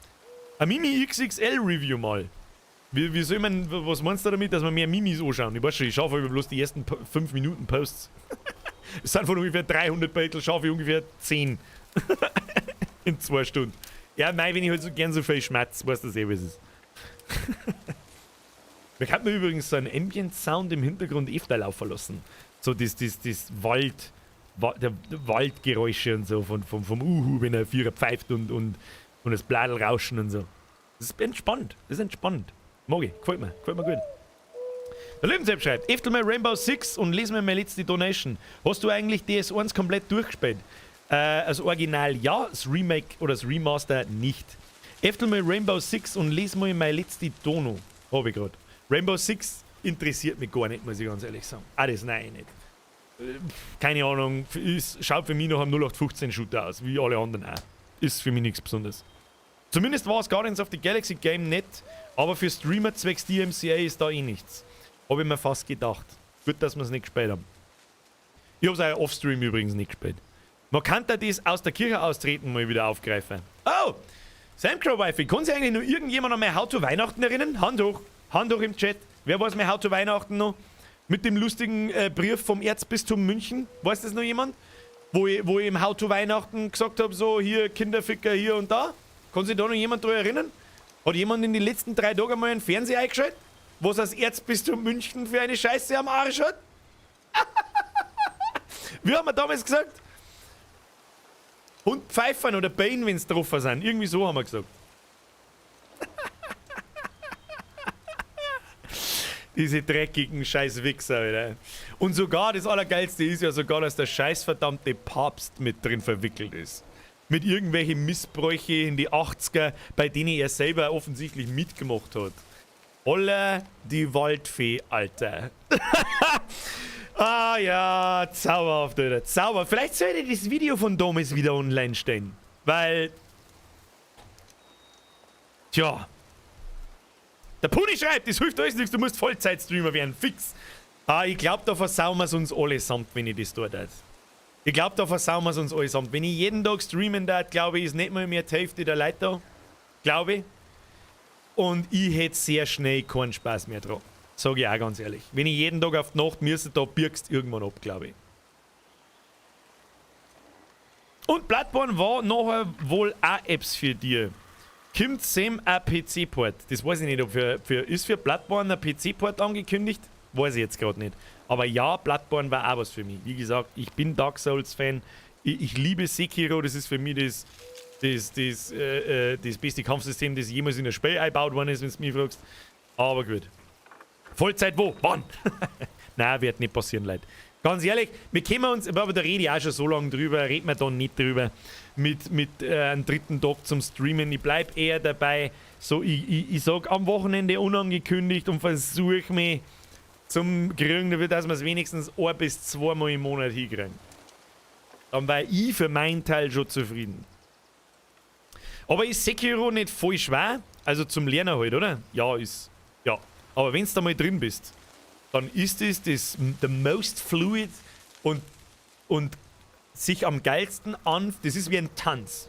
S1: Ein Mimi XXL Review mal. Wie soll man, was meinst du damit, dass wir mehr Mimis anschauen? Ich weiß schon, ich schaffe bloß die ersten 5 Minuten Posts. Es sind von ungefähr 300 Battle, schaffe ich ungefähr 10. In 2 Stunden. Ja, mei, wenn ich halt so gern so viel schmatz, weißt du das eh, wie es ist. Wir könnten übrigens so einen Ambient-Sound im Hintergrund öfter laufen lassen. So das Waldgeräusche und so vom Uhu, wenn er Vierer pfeift und das Bladel rauschen und so. Das ist entspannt, das ist entspannt. Mag ich, gefällt mir gut. Der Löwensepp schreibt, öfter mal Rainbow Six und lesen wir mal letzte Donation. Hast du eigentlich DS1 komplett durchgespielt? Das Original ja, das Remake oder das Remaster nicht. Öfter mal Rainbow Six und lesen wir meine letzte Dono. Hab ich grad. Rainbow Six interessiert mich gar nicht, muss ich ganz ehrlich sagen. Ah, das nein, nicht. Keine Ahnung, schaut für mich nach einem 0815 Shooter aus, wie alle anderen auch. Ist für mich nichts Besonderes. Zumindest war es Guardians of the Galaxy Game nett, aber für Streamer zwecks DMCA ist da eh nichts. Hab ich mir fast gedacht. Gut, dass wir es nicht gespielt haben. Ich hab's auch offstream übrigens nicht gespielt. Man kann da das aus der Kirche austreten mal wieder aufgreifen. Oh! Samcrow Wifi, kann sich eigentlich nur irgendjemand an mein How to Weihnachten erinnern? Hand hoch im Chat. Wer weiß mein How to Weihnachten noch? Mit dem lustigen Brief vom Erzbistum München. Weiß das noch jemand? Wo ich im How to Weihnachten gesagt habe, so hier Kinderficker hier und da. Kann sich da noch jemand daran erinnern? Hat jemand in den letzten 3 Tagen mal einen Fernseher eingeschaltet? Was das Erzbistum München für eine Scheiße am Arsch hat? Wie haben wir damals gesagt? Und pfeifen oder Bein, wenn sie drauf sind. Irgendwie so haben wir gesagt. Diese dreckigen Scheißwichser, Alter. Und sogar, das Allergeilste ist ja sogar, dass der scheißverdammte Papst mit drin verwickelt ist. Mit irgendwelchen Missbräuchen in die 80er, bei denen er selber offensichtlich mitgemacht hat. Holla die Waldfee, Alter. Ah ja, zauberhaft, Alter. Zauber. Vielleicht sollte ich das Video von damals wieder online stellen. Weil... Tja. Der Puni schreibt, das hilft alles nichts, du musst Vollzeit-Streamer werden, fix. Ah, ich glaube, da versauen wir es uns allesamt, wenn ich das tue. Ich glaube, da versauen wir es uns allesamt. Wenn ich jeden Tag streamen darf, glaube ich, ist nicht mal mehr die Hälfte der Leute da. Glaube ich. Und ich hätte sehr schnell keinen Spaß mehr dran. Sag ich auch ganz ehrlich. Wenn ich jeden Tag auf die Nacht müsste, da birgst irgendwann ab, glaube ich. Und Bloodborne war nachher wohl auch Apps für dir. Kommt Sam ein PC-Port? Das weiß ich nicht, ob ist für Bloodborne ein PC-Port angekündigt? Weiß ich jetzt gerade nicht. Aber ja, Bloodborne war auch was für mich. Wie gesagt, ich bin Dark Souls-Fan. Ich liebe Sekiro, das ist für mich das beste Kampfsystem, das jemals in ein Spiel eingebaut worden ist, wenn du mich fragst. Aber gut. Vollzeit wo? Wann? Nein, wird nicht passieren, Leute. Ganz ehrlich, wir können uns, aber da rede ich auch schon so lange drüber, reden wir da nicht drüber, mit einem dritten Tag zum Streamen. Ich bleib eher dabei, so ich sag am Wochenende unangekündigt und versuche mich zum kriegen, dass wir es wenigstens ein bis zweimal im Monat hinkriegen. Dann war ich für meinen Teil schon zufrieden. Aber ist Sekiro nicht voll schwer? Also zum Lernen halt, oder? Ja, ist. Ja. Aber wenn du da mal drin bist, dann ist es das the most fluid und sich am geilsten an. Das ist wie ein Tanz.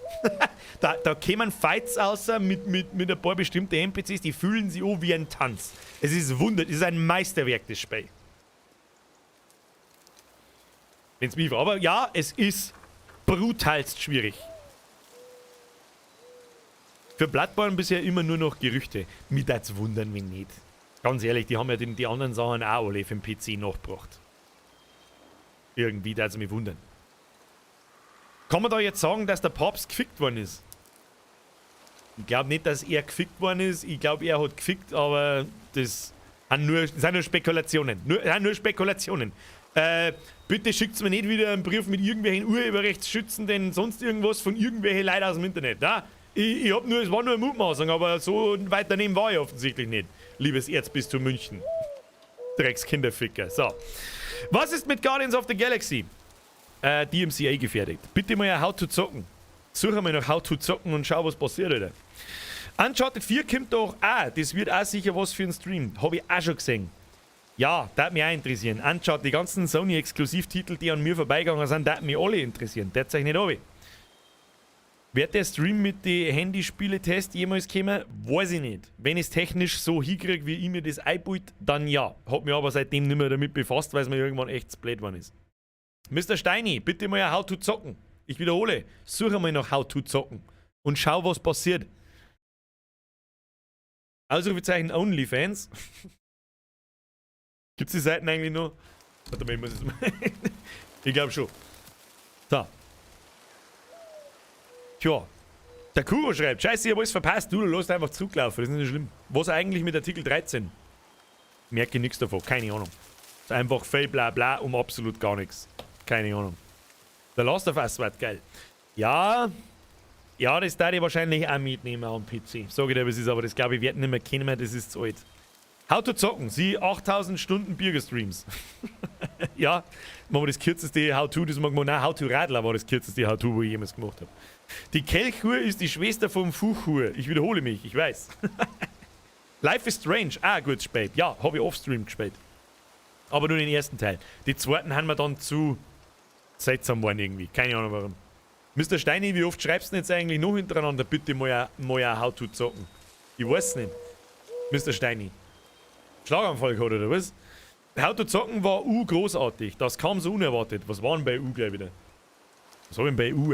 S1: Da kämen Fights außer mit ein paar bestimmten NPCs, die fühlen sich auch wie ein Tanz. Es ist wunder, es ist ein Meisterwerk, das Spiel. Wenn's mich. Aber ja, es ist brutalst schwierig. Für Bloodborne bisher immer nur noch Gerüchte. Mich würd's wundern, wenn nicht. Ganz ehrlich, die haben ja die anderen Sachen auch alle für den PC nachgebracht. Irgendwie würde es mich wundern. Kann man da jetzt sagen, dass der Papst gefickt worden ist? Ich glaube nicht, dass er gefickt worden ist. Ich glaube, er hat gefickt, aber das sind nur Spekulationen. Sind nur Spekulationen. Bitte schickt mir nicht wieder einen Brief mit irgendwelchen urheberrechtsschützenden, sonst irgendwas von irgendwelchen Leuten aus dem Internet. Na? Ich, ich hab nur, es war nur eine Mutmaßung, aber so weit daneben war ich offensichtlich nicht. Liebes Erzbistum München. Dreckskinderficker. So. Was ist mit Guardians of the Galaxy? DMCA gefährdet. Bitte mal ein How to zocken. Suche mal nach How to zocken und schau, was passiert, Alter. Uncharted 4 kommt doch auch. Das wird auch sicher was für einen Stream. Habe ich auch schon gesehen. Ja, das mich auch interessieren. Uncharted, die ganzen Sony-Exklusivtitel, die an mir vorbeigegangen sind, das mich alle interessieren. Das zeig nicht runter. Wird der Stream mit den Handyspiele-Test jemals kommen? Weiß ich nicht. Wenn ich es technisch so hinkriege, wie ich mir das einbild, dann ja. Hab mich aber seitdem nicht mehr damit befasst, weil es mir irgendwann echt zu blöd geworden ist. Mr. Steini, bitte mal ein How to zocken. Ich wiederhole, suche mal nach How to zocken und schau, was passiert. Ausrufezeichen OnlyFans. Gibt's die Seiten eigentlich noch? Warte mal, ich muss es mal. Ich glaube schon. So. Tja. Der Kuro schreibt: Scheiße, ich hab alles verpasst. Du lässt einfach zurücklaufen, das ist nicht schlimm. Was eigentlich mit Artikel 13? Merke ich nichts davon, keine Ahnung. Ist einfach viel bla bla um absolut gar nichts. Keine Ahnung. The Last of Us wird geil. Ja, das darf ich wahrscheinlich auch mitnehmen am PC. Sag ich dir, was ist, aber das glaube ich, wird nicht mehr kennen, das ist zu alt. How to zocken, sie 8000 Stunden Biergestreams. Ja, machen wir das kürzeste How to, das mag man, nein, How to Radler war das kürzeste How to, wo ich jemals gemacht habe. Die Kelchhuhr ist die Schwester vom Fuchhuhr. Ich wiederhole mich, ich weiß. Life is Strange, ah, gut gespielt. Ja, habe ich offstream gespielt. Aber nur den ersten Teil. Die zweiten haben wir dann zu seltsam geworden irgendwie. Keine Ahnung warum. Mr. Steini, wie oft schreibst du denn jetzt eigentlich noch hintereinander? Bitte mal ein How to zocken. Ich weiß nicht. Mr. Steini. Schlaganfall gehabt, oder was? How to zocken war u großartig. Das kam so unerwartet. Was war denn bei U gleich wieder? Was hab ich denn bei U?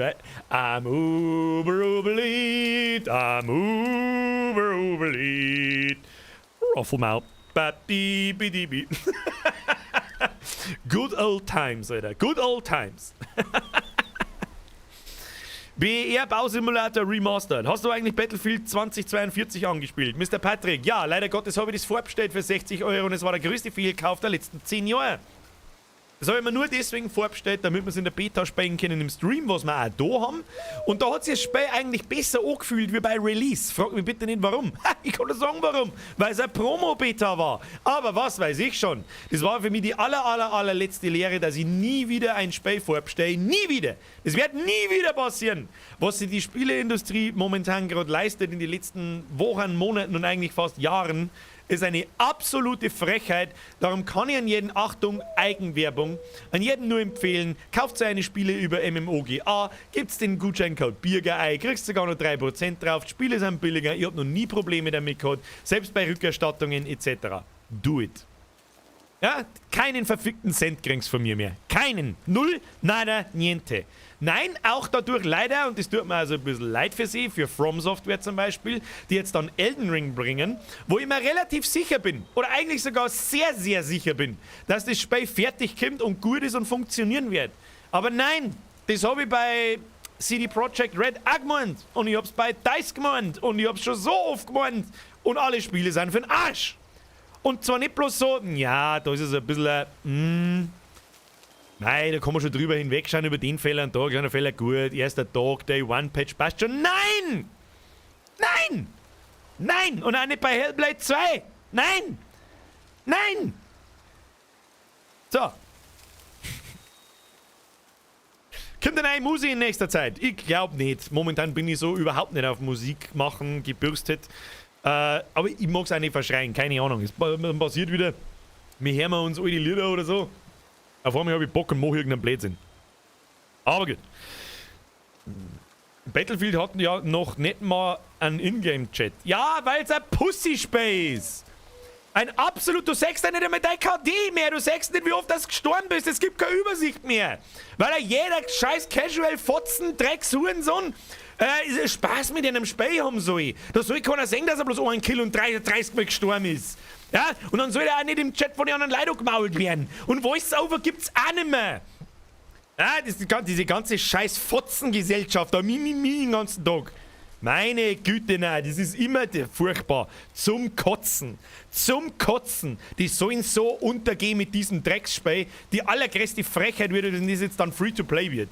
S1: I'm uber überlead, I'm uber überlead. Roflmao. Ba bi bi di bi. Good old times, Alter. Good old times. BER Bausimulator Remastered. Hast du eigentlich Battlefield 2042 angespielt? Mr. Patrick, ja, leider Gottes habe ich das vorbestellt für 60 € und es war der größte Fehlkauf der letzten 10 Jahre. Das habe ich mir nur deswegen vorbestellt, damit wir es in der Beta spielen können im Stream, was wir auch da haben. Und da hat sich das Spiel eigentlich besser angefühlt wie bei Release. Frag mich bitte nicht, warum. Ich kann nur sagen, warum. Weil es eine Promo-Beta war. Aber was weiß ich schon. Das war für mich die aller, aller, allerletzte Lehre, dass ich nie wieder ein Spiel vorbestelle. Nie wieder. Das wird nie wieder passieren. Was sich die Spieleindustrie momentan gerade leistet in den letzten Wochen, Monaten und eigentlich fast Jahren, ist eine absolute Frechheit. Darum kann ich an jeden, Achtung, Eigenwerbung, an jeden nur empfehlen, kauft eine Spiele über MMOGA, gibt's den Gutscheincode BIRGEREI, kriegst sogar noch 3% drauf, die Spiele sind billiger, ich hab noch nie Probleme damit gehabt, selbst bei Rückerstattungen etc. Do it. Ja, keinen verfickten Cent kriegst von mir mehr. Keinen. Null, nada, niente. Nein, auch dadurch leider, und das tut mir also ein bisschen leid für sie, für From Software zum Beispiel, die jetzt dann Elden Ring bringen, wo ich mir relativ sicher bin, oder eigentlich sogar sehr, sehr sicher bin, dass das Spiel fertig kommt und gut ist und funktionieren wird. Aber nein, das habe ich bei CD Projekt Red auch gemeint und ich hab's bei DICE gemeint und ich hab's schon so oft gemeint und alle Spiele sind für den Arsch. Und zwar nicht bloß so, ja, da ist es ein bisschen, nein, da kann man schon drüber hinwegschauen über den Fehler und da, kleiner Fehler, gut, erster Tag, Day One Patch, passt schon. Nein! Nein! Nein! Und auch nicht bei Hellblade 2! Nein! Nein! So. Kommt eine neue Musik in nächster Zeit? Ich glaub nicht. Momentan bin ich so überhaupt nicht auf Musik machen gebürstet. Aber ich mag's auch nicht verschreien, keine Ahnung. Es passiert wieder, wir hören uns alte Lieder oder so. Auf einmal hab ich Bock und mach irgendeinen Blödsinn. Aber gut. Battlefield hatten ja noch nicht mal einen Ingame-Chat. Ja, weil's ein Pussy-Spiel ist. Ein absolut, du sagst ja nicht einmal dein KD mehr, du sagst nicht, wie oft du gestorben bist, es gibt keine Übersicht mehr. Weil ja jeder scheiß Casual-Fotzen, Drecks, Hurensohn, Spaß mit einem Spiel haben soll. Da soll keiner sehen, dass er bloß einen Kill und 33 Mal gestorben ist. Ja, und dann soll er auch nicht im Chat von den anderen Leuten gemault werden. Und Voice-Over gibt's auch nicht mehr. Ja, das ist diese ganze scheiß Fotzengesellschaft, da mi, mi, mi den ganzen Tag. Meine Güte, nein, das ist immer furchtbar. Zum Kotzen. Zum Kotzen. Die sollen so untergehen mit diesem Drecksspiel. Die allergrößte Frechheit wird, wenn das jetzt dann Free-to-Play wird.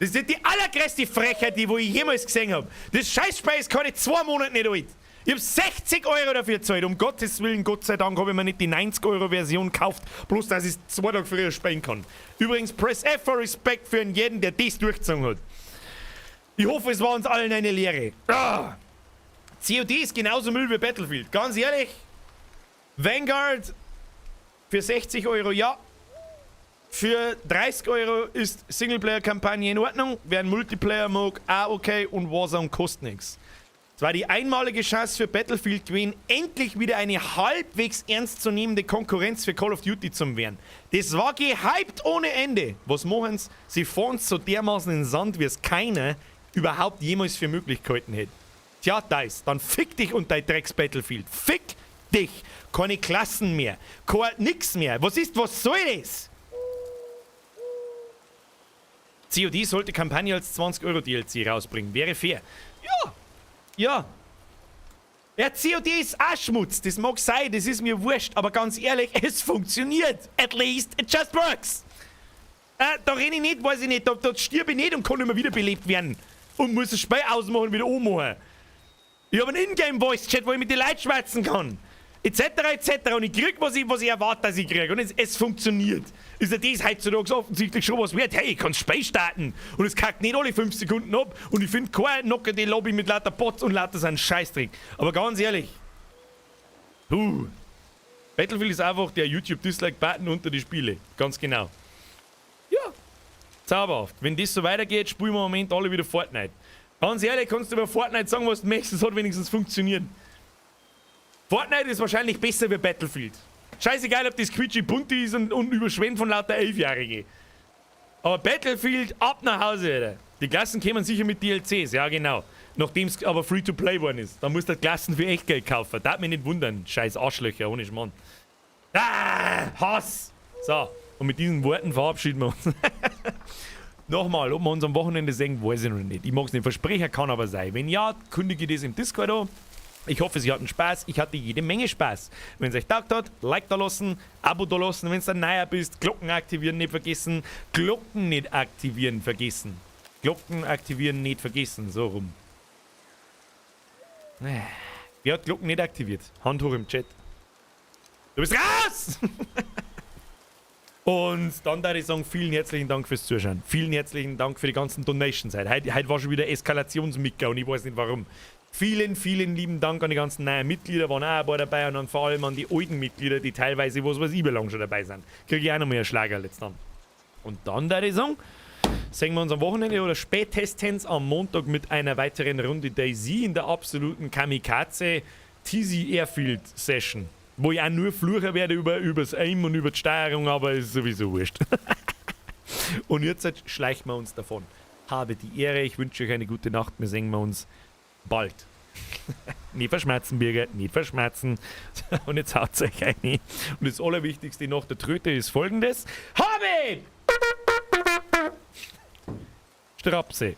S1: Das ist die allergrößte Frechheit, die wo ich jemals gesehen hab. Das Scheißspiel ist keine 2 Monate nicht alt. Ich hab 60 Euro dafür gezahlt. Um Gottes Willen, Gott sei Dank, hab ich mir nicht die 90 Euro Version gekauft. Bloß, dass ich 2 Tage früher spielen kann. Übrigens, Press F for Respect für jeden, der das durchgezogen hat. Ich hoffe, es war uns allen eine Lehre. Ah. COD ist genauso Müll wie Battlefield. Ganz ehrlich, Vanguard für 60 Euro ja. Für 30 Euro ist Singleplayer-Kampagne in Ordnung. Wer einen Multiplayer mag, auch okay. Und Warzone kostet nix. Es war die einmalige Chance für Battlefield gewesen, endlich wieder eine halbwegs ernstzunehmende Konkurrenz für Call of Duty zu werden. Das war gehypt ohne Ende. Was machen's? Sie fahren so dermaßen in den Sand, wie es keiner überhaupt jemals für möglich gehalten hätte. Tja, DICE, dann fick dich und dein Drecks-Battlefield. Fick dich! Keine Klassen mehr, kein nix mehr. Was ist, was soll das? COD sollte Kampagne als 20 Euro DLC rausbringen. Wäre fair. Ja. Ja. Ja, COD ist auch Schmutz. Das mag sein, das ist mir wurscht. Aber ganz ehrlich, es funktioniert. At least it just works. Da renne ich nicht, weiß ich nicht. Da stirb ich nicht und kann immer wiederbelebt werden. Und muss das Spiel ausmachen und wieder anmachen. Ich hab einen Ingame-Voice-Chat, wo ich mit den Leuten schwätzen kann. Etc. etc. Und ich krieg, was ich erwarte, dass ich krieg. Und es funktioniert. Ist ja das heutzutage offensichtlich schon was wert. Hey, ich kann das Spiel starten. Und es kackt nicht alle 5 Sekunden ab. Und ich find keine knockerte Lobby mit lauter Bots und lauter so einen Scheißdreck. Aber ganz ehrlich. Puh. Battlefield ist einfach der YouTube-Dislike-Button unter die Spiele. Ganz genau. Ja. Zauberhaft. Wenn das so weitergeht, spielen wir im Moment alle wieder Fortnite. Ganz ehrlich, kannst du über Fortnite sagen, was du möchtest, es hat wenigstens funktioniert. Fortnite ist wahrscheinlich besser wie Battlefield. Scheißegal, ob das quietschig bunt ist und überschwemmt von lauter 11-Jährigen. Aber Battlefield, ab nach Hause, Alter. Die Klassen kämen sicher mit DLCs, ja genau. Nachdem es aber Free-to-Play geworden ist. Dann musst du die Klassen für Echtgeld kaufen. Darf mich nicht wundern. Scheiß Arschlöcher, ohne Schmarrn. Ah, Hass! So, und mit diesen Worten verabschieden wir uns. Nochmal, ob wir uns am Wochenende sehen, weiß ich noch nicht. Ich mag's nicht versprechen, kann aber sein. Wenn ja, kündige ich das im Discord an. Ich hoffe, Sie hatten Spaß. Ich hatte jede Menge Spaß. Wenn es euch taugt hat, Like da lassen, Abo da lassen. Wenn du ein neuer bist, Glocken aktivieren nicht vergessen. Glocken nicht aktivieren vergessen. Glocken aktivieren nicht vergessen. So rum. Wer hat Glocken nicht aktiviert? Hand hoch im Chat. Du bist raus! Und dann würde ich sagen, vielen herzlichen Dank fürs Zuschauen. Vielen herzlichen Dank für die ganzen Donations heute. Heute war schon wieder Eskalationsmicker und ich weiß nicht, warum. Vielen, vielen lieben Dank an die ganzen neuen Mitglieder, waren auch ein paar dabei und dann vor allem an die alten Mitglieder, die teilweise, was weiß ich, wie lange schon dabei sind. Kriege ich auch noch mehr Schlager jetzt dann. Und dann würde ich sagen, sehen wir uns am Wochenende oder spätestens am Montag mit einer weiteren Runde DayZ in der absoluten Kamikaze Tisy Airfield Session. Wo ich auch nur fluchen werde übers Aim und über die Steuerung, aber ist sowieso wurscht. Und jetzt schleichen wir uns davon. Habe die Ehre, ich wünsche euch eine gute Nacht. Wir sehen wir uns bald. Nicht verschmerzen, Birger, nicht verschmerzen. Und jetzt haut's euch rein. Und das Allerwichtigste nach der Tröte ist folgendes: Habe! Strapse.